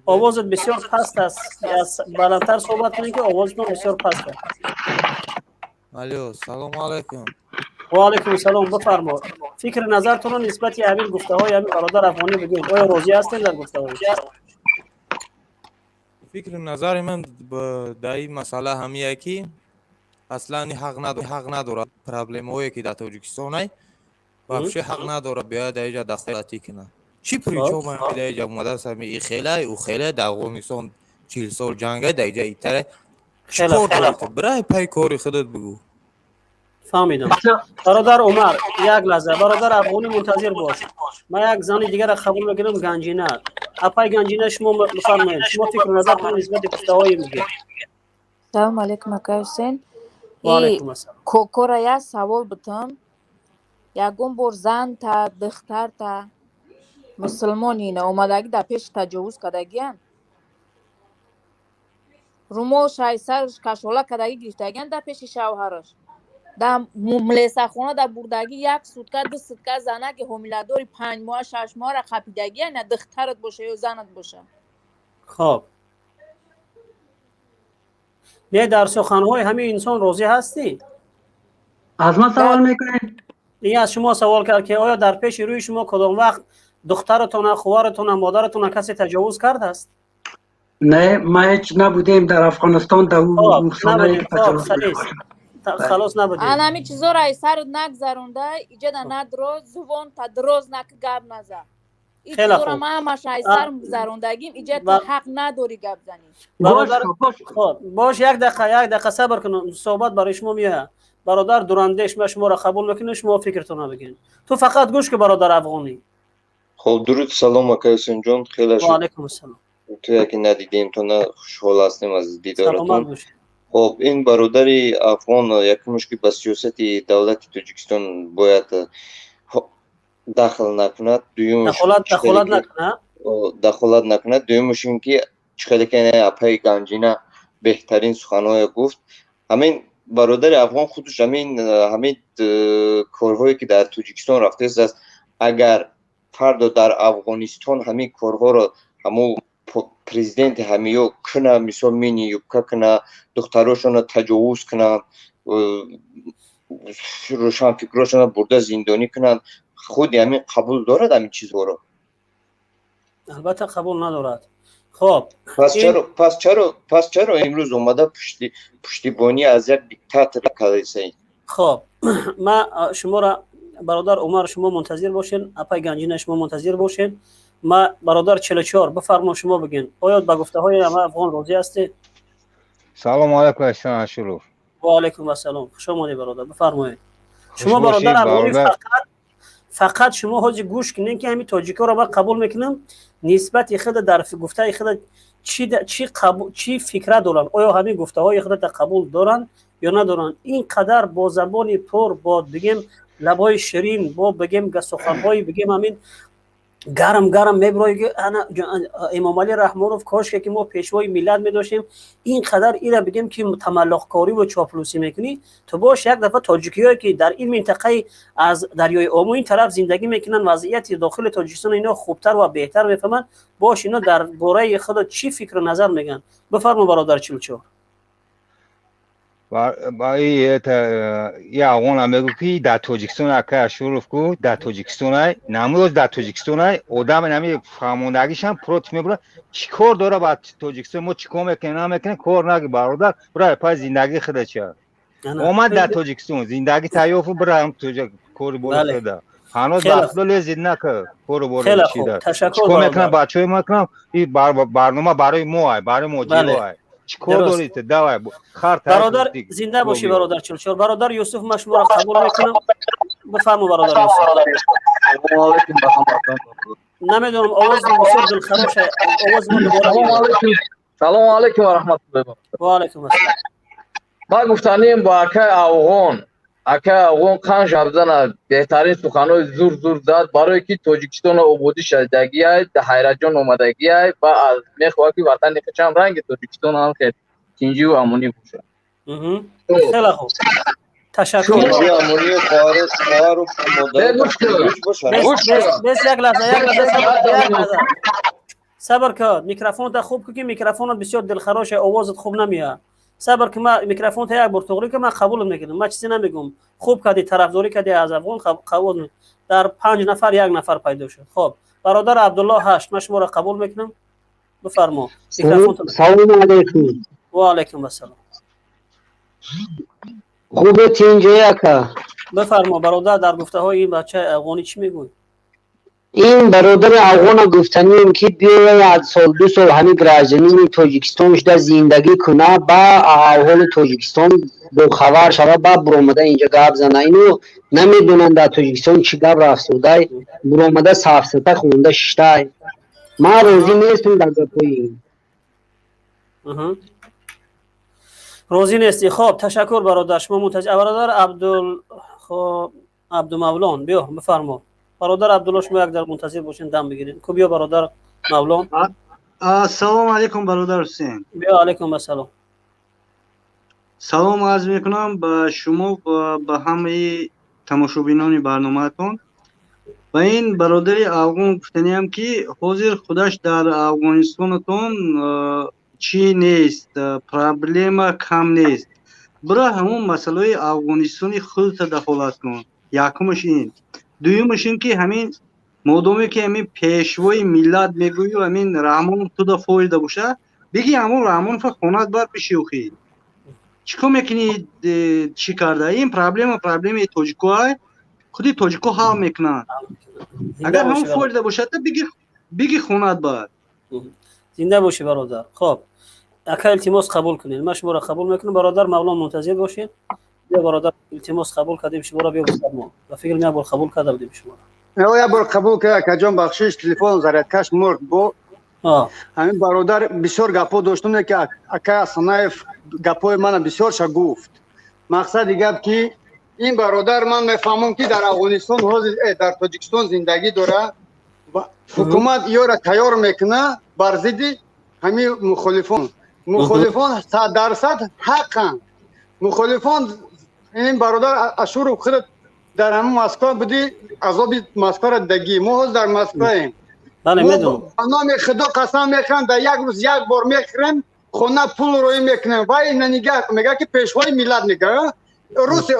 Овозат бисёр паст аст, баландтар суҳбат кунед ки овозатон бисёр паст аст. Алё, салому алайкум. Ва алайкум салом, бифармо, фикри назартонро нисбати ҳамин гуфтаҳои ҳамин бародар афғонӣ бигӯед. Оё розӣ ҳастед дар гуфтаҳои? Фикри назари ман дар ин масъала ҳамие ки аслан ҳақ надорад. Проблемаҳое ки дар Тоҷикистон ай, вообще ҳақ надорад биёяд дар иҷа дахолатӣ кунад. Чӣ причём дар иҷа омадааст? Ҳами и хелай, ӯ хелай, дар Афғонистон 40 сол ҷангай, дар иҷа итарай. Чӣ кор дорӣ ту? Бирай пай кори худат, бигӯ. Фаҳмидам, бародар Умар, як лаҳза, бародар афғонӣ, мунтазир бош, ман як зани дигарро қабул мекунам. Ганҷина, апай Ганҷина, шумо бифармоед, шумо фикру назартон нисбати гуфтаҳои мегӯед. Салому алайкум, акай Ҳусейн. Ва алайкум ассалом. Кокора як савол бутам. Ягон бор занта, духтарта мусулмони ина омадагӣ дар пеши таҷовуз кардагиян, румол шай сараш кашола кардагӣ гирифтагиян дар пеши шавҳараш, дар млесахона дар бурдагӣ як сутка, 2 сутка занаки ҳомиладори 5 моҳа, 6 моҳара қапидагия, на духтарат боша ё занат боша? Хоб, не, дар суханҳои ҳамин инсон розӣ ҳастӣ? Аз ман савол мекунед? Ин аз шумо савол кард ки оё дар пеши рӯи шумо кадом вақт духтаратона, хуваратона, модаратона касе таҷовуз кардааст? Не, ма ҳеҷ набудем дар Афғонистон дар хонае ки таҷовуз. Халос, набудем. Ана ҳамин чизоро ай сарат нагзаронда иҷада надроз зувон та дроз нак гап наза. Ин чизоро ма ҳамаша ай сар гузарондагим, иҷа ту ҳақ надорӣ гап занӣ. Бародар, бош, як дақиқа, як дақиқа сабр кун, суҳбат барои шумо меояд. Бародар Дурандеш, ма шуморо қабул мекунем, шумо фикртонро бигӯед. Ту фақат гӯш ки, бародар афғонӣ. Хоб, дуруд, салом, акай Ҳусейнҷон, хеле ва алайкум ассалом. Ту яке надидем, то на хушҳол ҳастем аз дидоратон. Хоб, ин бародари афғон якумш ки ба сиёсати давлати Тоҷикистон бояд дахл накунад, дуюмш дахолат накунад, дуюмш ин ки чӣ хеле ки апаи Ганҷина беҳтарин суханҳое гуфт, ҳамин бародари афғон худаш ҳамин корҳое ки дар Тоҷикистон рафтааст, агар фардо дар Афғонистон ҳамин корҳоро ҳамун президенти ҳамиё куна, мисол мини юбка куна, духтарошонро таҷовуз кунанд, рӯшанфикрошонро бурда зиндонӣ кунанд, худи ҳамин қабул дорад ҳамин чизҳоро? Албатта, қабул надорад. Хоб. Пас чаро, пас чаро имрӯз омада пуштибонӣ аз як диктатор кардесаи? Хоб, ма шуморо, бародар Умар, шумо мунтазир бошед, апай Ганҷина, шумо мунтазир бошед. Ма бародар 44, бифармо, шумо бигин, оё ба гуфтаҳои ама афғон розӣ ҳастед? Салому алайкум, Эҳсон Ашуров. Ва алайкум ассалом, хуш омадед, бародар, бифармоед. Шумо, бародар афғонӣ, фақат шумо ҳози гӯш кунед, ки ҳамин тоҷикоро ман қабул мекунам, нисбати худ дар гуфтаи худ чӣ фикра доранд, оё ҳамин гуфтаҳои худата қабул доранд ё надоранд. Ин қадар бо забони пур, бо бигем лабҳои ширин, бо бигем суханҳои бигем ҳамин гарм гарм мебирои, ки ана Эмомалӣ Раҳмонов, кошке ки мо пешвои миллат медоштем. Ин қадар ира бигем ки тамаллоқкорӣ ва чоплусӣ мекунӣ ту. Бош, як дафъа тоҷикиҳое ки дар ин минтақаи аз дарёи Ому ин тараф зиндагӣ мекунанд, вазъияти дохили Тоҷикистон ино хубтар ва беҳтар мефаҳманд. Бош, ино дар бораи худо чӣ фикру назар мегӯянд. Бифармо, бародар 44. Я афғона мегӯ, ки дар Тоҷикистон, ака Ашуров, ку дар Тоҷикистонай намрӯз, дар Тоҷикистонай одам нами фаҳмондагишам против мебура. Чӣ кор дора ба Тоҷикистон? Мо чӣ кор мекунем, намекунем, кор наги, бародар, бира пай зиндагии худа. Ча омад дар Тоҷикистон, зиндагӣ тайёфу, бира кори бори худа. Ҳанӯз ба худо лезид нака кору бори чида. Чӣ кор мекунам, бачаҳои мекунам. И барнома барои мо ай, барои моҷиро ай. Чӣ кор дорӣ ту? Давай, хар. Бародар, зинда бошӣ, бародар 44. Бародар Юсуф, ман шуморо қабул мекунам, бифармо, бародар Юсуф. Намедонам, овоз бисёр дилхарош, овоз мо дубора. Салому алайкум ва раҳматуллоҳи. Ва алайкум ассалом. Ман гуфтанем бо акаи афғон. Акаи афғон қанж шабзана, беҳтарин суханҳои зур зур зад, барое ки Тоҷикистоно ободӣ шадагиай, ҳайратҷон омадагиай ва аз мехоҳад, ки ватани худшам ранги Тоҷикистон ҳам хел тинҷиву амонӣ бошад. Хеле хуб, ташаккур. Бес, як лаҳза, як лаҳза, як лаҳза сабр кун. Микрофонта хуб кун, ки микрофонат бисёр дилхароша, овозат хуб намеяд. Сабр ки, ма микрофонта як бор туғрӣ ки, ман қабул мекунам, ман чизе намегӯм. Хуб кардӣ, тарафдорӣ кардӣ аз афғон, қабул. Дар панҷ нафар як нафар пайдо шуд. Хоб, бародар Абдулло 8, ман шуморо қабул мекунам, бифармо. Салому алайкум. Ва алайкум ассалом. Хубе, тинҷе, ака? Бифармо, бародар, дар гуфтаҳои ин бачаи афғонӣ чӣ мегӯй? Ин бародари афғона гуфтанием, ки биёяд як сол, 2 сол ҳамин гражданини Тоҷикистон шуда зиндагӣ куна, ба аҳволи Тоҷикистон бохабар шава, ба буромада инҷа гап зана. Ино намедонанд дар Тоҷикистон чӣ гап рафтодай, буромада сафсата хонда шиштай. Ман розӣ нестам дар гапҳои ин. Розӣ нестӣ. Хоб, ташаккур, бародар, шумо мунтазир. Бародар Абдул, хоб, Абдумавлон, биё, бифармо. Бародар Абдулло, шумо як дар мунтазир бошед, дам бигиред ку. Биё, бародар Мавлон. Ассалому алайкум, бародар Ҳусейн. Биё, алайкум ассалом. Салом арз мекунам ба шумо ва ба ҳамаи тамошобинони барномаатон. Ба ин бародари афғон гуфтаниям, ки ҳозир худаш дар Афғонистонатон чӣ нест, проблема кам нест. Бира ҳамон масъалаи Афғонистони худта дахолат кун. Якумаш ин. Дуюмаш ин, ки ҳамин модоме ки ҳамин пешвои миллат мегӯю, ҳамин Раҳмонов туда фоида боша, биги ҳамон Раҳмонова хонат бар бишиёхӣ. Чӣ кор мекунӣ? Чӣ карда? Ин проблема проблемаи тоҷикоай, худи тоҷико ҳал мекунанд. Агар ҳамон фоида бошад, биги, биги хонат бар. Зинда бошӣ, бародар. Хоб, ака, илтимос, қабул кунед, ман шуморо қабул мекунам. Бародар Мавлон, мунтазир бошед. Биё, бародар, илтимос, қабул кардем шуморо, биё, бифармо. Ба фикр, як бор қабул карда будем шуморо. Як бор қабул кард, акаҷон, бахшиш, телефон зарядкаш мурд. Бо ҳамин бародар бисёр гапҳо доштум, ки ака Асанаев гапҳои мана бисёрша гуфт. Мақсади гап, ки ин бародар, ман мефаҳмам, ки дар Афғонистон ҳозир, дар Тоҷикистон зиндагӣ дора, ҳукумат ёра тайёр мекуна бар зидди ҳамин мухолифон. Мухолифон 100% ҳақанд. Мухолифон, ин бародар Ашуров, худат дар ҳамин Москва будӣ, азоби Москваро дидагӣ. Мо ҳозир дар Москваем. Ба номи Худо қасам мехӯрам, дар як рӯз як бор мехӯрем, хона пул рӯӣ мекунем. Вай ина нигаҳ, мега, ки пешвои миллат, мега, руса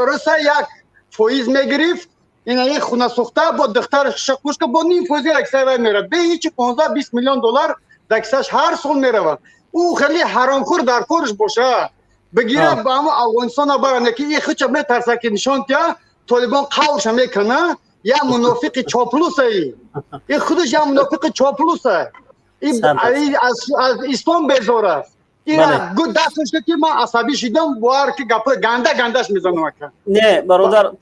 1% мегирифт. Ина як хона сохта, бо духтараш кушка, бо ним фоизи кисаи вай меравад. Бе ҳичи 15-20 миллион доллар дар кисаш ҳар сол меравад. Ӯ хеле ҳаромхӯр дар корш боша, бигира, ба ҳамо Афғонистона баранд, яки и хича метарса, ки нишон тия, Толибон қавша мекуна. Я мунофиқи чоплусаи, и худаш я мунофиқи чоплуса, аз ислом безор аст. Ира дасташ ки ман асабӣ шидам, бовар ки гапои ганда гандаш мезанам, ака. Не, бародар,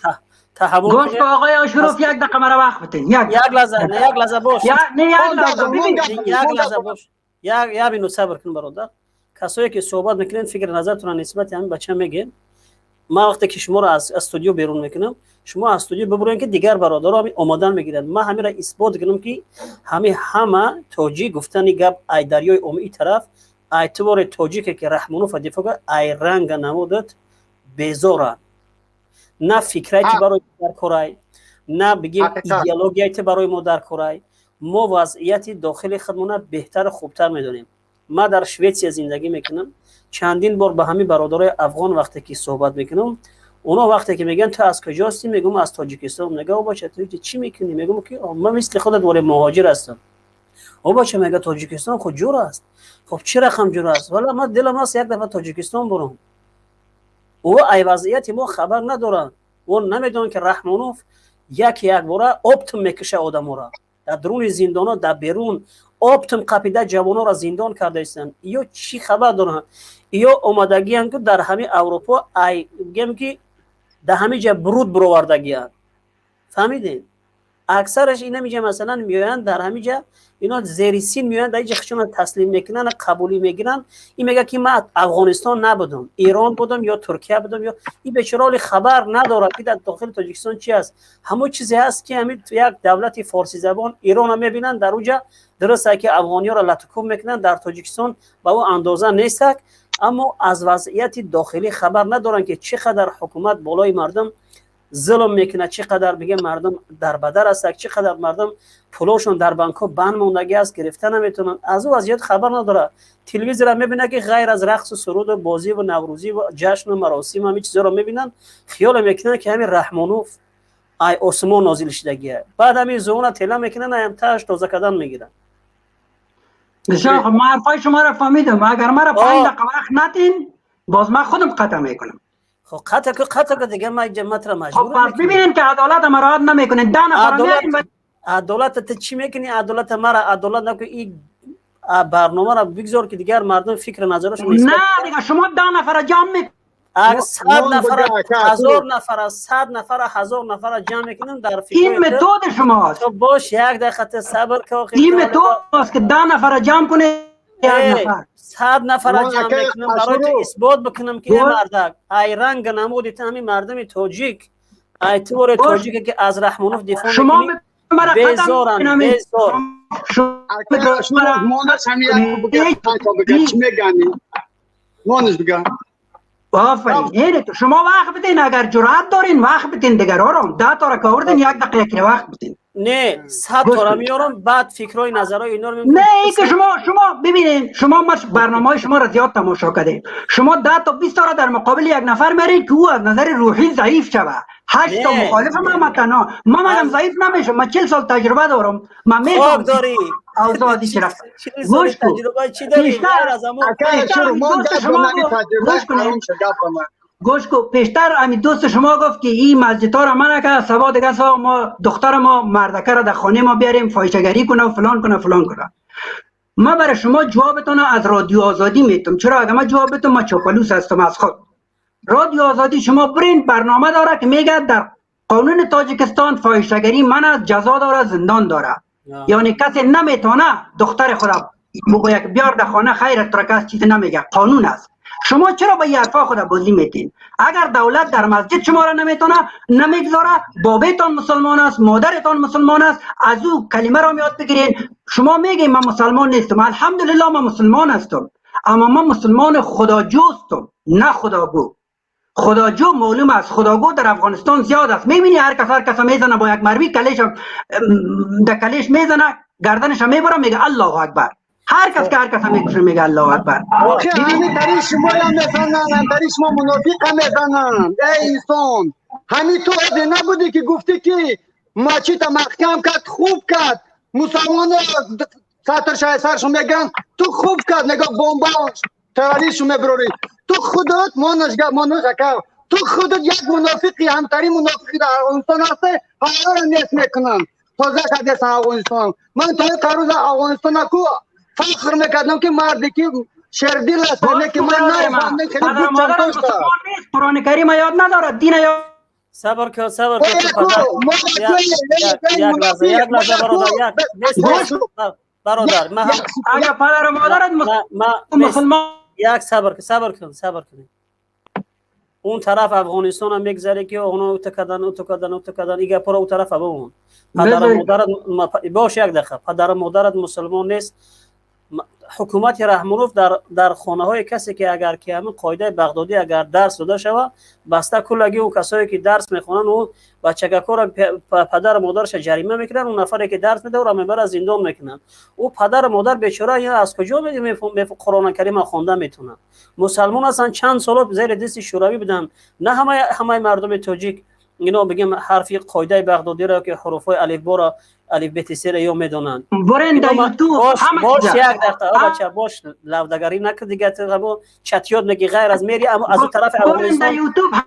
таҳаммул. Гӯш кун, оқои Ошуров, як дақиқа маро вақт битин. Як як лаҳза, не, як лаҳза бош. Не, як лаҳза. Як лаҳза бош, як минут сабр кун, бародар. Касое ки суҳбат мекунед, фикри назартонро нисбати ҳамин бача мегӯед. Ман вақте ки шуморо аз студио берун мекунам, шумо аз студио бибурен, ки дигар бародаро ҳами омодан мегиранд. Ман ҳаминро исбот кунам, ки ҳами ҳама тоҷик гуфтани гап ай дарёи Омии тараф, ай тувори тоҷике ки Раҳмонова дифоъ кард, ай ранга намудат безоранд. На фикрайти барои дар корай, на бигем идеологияти барои мо дар корай. Мо вазъияти дохили худмона беҳтару хубтар медонем. Ман дар Шветсия зиндагӣ мекунам. Чандин бор ба ҳамин бародарои афғон вақте ки суҳбат мекунам, оно вақте ки мегӯянд, ту аз куҷо ҳастӣ, мегӯм, аз Тоҷикистон. Мега, о бача, ту чӣ мекунӣ? Мегӯм, ки ман мисли худат воре муҳоҷир ҳастам. О бача, мега, Тоҷикистон худ ҷур аст. Хоб, чӣ рақам ҷур аст? Вале ман дилам аст як дафъа Тоҷикистон бурам. Ӯ ай вазъияти мо хабар надоранд. Ӯ намедонанд, ки Раҳмонов як якбора оптом мекуша одаморо дар дуруни зиндонҳо, дар берун оптом қапида ҷавононро зиндон карда истанд. Ё чӣ хабар доранд? Ё омадагианд, ки дар ҳамин Аврупо, ай гем, ки дар ҳамин ҷа бруд бировардагианд. Фаҳмидем, аксараш инамиҷа, масалан, меоянд дар ҳамин ҷа, ино зери син меоянд, дар инҷа худшонро таслим мекунанд, қабулӣ мегиранд. Ин мега, ки ман Афғонистон набудам, Эрон будам ё Туркия будам. Ё ин бечора хабар надорад, ки дар дохили Тоҷикистон чи аст. Ҳамон чизе ҳаст, ки ҳамин як давлати форсизабон Эронро мебинанд. Дар уҷа дуруст, ки афғониёро латукуб мекунанд, дар Тоҷикистон ба ӯ андоза нестак, аммо аз вазъияти дохилӣ хабар надоранд, ки чӣ қадар ҳукумат болои мардум зулм мекунад, чӣ қадар, бигем, мардум дарбадар ҳастак, чӣ қадар мардум пулошон дар банкҳо банд мондагӣ аст, гирифта наметавонанд. Аз ӯ вазъият хабар надорад. Телевизорро мебинад, ки ғайр аз рақсу суруду бозиву наврӯзиву ҷашну маросим ҳамин чизҳоро мебинанд, хиёле мекунанд, ки ҳамин Раҳмонов ай осмон нозил шудагия. Баъд ҳамин зуона тела мекунанд, аям тааш тоза кардан мегиранд. بسیار خب، من حرفای شما را فهمیدم. اگر مرا 5 دقیقه وقت ندین، باز من خودم قطع میکنم. خب، قطع که، قطع که، دیگه من جماعت را مجبور. خب، پس ببینین که عدالت مراعات نمیکنین. 10 نفر عدالت، عدالت ته چی میکنی؟ عدالت مرا عدالت نکن. این برنامه را بگذار که دیگر مردم فکر نظرشون نه دیگه، شما 10 نفر جمع می 100 نفر، 1000 نفر، 100 نفر، 1000 نفر جمع میکنم در فکر این متد شماست. تو باش، یک دقیقه صبر که. این متد است که 10 نفر جمع کنه، یک نفر. 100 نفر جمع میکنم برای تو اثبات بکنم که مردک ای رنگ نمودی تو همین مردم تاجیک، ای تو تاجیک که از رحمانوف دفاع شما میکنی، بیزارن، بیزار. شما مانش همین بگه چی میگانی، مانش بگه. آفرین، اینه تو شما وقت بدین. اگر جرأت دارین وقت بدین دیگر. آرام 10 تا را که آوردین، یک دقیقه که وقت بدین. نه، 100 تا را میارم، بعد فکرای نظرای اینا رو. نه، ای که شما ببینین، شما ما برنامه های شما را زیاد تماشا کردیم. شما 10 تا 20 تا را در مقابل یک نفر میرین که او از نظر روحی ضعیف شوه. هشت تا مخالف ما تنها ما منم ضعیف نمیشم. من 40 سال تجربه دارم، من میفهمم داری اوضاع چی رفت. گوش کن، تجربه چی داری؟ پیشتر شما گوش کنید، گوش کو. پیشتر امی دوست شما گفت که این مسجد ها را منع کرد، سبا دیگه سا ما دختر ما مردکه را در خانه ما بیاریم، فاحشه‌گری کنه و فلان کنه، فلان کنه. ما برای شما جوابتون از رادیو آزادی میتم. چرا؟ اگر ما جواب بتم، ما چاپلوس هستم از خود. رادیو آزادی شما برین، برنامه داره که میگه در قانون تاجیکستان فاحشه‌گری منع است، جزا داره، زندان داره. یعنی کسی نمیتونه دختر خود بگوید که بیار در خانه، خیر تر کس چیزی نمیگه، قانون است. شما چرا به این حرفا خود بازی میتین؟ اگر دولت در مسجد شما را نمیتونه، نمیگذاره، بابتان مسلمان است، مادرتان مسلمان است، از او کلمه را یاد بگیرین. شما میگین من مسلمان نیستم. الحمدلله من مسلمان هستم، اما من مسلمان خداجوستم، نه خداگو. خداجو معلوم است، خداگو در افغانستان زیاد است. میبینی هر کس هر کس میزنه، با یک مروی کلیش در کلیش میزنه، گردنش میبره، میگه الله اکبر. هر کس که هر کس میکشه، میگه الله اکبر. آخه همین طریق شما هم میزنن، طریق شما منافق هم میزنن. ای انسان. Ҳамин ту ҳозир набудӣ, ки гуфтӣ, ки масҷида маҳкам кард, хуб кард, мусалмоно сатр шай саршон меган, ту хуб кард, мега бомба террористшо мебирорӣ. Ту худат монаш гап, монаш ака, ту худат як мунофиқи, ҳамтарин мунофиқи дар Афғонистон ҳасте, ҳамаро нест мекунанд. Тоза кардесан Афғонистон. Ман то ин қарӯза Афғонистона ку фахр мекардам, ки марде ки шердил аст, не ки ман нафаҳмидам, хеле падар модарам мусулмон нест, Қуръони Карима ёд надорад, дина ёд Сабр кун, сабр кун. Як лаҳза, як лаҳза, бародар, як бародар, ман агар падару модарат мусулмон як сабр кун, сабр кун, сабр кун. Он тараф Афғонистон мегзаре, ки оно ута кардан, ута кардан, ута кардан, и гапро у тарафа бимон. Падару модарат бош, як дақиқа, падару модарат мусулмон нест. Ҳукумати Раҳмонов дар хонаҳои касе ки агар ки ҳамин қоидаи Бағдодӣ агар дарс дода шава, баста куллаги ӯ касое ки дарс мехонанд, ӯ бачагакҳоро падару модараша ҷарима мекунанд, ӯ нафаре ки дарс меда, ӯро мебарад, зиндон мекунанд. Ӯ падару модар бечора аз куҷо Қуръони Карима хонда метавонанд? Мусалмон ҳастанд, чанд соло зери дасти Шӯравӣ буданд. На ҳамаи мардуми тоҷик ино бигем ҳарфи қоидаи Бағдодиро ки ҳуруфҳои алифборо, алифбетисеро ё медонанд. Бош, як дақиқа, бача, бош, лавдагарӣ накун дига. Ту чатёд меги, ғайр аз мери аз у тарафи Афғонистон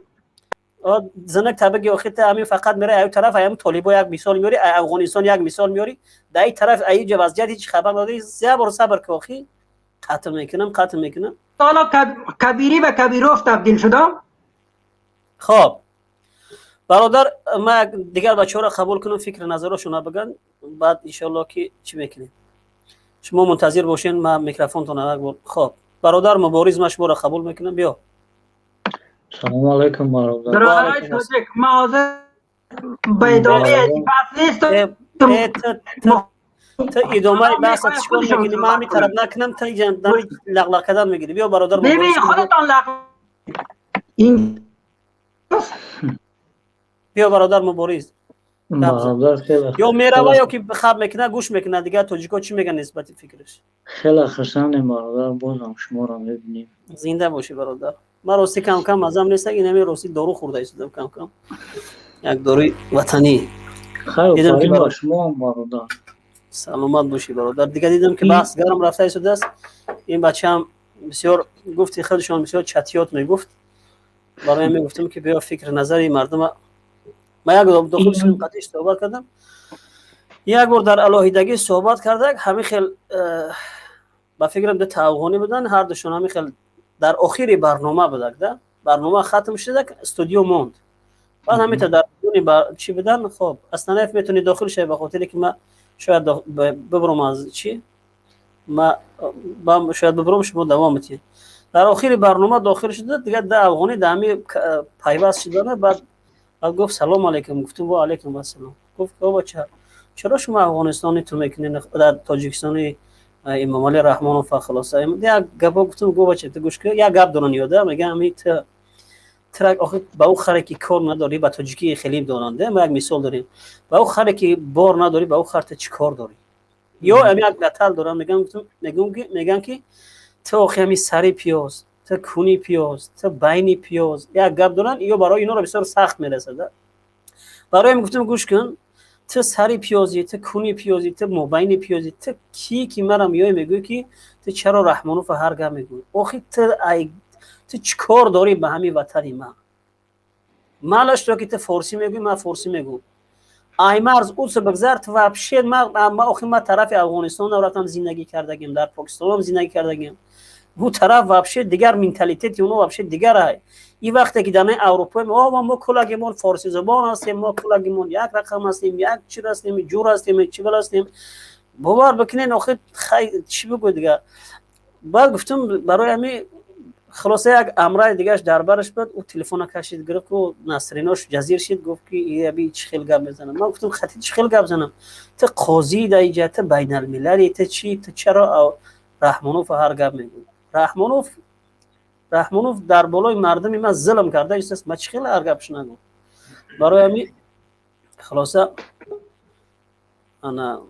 занак табиги. Охи, ту ҳамин фақат мераи аю тараф, аями толибо як мисол меёри, Афғонистон як мисол меёри, дар ин тараф аиҷа вазъият ҳеҷ хабар надори. Як бор сабр ки, охи, қатл мекунам, қатл мекунам. Ҳоло Кабирӣ ба Кабиров табдил шудам. Хоб, бародар, ман дигар бачаҳоро қабул кунам, фикри назарошона биган, баъд иншоалло ки чӣ мекунем. Шумо мунтазир бошен, ман микрофонтон як бор. Хоб, бародар Мубориз, ман шуморо қабул мекунам, биё. Салому алайкум, бародар. Бародарои тоҷик, ман ҳозир ба идомаи баҳс нестам. Ту идомаи баҳса чикор мекунӣ? Ман ҳамин тараф накунам, ту лағлақ кардан мегирӣ. Биё, бародар. Бибин, худатон лағ ин. Биё, бародар Мубориз. Ё мерава, ё ки хаб мекунад, гӯш мекунад, дигар тоҷико чӣ мегӯянд нисбати фикраш. Хеле хурсандем, бародар, бозам шуморо мебинем. Зинда бошӣ, бародар. Ман рости кам кам мазам нест, инами рости дору хӯрда истодам, кам кам як доруи ватанӣ. Хайр ба шумоам, бародар. Саломат бошӣ, бародар. Дигар дидам, ки баҳс гарм рафта истодааст. Ин бачаам бисёр гуфти худшон бисёр чатиёт мегуфт. Барои мегуфтам, ки биё, фикри назари мардума. Ман як дохил шудам, қатъи суҳбат кардам, як бор дар алоҳидагӣ суҳбат кардак. Ҳамин хел ба фикрам ду афғонӣ буданд, ҳардушон ҳамин хел дар охири барнома будак да, барнома хатм шудак, студио монд, баъд ҳамита дар чӣ будан. Хоб, Астанаев, метавонӣ дохил шавӣ, ба хотире ки ма шояд бибурам аз чӣ, ма шояд бибурам, шумо давом метиҳед. Дар охири барнома дохил шуда, дигар да афғонӣ да ҳами пайваст шудана. Баъд гуфт: «Салом алейкум». Гуфтум: «Ва алейкум ассалом». Гуфт: «Бача, чаро шумо Афғонистони ту мекунед, дар Тоҷикистони Имомалӣ Раҳмонов?» Хулоса, як гапо гуфтум. Гуфт: «Бача, ту гӯш кун, як гап доран ёда, мегам ҳами трак, охи, ба ӯ харе ки кор надорӣ, ба тоҷикӣ хеле доранд, ма як мисол дорем, ба ӯ харе ки бор надорӣ, ба ӯ хар ту чӣ кор дорӣ?» Ё ами як натал дорам, мегам ки ту охи ҳами сари пиёз, ту куни пиёз, ту байни пиёз, як гап доранд, ё барои инҳоро бисёр сахт мерасад. Барои гуфтум: «Гӯш кун, ту сари пиёзӣ, ту куни пиёзӣ, ту мобайни пиёзӣ, ту кӣ ки марам ёй мегӯӣ, ки ту чаро Раҳмонова ҳар гап мегӯӣ? Охи, ту ай, ту чӣ кор дорӣ ба ҳамин ватани ман? Малаш то ки ту форсӣ мегӯӣ, ман форсӣ мегӯм. Ай марз уса бигзар, ту вообще ма охи, ма тарафи Афғонистон рафтам, зиндагӣ кардагим, дар Покистонам зиндагӣ кардагим. Ӯ тараф вообще дигар, менталитети оно вообще дигар ай. И вақте ки дар Аврупо мо кулагимон форсизабон ҳастем, мо кулагимон як рақам ҳастем, як чир ҳастем, ҷур ҳастем, чӣ бал ҳастем, бовар бикунен, охир хай, чӣ бигӯ дигар?» Баъд гуфтум, барои ҳами хулоса як амраи дигараш дар бараш буд, ӯ телефона кашид, гирифт, ку насринош ҷазир шид, гуфт ки аби чӣ хел гап мезанам? Ман гуфтум: «Хати чӣ хел гап занам? Ту қозӣ дар иҷа, ту байналмилалӣ, ту чӣ? Ту чаро Раҳмонов ҳар гап мегӯӣ? Раҳмонов дар болои мардуми ман зулм карда истааст, ман чӣ хел ҳар гапш нагӯ?» Барои ҳами хулоса ана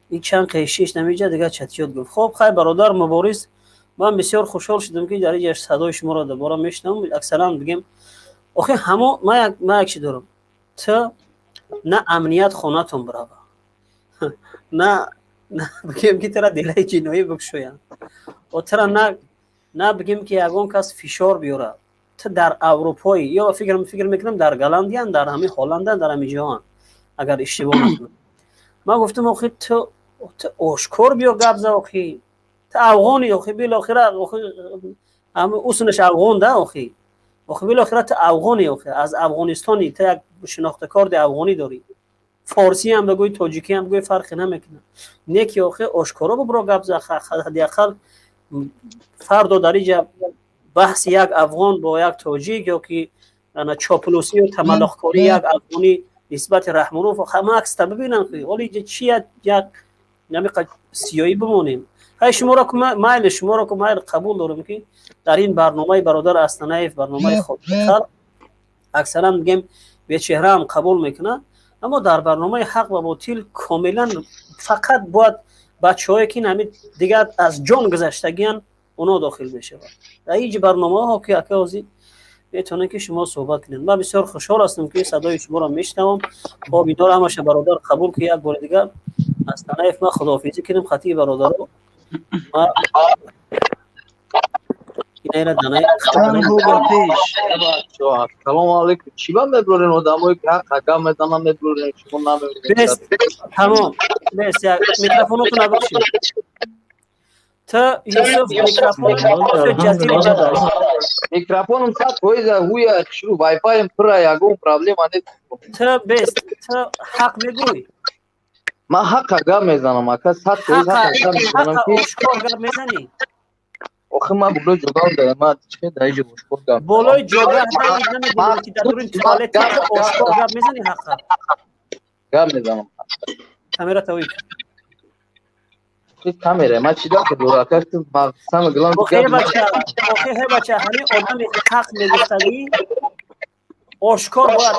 ин чанд қешиш намиҷа дигар чатиёт гуфт. Хоб, хай, бародар Мубориз, ман бисёр хушҳол шудам, ки дар иҷа садои шуморо дубора мешунавам. Аксаран бигем Охи, ҳамо ма як чи дорам: ту на амният хонатон бирава, на бигем, ки тара делаи ҷиноӣ бикушоянд, тара на бигем, ки ягон кас фишор биёрад. Ту дар Аврупои ё фикр мекунам, дар Голландиян, дар ҳамин Ҳолландан, дар ҳамин ҷоан, агар иштибоҳ накунам. Ман гуфтам: охи, ту ошкор биё гап за, охи, ту афғони, охи, билохира уснаш афғон да, охи, билохира ту афғони, охи, аз Афғонистони, ту як шинохтакорди афғонӣ дорӣ, форсиам бигӯй, тоҷикиам бигӯй, фарқе намекунад, не ки, охи, ошкоро бубро гап за. Ҳадди ақал фардо дар иҷа баҳси як афғон бо як тоҷик ё ки чоплусию тамаллоқкории як афғонӣ нисбати Раҳмонов, ҳама акста бибинам, ки ҳоли иҷа чи як намиқа сиёҳӣ бимонем. Ҳай, шуморо ку майли, шуморо ку майли, қабул дорем, ки дар ин барномаи бародар Астанаев, барномаи халқ, аксаран мигем, бечеҳраам қабул мекунад, аммо дар барномаи ҳақ ва ботил комилан фақат бояд бачаҳое, ки ҳамин дигар аз ҷон гузаштагиян, оно дохил мешавад. Дар инҷи барномаҳо, ки ака ҳозир метавонед, ки шумо суҳбат кунед. Ман бисёр хушҳол ҳастам, ки садои шуморо мешунавам. Хоб, инҳоро ҳамаша, бародар, қабул, ки як бори дигар Астанаев, ман худоҳофизӣ кунем хатии бародаро. Салому алейкум. Чӣ ба мебурен одамое, ки ҳақ гап мезанам, мебурен, шумо намебурен? Тамом, бес, микрофонотон набошед. Ту, Юсуф, микрофон. Микрофоном 100% ҳуя хушрӯ, вайфаем пура, ягон проблема нест. Ту бес, ту ҳақ мегӯй? Ман ҳақа гап мезанам, ака, 100% ҳақа гап мезанам. Ки ошкор гап мезанӣ? Охи, ман болои ҷогаам даям, ман чӣ дар иҷо ошкор гап Болои ҷога намедонам, ки дар дуруни туалет ошкор гап мезанӣ ҳақа? Гап мезанам. Камера тавӣ. Камера ман чӣ дахл дора, ака? Сама главное. Охи, бача, охи, ҳе, бача, ҳамин одами ҳақ мегуфтагӣ ошкор бояд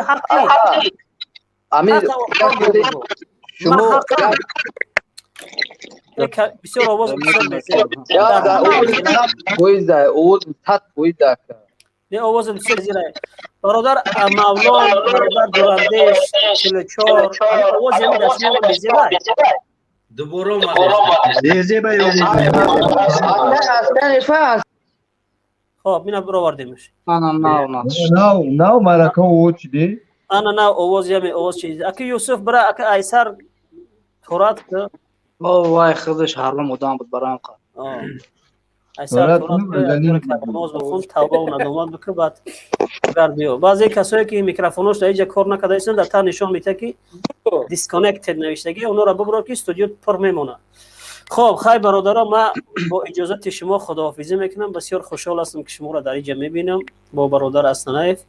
ҳаққи. Амир, шумо бисёр овоз бисёр. Фоиза овоз 100%. Не, овоз бисёр зира. Бародар Мавлон, бародар Дурандеш 44, овоз ями дар шумо безира. Дубора омадем. Хоб, мина бировардемш. Ана нав нав. Нав нав марака овоз чиди. Ана нав овоз, ями овоз чиди. Аки Юсуф, бира, аки Айсар торат. О, вай худаш ҳарлом одам буд бароям қа. Айсар торат, намоз бихун, тавбаву надомат бикун, баъд гар биё. Баъзе касое, ки микрофонош дар иҷа кор накарда истанд, дар та нишон медиҳад, ки disconnected навиштагӣ, онҳоро бубуро, ки студио пур мемонад. Хоб, хай, бародаро, ман бо иҷозати шумо худоҳофизӣ мекунам. Бисёр хушҳол ҳастам, ки шуморо дар иҷа мебинам бо бародар Астанаев.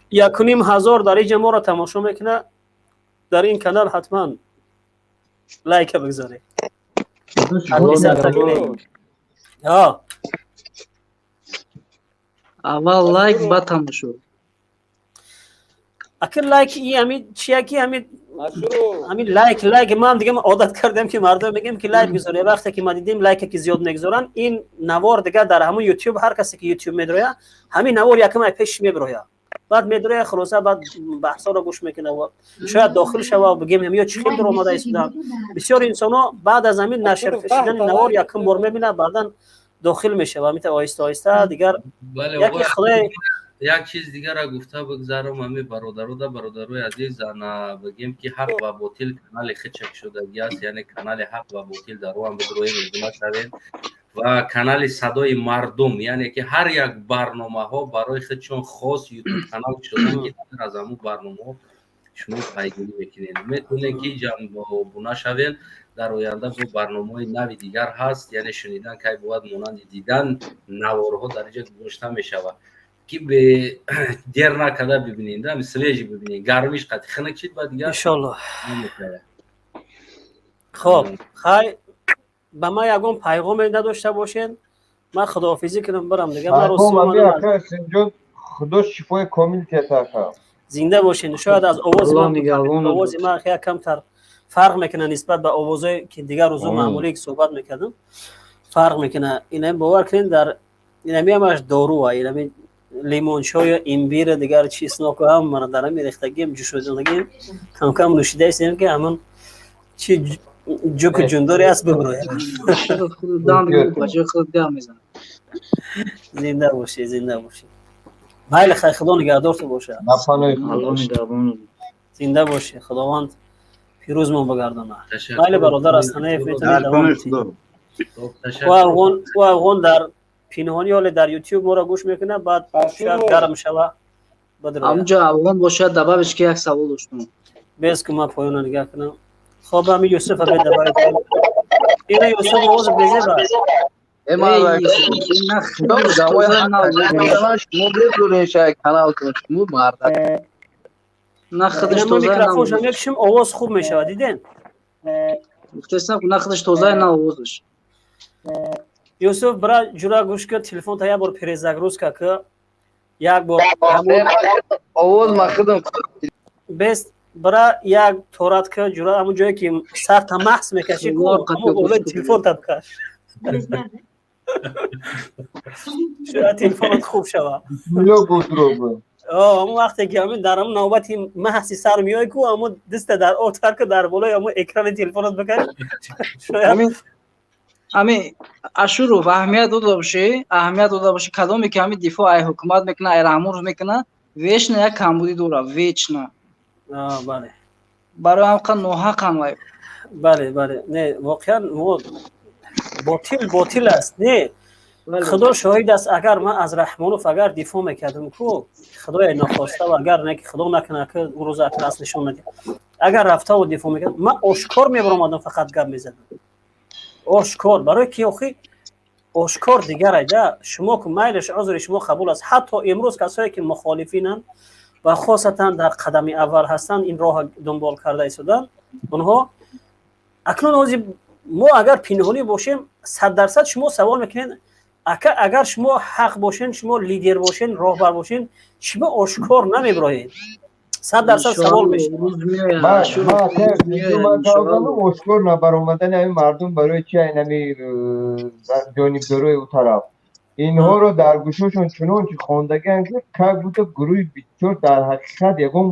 1500 дар иҷа моро тамошо мекунад. Дар ин канал ҳатман лайка бигзоред. Аввал лайк, баъд тамошо. Аки, лайк и ҳами чия, ки ҳами лайк ман дига одат кардем, ки мардум мегӯем, ки лайк гузоред. Вақте ки ма дидем, лайке ки зиёд мегузоранд, ин навор дига дар ҳамун Ютуб, ҳар касе ки Ютуб медроя, ҳамин навор якум ай пеш меброя, баъд медроя, хулоса, баъд баҳсҳоро гӯш мекунад, шояд дохил шава, бигем, ё чӣ хел дуромада истодаанд. Бисёр инсонҳо баъд аз ҳамин нашр шудани навор якум бор мебинад, баъдан дохил мешава, ҳамин оҳиста оҳиста дигар яке худои. Як чиз дигара гуфта бигзарам ҳами бародарода. Бародарои азиз, ана бигем, ки ҳақ ва ботил канали хичак шудагӣ аст, яъне канали ҳақ ва ботил, дар ӯам бидроем, илтимос шавем, ва канали садои мардум, яъне ки ҳар як барномаҳо барои худшон хос Ютуб канал шудан, ки аз ҳамун барномаҳо шумо пайгирӣ мекунед, метавонед, ки обуна шавед. Дар оянда бо барномаҳои нави дигар ҳаст, яъне шунидан кай бувад монанди дидан, наворҳо дар инҷа гузошта мешавад, ки бе дер накарда бибинед, свежий бибинед, гармиш қати хунук шид, ба дигар. Иншоллоҳ. Хоб, хай, ба ман ягон пайғоме надошта бошед, ман худоҳофизӣ кунам, барам дига. Ман рости худо шифои комил тиҳад, ака. Зинда бошед. Шояд аз овози ман як камтар фарқ мекунад нисбат ба овозое, ки дигар рӯзо маъмулие, ки суҳбат мекардам, фарқ мекунад. Ина бовар кунед, дар инами ҳамаш дору, инами Лимончою имбира, дигар чесноку ҳам мана дар ҳами рехтагием, ҷӯшодагием, камкам нӯшидаистем, ки ҳамон чи ҷуку ҷундоре аст, бибирояд. Зинда бошӣ, зинда бошӣ. Майли, хай, Худо нигаҳдорту бошад. Зинда бошӣ, Худованд пирӯзмон бигардонад. Майли, бародар Астанаев, метавонед давом диҳед. Ӯ афғон дар пинҳонӣ ҳоле дар Ютуб моро гӯш мекунад, баъд шояд гарм шава. Ҳамунҷо афғон бошад, добавиш ки як савол доштам. Без ки ман поёна нигаҳ кунам. Хоб, ҳами Юсуф абе добавить. Ина Юсуф овоз безеба. Микрофонша мекушем, овоз хуб мешавад, дидем. На худаш тоза, на овозаш. Юсуф, бира ҷура гӯш кар, телефонта як бор перезагрузка ки, як бор. Овоз ма худам. Бес, бира як торат ки, ҷура, ҳамон ҷое ки сарта маҳс мекашӣ, ҳамон болои телефонта бикаш, шояд телефонат хуб шава. Ҳамон вақте ки ҳамин дар ҳамон навбати маҳси сар меои ку, ҳамон диста дар об тар ки, дар болои ҳамон экрани телефонат бикаш, шояд. Ами Ашуров, аҳамият дода бошӣ, аҳамият дода бошӣ, кадоме ки ҳами дифоъ ай ҳукумат мекуна, ай Раҳмонов мекуна, вечно як камбудӣ дора, вечно. Бале. Барои ҳамқа ноҳақам вай. Бале, не, воқеан мо ботил ботил аст. Не, Худо шоҳид аст, агар ман аз Раҳмонов агар дифоъ мекардам ку, Худоя нохоста, агар не ки Худо накунад ки он рӯза атрас нишон надиҳад, агар рафтаву дифоъ мекардам, ман ошкор мебаромадам, фақат гап мезадам ошкор. Барои ки охи ошкор дигар айда шумо ку, майлиш, узри шумо қабул аст. Ҳатто имрӯз касое ки мухолифинанд ва хосатан дар қадами аввал ҳастанд, ин роҳа дунбол карда истоданд, онҳо акнун ҳозир мо агар пинҳонӣ бошем, 100% шумо савол мекунед: ака, агар шумо ҳақ бошен, шумо лидер бошен, роҳбар бошен, шумо ошкор намебироед? 100% савол мешавад. Ошкор набаромадани ҳамин мардум барои чи? Айнами ҷонибдорои ӯ тараф инҳоро дар гӯшошон чунончи хондагианд, ки как будто гурӯҳи бисёр дар ҳақиқат ягон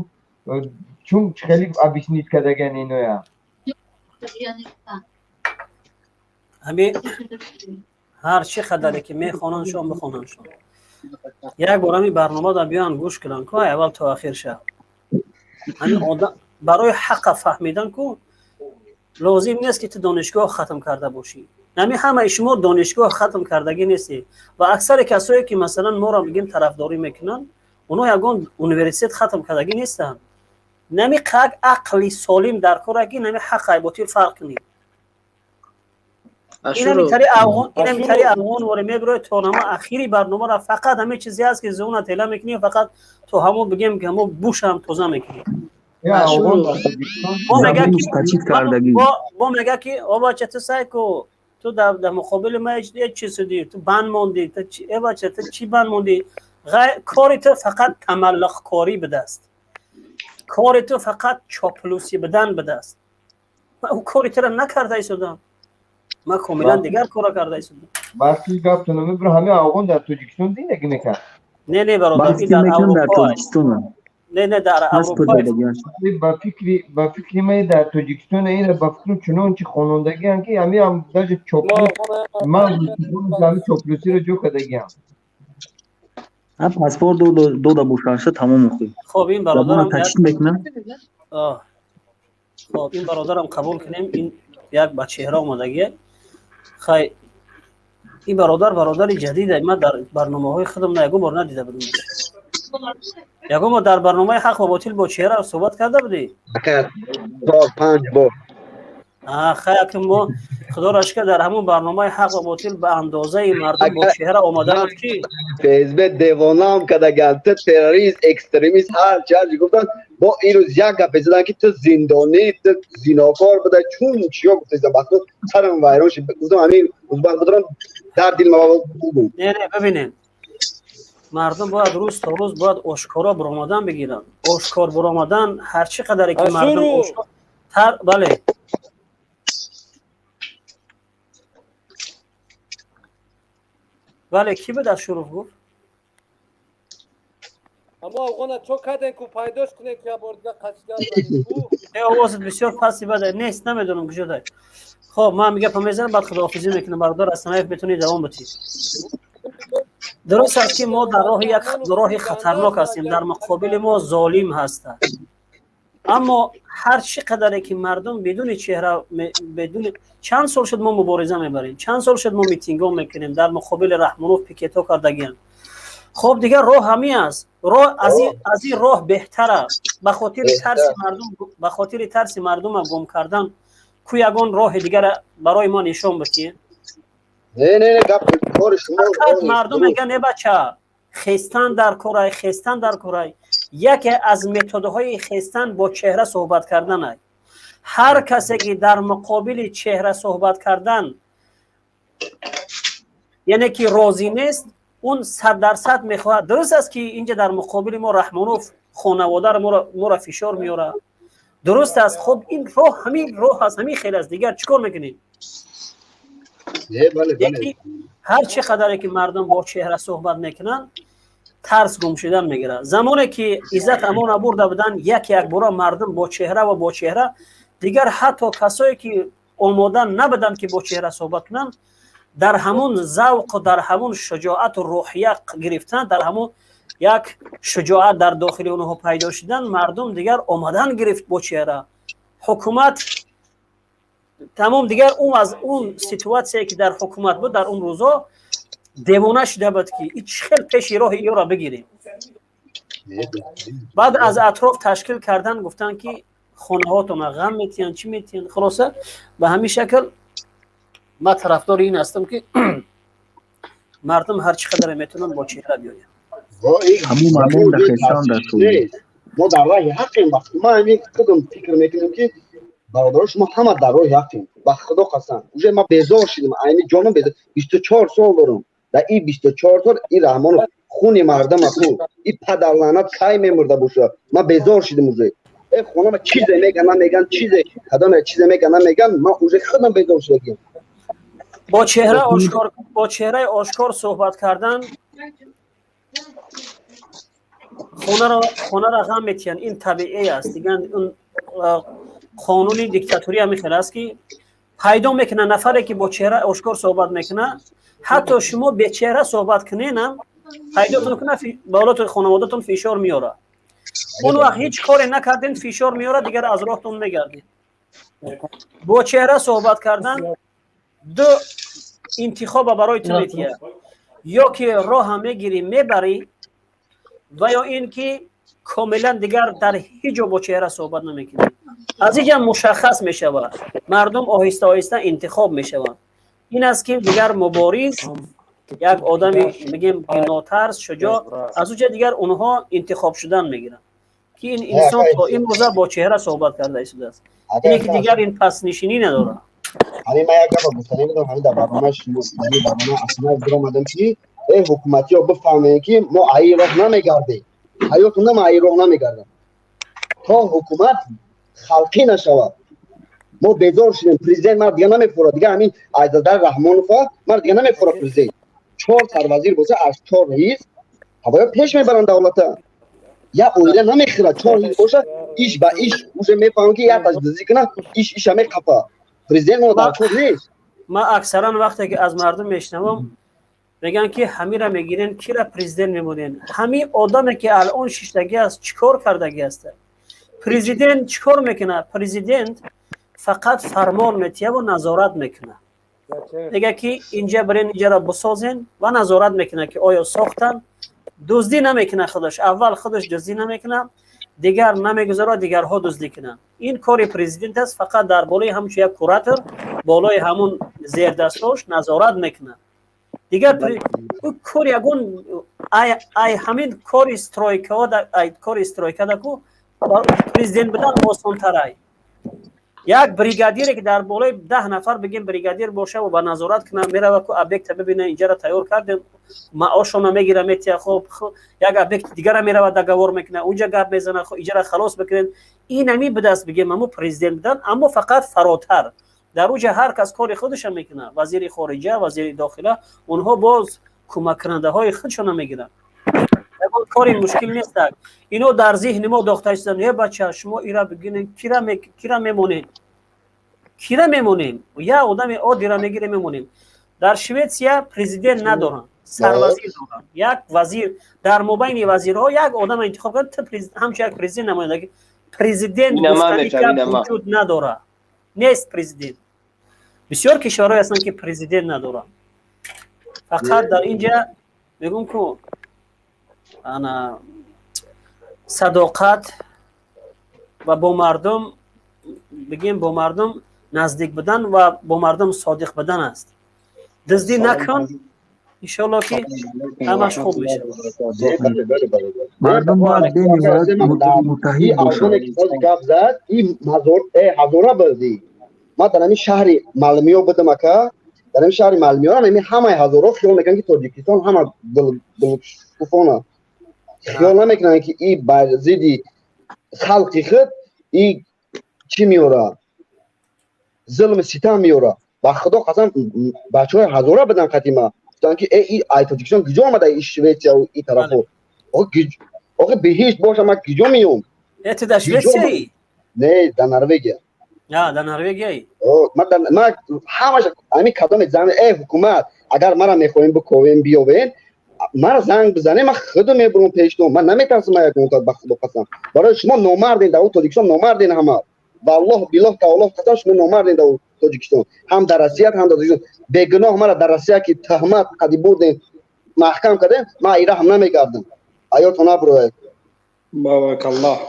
чун хеле объяснить кардагиан иноя. Ҳами ҳар чӣ қадаре ки мехонандшон, бихонандшон, як бор ҳами барномада биёянд, гӯш кунанд ку, аввал то ахир шав. Ҳамин одам барои ҳаққа фаҳмидан ку лозим нест ки ту донишгоҳ хатм карда бошӣ. Нами ҳамаи шумо донишгоҳ хатм кардагӣ нестед ва аксари касое ки масалан моро мегем тарафдорӣ мекунанд, онҳо ягон университет хатм кардагӣ нестанд. Нами қак ақли солим дар кора ки нами ҳаққай ботил фарқ кунӣ. Инамитари афғон воре мебирояд то ҳама ахири барномаро, фақат ҳаме чизе аст ки зуна тела мекунем, фақат то ҳамо бигем ки ҳамо бушам тоза мекунем. Бо мега ки о бача, ту сай ку, ту дар муқобили ма ҳеҷ чиз шудӣ, ту банд мондӣ. Э бача, ту чӣ банд мондӣ? Кори ту фақат тамаллуқкорӣ будааст, кори ту фақат чоплусӣ будан будааст. Ман ӯ кори тура накарда истодам, ман комилан дигар кора карда истодам. Вақти гаптона мебурам, ҳамин афғон дар Тоҷикистон зиндагӣ мекард? Не, не, бародар, ин дар Аврупо. Не, не, дар Аврупо. Ба фикри ман дар Тоҷикистон ина, ба фикрам, чунончи хонондагиам ки ҳамин даже чоплус, ман ҳамин чоплусиро ҷо кардагиам. Паспорт дода бошаша, тамом охи. Хоб, ин бародарам тачид мекунам. Хоб, ин бародарам қабул кунем, ин як ба чеҳра омадагие. Хай, ин бародар бародари ҷадида, ман дар барномаҳои худам на ягон бор надида будам. Ягон бор дар барномаи ҳақ ва ботил бо чеҳра суҳбат карда будӣ? Чор панҷ бор. Хай, аки мо худоро шукр, дар ҳамон барномаи ҳақ ва ботил ба андозаи мардум бо чеҳра омада буд ки ФСБ девонаам кардаган, ту террорист, экстремист, ҳар чи ҳарчи гуфтанд. Бо ин рӯз як гапе задан ки ту зиндонӣ, ту зинокор буда, чун чиё гуфтаистам, вақто сарам вайрон шуд. Гуфтам, ҳамин узбак будам, дар дил ма буд. Не, не, бибинед, мардум бояд рӯз то рӯз бояд ошкоро баромадан бигиранд. Ошкор баромадан, ҳар чӣ қадаре ки мардум ошкортар. Бале, бале, кӣ буд? Ашуров гуфт. Аммо афғона чо карден, ку пайдош кунем, ки бор дига қачгар занем ку. Овозат бисёр пасти бада нест, намедонам куҷо дай. Хоб, ман гапа мезанам, баъд худоҳофизӣ мекунам. Бародар Астанаев, метавонӣ давом битӣ. Дуруст аст, ки мо дар роҳи як роҳи хатарнок ҳастем, дар муқобили мо золим ҳастанд, аммо ҳар чӣ қадаре ки мардум бидуни чеҳра, бидуни, чанд сол шуд мо мубориза мебарем, чанд сол шуд мо митингҳо мекунем, дар муқобили Раҳмонов пикетҳо кардагиам. Хоб, дигар роҳ ҳамин аст. Роҳ аз ин роҳ беҳтар аст? Ба хотири тарси мардум, ба хотири тарси мардума гум кардан ку ягон роҳи дигара барои мо нишон битӣ. Не, не, не, гап кори шумо. Фақат мардум мегӯянд: «Э, бача, хестан дар корай, хестан дар корай». Яке аз методҳои хестан бо чеҳра суҳбат карданай. Ҳар касе ки дар муқобили чеҳра суҳбат кардан, яъне ки розӣ нест, он 100% мехоҳад. Дуруст аст, ки инҷа дар муқобили мо Раҳмонов хонаводаро моро фишор меорад, дуруст аст. Хоб, ин роҳ ҳамин роҳ аст, ҳамин хел аст, дигар чӣ кор мекунем? Ҳар чӣ қадаре ки мардум бо чеҳра суҳбат мекунанд, тарс гум шудан мегирад. Замоне ки Иззат Амона бурда буданд, як якбора мардум бо чеҳра ва бо чеҳра дигар, ҳатто касое ки омода набуданд, ки бо чеҳра суҳбат кунанд, дар ҳамун завқу дар ҳамун шуҷоату рӯҳия гирифтан, дар ҳамун як шуҷоат дар дохили онҳо пайдо шудан, мардум дигар омадан гирифт бо чеҳра. Ҳукумат тамом дигар он аз он ситуация ки дар ҳукумат буд, дар он рӯзо девона шуда буд, ки чӣ хел пеши роҳи иёро бигирем. Баъд аз атроф ташкил кардан, гуфтанд, ки хонаҳотона ғам метиҳанд, чӣ метиҳанд. Хулоса, ба ҳамин шакл ман тарафдори ин ҳастам, ки мардум ҳар чӣ қадаре метавонанд бо чеҳра биёянд. Мо дар роҳи ҳаққем. Ман ҳамин худам фикр мекунам, ки бародаро, шумо ҳама дар роҳи ҳаққем. Ба худо қасам, уже ман безор шудам, айни ҷонам безор. 24 сол дорам, дар ин 24 сол ин Раҳмонов хуни мардама хӯрд. И падарлаънат кай мемурда боша? Ман безор шудам уже. Э, хонама чизе меган, намеган, чизе кадоме чизе меган, намеган, ман уже худам безор шудагим. Бо чеҳра ошкор, бо чеҳраи ошкор суҳбат кардан хонаро ғам метиҳанд, ин табиӣ аст. Дигар қонуни диктатурӣ ҳамин хел аст, ки пайдо мекунад нафаре ки бо чеҳра ошкор суҳбат мекунад. Ҳатто шумо бечеҳра суҳбат куненам, пайдотон кунад, болотон хонаводатон фишор меорад. Он вақт ҳеҷ коре накардем, фишор меорад, дигар аз роҳтон мегардед. Бо чеҳра суҳбат кардан ду интихоба барои ту метиҳад: ё ки роҳа мегирӣ, мебарӣ, ва ё ин ки комилан дигар дар ҳеҷ ҷо бо чеҳра суҳбат намекунӣ. Аз инҷа мушаххас мешавад, мардум оҳиста оҳиста интихоб мешаванд. Ин аст, ки дигар мубориз, як одами мегем ки нотарс, шуҷоъ, аз уҷа дигар онҳо интихоб шудан мегиранд, ки ин инсон то имрӯза бо чеҳра суҳбат карда истодааст, ине ки дигар ин пастнишинӣ надорад. Ҳамин ман як гапа гуфтанӣ будам. Ҳамин дар барномаи шумо, ҳамин барнома аслан биромадам, ки э, ҳукуматиё, бифаҳмем, ки мо аи роҳ намегардем. Ҳаёту нама аи роҳ намегардам, то ҳукумат халқӣ нашавад. Мо безор шудем. Президент мар дига намефурад, дига ҳамин Айзадар Раҳмонова мар дига намефурад. Президент чор сарвазир боша, аз чор ҳизб ҳавоё пеш мебаранд давлата. Як оила намехӯрад, чор ҳизб боша, иш ба иш уже мефаҳмам, ки як таш дизӣ кунад, иш иша меқапа. Президент мо дар кор нест. Ман аксаран вақте ки аз мардум мешунавам, мегӯянд, ки ҳамира мегирен, кира президент мемонен? Ҳамин одаме ки алон шиштагӣ аст, чӣ кор кардагӣ аст? Президент чӣ кор мекунад? Президент фақат фармон метиҳад ва назорат мекунад. Мега, ки инҷа бирен, инҷаро бисозен, ва назорат мекунад, ки оё сохтан, дуздӣ намекунад. Худаш аввал худаш дуздӣ намекунад, дигар намегузорад дигарҳо дуздӣ кунанд. Ин кори президент аст. Фақат дар болои ҳамчун як куратор болои ҳамун зердастош назорат мекунад. Дигар кор ягон ай ҳамин кори стройкао, ай кори стройкада ку президент будан осонтарай. Як бригадире ки дар болои 10 нафар, бигем, бригадир боша ва ба назорат кунад, мерава ку объекта бибина, инҷара тайёр кардем, маошона мегира, метия. Хоб, як объекти дигара мерава, договор мекунад, унҷа гап мезанад, иҷара халос бикунед. Ин ҳамин будаст, бигем, ҳамо президент будан, аммо фақат фаротар. Дар уҷа ҳар кас кори худаша мекунад: вазири хориҷа, вазири дохила, онҳо боз кӯмаккунандаҳои худшона мегиранд. Ягон кори мушкил нестак. Ино дар зеҳни мо дохта шудан: е бача, шумо ира бигинен, кира мемонед, кира мемонем, я одами оддира мегирем, мемонем. Дар Шветсия президент надоранд, сарвазир доранд. Як вазир, дар мобайни вазирҳо як одам интихоб кард, ҳамчун як президент намояндагӣ. Президент гуфтани гап вуҷуд надорад, нест президент. Бисёр кишварҳое ҳастанд, ки президент надоранд. Фақат дар ин ҷа мегӯм, ку ана садоқат ва бо мардум, бигем, бо мардум наздик будан ва бо мардум содиқ будан аст. Дуздӣ накун, иншоалло, ки ҳамаш хуб мешавад. Мардум бояд бениҳоят муттаҳид бошад. Гап зад, ин ҳазора бирдӣ. Ман дар ҳамин шаҳри Малмиё будам, ака. Дар ҳамин шаҳри Малмиё ҳамин ҳамаи ҳазорҳо хиёл мекунанд, ки Тоҷикистон ҳама гулшукуфона. Хиёл намекунанд, ки и бар зидди халқи худ и чӣ меорад, зулми ситам меорад. Ба Худо қасам, бачаҳои ҳазора будан қатима, гуфтанд, ки э, и ай Тоҷикистон киҷо омада, и Шветсия, и тарафо? Охи, биҳишт боша, ман киҷо меём? Э, ту дар Шветсияи? Не, дар Норвегия. Дар Норвегияи. Ман ҳамаш ҳамин кадоме зан, э, ҳукумат, агар мара мехоҳем биковем, биёвем, мара занг бизанем, ман худо мебурам пештон, ман наметарсам. Ман ягон, ба Худо қасам, барои шумо номарден дар Тоҷикистон, номарден ҳама. Валлоҳ, биллоҳ, таоллоҳ қасам, шумо номарден дар Тоҷикистон, ҳам дар Россия, ҳам дар Тоҷикистон. Бегуноҳ мара дар Россия, ки таҳмат қади бурдем, маҳкам кардем, ман ира ҳам намегардам, аёто набурояд. Баракаллоҳ.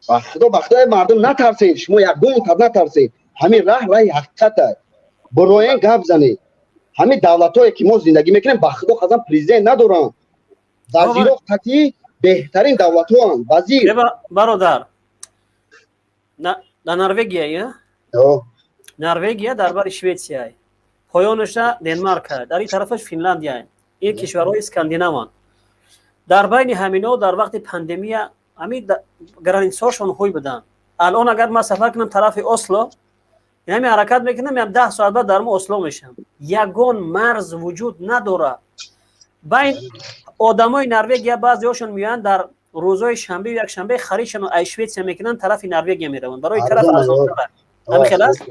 Ба Худо, ба Худои, мардум, натарсед, шумо ягон тар натарсед. Ҳамин раҳ раҳи ҳақиқат. Буроен, гап занед. Ҳамин давлатҳое, ки мо зиндагӣ мекунем, ба Худо қасам, президент надоранд. Вазиро қатъӣ беҳтарин давлатҳоанд, вазир. Бародар, дар Норвегия, Норвегия дар бари Шветсия, поёнаша Денмарка, дар ин тарафаш Финляндия, ин кишварҳои скандинаванд. Дар байни ҳамино дар вақти пандемия ҳамин границаҳошон ҳуй буданд. Алон агар ман сафар кунам тарафи Осло, ҳами ҳаракат мекунам, ям 10 соат баъд дар мо Осло мешавам. Ягон марз вуҷуд надорад байн. Одамои Норвегия баъзеҳошон меоянд, дар рӯзҳои шанбею якшанбе харидшон ай Шветсия мекунанд, тарафи Норвегия мераванд, барои тараф арзонтар. Ҳамин хел аст.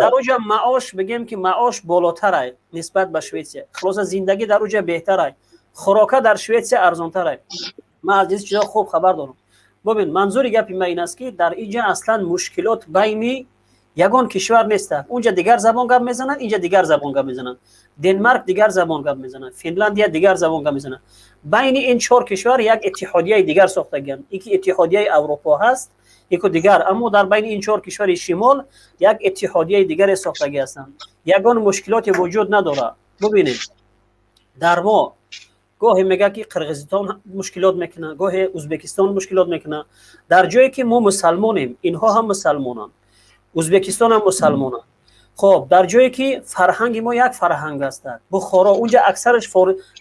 Дар уҷа маош, бигем, ки маош болотарай нисбат ба Шветсия. Хулоса, зиндагӣ дар уҷа беҳтарай, хӯрока дар Шветсия арзонтарай. Ман аз ин чизо хуб хабар дорам. Бубин, манзури гапи ман ин аст, ки дар инҷа аслан мушкилот байни ягон кишвар нест. Унҷа дигар забон гап мезананд, инҷа дигар забон гап мезананд. Денмарк дигар забон гап мезананд, Финляндия дигар забон гап мезананд. Байни ин чор кишвар як иттиҳодияи дигар сохтагианд, ин ки Иттиҳодияи Аврупо ҳаст, яку дигар. Аммо дар байни ин чор кишвари шимол як иттиҳодияи дигаре сохтагӣ ҳастанд. Ягон мушкилоте вуҷуд надорад. Бубинед, дар мо гоҳе мегӯяд, ки Қирғизистон мушкилот мекунад, гоҳе Ӯзбекистон мушкилот мекунад. Дар ҷое ки мо мусалмонем, инҳо ҳам мусалмонанд, Ӯзбекистон ҳам мусалмонанд. Хоб, дар ҷое ки фарҳанги мо як фарҳанг аст, Бухоро, унҷа аксараш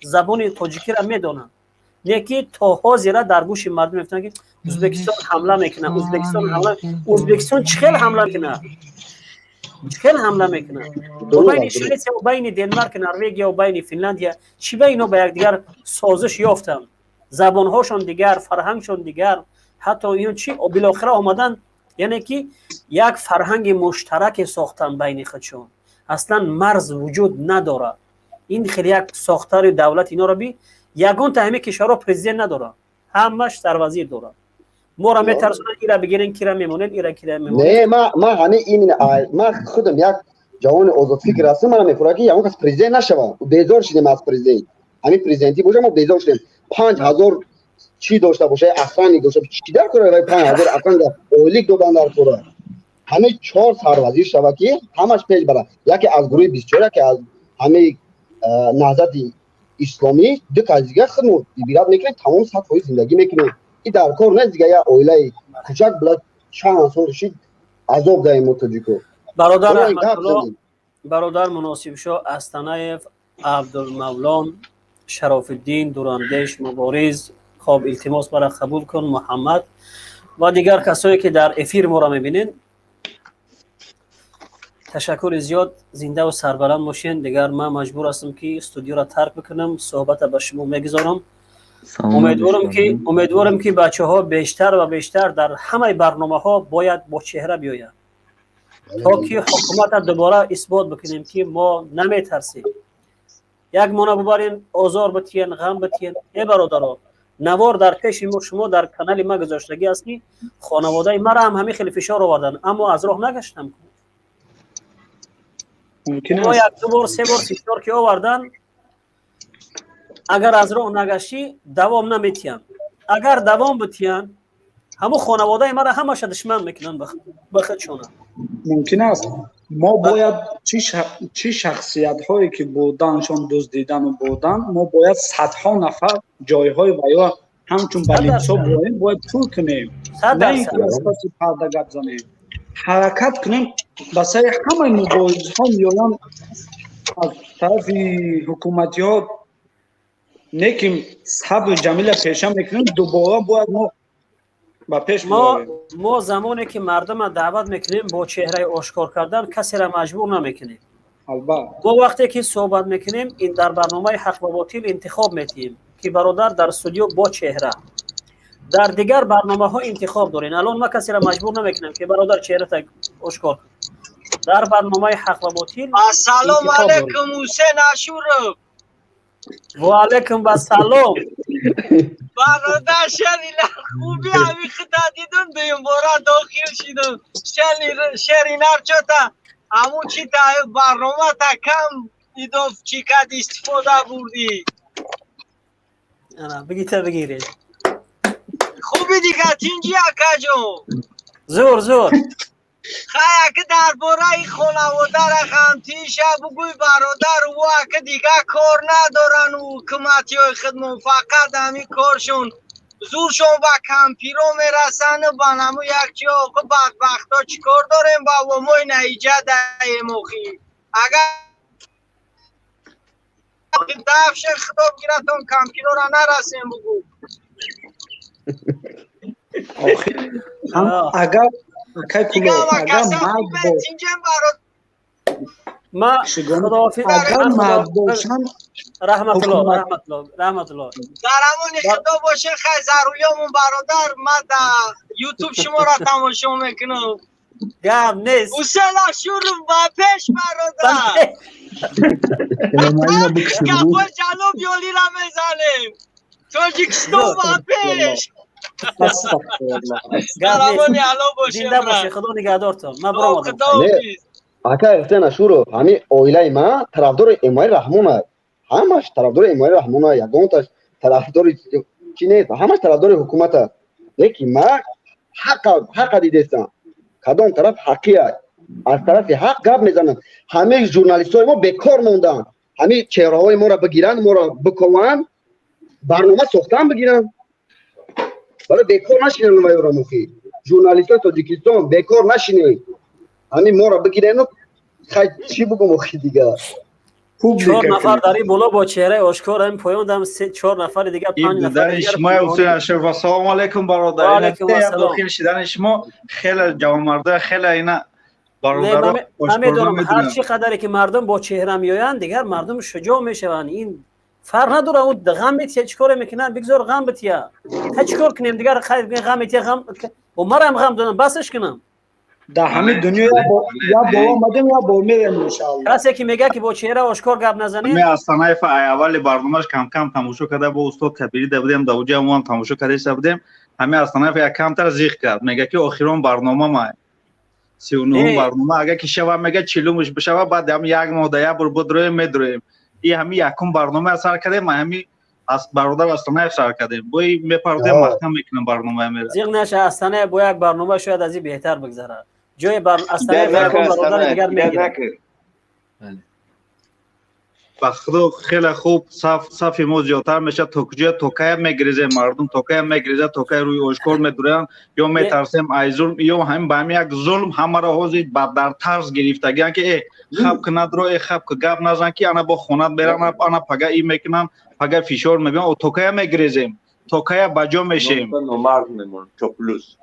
забони тоҷикиро медонанд. Не ки то ҳозира дар гӯши мардум мефтанд, ки Ӯзбекистон ҳамла мекунад, Ӯзбекистон ҳамла. Ӯзбекистон чӣ хел ҳамла мекунад? Чӣ хел ҳамла мекунад? Байни Шветсия, байни Денмарк, Норвегия, байни Финляндия чӣ ба ино ба якдигар созиш ёфтанд? Забонҳошон дигар, фарҳангшон дигар, ҳатто ино чӣ билохира омадан, яъне ки як фарҳанги муштараке сохтанд байни худшон. Аслан марз вуҷуд надорад. Ин хеле як сохтари давлат инора би. Ягонта ҳамин кишварҳо президент надорад, ҳамаш сарвазир дорад. Моро метарсонанд: ира бигирен, кира мемонед, ира кира мемонед. Не, ма ҳами именно ма худам як ҷавони озодфикр ҳастам. Мана мехӯрад, ки ягон кас президент нашавад. Безор шудем аз президент. Ҳамин президентӣ боша, мо безор шудем. 5000 чӣ дошта боша, охранник дошта, чӣ дар кора? Вай 5000 охранник ойлик додан дар кора. Ҳамин чор сарвазир шава, ки ҳамаш пеш барад. Яке аз гурӯҳи 24, яке аз ҳамаи Наҳзати Исломӣ, ду кас дигар. Худмо ибират мекунем, тамом, 100% зиндагӣ мекунем. И дар кор нест дига як оилаи кӯчак била чанд сол шид азоб даем мо тоҷико. Бародар Аҳмадулло, бародар Муносибшо, Астанаев, Абдулмавлон, Шарофиддин, Дурандеш, Мубориз, хоб, илтимос бара қабул кун. Муҳаммад ва дигар касое, ки дар эфир моро мебинед. Ташаккури зиёд, зиндаву сарбаланд бошен. Дигар ман маҷбур ҳастам, ки студиёро тарк бикунам, суҳбата ба шумо мегузорам. Умедворам, ки бачаҳо бештар ва бештар дар ҳамаи барномаҳо бояд бо чеҳра биёянд, то ки ҳукумата дубора исбот бикунем, ки мо наметарсем. Як мона бубарен, озор битиен, ғам битиен. Э бародаро, навор дар пеши шумо дар канали ма гузоштагӣ аст, ки хонаводаи мара ҳам ҳамин хеле фишор овардан, аммо аз роҳ нагаштам. Мо як ду бор, се бор фишор ки овардан, агар аз роҳ нагаштӣ, давом наметиҳанд. Агар давом битиҳанд, ҳамун хонаводаи мара ҳамаша душман мекунанд ба худшона. Мумкин аст, мо бояд чӣ шахсиятҳое ки буданшон дуздидану будан, мо бояд садҳо нафар ҷойҳои ва ё ҳамчун ба лицо биёем, бояд пур кунем, на ин ки аз паси парда гап занем. Ҳаракат кунем ба сари ҳамаи муборизҳо меоянд аз тарафи ҳукуматиҳо, не ки сабри ҷамила пеша мекунем, дубора бояд мо ба пеш. Мо замоне ки мардума даъват мекунем, бо чеҳраи ошкор кардан касеро маҷбур намекунем. Мо вақте ки суҳбат мекунем, ин дар барномаи «Ҳақ ва ботил» интихоб метиҳем, ки бародар дар студио бо чеҳра, дар дигар барномаҳо интихоб дорем. Алон ма касеро маҷбур намекунам, ки бародар, чеҳрата ошкор кун. Дар барномаи «Ҳақ ва ботил». Ассалому алайкум, Ҳусен Ашуров. Ва алайкум ассалом. Бародар, шерина хуби, ҳами хита дидум, дуюмбора дохил шидум. Шеринар чота ҳамун чи та барномата кам идоф чӣ кад истифода бурдӣ. Бигита, бигиред. Хуби, дига тинҷи, акаҷон? Зур, зур. Хай, ака, дар бораи хонавода рақам тиша бугӯй, бародар. Ӯ ака дига кор надоран, ҳукуматиҳои хидмон фақат ҳамин коршон, зуршон ба кампиро мерасану ба наму як чи. Охи, бадбахто чӣ кор дорем ба вомои наиҷа даем? Охи, агар дафше худо бигиратон, кампирора нарасем, бугӯ. Агар агар мард ма агар мард бошам. Раҳматулло, раҳматулло, раҳматулло. Дар амони худо боше. Хай, заруриёмон, бародар, ма да Ютуб шуморо тамошо мекунам. Гап нест. Ҳусен Ашуров ба пеш, бародар! Гапои ҷаноби олира мезанем. Тоҷикистон ба пеш! Зинда боше, худо нигаҳдортон. Ман биромадам. Ака Ҳусен Ашуров, ҳамин оилаи ман тарафдори Эмомалӣ Раҳмон аст. Ҳамаш тарафдори Эмомалӣ Раҳмон аст, ягонташ тарафдори чӣ нест, ҳамаш тарафдори ҳукумат аст. Лекин ман ҳақа дидестам, кадом тараф ҳаққӣ аст, аз тарафи ҳақ гап мезанам. Ҳамаи журналистҳои мо бекор монданд. Ҳамин чеҳраҳои моро бигиранд, моро бикованд, барнома сохтан бигиранд, барои бекор нашинанд. Вайёрамохи журналистҳои Тоҷикистон, бекор нашинед, ҳамин моро бигирену хай, чӣ бугум охи дигар. Чор нафар дар ин боло бо чеҳраи ошкор, ҳамин поён дам чор нафари дигар, панҷ нафар. Шумо, Ҳусейн Ашраф, ассалому алайкум, бародар. Дохил шидани шумо хеле ҷавонмарда, хеле ина бародаро. Намедонам, ҳар чӣ қадаре ки мардум бо чеҳра меоянд, дигар мардум шуҷоъ мешаванд. Ин фарқ надора, ӯ ғам метия, чӣ коре мекунанд, бигзор ғам бития. Ха, чӣ кор кунем дигар? Хайр, ғам метия, ғам марам ғам додам, басаш кунам. Дар ҳамин дунё я бо омадем, я бо мерем, иншаалло. Касе ки мегӯяд, ки бо чеҳра ошкор гап назанем. Ме Астанаев аввали барномаш кам-кам тамошо карда, бо устод Кабирӣ да будем, да уҷа мо тамошо карда будем. Ҳамин Астанаев як камтар зиқ кард, мега ки охирон барнома ма 39-ум барнома агар ки шава, мега 40-умш бишава, баъд ҳам як моҳ да як бор бодроем, медроем. И ҳамин якум барнома сар кардем, ҳамин аз бародар Астанаев сар кардем, бои мепардем, маҳкам мекунем барномаи мера. Зиқ наша, Астанаев, бо як барнома шояд аз ин беҳтар бигзарад. Ҷои Астанаев бародари дигар мегирад. Ба худо, хеле хуб, сафи мо зиёдтар мешавад. То куҷоя, то кая мегирезем мардум, то кая мегирезад, то кая рӯи ошкор медуранд? Ё метарсем ай зулм, ё ҳамин ба ҳамин як зулм ҳамаро ҳозир ба дар тарс гирифтагиан, ки э хаб ки надро, э хаб ки гап назан, ки ана бо хонат беран, ана пага и мекунан, пага фишор мебиён. То кая мегирезем, то кая ба ҷо мешем? Номард мемон чоплюс.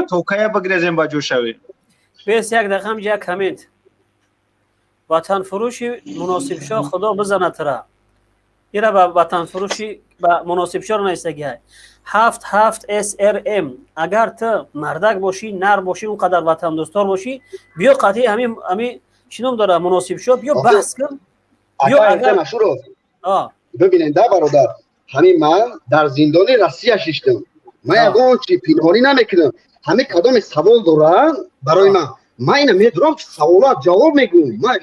То кая бигирезем, ба ҷо шавем? Бес, як дақиқа, ҳамҷа як коммент. Ватанфурӯши Муносибшоҳ, Худо бизанад тура. Ира ба ватанфурӯши, ба Муносибшоҳ навистагиҳай. 77 срм. Агар ту мардак бошӣ, нар бошӣ, он қадар ватандӯстдор бошӣ, биё қатъи ҳами чӣ ном дора, Муносибшоҳ, биё баҳс кун. Биё агар бибинед да, бародар, ҳамин ман дар зиндони Россия шиштам. Ман ягон чи пинҳонӣ намекунам. Ҳамин кадоме савол доранд барои ман, ман ина медурам, саволот ҷавоб мегӯм. Ман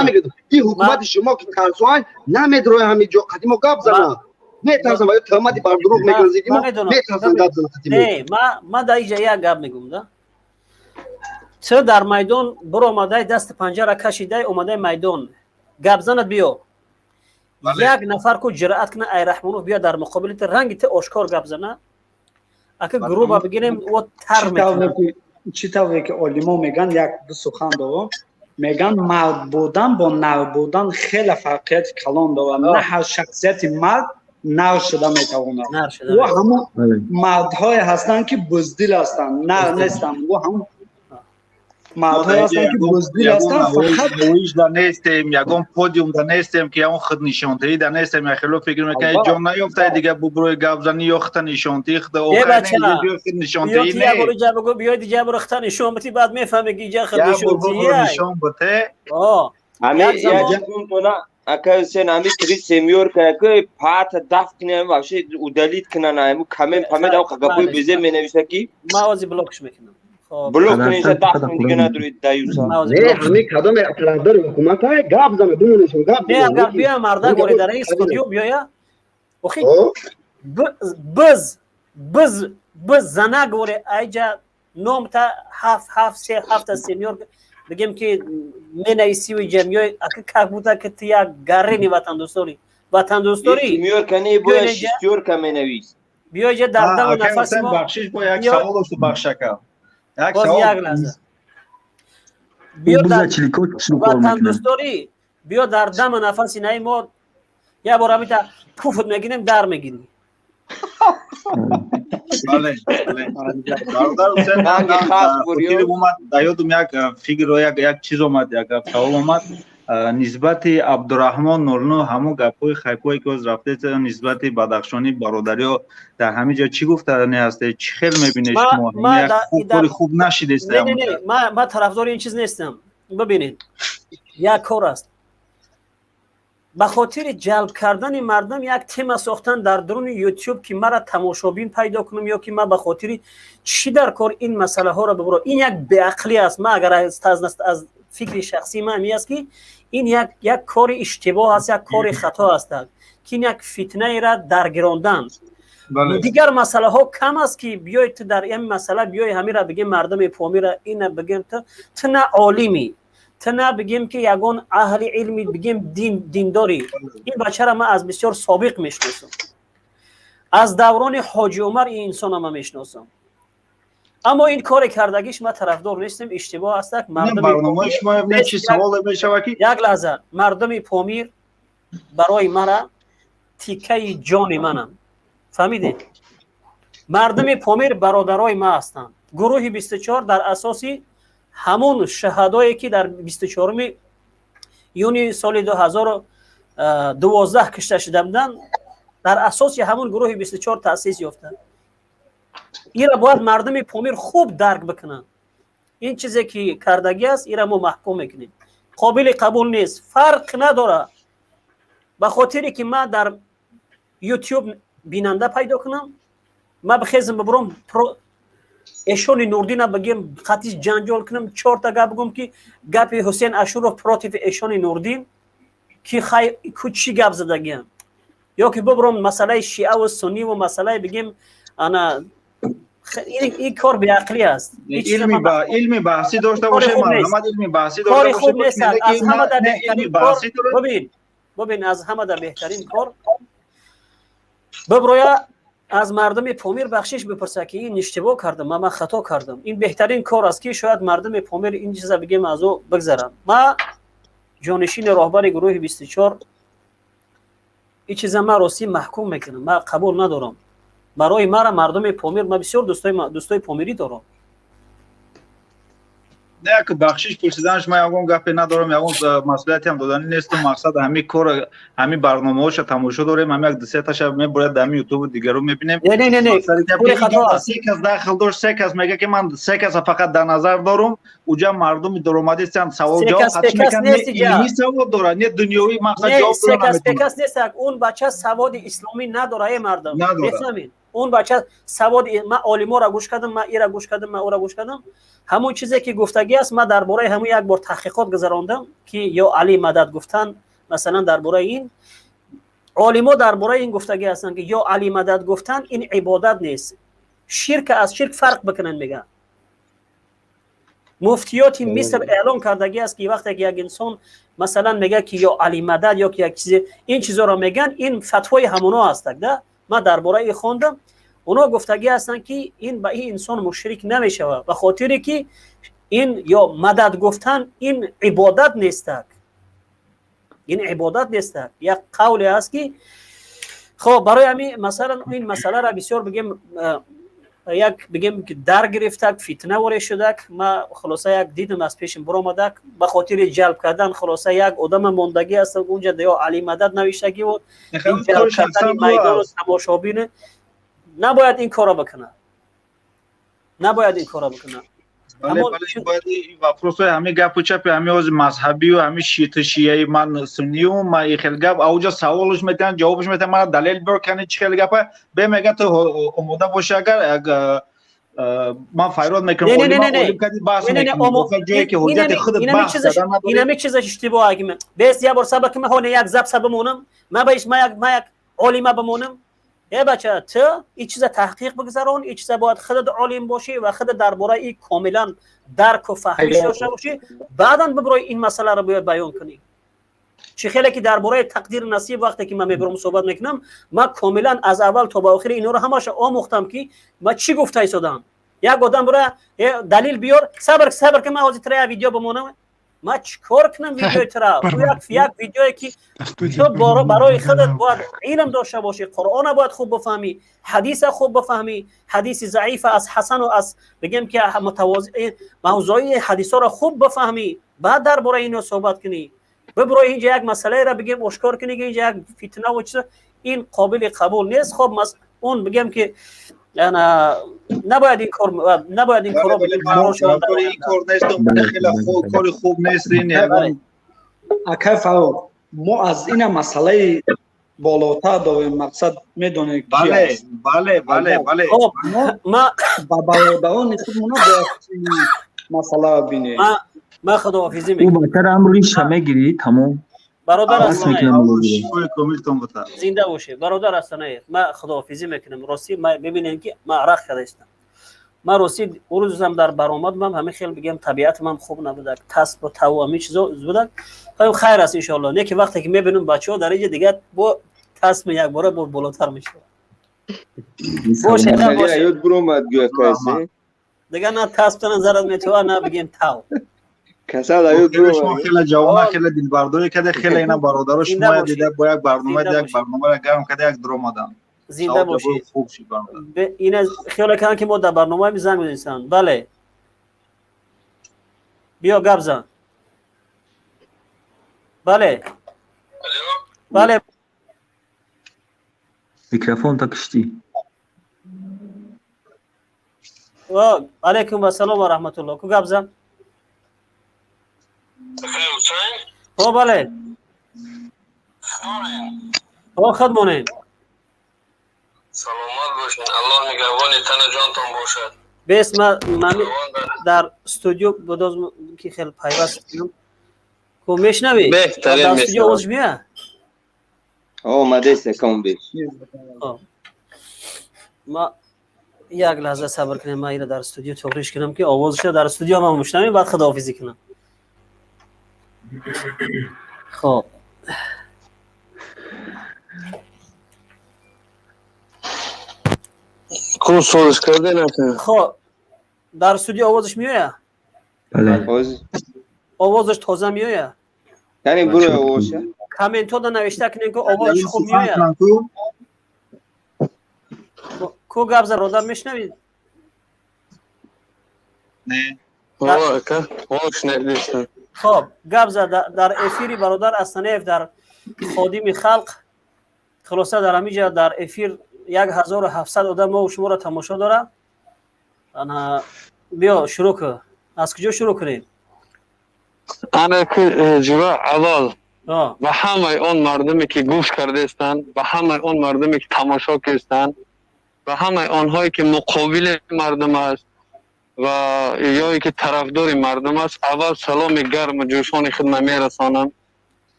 намегӯм, ин ҳукумати шумо ки тарсуан намедуроя ҳамин ҷо қадимо гап занад, метарсам ва ё тӯҳмати бар дурӯғ мекунад зидди мо, метарсам гап занад қадимо. Ман дар инҷа як гап мегӯм да. Ту дар майдон биромадай, дасти панҷара кашидай, омадай майдон, гапзанат биё. Як нафар ку ҷиръат куна, ай Раҳмонов, биё дар муқобили ту, ранги ту ошкор гап зана. Ака грубо бигирем, о тар мекунад. Чӣ тавре ки олимо мегӯянд, як ду сухан дорам, мегӯянд, мард будан бо нар будан хеле фарқияти калон дорад. На ҳар шахсияти мард нар шуда метавонад. Ӯ ҳамон мардҳое ҳастанд, ки буздил ҳастанд, нар нестанд. Ӯ ҳамон мардҳое ҳастанд, ки буздил ҳастанд фақат. Да нестем, ягон подиум да нестем, ки ягон худнишонтаӣ да нестем. Яхело фикр мекунад, ҷон наёфтае, дига буброи гапзанӣ ё хита нишонтӣ хита. Худнишонтаӣ. Биёй дига буро хита нишон бити, баъд мефаҳме, ки иҷа худнишонтӣ. Бите. Ака Ҳусен, ами три семёрка ки пата даф кунем, вообще удалить кунан, ами коммент памет ав гапои безе менависа ки. Ма ози блокш мекунам. Блок кунед, даф кун, дига надоред даюса. Не, ҳамин кадоме тарафдори ҳукумата гап зана, бимонешон, гап. Не, агар биё, мардак ори дар ин студио биёя, охи биз занак ори айҷа номта 7 7 3 ҳафта семёр бигем, ки менависиву ҷамъиёи, ака, как будто ки ту як гаррени ватандӯстори, ватандӯстори. Семёрка не, бояд шестёрка менавис. Биё иҷа дар даму нафаси мо. Бахшиш, бо як савол дошту, бахшака. Як савол, як лаҳза. Биё ватандӯстори, биё дар даму нафаси наи мо як бор ҳамита пуфут мегирем, дар мегирӣ. Бале, бародар Ҳусен, омад дар ёдум як фикр, як чиз омад, як савол омад нисбати Абдураҳмон Нурну, ҳамон гапҳои хайпое ки ҳоз рафтед нисбати бадахшонӣ. Бародариё, дар ҳамин ҷо чӣ гуфтани ҳастед? Чӣ хел мебинед шумо? Кори хуб нашидест? Ман тарафдори ин чиз нестам. Бибинед, як кор аст ба хотири ҷалб кардани мардум як тема сохтан дар дуруни Ютуб, ки мара тамошобин пайдо кунам, ё ки ман ба хотири чӣ дар кор ин масъалаҳоро бибуро. Ин як беақлӣ аст. Ман агар аз фикри шахсии ман ҳамин аст, ки ин як кори иштибоҳ аст, як кори хато аст, ки ин як фитнаеро даргирондан. Дигар масъалаҳо кам аст, ки биёй ту дар ин масъала биёй ҳамира бигем, мардуми Помира ина бигем. Ту на олимӣ, ту на бигем, ки ягон аҳли илми, бигем, дин диндорӣ. Ин бачара ман аз бисёр собиқ мешиносам, аз даврони Ҳоҷи Умар ин инсона ман мешиносам, аммо ин коре кардагиш ман тарафдор нестем, иштибоҳ астак. Як лаҳза, мардуми Помир барои мара тикаи ҷони манам, фаҳмидед? Мардуми Помир бародарои ма ҳастанд. Гурӯҳи 24 дар асоси ҳамон шаҳадое, ки дар 24-уми июни соли 2012 кушта шуда буданд, дар асоси ҳамон гурӯҳи 24 таъсис ёфта. Ира бояд мардуми Помир хуб дарк бикунанд. Ин чизе ки кардагӣ аст, ира мо маҳкум мекунем, қобили қабул нест. Фарқ надорад, ба хотире ки ман дар Ютуб бинанда пайдо кунам, ман бихезам, бибурам, Эшони Нурдина бигем, қатиш ҷанҷол кунам, чорта гап бигӯм, ки гапи Ҳусен Ашуров против Эшони Нурдин, ки хай ку чӣ гап задагиам, ё ки бибурам масъалаи шиаву сунниву масъалаи бигем, ана ин кор беақлӣ аст. Илми баҳсӣ дошта бошем, марҳамат, илми баҳсӣ дошта. Кори хуб нест. Аз ҳамада беҳтарин кор, бибин, бибин, аз ҳамада беҳтарин кор биброя, аз мардуми Помир бахшиш бипурса, ки ин иштибоҳ кардам, ман хато кардам. Ин беҳтарин кор аст, ки шояд мардуми Помир ин чиза бигем, аз ӯ бигзаранд. Ма ҷонишини роҳбари гурӯҳи 24 ин чиза ман ростӣ маҳкум мекунам, ман қабул надорам. Барои мара мардуми Помир, ман бисёр дӯстои помирӣ дорам. Не, як бахшиш пурсиданаш ман ягон гапе надорам, ягон масъулияте ҳам додани нестам. Мақсад ҳамин кор, ҳамин барномаҳоша тамошо дорем, ҳамин як дусеташа мебурад дар ҳамин ютубу дигару мебинем. Не, не, не, не, се кас дахл дошт, се кас мега ки ман се каса фақат дар назар дорум. Уҷа мардуми даромадистанд, савол ҷавоб мекунанд, не илмӣ савод дорад, не дунёвӣ, мақсад ҷавоб се кас пекас нест. Он бача саводи исломӣ надора, э мардум, мефаҳмед? Он бача саводи, ман олиморо гӯш кардам, ман ира гӯш кардам, ман ӯра гӯш кардам, ҳамон чизе ки гуфтагӣ аст, ман дар бораи ҳамон як бор таҳқиқот гузарондам, ки ё Али мадад гуфтан, масалан, дар бораи ин олимо дар бораи ин гуфтагӣ ҳастанд, ки ё Али мадад гуфтан ин ибодат нест, ширк аз ширк фарқ бикунанд, мегӯянд. Муфтиёти Миср эълон кардагӣ аст, ки вақте ки як инсон, масалан, мегӯяд ки ё Али мадад ё ки як чизе, ин чизоро мегӯянд, ин фатвои ҳамоно ҳастак да. Ман дар бораи ин хондам, оно гуфтагӣ ҳастанд, ки ин ба ин инсон мушрик намешавад, ба хотире ки ин ё мадад гуфтан ин ибодат нестак, ин ибодат нестак, як қавле аст ки. Хоб, барои ҳамин, масалан, ин масъаларо бисёр бигем, як бигем ки дар гирифтак, фитна ворид шудак. Ма хулоса як дидам, аз пешим буромадак, ба хотири ҷалб кардан, хулоса, як одама мондагӣ аст унҷа, ё Али мадад навиштагӣ буд. Ин ҷалб кардани майдону тамошобин, набояд ин корро бикунад, набояд ин корро бикунад. Вопросои ҳамин гапу чапи ҳамин ҳози мазҳабию ҳамин шиияи, ман суннию, ман и хел гап, ауҷа саволш метиҳанд, ҷавобш метиҳанд, мана далел биёр, кани чӣ хел гапа бе мегӯяд, ту омода бошӣ, агар як ман файрод мекунам, баҳс мекунем, ҷое ки ҳуҷҷати худ баҳс кардан надорӣ. Инами чизаш иштибоҳ. Аги бес як бор сабр ки ман ҳоне як забса бимонам, ман ба ман як олима бимонам. Э бача, ту ин чиза таҳқиқ бигзарон, ин чиза бояд худат олим бошӣ ва худат дар бораи ин комилан дарку фаҳмиш дошта бошӣ, баъдан бибирои ин масъаларо бояд баён кунӣ. Чӣ хеле ки дар бораи тақдиру насиб вақте ки ман мебиром суҳбат мекунам, ман комилан аз аввал то ба охири инҳоро ҳамаша омӯхтам, ки ман чӣ гуфта истодам. Як одам бура далил биёр, сабр, сабр ки ман ҳозир тра як видео бимонам. Ман чӣ кор кунам видеои тра? Як видеое ки ту барои худат бояд илм дошта бошӣ, Қуръона бояд хуб бифаҳмӣ, ҳадиса хуб бифаҳмӣ, ҳадиси заифа аз ҳасану аз бигем ки мавзӯи ҳадисҳоро хуб бифаҳмӣ, баъд дар бораи ино суҳбат кунӣ. Бибирои инҷа як масъалаеро бигем ошкор кунӣ, ки инҷа як фитнаву чиз, ин қобили қабул нест. Хоб, он бигем ки набояд ин кор, набояд ин корро. Ин кор нест, хеле кори хуб нест ин. Акай Фаррух, мо аз ина масъалаи болотар дорем, мақсад медонед. Бале, бале, бале, бале. Ба бародарони худмона бояд масъаларо бинем. Ман худоҳофизӣ мекунам. Бачарам риша мегирӣ, тамом. Бародар, зинда бошед, бародар Асанаев. Ман худоҳофизӣ мекунам. Ростӣ мебинем ки ман арақ карда истам. Ман ростӣ урӯзам дар баромадмам ҳамин хел, бигем, табиатмам хуб набудак, тасбу таву ҳамин чизо будак. Хайр аст, иншоалло. Не ки вақте ки мебинам бачаҳо дар инҷа, дигар бо тасми якбора бо болотар мешавад. Дигар на тасбтана зарар метава, на бигем тав. Касал аюд. Шумо хеле ҷавона, хеле дилбардорӣ карда, хеле ина бародаро шумо дида, бо як барнома, як барномаро гарм карда, як дуромадан. Зинда бошед. Ина хиёл кардам ки мо дар барномаи занг мезананд. Бале, биё гап зан. Бале, бале. Микрофонта киштӣ. Алайкум ассалом ва раҳматуллоҳ. Ку гап зан. О, бале. О, худ монед. Саломат бошед, Аллоҳ нигаҳбони тану ҷонтон бошад. Бес ман дар студио будоз ки хел пайваст кунам. Ку мешнавӣ? Беҳтарин. Дар студио овозш мея? Омадест, ком беш. Ма як лаҳза сабр кунем, ман ира дар студио тоғриш кунам, ки овозша дар студио ман мушнавем, баъд худоҳофизӣ кунам. Хоб, ку созиш карде нака. Хоб, дар студио овозаш меояд? Бале. Овозаш тоза меояд? Яъне буро овозша. Комментҳода навишта кунем, ки овозаш хуб меояд. Ку гап зад, родар, мешнавид? Не. Хоб, гап зад дар эфири бародар Астанаев дар Ходими халқ. Хулоса, дар ҳамиҷа дар эфир 1700 одам мо шуморо тамошо дорад. Биё, шурӯъ кун. Аз куҷо шурӯъ кунем? Ана ҷура, аввал ба ҳамаи он мардуме ки гӯш кардаистанд, ба ҳамаи он мардуме ки тамошо карданд, ба ҳамаи онҳое ки муқобили мардум аст ва ё ки тарафдори мардум аст, аввал саломи гарму ҷӯшони худро мерасонам.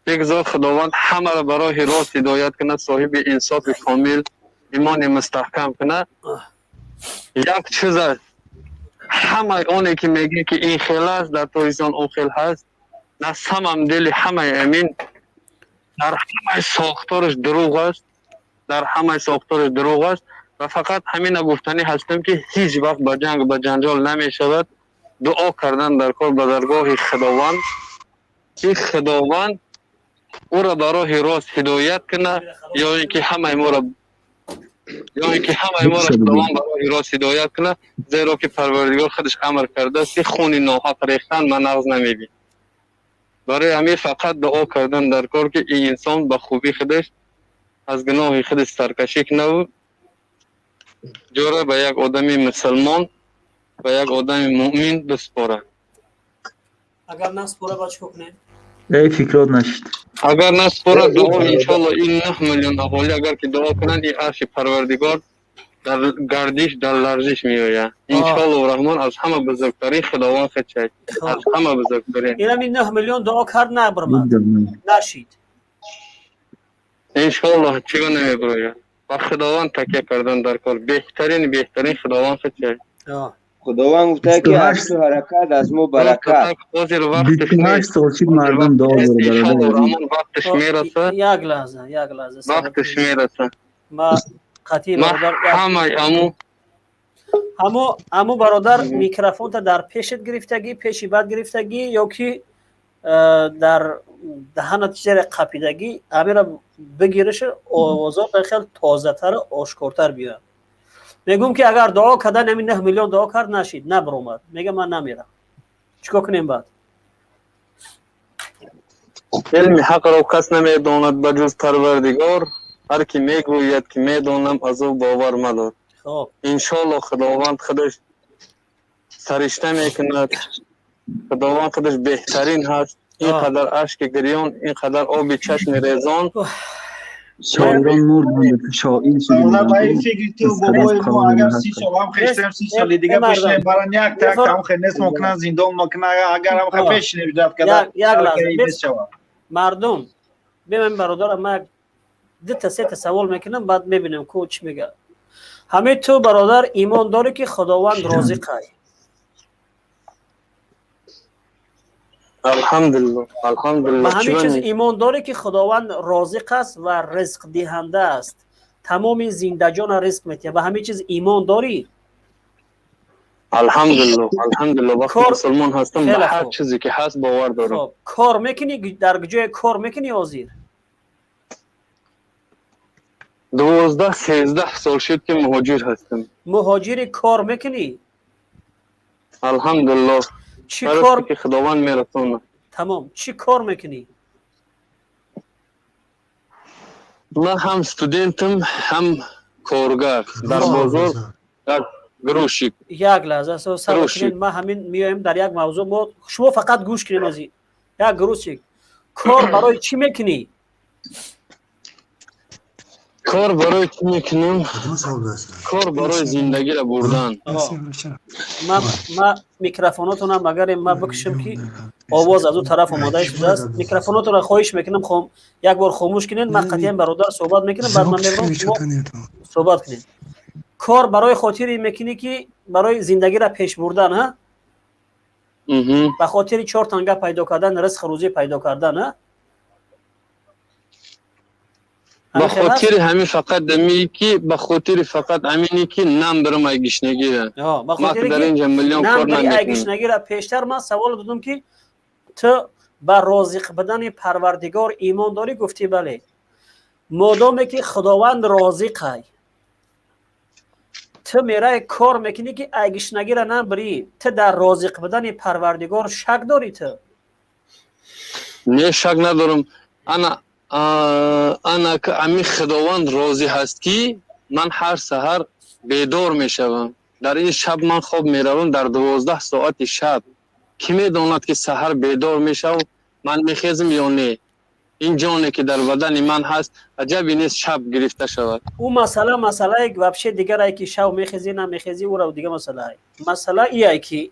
Бигзор Худованд ҳамаро ба роҳи рост ҳидоят кунад, соҳиби инсофи комил, имони мустаҳкам кунад. Як чиз аст, ҳамаи оне ки мегӯе ки ин хел аст дар Тоҷикистон, он хел ҳаст, на самам дили ҳамаи амин дар ҳамаи сохтораш дурӯғ аст, дар ҳамаи сохтораш дурӯғ аст. Ва фақат ҳамина гуфтанӣ ҳастам ки ҳеҷ вақт ба ҷанг, ба ҷанҷол намешавад. Дуо кардан дар кор ба даргоҳи Худованд, ки Худованд ӯро ба роҳи рост ҳидоят кунад, ё ин ки ҳамаи моро, ё ин ки ҳамаи моро Худованд ба роҳи рост ҳидоят кунад, зеро ки Парвардигор худаш амр кардааст ки хуни ноҳақ рехтан ман нағз намебинам. Барои ҳамин фақат дуо кардан дар кор, ки ин инсон ба хубӣ худаш аз гуноҳи худаш саркашӣ кунаву ҷора ба як одами мусалмон, ба як одами муъмин биспорад. Агар наспора, ба чӣ кунем? Эй, фикрот нашид. Агар наспорад, дуо, иншоалло, ин 9 миллион аҳолӣ агар ки дуо кунанд, ин арши Парвардигор дар гардиш, дар ларзиш меояд, иншоалло. Раҳмон аз ҳама бузургтарин Худованд худшай, аз ҳама бузургтарин. Инами 9 миллион дуо кард, набармад, нашид. Иншоалло, чиго намебирояд? Ба Худованд такя кардан дар кор, беҳтарин, беҳтарин Худованд худшай. Худованд гуфта ки аз ту ҳаракат, аз мо баракат. Ҳозир вақташ 28 сол шид, мардум дуо дора, бародар. Раҳмон, вақташ мераса. Як лаҳза, як лаҳза. Вақташ мераса. Ма қатъи бародар. Ҳамаи аму Ҳамо бародар, микрофонта дар пешат гирифтагӣ, пеши бад гирифтагӣ ё ки дар даҳанат чизере қапидагӣ, ҳамира бигириш, овозот хел тозатару ошкортар биёяд. Мегӯм ки агар дуо кардан, ҳамин 9 миллион дуо кард, нашид, набаромад, мега ман намерам, чикор кунем баъд? Илми ҳақро кас намедонад ба ҷуз Парвардигор. Ҳар ки мегӯяд ки медонам, аз ӯ бовар мадор. Иншоалло, Худованд худаш саришта мекунад. Худованд худаш беҳтарин ҳаст. Ин қадар ашки гирён, ин қадар оби чашми резон. Шоирон мурданд, шоир. Ба ин фикри ту, бобои мо, агар 30 сол ҳам хештем, 30 соли дига бишинем, баран як так ҳам хе нест мокунан, зиндон мокунан, агар ҳам хе пешинем ждать када. Як лаҳза, мардум, биман бародарам, ман дута сета савол мекунам, баъд мебинем ку чӣ мега. Ҳамин ту, бародар, имон дорӣ ки Худованд розиқай? Алҳамдулилло, алҳамдулилло. Ба ҳамин чиз имон дорӣ ки Худованд розиқ аст ва ризқдиҳанда аст, тамоми зиндаҷона ризқ метиҳад? Ба ҳамин чиз имон дорӣ? Алҳамдулилло, алҳамдулилло. Вақте мусулмон ҳастам, ба ҳар чизе ки ҳаст бовар дорам. Кор мекунӣ? Дар ҷое кор мекунӣ ҳозир? 12, 13 сол шуд ки муҳоҷир ҳастам. Муҳоҷири, кор мекунӣ? Алҳамдулилло. Чӣ кор? Ки Худованд мерасонад. Тамом, чӣ кор мекунӣ? Ман ҳам студентам, ҳам коргар дар бозор, як грузчик. Як лаҳза сабр кунед, ман ҳамин меоем дар як мавзӯъ, мо шумо фақат гӯш кунед. Ози як грузчик, кор барои чӣ мекунӣ? Кор барои чӣ мекунам? Кор барои зиндагиро бурдан. Ма микрофонотонам агар ма бикушам, ки овоз аз ӯ тараф омода шудааст, микрофонотонро хоҳиш мекунам, як бор хомӯш кунед. Ман қатъиян бародар суҳбат мекунам, баъд ман мебарам, шумо суҳбат кунед. Кор барои хотире мекунӣ ки барои зиндагиро пеш бурдан, ҳа, ба хотири чор танга пайдо кардан, ризқ рӯзӣ пайдо кардан, ҳа? Ба хотири ҳамин фақат дами ки, ба хотири фақат ҳамине ки нам бирам ай гишнагира. Ба хотири дар инҷа миллион кор намекунам. Ай гишнагира. Пештар ман савол додам ки ту ба розиқ будани Парвардигор имон дорӣ, гуфтӣ бале. Модоме ки Худованд розиқай, Ту мерай кор мекунӣ, ки ай гишнагира набирӣ. Ту дар розиқ будани Парвардигор шак дорӣ ту? Не, шак надорам. Ана ана ами Худованд розӣ ҳаст, ки ман ҳар саҳар бедор мешавам. Дар ин шаб ман хоб меравам дар 12 соати шаб. Кӣ медонад, ки саҳар бедор мешавам, ман мехезам ё не? Ин ҷоне, ки дар бадани ман ҳаст, аҷабе нест, шаб гирифта шавад. Ӯ масъала масъалаи вообще дигарае, ки шав мехезӣ, намехезӣ, ӯра дига масъалае. Масъала ие, ки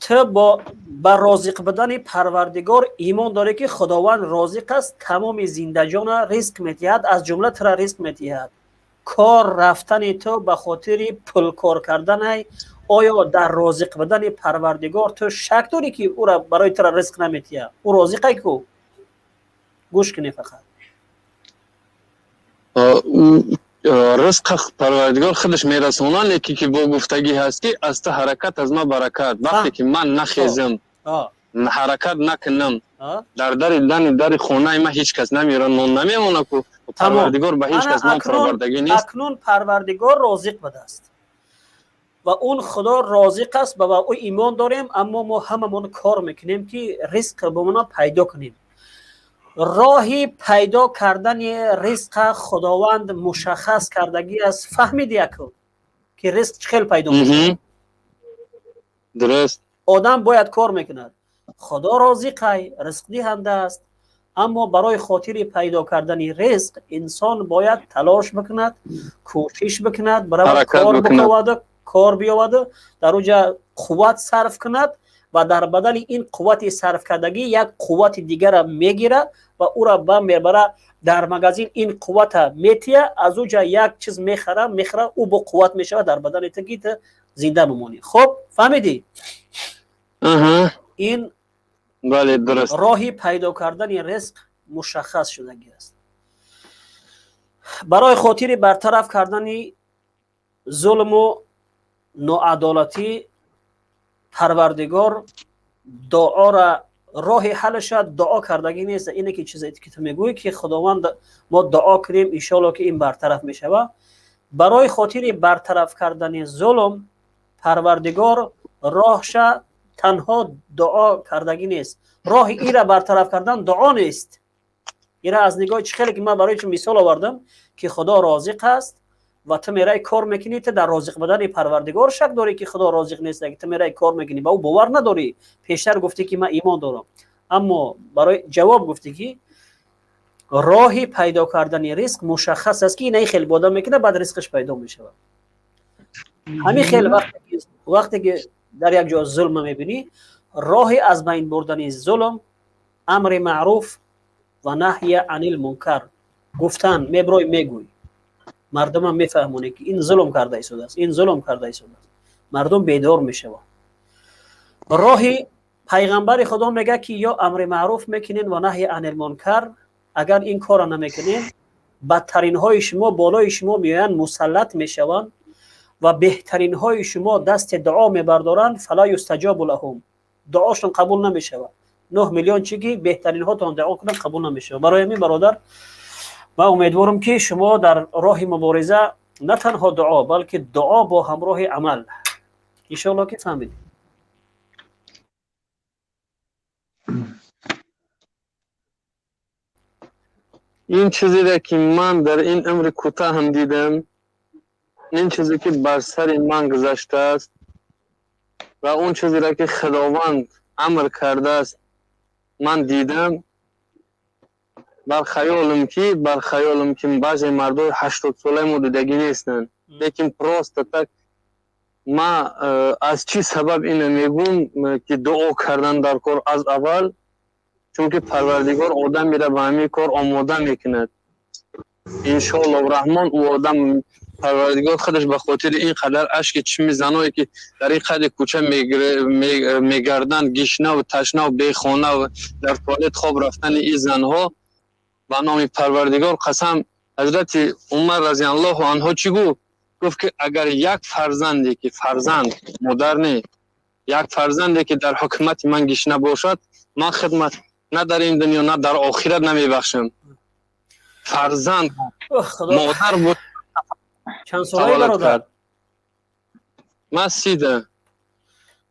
ту бо ба розиқ будани Парвардигор имон дорӣ, ки Худованд розиқ аст, тамоми зиндаҷона ризқ медиҳад, аз ҷумла тура ризқ медиҳад. Кор рафтани ту ба хотири пулкор карданай, оё дар розиқ будани Парвардигор ту шак дорӣ, ки ӯра барои тура ризқ наметиҳад? Ӯ розиқай ку. Гӯш кунӣ фақат. Ризқ Парвардигор худаш мерасонад, лекин ки бо гуфтагӣ ҳаст, ки аз ту ҳаракат, аз ман баракат. Вақте ки ман нахезам, ҳаракат накунам, дар дари дани дари хонаи ман ҳеҷ кас намеёрад, нон намемонад ку. Парвардигор ба ҳеҷ кас нон фаровардагӣ нест. Акнун Парвардигор розиқ будааст ва он Худо розиқ аст ва ба ӯ имон дорем, аммо мо ҳамамон кор мекунем, ки ризқ ба мона пайдо кунем. Роҳи пайдо кардани ризқа Худованд мушаххас кардагӣ аст. Фаҳмиди яку, ки ризқ чӣ хел пайдо мешавад? Дуруст. Одам бояд кор мекунад. Худо розиқай, ризқдиҳанда аст, аммо барои хотири пайдо кардани ризқ инсон бояд талош бикунад, кӯшиш бикунад, баравад, кор биковаду кор биёваду дар уҷа қувват сарф кунад ва дар бадали ин қуввати сарфкардагӣ як қуввати дигара мегирад ва ӯра ба мебара дар магазин, ин қуввата метия, аз уҷа як чиз мехара, мехара, ӯ бо қувват мешавад дар бадани ту, ки ту зинда бимонӣ. Хуб фаҳмидӣ? Ин бале, дуруст. Роҳи пайдо кардани ризқ мушаххас шудагӣ аст. Барои хотири бартараф кардани зулму ноадолатӣ Парвардигор дуора роҳи ҳалаша дуо кардагӣ нест. Ине ки чизе ки ту мегӯӣ, ки Худованд, мо дуо кунем, иншоалло, ки ин бартараф мешавад. Барои хотири бартараф кардани зулм Парвардигор роҳша танҳо дуо кардагӣ нест. Роҳи ира бартараф кардан дуо нест. Ира аз нигоҳи чӣ хеле ки ман барои чун мисол овардам, ки Худо розиқ аст ва ту мерай кор мекунӣ, ту дар розиқ будани Парвардигор шак дорӣ, ки Худо розиқ нест, ту мерай кор мекунӣ, ба ӯ бовар надорӣ. Пештар гуфтӣ, ки ман имон дорам, аммо барои ҷавоб гуфтӣ, ки роҳи пайдо кардани ризқ мушаххас аст, ки инаи хел бода мекунад, баъд ризқаш пайдо мешавад. Ҳамин хел вақте ки дар як ҷо зулма мебинӣ, роҳи аз байн бурдани зулм амри маъруф ва наҳя анил мункар гуфтан. Меброй, мегӯй, мардумам мефаҳмонӣ, ки ин зулм карда истодааст, ин зулм карда истодааст, мардум бедор мешаванд. Роҳи пайғамбари Худо мегӯяд, ки ё амри маъруф мекунен ва наҳи анил мункар, агар ин корро намекунен, бадтаринҳои шумо болои шумо меоянд, мусаллат мешаванд ва беҳтаринҳои шумо дасти дуо мебардоранд, فلا يستجاب لهم, дуошон қабул намешавад. 9 миллион чӣ ки беҳтаринҳотон дуо кунанд, қабул намешавад. Барои ҳамин, бародар, ман умедворам, ки шумо дар роҳи мубориза на танҳо дуо, балки дуо бо ҳамроҳи амал. Иншоалло, ки фаҳмидед. Ин чизере, ки ман дар ин умри кӯтоҳам дидам, ин чизе, ки бар сари ман гузаштааст ва он чизеро, ки Худованд амр кардааст, ман дидам. Бар хаёлам, ки баъзе мардои 80-солаи мо дидагӣ нестанд. Лекин просто так ма аз чӣ сабаб ина мегӯм, ки дуо кардан дар кор аз аввал, чунки Парвардигор одамеро ба ҳамин кор омода мекунад, иншоаллоҳ раҳмон. Ӯ одам Парвардигор худаш ба хотири ин қадар ашки чишми заное, ки дар ин қади кӯча мегарданд, гишнаву ташнаву бехонаву дар туалет хоб рафтани ин занҳо, ба номи Парвардигор қасам, ҳазрати Умар разиаллоҳу анҳо чӣ гуфт? Гуфт, ки агар як фарзанде, ки фарзанд, модар не, як фарзанде, ки дар ҳукумати ман гишна бошад, ман хидмат на дар ин дунё, на дар охират намебахшам. Фарзанд модар буд. Чанд солаи, бародар? Ман 30-да.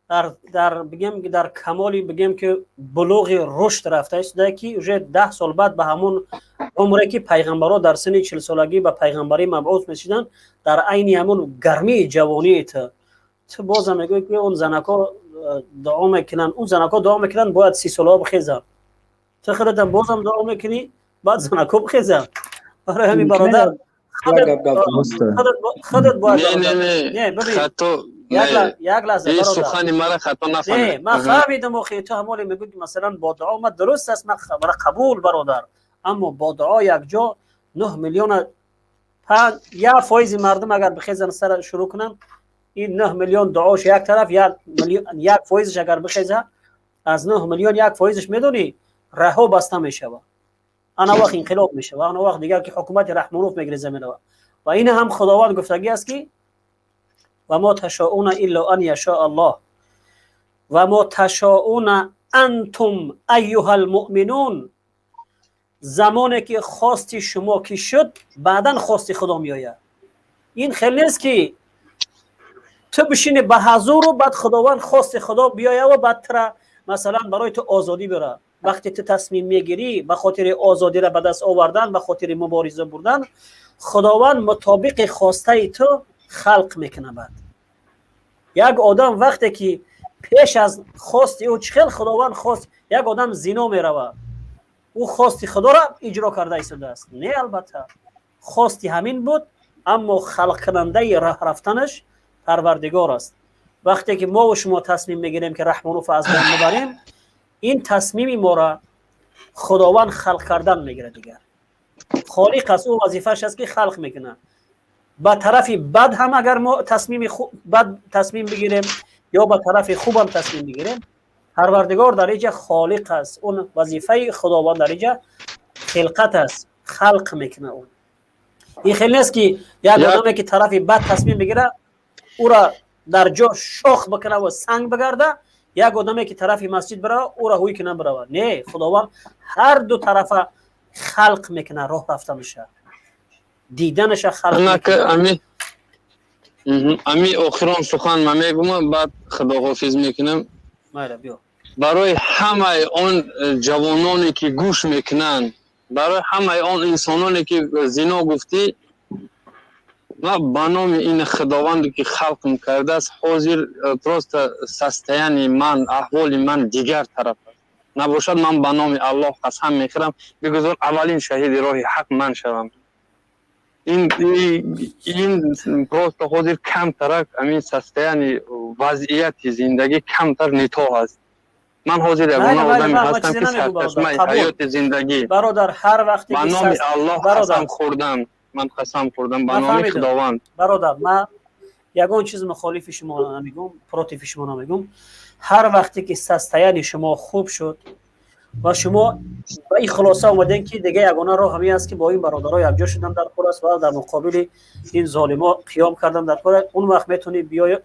Дар бигем, дар камоли, бигем ки булуғи рушд рафта истода, ки уже 10 сол баъд ба ҳамон умре ки пайғамбарҳо дар синни 40-солагӣ ба пайғамбарӣ мабъус мешиданд, дар айни ҳамон гармии ҷавонии ту бозам мегӯӣ, ки он занакҳо дуо мекунанд, он занакҳо дуо мекунанд, бояд 30-солаҳо бихезанд. Ту худатам бозам дуо мекунӣ, баъд занакҳо бихезанд. Барои ҳамин, бародар, худат бояд Не, хато. Як лаҳза. Бародар, сухани мара хато нафаҳмид. Ман фаҳмидам. Охи, ту ҳамоле мегӯӣ, ки масалан бо дуо ма дуруст аст, ман қабул, бародар, аммо бо дуо якҷо 9 миллиона, 1% мардум агар бихезанд, сара шурӯъ кунанд, ин 9 миллион дуош як тараф, 1%-аш агар бихеза, аз 9 миллион 1%-аш, медонӣ, раҳо баста мешавад. Ана вақт инқилоб мешава, ана вақт дигар ки ҳукумати Раҳмонов мегреза, мерава. Ва ин ҳам Худованд гуфтагӣ аст, ки وما تشاءون إلا أن يشاء الله وما تشاءون أنتم أيها المؤمنون. Замоне ки хости шумо ки шуд, баъдан хости Худо меояд. Ин хел нест, ки ту бишини ба ҳазуру баъд Худованд, хости Худо биёява, баъд тура масалан барои ту озодӣ бира. Вақте ту тасмим мегирӣ ба хотири озодиро ба даст овардан, ба хотири мубориза бурдан, Худованд мутобиқи хостаи ту халқ мекунад. Баъд як одам вақте ки пеш аз хости ӯ, чӣ хел Худованд хост, як одам зино меравад, ӯ хости Худоро иҷро карда истодааст? Не, албатта, хости ҳамин буд, аммо халқкунандаи раҳ рафтанаш Парвардигор аст. Вақте ки мову шумо тасмим мегирем, ки Раҳмонуф аз байн бибарем, ин тасмими моро Худованд халқ кардан мегирад. Дигар холиқ аст, ӯ вазифааш аст, ки халқ мекунад. Ба тарафи бад ҳам агар мо тасмими бад тасмим бигирем ё ба тарафи хубам тасмим бигирем, Парвардигор дар иҷа холиқ аст. Он вазифаи Худованд дар иҷа хилқат аст, халқ мекунад. Ӯ ин хел нест, ки як одаме ки тарафи бад тасмим бигирад, ӯра дар ҷо шох бикунад ва санг бигарда, як одаме ки тарафи масҷид бирава, ӯра ҳуй кунад, бирава. Не, Худованд ҳар ду тарафа халқ мекунад, роҳ рафтанаша, диданаша халқ. Ами охирон сухан ман мегӯмам, баъд худоҳофиз мекунам. Барои ҳамаи он ҷавононе ки гӯш мекунанд, барои ҳамаи он инсононе ки зино гуфтӣ, ман ба номи ин Худованде ки халқм кардааст, ҳозир просто состояние ман, аҳволи ман дигар тараф аст. Набошад, ман ба номи Аллоҳ қасам мехӯрам, бигузор аввалин шаҳиди роҳи ҳақ ман шавам. Ин просто ҳозир камтарак ҳамин состояние, вазъияти зиндагӣ камтар не то аст. Ман ҳозир ягона одаме ҳастам, ки сарчашмаи ҳаёти зиндагӣ. Бародар, ҳар вақте Ба номи Аллоҳ қасам хӯрдам, ман қасам хӯрдам ба номи Худованд. Бародар, ман ягон чиз мухолифи шумо намегӯм, против шумо намегӯм. Ҳар вақте ки состояние шумо хуб шуд ва шумо ба ин хулоса омадем, ки дига ягона роҳ ҳамин аст, ки бо ин бародаро якҷо шудан дар кор аст ва дар муқобили ин золимо қиём кардан дар кор, он вақт метавонӣ биёй,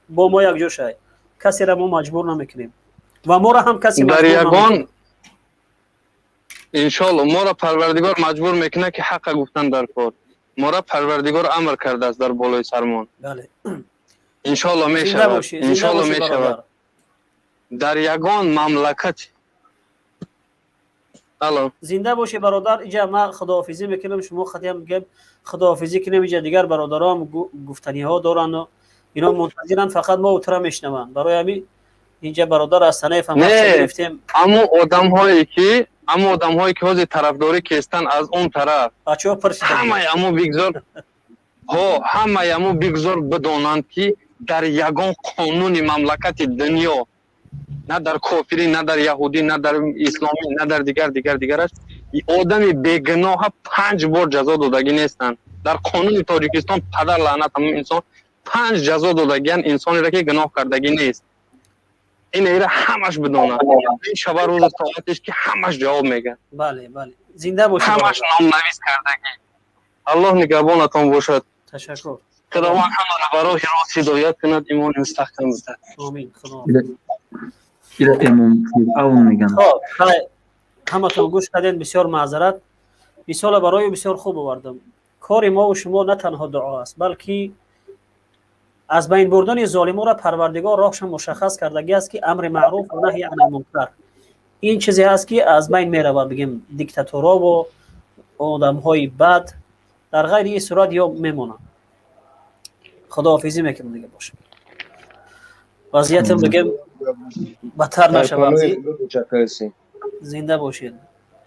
бо мо якҷо шавӣ. Касеро мо маҷбур намекунем ва моро ҳам касе Дар ягон, иншоалло, моро Парвардигор маҷбур мекунад, ки ҳаққа гуфтан дар кор. Моро Парвардигор амр кардааст дар болои сармон. Иншоалло мешавад, иншоалло мешавад. Дар ягон мамлакат. Алло. Зинда бошӣ, бародар. Иҷа ман худоҳофизӣ мекунам, шумо хатиам мегӯем, худоҳофизӣ кунем. Иҷа дигар бародароам гуфтаниҳо доранд, ино мунтазиранд, фақат мо утра мешунаванд. Барои ҳамин инҷа бародар аз Санаев ҳам гирифтем. Аммо одамҳое ки ҳозир тарафдорӣ кестанд аз он тараф, бачаҳо пур. Ҳамаи амо бигзор, ҳо, ҳамаи амо бигзор бидонанд, ки дар ягон қонуни мамлакати дунё, на дар кофирӣ, на дар яҳудӣ, на дар исломӣ, на дар дигар дигар дигараш, одами бегуноҳа панҷ бор ҷазо додагӣ нестанд. Дар қонуни Тоҷикистон, падар лаънат ҳамон инсон, панҷ ҷазо додагиян инсонеро, ки гуноҳ кардагӣ нест. Ин ира ҳамаш бидонад, ин шаба рӯзу соатеш, ки ҳамаш ҷавоб мегӯяд. Бале, зинда бошед. Ҳамаш номнавис кардагӣ. Аллоҳ нигаҳбонатон бошад. Ташаккур. Худованд ҳамаро ба роҳи рост ҳидоят кунад, имони мустаҳкам бидиҳад. Омин, Худо. Ира Имом Фиръавн мегӯянд. Хоб, ҳаматон гӯш кардем. Бисёр маъзарат, мисола барои бисёр хуб овардам. Кори мову шумо на танҳо дуо аст, балки Аз байн бурдани золиморо Парвардигор роҳша мушаххас кардагӣ аст, ки амри маъруф ва наҳи анил мункар, ин чизе ҳаст, ки аз байн меравад, бигем, диктаторову одамҳои бад. Дар ғайри ин сурат ё мемонанд. Худоҳофизӣ мекунам, дига бошад, вазъиятам, бигем, бадтар нашавад. Зинда бошед.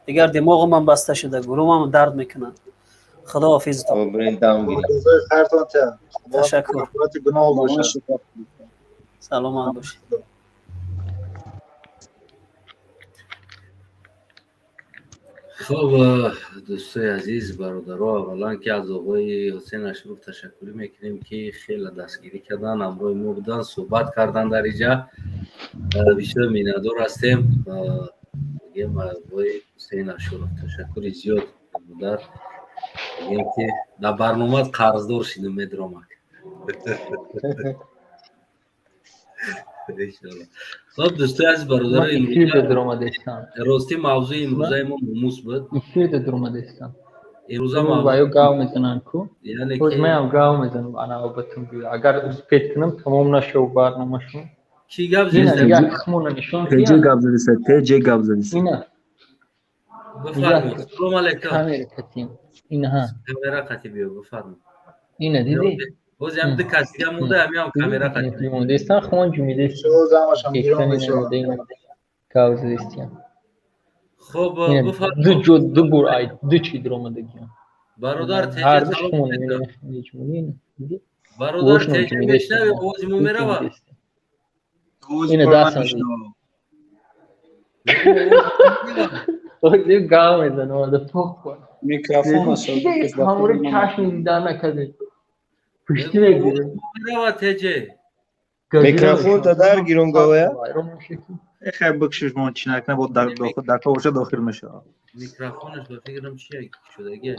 Дигар димоғумам баста шуда, гурумам дард мекунад. Худоҳофизтон. Ташаккур, саломат бошед. Хуб, дӯстои азиз, бародаро, аввалан ки аз оғои Ҳусейн Ашуров ташаккурӣ мекунем, ки хеле дастгирӣ кардан, ҳамроҳи мо будан, суҳбат кардан дар инҷа. Бисёр миннатдор ҳастем. Мегӯем, оғои Ҳусейн Ашуров, ташаккури зиёд, бародар. Мегӯем, ки дар барномаат қарздор шидем, медромак. Хуб, дӯстои азиз, бародаро, рости мавзӯи имрӯзаи мо номус буд. Эфирда дуромадестам. Имрӯза ё гав мезананд ку, маям гав мезанам. Ана обатон гӯя, агар успеть кунам, тамом нашав барномашон. Ки гап? Хмона нишон. Теҷе гап задиса, теҷе гап задиса. Ина. Бифармо, салом алейкум. Камера катим инаҳа. Камера қати биё, бифармо. Ина, дидӣ? Боз ям ду кас дига монда, ҳамиам камера қати мондестан, хон ҷумидест. Гав задистиям. Хуб, бифармо. Ду ҷо, ду бор ай ду чи дуромадагиам. Бародар теҷе, салом. Бародар теҷе, мешнавӣ, овози мо меравад? Ина, дастам гав мезанам, ада похуй. Микрофон. Ҳамури чашми дида накардем, пушти мегирем. Меравад, теҷе. Микрофон та дар гиром, гавая. Хай, бикшиш, мо чи накна, бо дар боша дохил мешавад. Микрофонаш, ба фикрам, чи шудаги.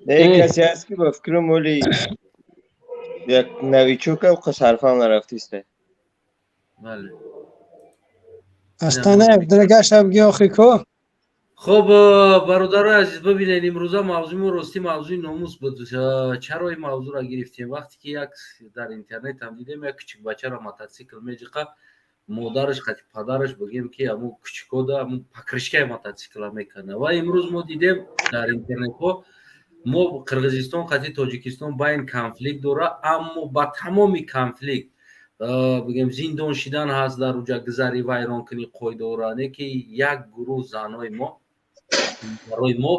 Не, касе ҳаст, ки ба фикрам, оли як новичок а, сарфам нарафтиста. Бале. Астанаев, драгаша бги охи ко. Хуб, бародарои азиз, бибинед, имрӯза мавзӯи мо ростӣ мавзӯи номус буд. Чаро ин мавзӯъро гирифтем? Вақте ки як дар интернет ҳам дидем, як кӯчикбачаро мототсикл меҷиқа, модараш қати падараш, бигем, ки ҳамун кӯчикода ҳамун покрышка и мототсикла мекарда. Ва имрӯз мо дидем дар интернетҳо, мо Қирғизистон қати Тоҷикистон байн конфликт дора, аммо ба тамоми конфликт, бигем, зиндон шидан ҳаст, дар уҷа гузари вайронкунӣ қоидаора, не ки як гурӯҳ занҳои мо, барои мо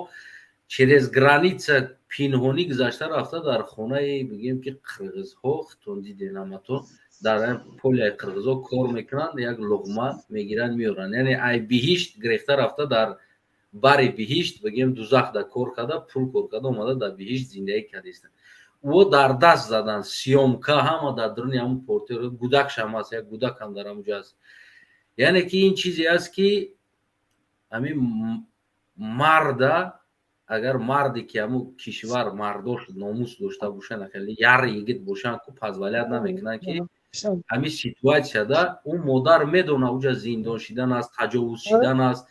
через граница пинҳонӣ гузашта рафта дар хонаи, бигем, ки қирғизҳо, хитон диден ҳаматон, дар поляи қирғизҳо кор мекунанд, як луғма мегиранд, меоранд. Яъне ай биҳишт гирехта рафта дар бари биҳишт, бигем, дузах да кор карда, пул кор карда, омада дар биҳишт зиндагӣ кардистанд. Ӯ дар даст задан, съёмка, ҳама дар дуруни ҳамун портер, гудакшам ҳаст, як гудакам дар ҳамуҷо аст. Яъне ки ин чизе аст, ки ҳамин марда, агар марде ки ҳамун кишвар мардош номус дошта бошанд, хеле яр йигит бошанд ку, позволять намекунанд, ки ҳамин ситуатсияда ӯ модар медона, уҷа зиндон шидан аст, таҷовуз шидан аст,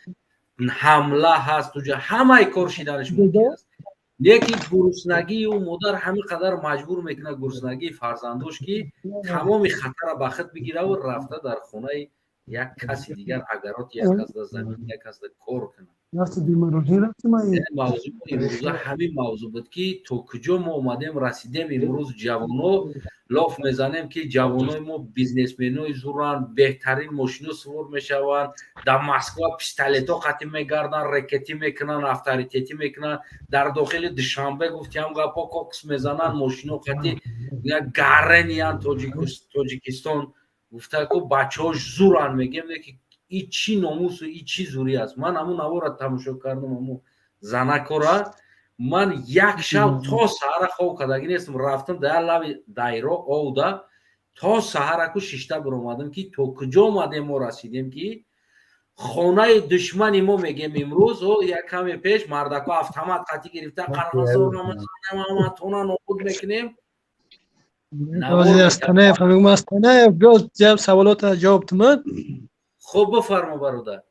ҳамла ҳаст, уҷа ҳамаи кор шиданаш мумкин аст, лекин гуруснагии ӯ модар ҳамин қадар маҷбур мекунад, гуруснагии фарзандош, ки тамоми хатара ба худ бигираву рафта дар хонаи як каси дигар, агароти як кас да, замин як кас да кор кунад. Мавзӯи имрӯза ҳамин мавзӯъ буд, ки то куҷо мо омадем, расидем. Имрӯз ҷавоно лоф мезанем, ки ҷавонои мо бизнесменои зуранд, беҳтарин мошино сувор мешаванд, дар Москва пистолетҳо қатӣ мегарданд, рекетӣ мекунанд, авторитетӣ мекунанд, дар дохили Душанбе гуфтиам гапо кокс мезананд, мошино қатӣ гарениян, Тоҷикистон гуфта ку бачаҳош зуранд, мегем, ки и чӣ номусу и чӣ зурӣ аст? Ман ҳамун навора тамошо кардам, ҳамун занакора, ман як шаб то саҳара хоб кардагӣ нестам. Рафтам дар лави дайро овда, то саҳара ку шишта биромадам, ки то куҷо омадем, мо расидем, ки хонаи душмани мо, мегем, имрӯз як каме пеш мардако автомат қатӣ гирифта, қарғазонаматона нобуд мекунем. Астанаев, саволота ҷавоб тумад. Хуб, бифармо, бародар.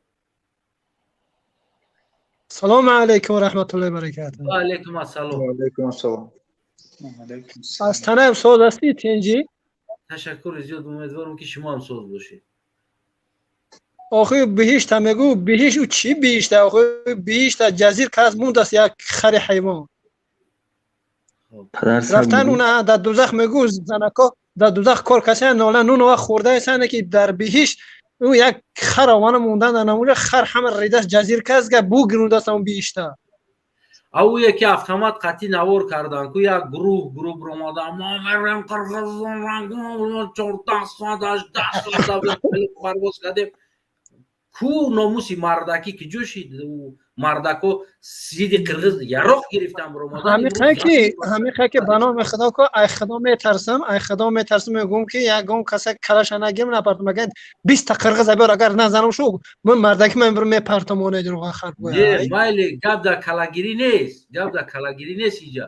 Салому алайкум ва раҳматуллоҳи ва баракатуҳ. Ва алайкум ассалом. Ва алайкум ассалом. Астанаев, соз ҳастӣ, тинҷӣ? Ташаккури зиёд, умедворам ки шумо ҳам соз бошед. Охи биҳишта мегӯ, биҳишт ӯ чӣ биҳишта? Охи биҳишта ҷазир кас мондааст як хари ҳайвон. Рафтан уна дар дузах мегӯ, занако дар дузах кор касия нола нунова хӯрдаесане ки дар биҳишт ӯ як хар ована мондан дар намуҷа хар ҳама ридаст ҷазир кас га бу гирундаст он биҳишта. Ау яке автомат қатъи навор кардан ку як гурӯҳ гурӯҳ биромада мо мерем Қирғизистон 14 соат 18 соат парвоз кардем. Ку номуси мардакӣ ки ҷо шид? Мардако зидди қирғиз яроқ гирифтан биромада. Ҳамиқа ки ба номи худо ку, ай худо метарсам, ай худо метарсам, мегӯм ки ягон каса калаша нагирм напартам. Агар 20-та қирғиз биёр, агар назанам шу ман мардаки ман бир мепартам оне дурға хар. Не, майли, гап дар калагирӣ нест, гап дар калагирӣ нест. Иҷа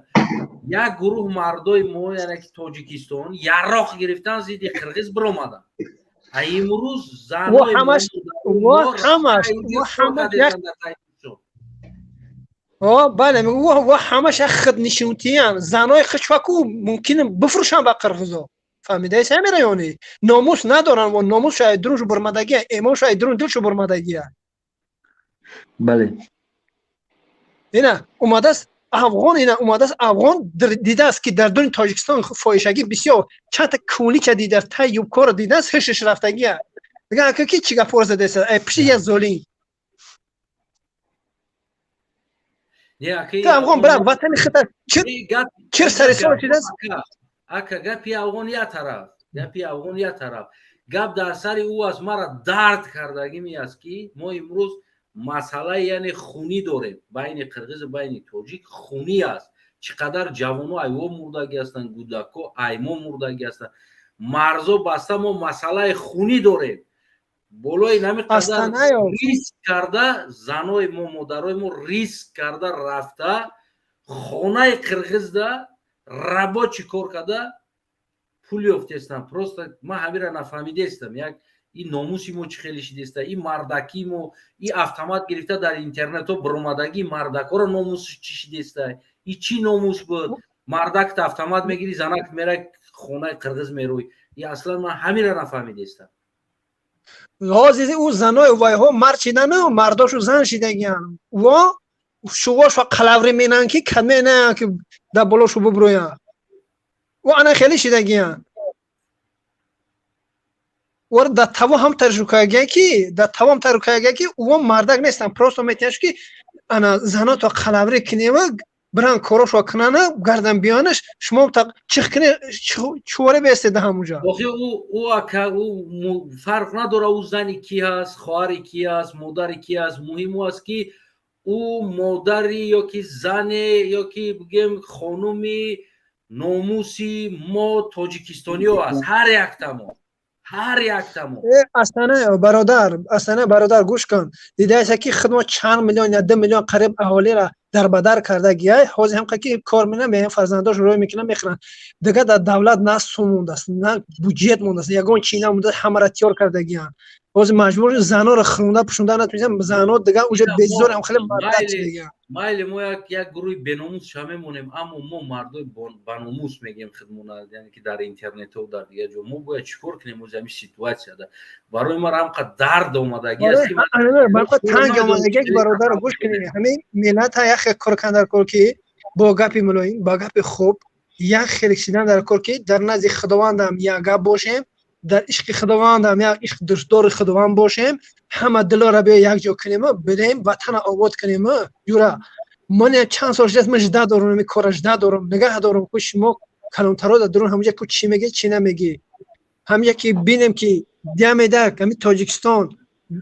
як гурӯҳ мардои мо, яъне ки Тоҷикистон, яроқ гирифтан зидди қирғиз биромаданд. Имрӯз занои бале, ва ҳамаш як худнишонтиян занои хичваку мумкин бифурӯшанд ба қирғизо. Фаҳмидаи самира ёни номус надоранд ва номусшо ай дуруншу бурмадагия, эмоншо ай дурун дилшу бурмадагия. Бале, ина омадааст афғон, ина омадааст афғон, дидааст ки дар дуни Тоҷикистон фоҳишагӣ бисёр, чандта кунлича дидааст, тай юбкоро дидааст, ҳишиш рафтагия. Дига ака ки чӣ гапҳоро задааст ай пишти як золим. Ту афғон бира ватани хита чир сари сол шидааст. Ака, гапи афғон як тараф, гапи афғон як тараф, гап дар сари ӯ аст. Мара дард кардагӣ меаст ки мо имрӯз масъалаи яъне хунӣ дорем байни қирғизу байни тоҷик. Хунӣ аст. Чӣ қадар ҷавоно айво мурдагӣ ҳастанд, гудако аймо мурдагӣ ҳастанд, марзо баста, мо масъалаи хунӣ дорем. Болои нами қадар риск карда занои мо, модарои мо риск карда рафта хонаи қирғизда рабочий кор карда пул ёфтестанд. Просто ман ҳамира нафаҳмидаестам, як ин номуси мо чӣ хеле шидеста, ин мардакии мо, ин автомат гирифта дар интернетҳо биромадагии мардакҳоро номус чӣ шидеста? И чӣ номус буд? Мардакта автомат мегири, занак мера хонаи қирғиз мерӯй. И аслан ман ҳамира нафаҳмидаестам. Ҳозир ӯ занои вайҳо мард шидану мардошу зан шидагиян. Во шувошва қалаври менанд ки кадме на ки дар болошу бубрӯянд. Во ана хеле шидагиян. Вора дар таво ҳам таржукагия ки дар тавом тарукагия ки ӯ мардак нестанд, просто метиҳанд ки ана заното қалаври кинева биран корошо кунана гардан биёнаш, шумо чих куне чуворе бестеда ҳамуҷа. Охи ӯ ака, ӯ фарқ надора ӯ зани ки ҳаст, хоҳари ки ҳаст, модари ки ҳаст. Муҳим ӯ аст ки ӯ модари ё ки зане ё ки бигем хонуми номуси мо тоҷикистониё аст, ҳар яктамо, ҳар яктамо. Астана бародар, астана бародар, гӯш кун. Дидаеса ки худ мо чанд миллион я 2 миллион қариб аҳолиро дарбадар кардагиай. Ҳозир ҳам ки кор мекунанд, меҳан фарзандош рӯй мекунанд, мехӯранд. Дига дар давлат на сум мондааст, на буҷет мондааст, ягон чӣ намондааст, ҳамаро тиёр кардагиянд. Ҳозир маҷбур занонро хӯрунда пӯшонда натавонистанд, зано дига уже безор ҳам хеле мардак шудагиянд. Майли, мо як гурӯҳи беномус ша мемонем, аммо мо мардои баномус мегӯем худмона, яъне ки дар интернетҳо, дар дигар ҷо мо бояд чӣ кор кунем? Ози ҳамин ситуатсияда барои мара ҳамқа дард омадагӣ аст ки танг омадагӣ. Бародар, гӯш кунед, ҳамин миллата як хел кор кунанд дар кор ки бо гапи мулоим, ба гапи хуб, як хел шидан дар кор ки дар назди худовандам як гап бошем, дар ишқи худовандам як ишқ дӯстдори худованд бошем, ҳама дилоро биё якҷо кунем, бирем ватана обод кунем. Юра, ман чанд сол шудааст, ман жда дорам, ин кора жда дорам, нигаҳ дорам ку шумо калонтаро дар дурун ҳамуҷа ку чӣ мегӣ, чӣ намегӣ. Ҳамҷа ки бинем ки диамедак ҳами Тоҷикистон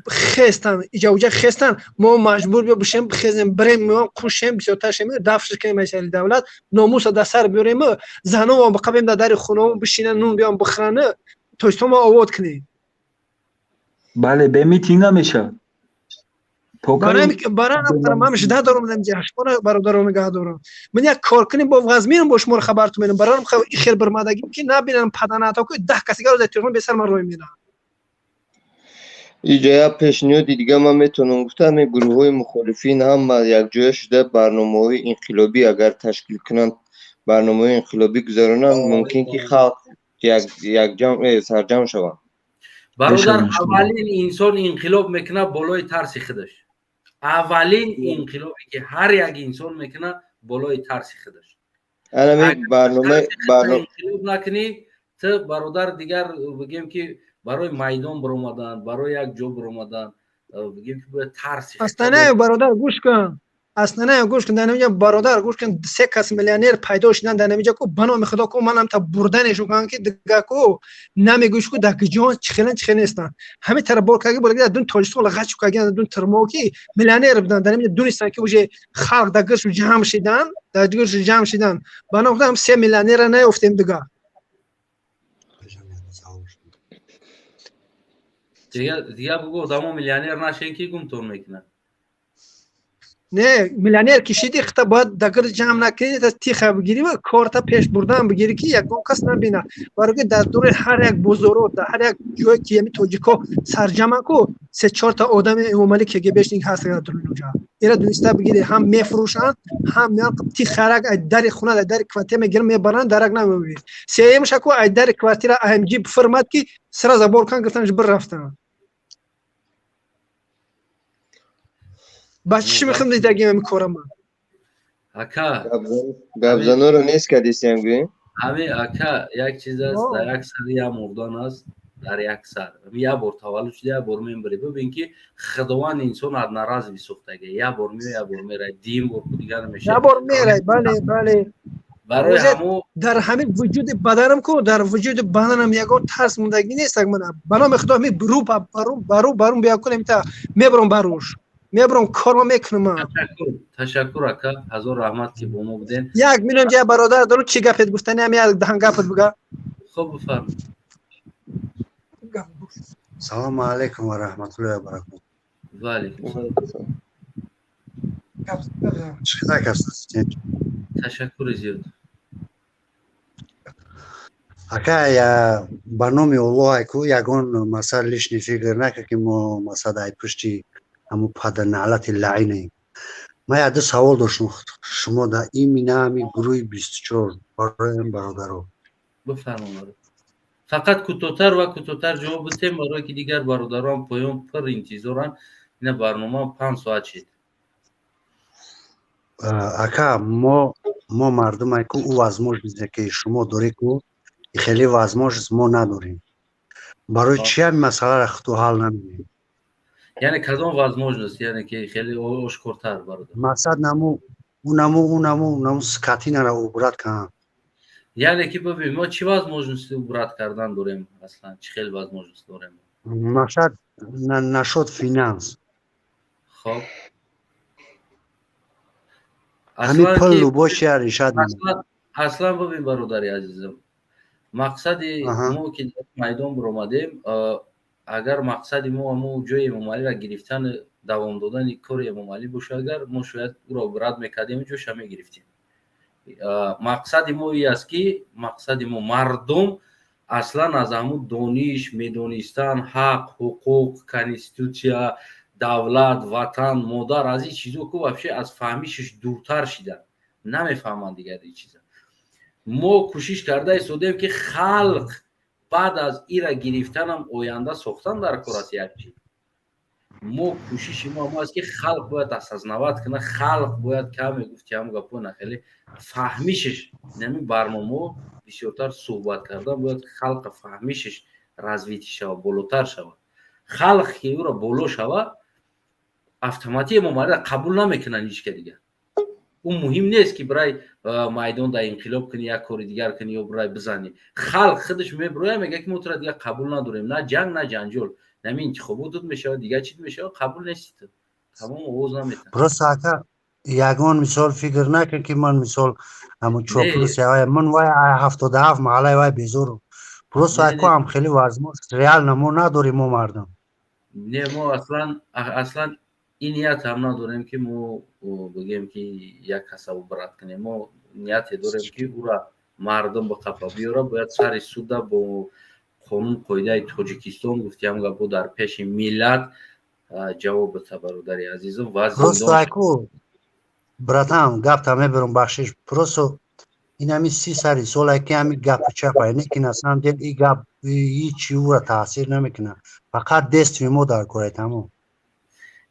хестан, иҷа хестан, мо маҷбур биё бишем, бихезем, бирем, кушем, бисёртар шем, дафш кунем аз сари давлат, номуса дар сар биёрем, занон биқабем дар дари хонао бишинан, нун биён бихӯранд, Тоҷикистон мо обод кунем. Бале, бе митинг намешавад. Барам жда дорам, шуморо бародаро нигаҳ дорам. Ман як кор кунем, бо вазминам бо шуморо хабартон менам. Барорам хел бирмадагӣ ки набинам паданата ки 10 касигаро дар телефон бесар ман рӯй мерам. Иҷа як пешниҳоди дига ман метавонам гуфта, ҳамин гурӯҳҳои мухолифин ҳама якҷоя шуда барномаҳои инқилобӣ агар ташкил кунанд, барномаҳои инқилобӣ гузаронанд, мумкин ки халқ Якҷам сарҷам шаванд. Бародар, аввалин инсон инқилоб мекунад болои тарси худаш. Аввалин инқилобе ки ҳар як инсон мекунад, болои тарси худаш. Инқилоб накунӣ ту, бародар, дигар бигем ки барои майдон баромадан, барои як ҷо баромадан, бигем ки бояд тарси Астанаев, бародар, гӯш кун. Астанаев, гӯш кун, дар намиҷа, бародар, гӯш кун, се кас миллионер пайдо шудан дар намиҷа ку, ба номи худо ку, манам та бурданешон кунам ки дига ку намегӯш ку дар куҷо чихелан чихел нестанд. Ҳамин тара бор карги бола дун Тоҷикистон лағач карги дун тирмо ки миллионер будан дар намиҷа, дунистан ки уже халқ дар гиршу ҷамъ шидан, дар гиршу ҷамъ шидан. Ба номи худо, ҳам се миллионера наёфтем дига. Дига бугӯ, одамо миллионер нашен ки гумтон мекунад. Не, миллионер ки шиди, хита бояд дагир ҷамъ накунӣ, тиха бигирӣ ва корта пеш бурдан бигирӣ ки ягон кас набина. Барои ки дар дури ҳар як бозоро, дар ҳар як ҷое ки ами тоҷико сарҷама ку, се чорта одами эмомалӣ КГБшник ҳаст дар дури ҷа. Ира дуниста бигирӣ, ҳам мефурӯшанд, ҳам тихарак ай дари хона, ай дари квартира мегиранд, мебаранд, дарак намебинӣ. Сеюмша ку ай дари квартира АМГ фирмад ки сразу бор кан гирифтанаш бир рафтанд. Ба чӣ мехоҳам дидагим ами кора ман? Ака, гапзаноро нест кардисиям гӯем. Ҳами ака, як чиз аст, дар як сар як мурдан аст, дар як сар. Як бор таваллуд шуда, як бор мембарӣ. Бибин ки Худованд инсон одноразовый бисохтага. Як бор меояд, як бор меравад, дуюм бор ку дигар намешавад. Як бор меравад, бале, бале. Барои ҳамо дар ҳамин вуҷуди баданам ку, дар вуҷуди баданам ягон тарс мондагӣ нест мана. Ба номи Худо, ҳамин рӯ барум, бару барум бия кунем та мебарам баруш. Мебарам, корма мекунам ман. Ташаккур, ташаккур ака, ҳазор раҳмат ки бо мо будем. Як миллион ҷа бародар дору, чӣ гапет гуфтани, ҳам як даҳан гапет буга. Хуб, бифармоед. Салому алайкум ва раҳматуллоҳи ва баракотуҳ. Ва алайкум салом. Чӣ қадар ҳастед? Ташаккури зиёд. Ака, ба номи Аллоҳ, айку ягон масал лишний фикр накар ки мо масал ай пушти ҳамун падарналати лаинаем. Ман як ду савол доштам шумо да именно ҳамин гурӯҳи 24 барои бародаро. Бифармоед. Фақат кӯтоҳтар ва кӯтоҳтар ҷавоб бидиҳем, барое ки дигар бародарон поён пур интизоранд. Ина барнома 5 соат шид. Ака, мо мардумай ку, ӯ возможность ки шумо доред ку, хеле возможность мо надорем. Барои чи ҳамин масъаларо худту ҳал намекунем? Яъне кадом возможность? Яъне ки хеле ошкортар, бародар. Мақсад наму унаму скотинаро убрать кан. Яъне ки бибин, мо чӣ возможности убрать кардан дорем аслан? Чӣ хел возможность дорем? Мақсад нашод финанс. Хоб, ҳамин пул любой чия решать. Аслан бибин, бародари азизам, мақсади мо ки дар майдон баромадем, агар мақсади мо ҳамун ҷои Эмомалиро гирифтан, давом додани кори Эмомалӣ боша, агар мо шояд ӯро рад мекардем, ҷоша мегирифтем. Мақсади мо и аст ки мақсади мо мардум аслан аз ҳамун дониш, медонистан ҳақ, ҳуқуқ, конститутсия, давлат, ватан, модар, аз ин чизо ку вообще аз фаҳмишаш дуртар шидан, намефаҳманд дигар ин чиза. Мо кӯшиш карда истодем ки халқ баъд аз ира гирифтанам оянда сохтан дар кор аст. Як чиз, мо кӯшиши мо ҳамо аст ки халқ бояд осознавать кунад, халқ бояд каме гуфти ҳам гапо нахеле фаҳмишаш. Инами барномао бисёртар суҳбат кардан бояд халқа фаҳмишаш развитие шавад, болотар шавад. Халқ ки ӯро боло шавад, автоматик Эмомалиро қабул намекунанд ҳеч ка дигар. Ӯ муҳим нест ки бирай майдон дар инқилоб кунӣ, як кори дигар кунӣ ё бирай бизанӣ. Халқ худаш мебирояд, мегӯяд ки мо туро дигар қабул надорем, на ҷанг, на ҷанҷол, нами интихобот мешавад, дигар чиз мешавад, қабул нести ту, тамом, овоз наметаҳад. Просто ака, ягон мисол фикр накун ки ман мисол ҳамун чоплус, ман вай 77 маҳаллаи вай безорум. Просто аку ҳам хеле возможность реально мо надорем, мо мардум. Не, мо аслан ин ният ҳам надорем ки мо бигӯем ки як каса убрать кунем. Мо нияте дорем ки ӯра мардум ба қафа биёра, бояд сари суда бо қонун қоидаи Тоҷикистон, гуфти ҳам гапо, дар пеши миллат ҷавоб бита, бародари азизум, ва Просто аку, братан, гапта мебарам, бахшиш, просто Ин ҳами 30 сари солае ки ҳами гапи чапае, не ки на самом деле и гап ҳичи ӯра таъсир намекунад, фақат действие мо дар кора, тамом.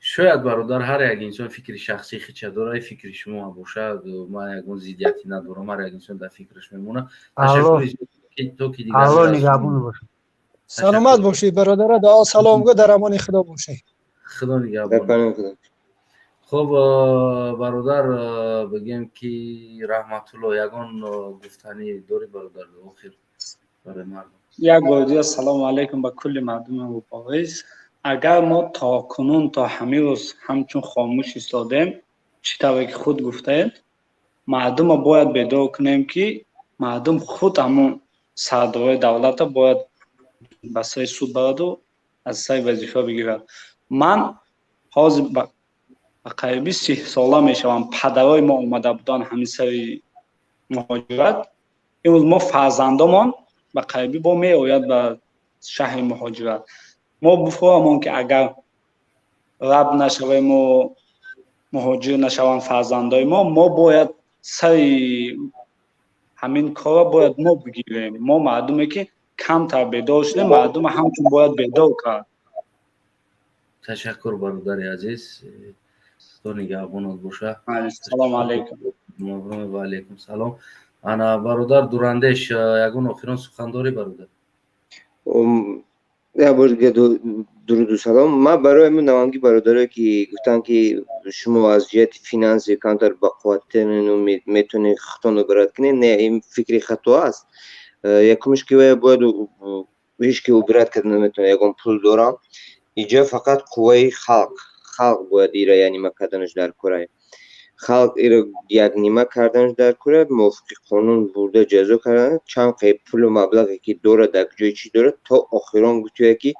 Шояд, бародар, ҳар як инсон фикри шахсии хича дорад, фикри шумо бошад, ман ягон зиддияти надорам. Ҳар як инсон дар фикраш мемонад. Алло нигаҳбон бошад. Саломат бошед, бародара. Дуо салом гӯ, дар амони Худо бошед. Худо нигаҳбон. Хуб, бародар, бигем ки Раҳматулло, ягон гуфтанӣ дорӣ, бародар, охир барои мардум? Як бор дига салому алайкум ба кулли мардуми мубориз. Агар мо то кунун, то ҳамин рӯз ҳамчун хомӯш истодем, чӣ тавре ки худ гуфтаед, мардумро бояд бедор кунем, ки мардум худ ҳамун сардорои давлата бояд ба сари суд бараду аз сари вазифа бигирад. Ман ҳозир ба қариби 30 сола мешавам. Падарои мо омада буданд ҳамин сари муҳоҷират. Имрӯз мо фарзандомон ба қарибӣ бо меояд ба шаҳри муҳоҷират. Мо бифоҳамон, ки агар раб нашавему муҳоҷир нашаванд фарзандои мо, мо бояд сари ҳамин корро бояд мо бигирем. Мо мардуме ки камтар бедор шудем, мардума ҳамчун бояд бедор кард. Ташаккур, бародари азиз, Худо нигаҳбонат боша. Салому алайкум. Ва алайкум салом. Ана, бародар Дурандеш, ягон охирон сухан дорӣ, бародар? Як бор дига дуруду салом. Ман барои ҳамин наванги бародарое ки гуфтанд, ки шумо аз ҷиҳати финанси камтар бақувваттарину метавонед худтонро барад кунед, не, ин фикри хато аст. Якумш ки бояд ҳеҷ ки убрат карда наметавонад, ягон пул дорам. Иҷо фақат қувваи халқ, халқ бояд ира яънима карданаш дар кора, халқ иро якнима карданаш дар кора, мувофиқи қонун бурда ҷазо кардан. Чанд қай пулу маблағе ки дорад, дар ҷои чӣ дорад, то охирон гуфтия ки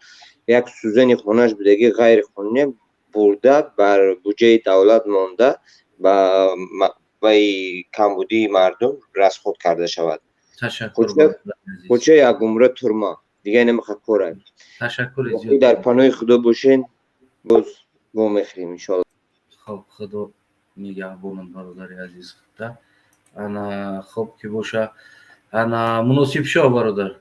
як сӯзани хонааш будаги ғайриқонунӣ бурда бар буҷаи давлат монда, ба ваи камбудии мардум расход карда шавад. Хуча як умра турма, дига намеха кора. Дар паноҳи Худо бошен, боз вомехӯрем, иншоалло. Хоб, Худо нигаҳбонам, бародари азиз. Ана, хоб ки боша. Ана, Муносибшоҳ бародар,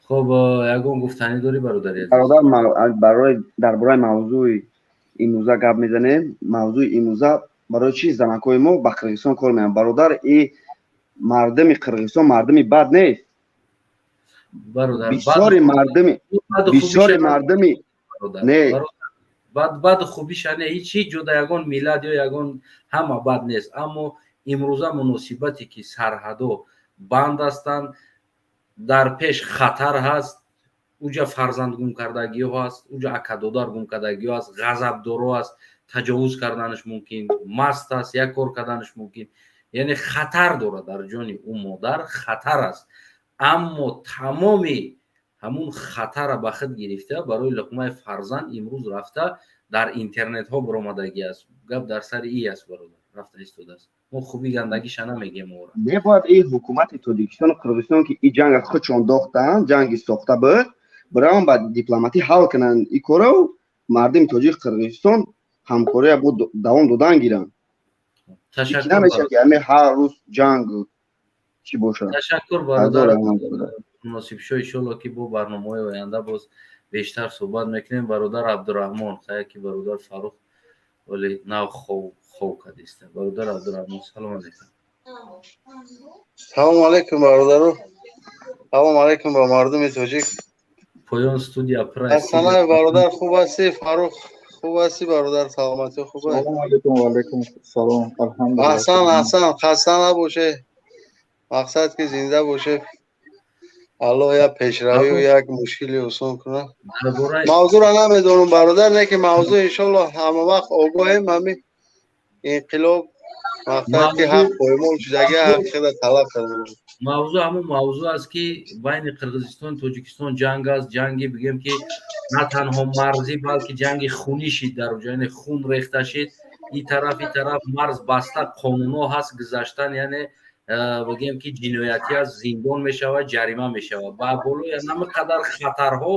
хоб, ягон гуфтанӣ дорӣ, бародари азиз? Бародар, барои дар бораи мавзӯи имрӯза гап мезанем. Мавзӯи имрӯза: барои чӣ занакҳои мо ба Қирғизистон кор меоянд? Бародар, и мардуми Қирғизистон мардуми бад нест. Бисёри мардуми не. Баду хубиша не, ҳеҷ ҷода ягон миллат ё ягон ҳама бад нест. Аммо имрӯза муносибате ки сарҳадо банд ҳастанд, дар пеш хатар ҳаст, уҷа фарзанд гум кардагиҳо ҳаст, уҷа акадодар гум кардагиҳо ҳаст, ғазабдоро ҳаст, таҷовуз карданаш мумкин, маст аст, як кор карданаш мумкин, яъне хатар дорад, дар ҷони ӯ модар хатар аст. Аммо тамоми ҳамун хатара ба худ гирифта, барои луқмаи фарзанд имрӯз рафта дар интернетҳо баромадагӣ аст. Гап дар сари и аст, бародар, рафта истодааст. Мо хуби гандагиша намегем ора. Мебояд ин ҳукумати Тоҷикистону Қирғизистон, ки ин ҷанга худшон дохтаанд, ҷанги сохта буд, бираванд ба дипломатӣ ҳал кунанд ин корро. Мардуми тоҷик, Қирғизистон ҳамкория бо давом додан гиранд. Намешавад, ки ҳаме ҳар рӯз ҷанг чӣ бошад. Ташаккур, бародар Муносибшоҳ. Иншолло, ки бо барномаҳои оянда боз бештар суҳбат мекунем. Бародар Абдураҳмон, хая ки бародар Фарух вале нав хов кардиста. Бародар Абдураҳмон, салом алейкум. Салому алейкум, бародару, салому алейкум ба мардуми тоҷик. Поён студия. Прайс. Ассалому, бародар, хуб ҳастӣ? Фарух, хуб ҳастӣ, бародар? Саломатӣ хуб аст? Салому алейкум, ва алейкум салом, алҳамдулиллаҳ. Аҳсан, аҳсан, хаста набоше, мақсад ки зинда боше. Аллоҳ як пешравию як мушкили осон кунад. Мавзӯъро намедонам, бародар, не ки мавзӯъ иншоллоҳ ҳама вақт огоҳем. Ҳамин инқилоб, мақсад ки ҳақ поймол шудаги, ҳақ хела талаб карда. Мавзӯъ ҳамун мавзӯъ аст, ки байни Қирғизистону Тоҷикистон ҷанг аст. Ҷанги, бигем ки, на танҳо марзӣ, балки ҷанги хунӣ шид дар оҷа, яъне хун рехта шид. И тараф марз баста, қонунҳо ҳаст, гузаштан, яъне бигем ки ҷиноятӣ аст, зиндон мешавад, ҷарима мешавад. Ба болои ҳама қадар хатарҳо,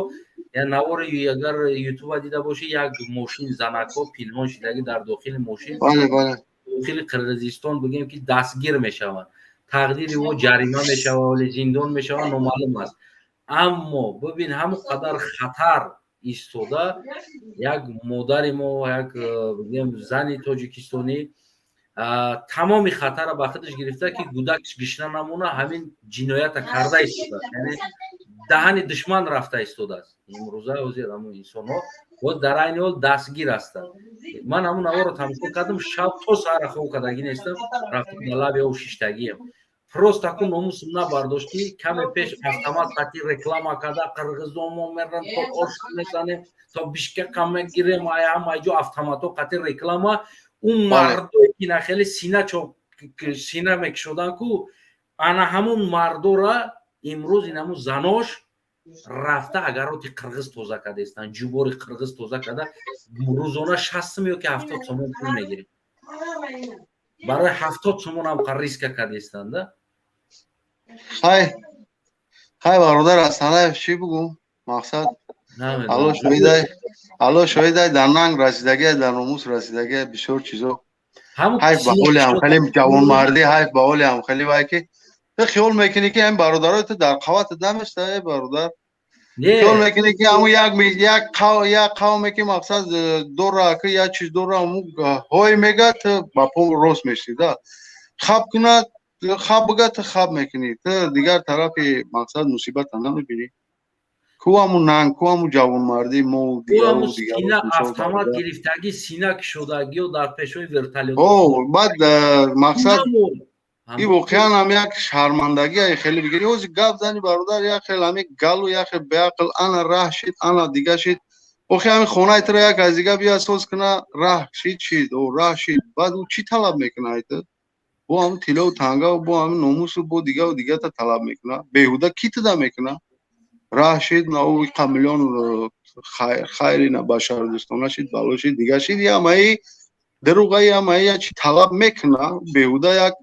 навори агар Ютуба дида бошӣ, як мошин занакҳо пинҳон шидаги дар дохили мошин, дохили Қирғизистон, бигем ки дастгир мешаванд. Тақдири ӯ ҷарима мешава вале зиндон мешава, номаълум аст. Аммо бибин, ҳамон қадар хатар истода, як модари мо, як бигем, зани тоҷикистонӣ тамоми хатарро ба худаш гирифта, ки гудакш гишна намона, ҳамин ҷиноята карда истодааст, яъне даҳани душман рафта истодааст. Имрӯза ҳозир ҳамун инсонҳо боз дар айни ҳол дастгир ҳастанд. Ман ҳамун наворо тамошо кардам, шаб то саҳара хоб кардагӣ нестам, рафтам дар лаби об шиштагиам. Просто аку номусм набардошт, ки каме пеш автомат қати реклама карда, Қирғизон мо мерам, то ош мезанем, то Бишкека мегирем, ҳама ҷо автоматҳо қати реклама. Он мардое ки на хеле сина сина мекушоданд ку, ана ҳамун мардора имрӯз ин ҳамун занош рафта агароти қирғиз тоза кардаистанд, ҷубори қирғиз тоза карда, рӯзона 60 сум ё ки 70 сомон пул мегирем. Барои 70 сомон ҳам риска кардаистанд да. Хай, хай, бародар Асанаев, чӣ бугум? Мақсад, Алло шоҳидай, Алло шоҳидай, дар нанг расидагия, дар номус расидагия, бисёр чизо. Ҳайф ба ҳоли ҳамхели ҷавонмардӣ, ҳайф ба ҳоли ҳамхели вай, ки ту хиёл мекунӣ, ки ҳамин бародарои ту дар қаватат наместа, э бародар. Хиёл мекунӣ, ки ҳамун як қавме, ки мақсад дора, ки як чиз дора, ҳамун ҳой мега, ту ба по рост мешӣ да. Хаб кунад, хаб бига, ту хаб мекунӣ, ту дигар тарафи мақсад мусибата намебинӣ. Ку ҳамун нанг, ку ҳамун ҷавонмардӣ мо? Дигару сина автомат гирифтагӣ, сина кушодагиё дар пешои вертолёт. Баъд мақсад, и воқеан ҳам як шармандагӣ хеле бигирӣ. Ҳозир гап зани, бародар, як хел ҳами галу, як хел беақл, ана раҳ шид, ана дига шид. Охи ҳамин хонаи туро як аз дига бия соз куна, раҳ шид, шид, о раҳ шид, баъд ӯ чӣ талаб мекуна? Айта бо ҳамин тиллову тангаву, бо ҳамин номусу, бо дигаву дигата талаб мекуна. Беҳуда ки туда мекуна? Раҳ шид, на ӯ иқа миллион хайри на башардӯстона шид, бало шид, дига шид, ямаи дурӯғаи, ямаи як чи талаб мекуна. Беҳуда як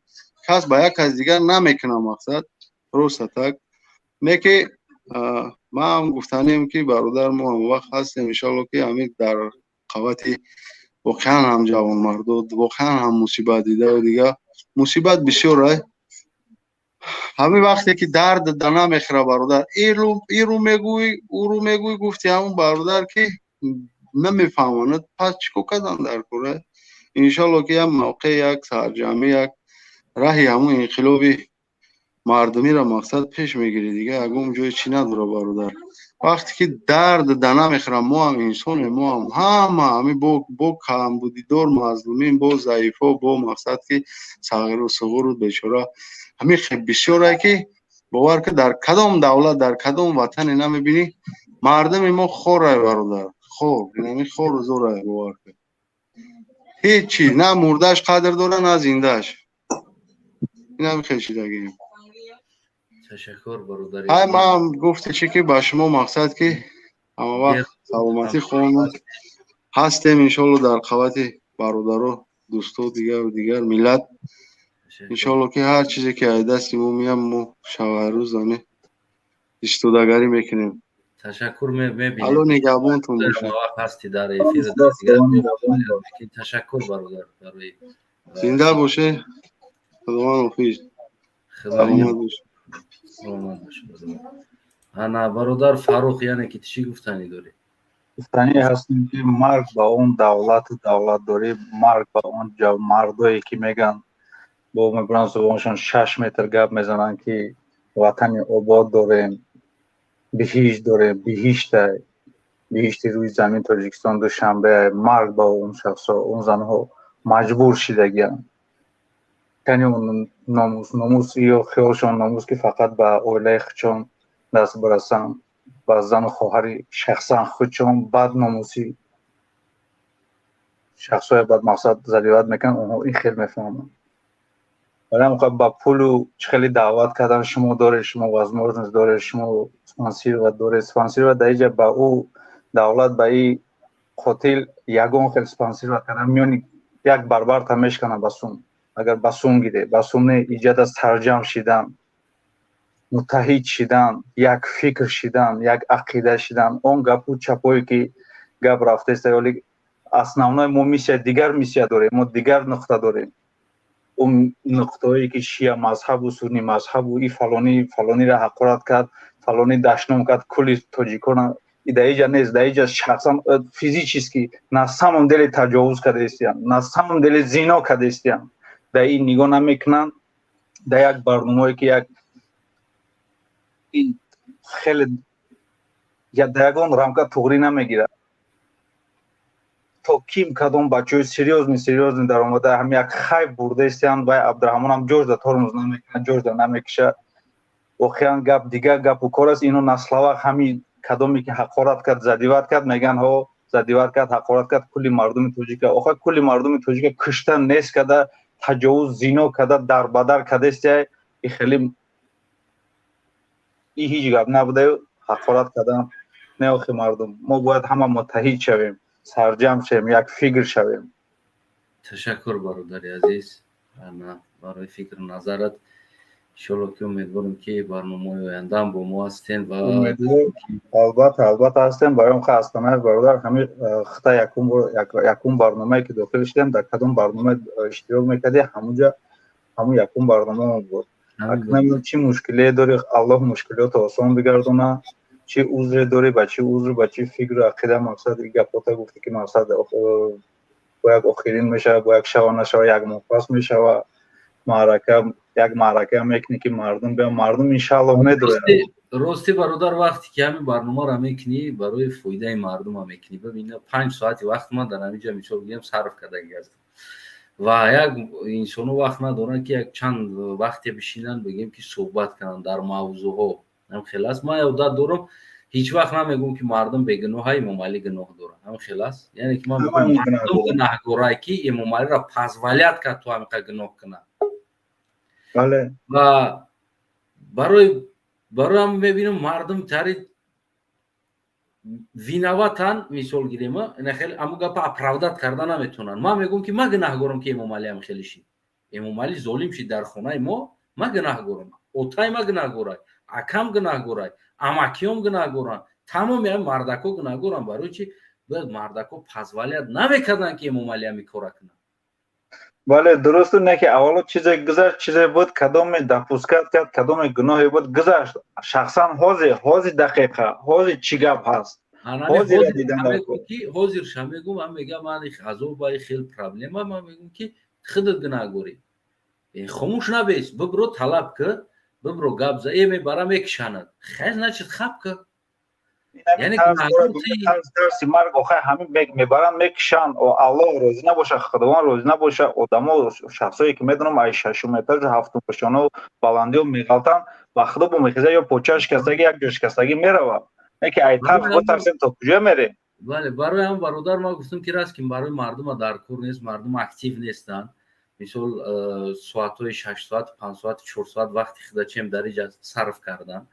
кас ба як кас дигар намекуна, мақсад, просто так не. Ки ман гуфтанем, ки бародар, мо ҳамвақт ҳастем, иншоалло, ки ҳамин дар қавати воқеан ҳам ҷавонмардо, воқеан ҳам мусибат дидаву дига мусибат бисёр ай. Ҳамин вақте ки дард да намехӯра, бародар, иру мегӯй, ӯру мегӯй, гуфти ҳамун бародар, ки намефаҳмонад, пас чӣ кор кардан дар кора? Иншоалло, ки як мавқеъ, як сарҷамъӣ, як раҳи ҳамун инқилоби мардумиро мақсад пеш мегирӣ. Дига ягон ҷои чӣ надора, бародар. Вақте ки дард да намехӯра, мо ҳам инсонем, мо ҳам ҳама ҳамин бо камбудидор, мазлумин, бо заифо, бо мақсад, ки сағиру суғуру бечора ҳамин бисёре, ки бовар ки дар кадом давлат, дар кадом ватане намебинӣ, мардуми мо хорай, бародар, хор, инами хору зорай, бовар ки ҳеҷ чиз на мурдааш қадр дора, на зиндааш. Инами хел чизагием. Ташаккур, бародари. Ҳай, ман гуфти чи, ки ба шумо мақсад, ки ҳама вақт саломатӣ хоҳам, ҳастем, иншоалло, дар қавати бародаро, дӯсто, дигару дигар миллат. Иншоалло, ки ҳар чизе ки аз дасти мо меям, мо шаварӯз ами истодагарӣ мекунем. Ташаккур, мебинем. Алло нигаҳбонтон бошад. Ҳасти дар эфир. Ташаккур, бародар, барои Зинда боше, худованд ҳофиз, саломат бош. Саломат бош. Ана, бародар Фаррух, яъне ки чӣ гуфтанӣ дорӣ? Гуфтанӣ ҳастем, ки марг ба он давлату давлатдорӣ, марг ба он мардое, ки меган, бо мебуранд зубоншон 6 метр гап мезананд, ки ватани обод дорем, биҳишт дорем, биҳишта, биҳишти рӯи замин Тоҷикистон, Душанбе. Марг ба он шахсо. Он занҳо маҷбур шидагианд. Кани он номус, номус ё хиёлшон номус, ки фақат ба оилаи худшон даст барасанд, ба зану хоҳари шахсан худшон, баъд номусӣ шахсҳое бад мақсад заливат мекунанд, онҳо ин хел мефаҳманд. Барои ҳам ба пулу чӣ хеле даъват кардан шумо доред, шумо возможность доред, шумо спонсировать доред, спонсировать дар иҷа ба ӯ давлат, ба и қотил ягон хел спонсировать кардан миёни як барбарта мешкана ба сум. Агар ба сум гире, ба сум не, иҷад аз сарҷамъ шидан, муттаҳид шидан, як фикр шидан, як ақида шидан. Он гапу чапое, ки гап рафтеста, ёли основной мо миссия дигар, миссия дорем, мо дигар нуқта дорем. Он нуқтаҳое ки шия мазҳабу сунни мазҳабу и фалонӣ фалониро ҳақорат кард, фалонӣ дашном кард, кулли тоҷикона дар иҷа нест. Дар иҷа шахсан физически на самом деле таҷовуз кардаистиян, на самом деле зино кардаистиян. Дар ин нигоҳ намекунанд. Дар як барномае ки як хеле дар ягон рамка туғрӣ намегирад, то ким кадом бачаҳои серьёзный, серьёзный даромада, ҳам як хайб бурдаистиян. Вай Абдураҳмонам ҷожда тормоз намекунад, ҷожда намекушад. Воқеан, гап дигар гапу кор аст. Ино на словах ҳамин кадоме ки ҳақорат кард, задевать кард, мегӯянд: ҳо, задевать кард, ҳақорат кард кулли мардуми тоҷика. Охир кулли мардуми тоҷика кушта, нест карда, таҷовуз, зино карда, дарбадар кардастия. И хеле и ҳеҷ гап набудаю ҳақорат кардан не. Охи, мардум, мо бояд ҳама муттаҳид шавем, сарҷамъ шавем, як фикр шавем. Ташаккур, бародари азиз, барои фикру назарат. Иншолло, ки умедворем, ки барномаҳои ояндаам бо мо ҳастем ва Албатта, албатта, ҳастем. Барои ҳастанаи бародар, ҳамин хита якум барномае ки дохил шудем, дар кадом барнома иштирок мекардӣ, ҳамунҷа ҳамун якум барномаам буд. Намедонам, чӣ мушкилие дорӣ, Аллоҳ мушкилиётро осон бигардона. Чӣ узре дорӣ, ба чӣ узр, ба чӣ фикру ақида, мақсад, и гапота гуфтӣ, ки мақсад бо як охирин мешава, бо як шава нашава, як моҳ пас мешава маърака, як маърака мекунӣ, ки мардум биён, мардум иншааллоҳ медояд. Рости, бародар, вақте ки ҳамин барномаро мекунӣ, барои фоидаи мардума мекунӣ. Бибин, 5 соати вақт ман дар ҳамин ҷо, мисол бигӯям, сарф кардаги ҳастам ва як инсоно вақт надоранд, ки як чанд вақте бишинанд, бигем, ки суҳбат кунанд дар мавзӯъҳо. Ҳам хел аст. Ман одат дорам, ҳеҷ вақт намегӯм, ки мардум бегуноҳа, Эмомалӣ гуноҳ дорад. Ҳам хел аст. Яъне ки ман мегӯм, мардум гунаҳгорае, ки Эмомалиро позволять кард, то ҳамиқа гуноҳ кунад. Ва барои ҳам мебинам, мардум тари виноват ан, мисол гирем, хеле аму гапа оправдать карда наметавонанд. Ман мегӯм, ки ман гунаҳгорам, ки Эмомалӣ ҳам хеле шид, Эмомалӣ золим шид дар хонаи мо. Ман гунаҳгорам, отай ма гунаҳгорай, акам гунаҳгорай, амакиём гунаҳгоранд, тамоми ҳами мардако гунаҳгоранд. Барои чи бояд мардако позволять намекарданд, ки Эмомалӣ ҳами кора кунад? Бале, дуруст. Не ки аввало чизе гузашт, чизе буд, кадоме допускать кард, кадоме гуноҳе буд, гузашт. Шахсан ҳозир дақиқа, ҳозир чӣ гап ҳаст? Ҳозир ша мегум, ман мегам, ман азоб, хел проблема. Ман мегум, ки худат гунаҳгорӣ, хомӯш набес, бибро, талаб ки, бибро, гап за, э мебара, мекишанад. Хай, значит, хаб ки. Тарси марг, охай, ҳамин мебаранд, мекишанд. Аллоҳ розӣ набоша, Худованд розӣ набоша. Одамо, шахсое ки медонам, ай шашум этажу ҳафтум ошёно баландиё меғалтанд, ба худо бо мехеза, ё поча шикастагӣ, як ҷо шикастагӣ меравад. Не ки ай тарс битарсем, то куҷо мерем? Бале, барои ҳам, бародар, ман гуфтам, ки раст, ки барои мардума дар кор нест, мардум актив нестанд. Мисол, соатҳои 6 соат, 5 соат, 4 соат вақти худачем дар иҷа сарф кардан.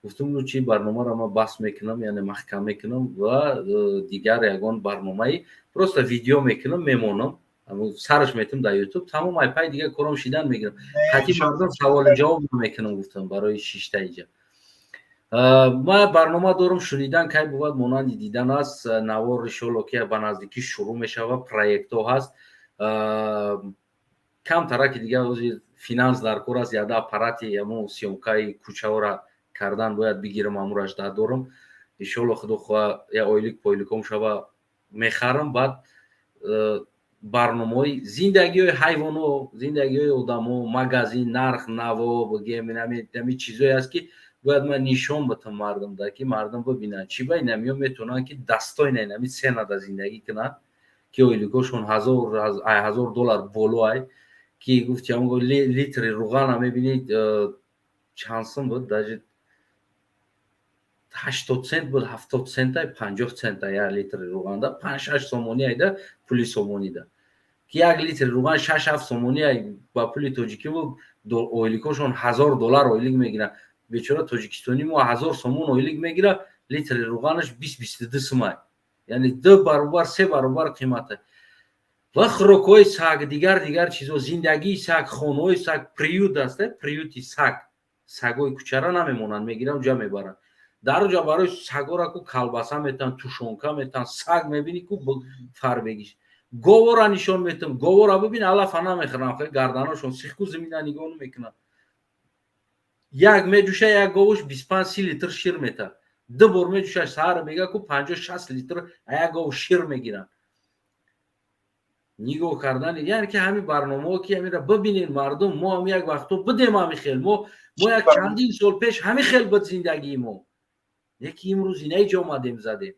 Гуфтам, чи барномаро ман бас мекунам, яъне маҳкам мекунам ва дигар ягон барномаи просто видео мекунам, мемонам, сараш метам дар Ютуб, тамом. Ай пай дигар кором шидан мегирам, ҳати мардум саволу ҷавоб мекунам. Гуфтам, барои шишта иҷа ман барнома дорам. Шунидан кай бувад, монанди дидан аст. Навор, иншолло, ки ба наздикӣ шурӯъ мешавад. Проектҳо ҳаст, камтараки дигар финанс дар кор аст. Яда аппарати ҳамун съёмка и кӯчаҳоро кардан бояд бигирам, амураш дар дорам. Иншолло, худо хоҳа, я ойлик пойликом шава, мехарам. Баъд барномаҳои зиндагиҳои ҳайвоно, зиндагиҳои одамо, магазин, нарх наво бигем, ҳами чизое аст, ки бояд ман нишон батам мардумда, ки мардум бибинанд, чӣ ба инамиё метавонанд, ки достойно инами цена да зиндагӣ кунанд, ки ойликошон 1000 доллар боло ай. Ки гуфти, литри руғана мебинед, чанд сум буд, даже 80 цент буд, 70 центай, 50 цента як литри руғанда, 5-6 сомонӣ айда пули сомонида, ки як литри руған 6-7 сомонӣ ба пули тоҷикӣ. Ойликошон 1000 доллар ойлик мегиранд. Бечора тоҷикистони мо 1000 сомон ойлик мегирад, литри руғанаш 20-22 сумай, яъне ду баробар, се баробар қимата. Ва хӯрокҳои саг, дигар дигар чизо, зиндагии саг, хонаҳои саг, приют аст, приют и саг, сагҳои кӯчара намемонанд, мегиранд, ҷа мебаранд. Дар оҷа барои сагора ку колбаса метан, тушёнка метан. Саг мебинӣ, ку фарбегиш. Говора нишон метам, говора бибин, алафа намехӯрам, гарданошон сихку зимина нигоҳ намекунанд. Як меҷӯша, як говуш 25-30 литр шир мета. Ду бор меҷӯша, саҳар мега ку 50-60 литр як гов шир мегиранд. Нигоҳ кардан, яъне ки ҳамин барномаҳо ки ҳаминра бибинед мардум, мо ҳам як вақто бидем ҳамин хел, мо як чандин сол пеш ҳамин хел буд зиндагии мо, леки имрӯз инаи ҷо омадем, задем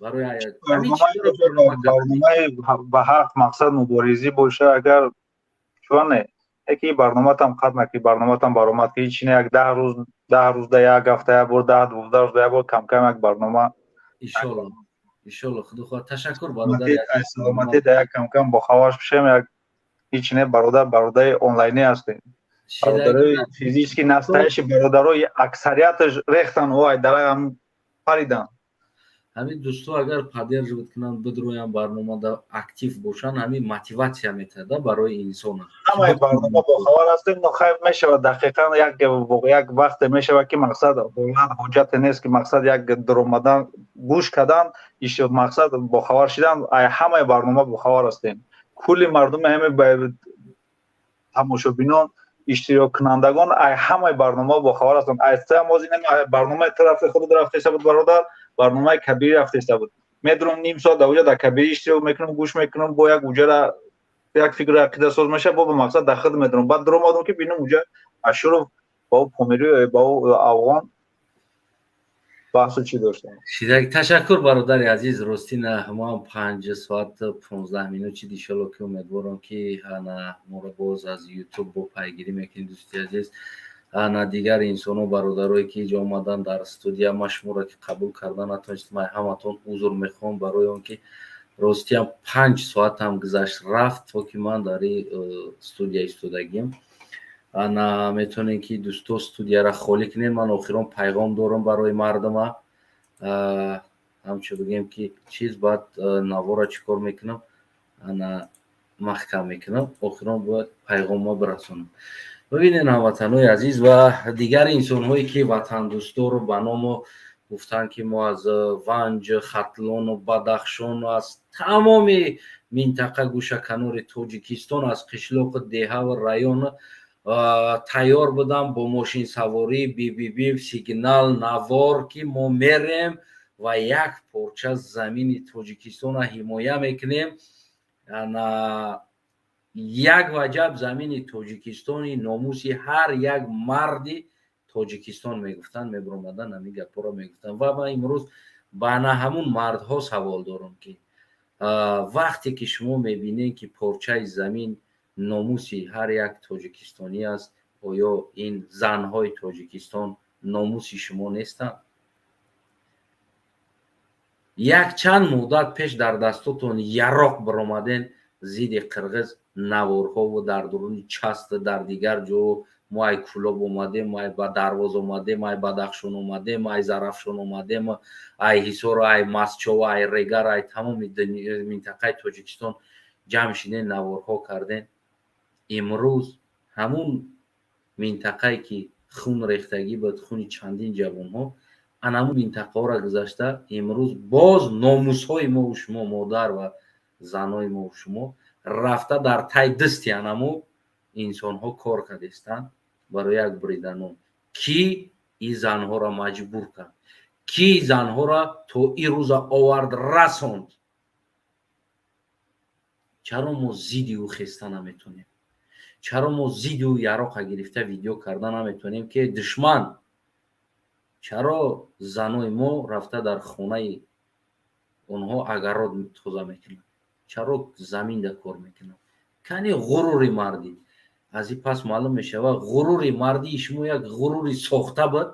барои Барномаи ба ҳақ мақсад муборизӣ боша, агар чуане яки барноматам қатъ накӣ, барноматам баромад ки ҳеч не, як 10 рӯз, 10 рӯз да як ҳафта як бор, 10-12 рӯз да як бор, камкам як барнома. Иншолло, иншолло, худо хоҳад. Ташаккур, бародар. Саломатӣ, да як камкам бохабар бишем. Як ҳеч не, бародар, бародари онлайнӣ ҳастем, бародарои физически настоящий бародарои аксарияташ рехтан, вай дарам паридан. Ҳамин дӯсто агар поддерживать кунанд, бидроянд, барномада актив бошанд, ҳамин мотиватсия метада барои инсона. Ҳамаи барнома бохабар ҳастем, но хайр, мешавад, дақиқан як вақте мешавад, ки мақсад ҳолат ҳоҷате нест, ки мақсад як даромадан, гӯш кардан, мақсад бохабар шидан. Ҳамаи барнома бохабар ҳастем, кулли мардуми ҳами тамошобинон, иштироккунандагон ай ҳамаи барномаҳо бохабар ҳастанд. Барномаи ту рафте, худат рафтеса буд, бародар, барномаи Кабирӣ рафтеса буд. Медурам, ним соат дар уҷа дар Кабирӣ иштирок мекунам, гӯш мекунам, бо як уҷара як фикру ақида соз мешавад, бо ба мақсад дар худ медурам. Баъд дуромадам, ки бинам, уҷа Ашуров ба ӯ помирӣ, ба ӯ афғон баҳсу чӣ доштам. Ташаккур, бародари азиз. Ростина, мо ҳам 5 соат 15 минут чид. Иншолло, ки умедворам, ки ана моро боз аз Ютуб бо пайгирӣ мекунед, дӯсти азиз. Ана дигар инсоно, бародарое ки иҷо омадан дар студия, ма шуморо ки қабул карда натонистам, ҳаматон узр мехоҳам, барои он ки ростиам 5 соатам гузашт, рафт, то ки ман дар и студия истодагим. Ана метавонем ки дӯсто студияра холӣ кунем. Ман охирон пайғом дорам барои мардума, ҳамчун бигем ки чиз, баъд навора чӣ кор мекунам, ана маҳкам мекунам. Охирон бояд пайғомма бирасонам. Бибинед, ҳамватанҳои азиз ва дигар инсонҳое ки ватандӯстдору ба ному гуфтанд, ки мо аз Ванҷ, Хатлону Бадахшону аз тамоми минтақа, гӯшаканори Тоҷикистон, аз қишлоқу деҳаву район тайёр будам бо мошинсаворӣ, бибиби, сигнал, навор, ки мо мерем ва як порча замини Тоҷикистонро ҳимоя мекунем. Як ваҷаб замини Тоҷикистони номуси ҳар як марди Тоҷикистон мегуфтанд, мебиромаданд, ҳамин гапҳоро мегуфтанд. Ва ман имрӯз ба на ҳамун мардҳо савол дорам, ки вақте ки шумо мебинед, ки порчаи замин номуси ҳар як тоҷикистонӣ аст, оё ин занҳои Тоҷикистон номуси шумо нестанд? Якчанд муддат пеш дар дастотон яроқ биромаден, зидди қирғиз наворҳову дар дуруни част, дар дигар ҷо, мо ай Кӯлоб омадем, ай ба Дарвоз омадем, ай Бадахшон омадем, ай Зарафшон омадем, ай Ҳисор, ай Мастчов, ай Регар, ай тамоми минтақаи Тоҷикистон ҷамъ шиден, наворҳо карден. Имрӯз ҳамун минтақае ки хун рехтагӣ буд, хуни чандин ҷавонҳо, ана ҳамун минтақаҳоро гузашта, имрӯз боз номусҳои мову шумо, модар ва занҳои мову шумо рафта дар тай дасти анамо инсонҳо кор кардестанд барои як буриданон. Кӣ ин занҳоро маҷбур кард? Кӣ занҳоро то ин рӯза овард, расонд? Чаро мо зидди ӯ хеста наметонем? Чаро мо зидди ӯ яроқа гирифта, видео карда наметонем, ки душман? Чаро занои мо рафта дар хонаи онҳо агарот тоза мекунанд? Чаро заминда кор мекунанд? Кани ғурури мардӣ? Аз ин пас маълум мешавад, ғурури мардии шумо як ғурури сохта буд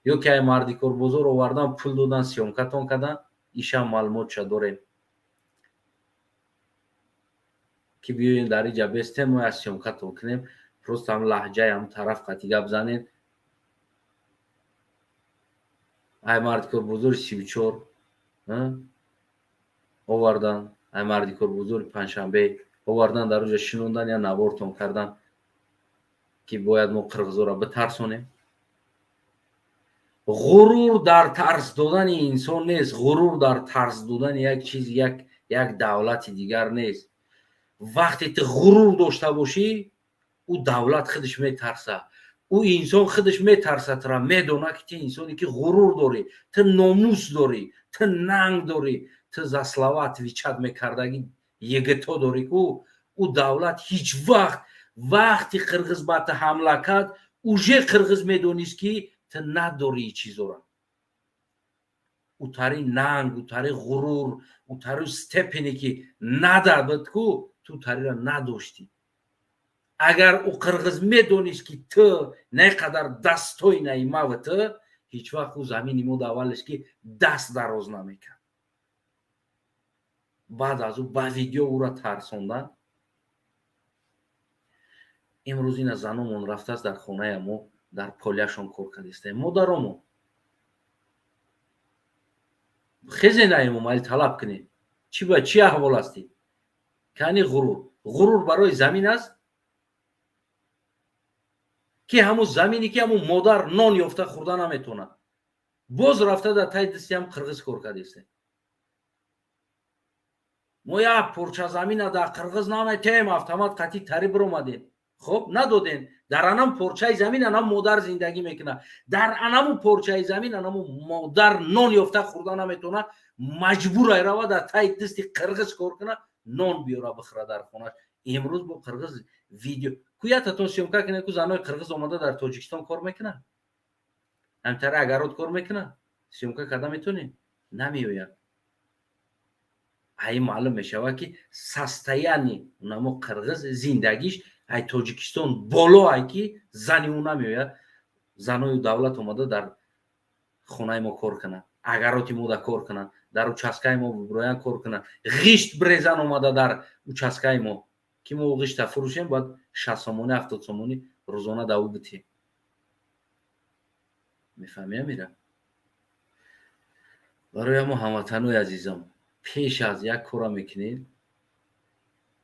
ё ки ай мардикорбозор овардан, пул додан, съёмкатон кардан. Ишам маълумотша дорем, ки биёем дар иҷа бестем, мо як съёмкатон кунем, просто ҳам лаҳҷаи ҳам тараф қати гап занем. Ай мардикорбозори 34 овардан, ай мардикорбозори Панҷшанбе овардан, дар оҷа шинондан, я навортон кардан, ки бояд мо қирғизоро битарсонем. Ғурур дар тарс додани инсон нест, ғурур дар тарс додани як чиз, як Як давлати дигар нест. Вақте ту ғурур дошта бошӣ, ӯ давлат худаш метарса, ӯ инсон худаш метарса тура, медона, ки ту инсоне ки ғурур дорӣ, ту номус дорӣ, ту нанг дорӣ, ту за слова отвечать мекардагӣ егито дорӣ. Ку ӯ давлат ҳеҷ вақт, вақти қирғиз ба ту ҳамла кард, уже қирғиз медонист, ки ту надорӣ чизора, утари нанг, утари ғурур, утари степени ки надабд ку ту тарира надоштӣ. Агар ӯ қирғиз медонист, ки ту на қадар достойный маву ту, ҳеҷ вақт ӯ замини мо давалеш ки даст дароз намекард. Баъд аз ӯ ба видео ӯра тарсондан. Имрӯз ина заномон рафтааст, дар хонаи мо дар поляшон кор кардистаем. Модаромон, хезе, на Эмомалӣ талаб кунед. Чӣ ба чӣ аҳвол ҳастӣ? Кани ғурур? Ғурур барои замин аст, ки ҳамун замине, ки ҳамун модар нон ёфта хӯрда наметавонад, боз рафта дар таи дасти ҳам қирғиз кор кардистем. Мо як порча замина дар қирғиз наметем, автомат қатӣ тари биромадем. Хоб, надодем. Дар анам порчаи замин анам модар зиндагӣ мекунад, дар анаму порчаи замин анаму модар нон ёфта хӯрда наметавонад, маҷбур айрава дар таи дасти қирғиз кор кунад, нон биёра, бихӯра дар хонааш. Имрӯз бо қирғиз видео куятатон съёмка кунед, ку занои қирғиз омада дар Тоҷикистон кор мекунад, ҳамтари агарот кор мекунад, съёмка карда метавонед, намеояд. Ай маълум мешавад, ки состояние унамо қирғиз зиндагиш ай Тоҷикистон боло, ай ки зани ӯ намеояд, занои давлат омада дар хонаи мо кор кунад, агароти мо да кор кунад, дар участкаи мо бибироян кор кунад, ғишт брезан омада дар участкаи мо, ки мо ғишта фурӯшем, бояд 60 сомонӣ, 70 сомонӣ рӯзона да ӯ битем. Мефаҳмӣ, амира? Барои ҳамо, ҳамватанои азизам, пеш аз як кора мекунед,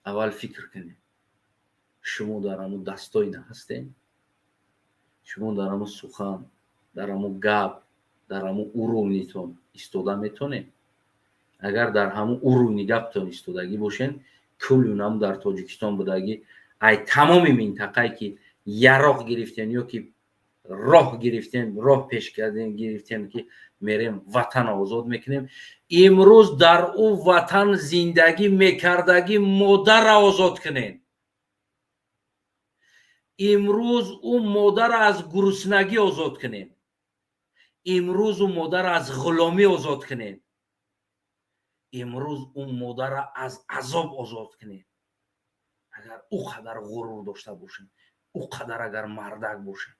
аввал фикр кунед: шумо дар ҳамун достойный ҳастем, шумо дар ҳамун сухан, дар ҳамун гап, дар ҳамун уровни тон истода метонед? Агар дар ҳамун уровни гаптон истодагӣ бошен, куллунам дар Тоҷикистон будагӣ, ай тамоми минтақае ки яроқ гирифтем ё ки роҳ гирифтем, роҳ пеш кардем, гирифтем, ки мерем, ватана озод мекунем, имрӯз дар ӯ ватан зиндагӣ мекардагӣ модарра озод кунем. Имрӯз ӯ модарра аз гуруснагӣ озод кунем. Имрӯз ӯ модарра аз ғуломӣ озод кунем. Имрӯз ӯ модарра аз азоб озод кунем. Агар ӯ қадар ғурур дошта бошем, ӯ қадар агар мардак бошем,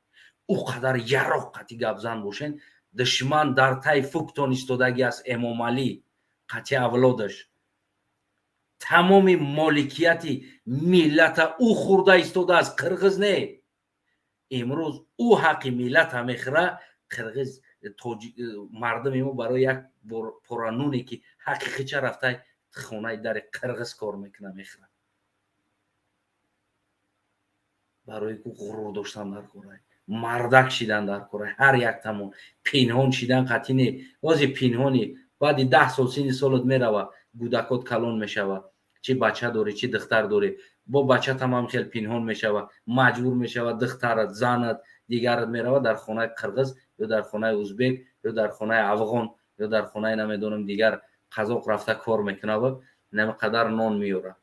ӯ қадар яроқ қати гапзан бошен, душман дар таи фуктон истодагӣ аст. Эмомалӣ қати авлодаш тамоми моликияти миллата ӯ хӯрда истодааст, қирғиз не. Имрӯз ӯ ҳаққи миллата мехӯра, қирғиз. Мардуми мо барои як пора нуне, ки ҳаққи хича рафта хонаи дари қирғиз кор мекуна, мехӯра. Барои ку ғурур доштан дар корай, мардак шидан дар корай, ҳар яктамон пинҳон шидан қатъӣ не. Ози пинҳони, баъди 10 сол синни солот мерава, гудакот калон мешава, чӣ бача дорӣ, чӣ духтар дорӣ, бо бачатам ҳам хел пинҳон мешава, маҷбур мешава духтарат, занат, дигарат мерава дар хонаи қирғиз ё дар хонаи узбек ё дар хонаи афғон ё дар хонаи намедонам дигар қазоқ рафта кор мекунава, намқадар нон меёра,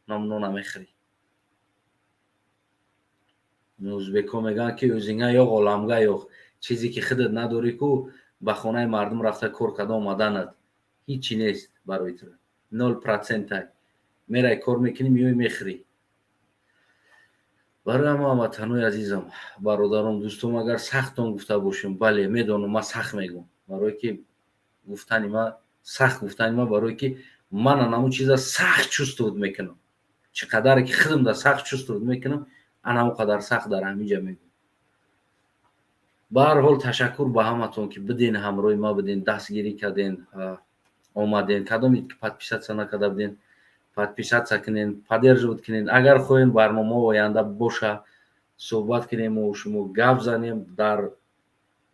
ном нона мехӯрӣ. Узбекҳо мегӯянд, ки o'zingga yo'q, olamga yo'q. Чизе ки худат надорӣ ку, ба хонаи мардум рафта кор карда омаданат ҳичи нест барои ту, 0 процентай. Мерай, кор мекунӣ, меои, мехӯрӣ. Барои ҳама ҳамватанои азизам, бародарон, дӯстом, агар сахтон гуфта бошем, бале, медонам, ман сахт мегӯм, барое ки гуфтани ма сахт гуфтани ма, барое ки ман анамун чиза сахт чувствовать мекунам. Чӣ қадаре ки худам да сахт чувствовать мекунам, анамун қадар сахт дар ҳамин ҷа мегӯм. Ба ҳар ҳол, ташаккур ба ҳаматон, ки биден, ҳамроҳи ма биден, дастгирӣ карден, омаден. Кадоме ки подписаться накарда буден, подписаться кунен, поддерживать кунен. Агар хоҳем, барномао оянда боша, суҳбат кунем, мо шумо гап занем, дар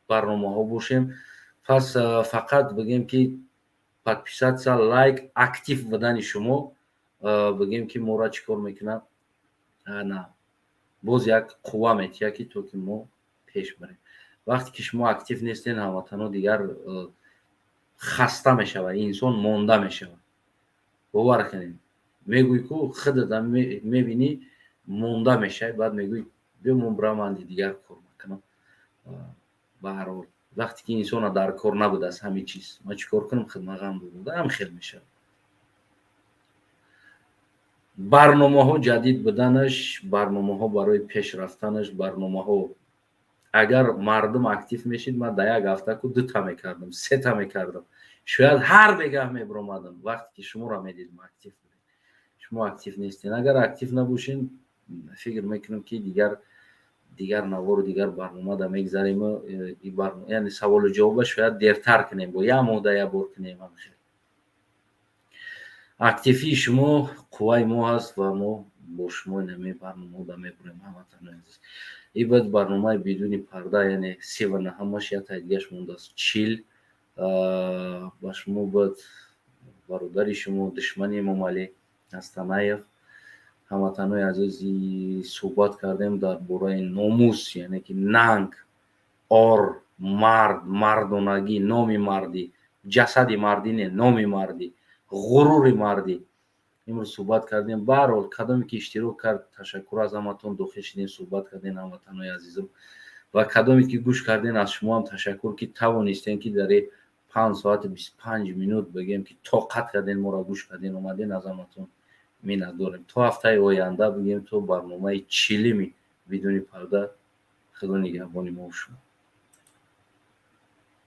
барномаҳо бошем. Пас фақат бигем, ки Подписаться, лайк, актив будани шумо, бигем, ки моро чӣ кор мекунад? На, боз як қувва метиҳад, ки то ки мо пеш барем. Вақте ки шумо актив нестен, ҳамватанҳо, дигар хаста мешавад инсон, монда мешавад. Бовар кунед, мегӯй ку худата мебинӣ, монда мешавӣ. Баъд мегӯй: «Биё, мон бирам, анди дигар кор макунам». Ба ҳар ҳол, вақте ки инсона дар кор набудааст, ҳамин чиз, ман чӣ кор кунам, хидмат ғам ҳам хел мешавад. Барномаҳо ҷадид буданаш, барномаҳо барои пеш рафтанаш, барномаҳо агар мардум актив мешид, ман дар як ҳафта ку дута мекардам, сета мекардам, шояд ҳар бегаҳ мебиромадам, вақте ки шуморо медидам, актив будед. Шумо актив нестен. Агар актив набошен, фикр мекунам, ки дигар навору дигар барномада мегзарем. Яъне саволу ҷавоба шояд дертар кунем, бо як моҳда як бор кунем. Ҳамхел активии шумо қувваи мо ҳаст ва мо бо шумо инаме барномаода мебурем. Ҳамватанои азиз, и баъд барномаи «Бидуни парда», яъне 39-ҳамаш, як таи дигаш мондааст, 40. Ба шумо баъд бародари шумо, душмани Эмомалӣ Астанаев. Ҳамватанои азизи, суҳбат кардем дар бораи номус, яъне ки нанг, ор, мард, мардонагӣ, номи мардӣ, ҷасади мардӣ не, номи мардӣ, ғурури мардӣ имрӯз суҳбат кардем. Баҳрҳол, кадоме ки иштирок кард, ташаккур аз ҳаматон. Дохил шидем, суҳбат кардем, ҳамватанои азизам, ва кадоме ки гӯш кардем, аз шумо ҳам ташаккур, ки тавонистем, ки дар 5 соату 25 минут, бигем, ки тоқат кардем, моро гӯш кардем, омадем, аз ҳаматон миннатдорем. То ҳафтаи оянда, бигем, то барномаи 40-уми «Бидуни парда», Худо нигаҳбони мо шумо.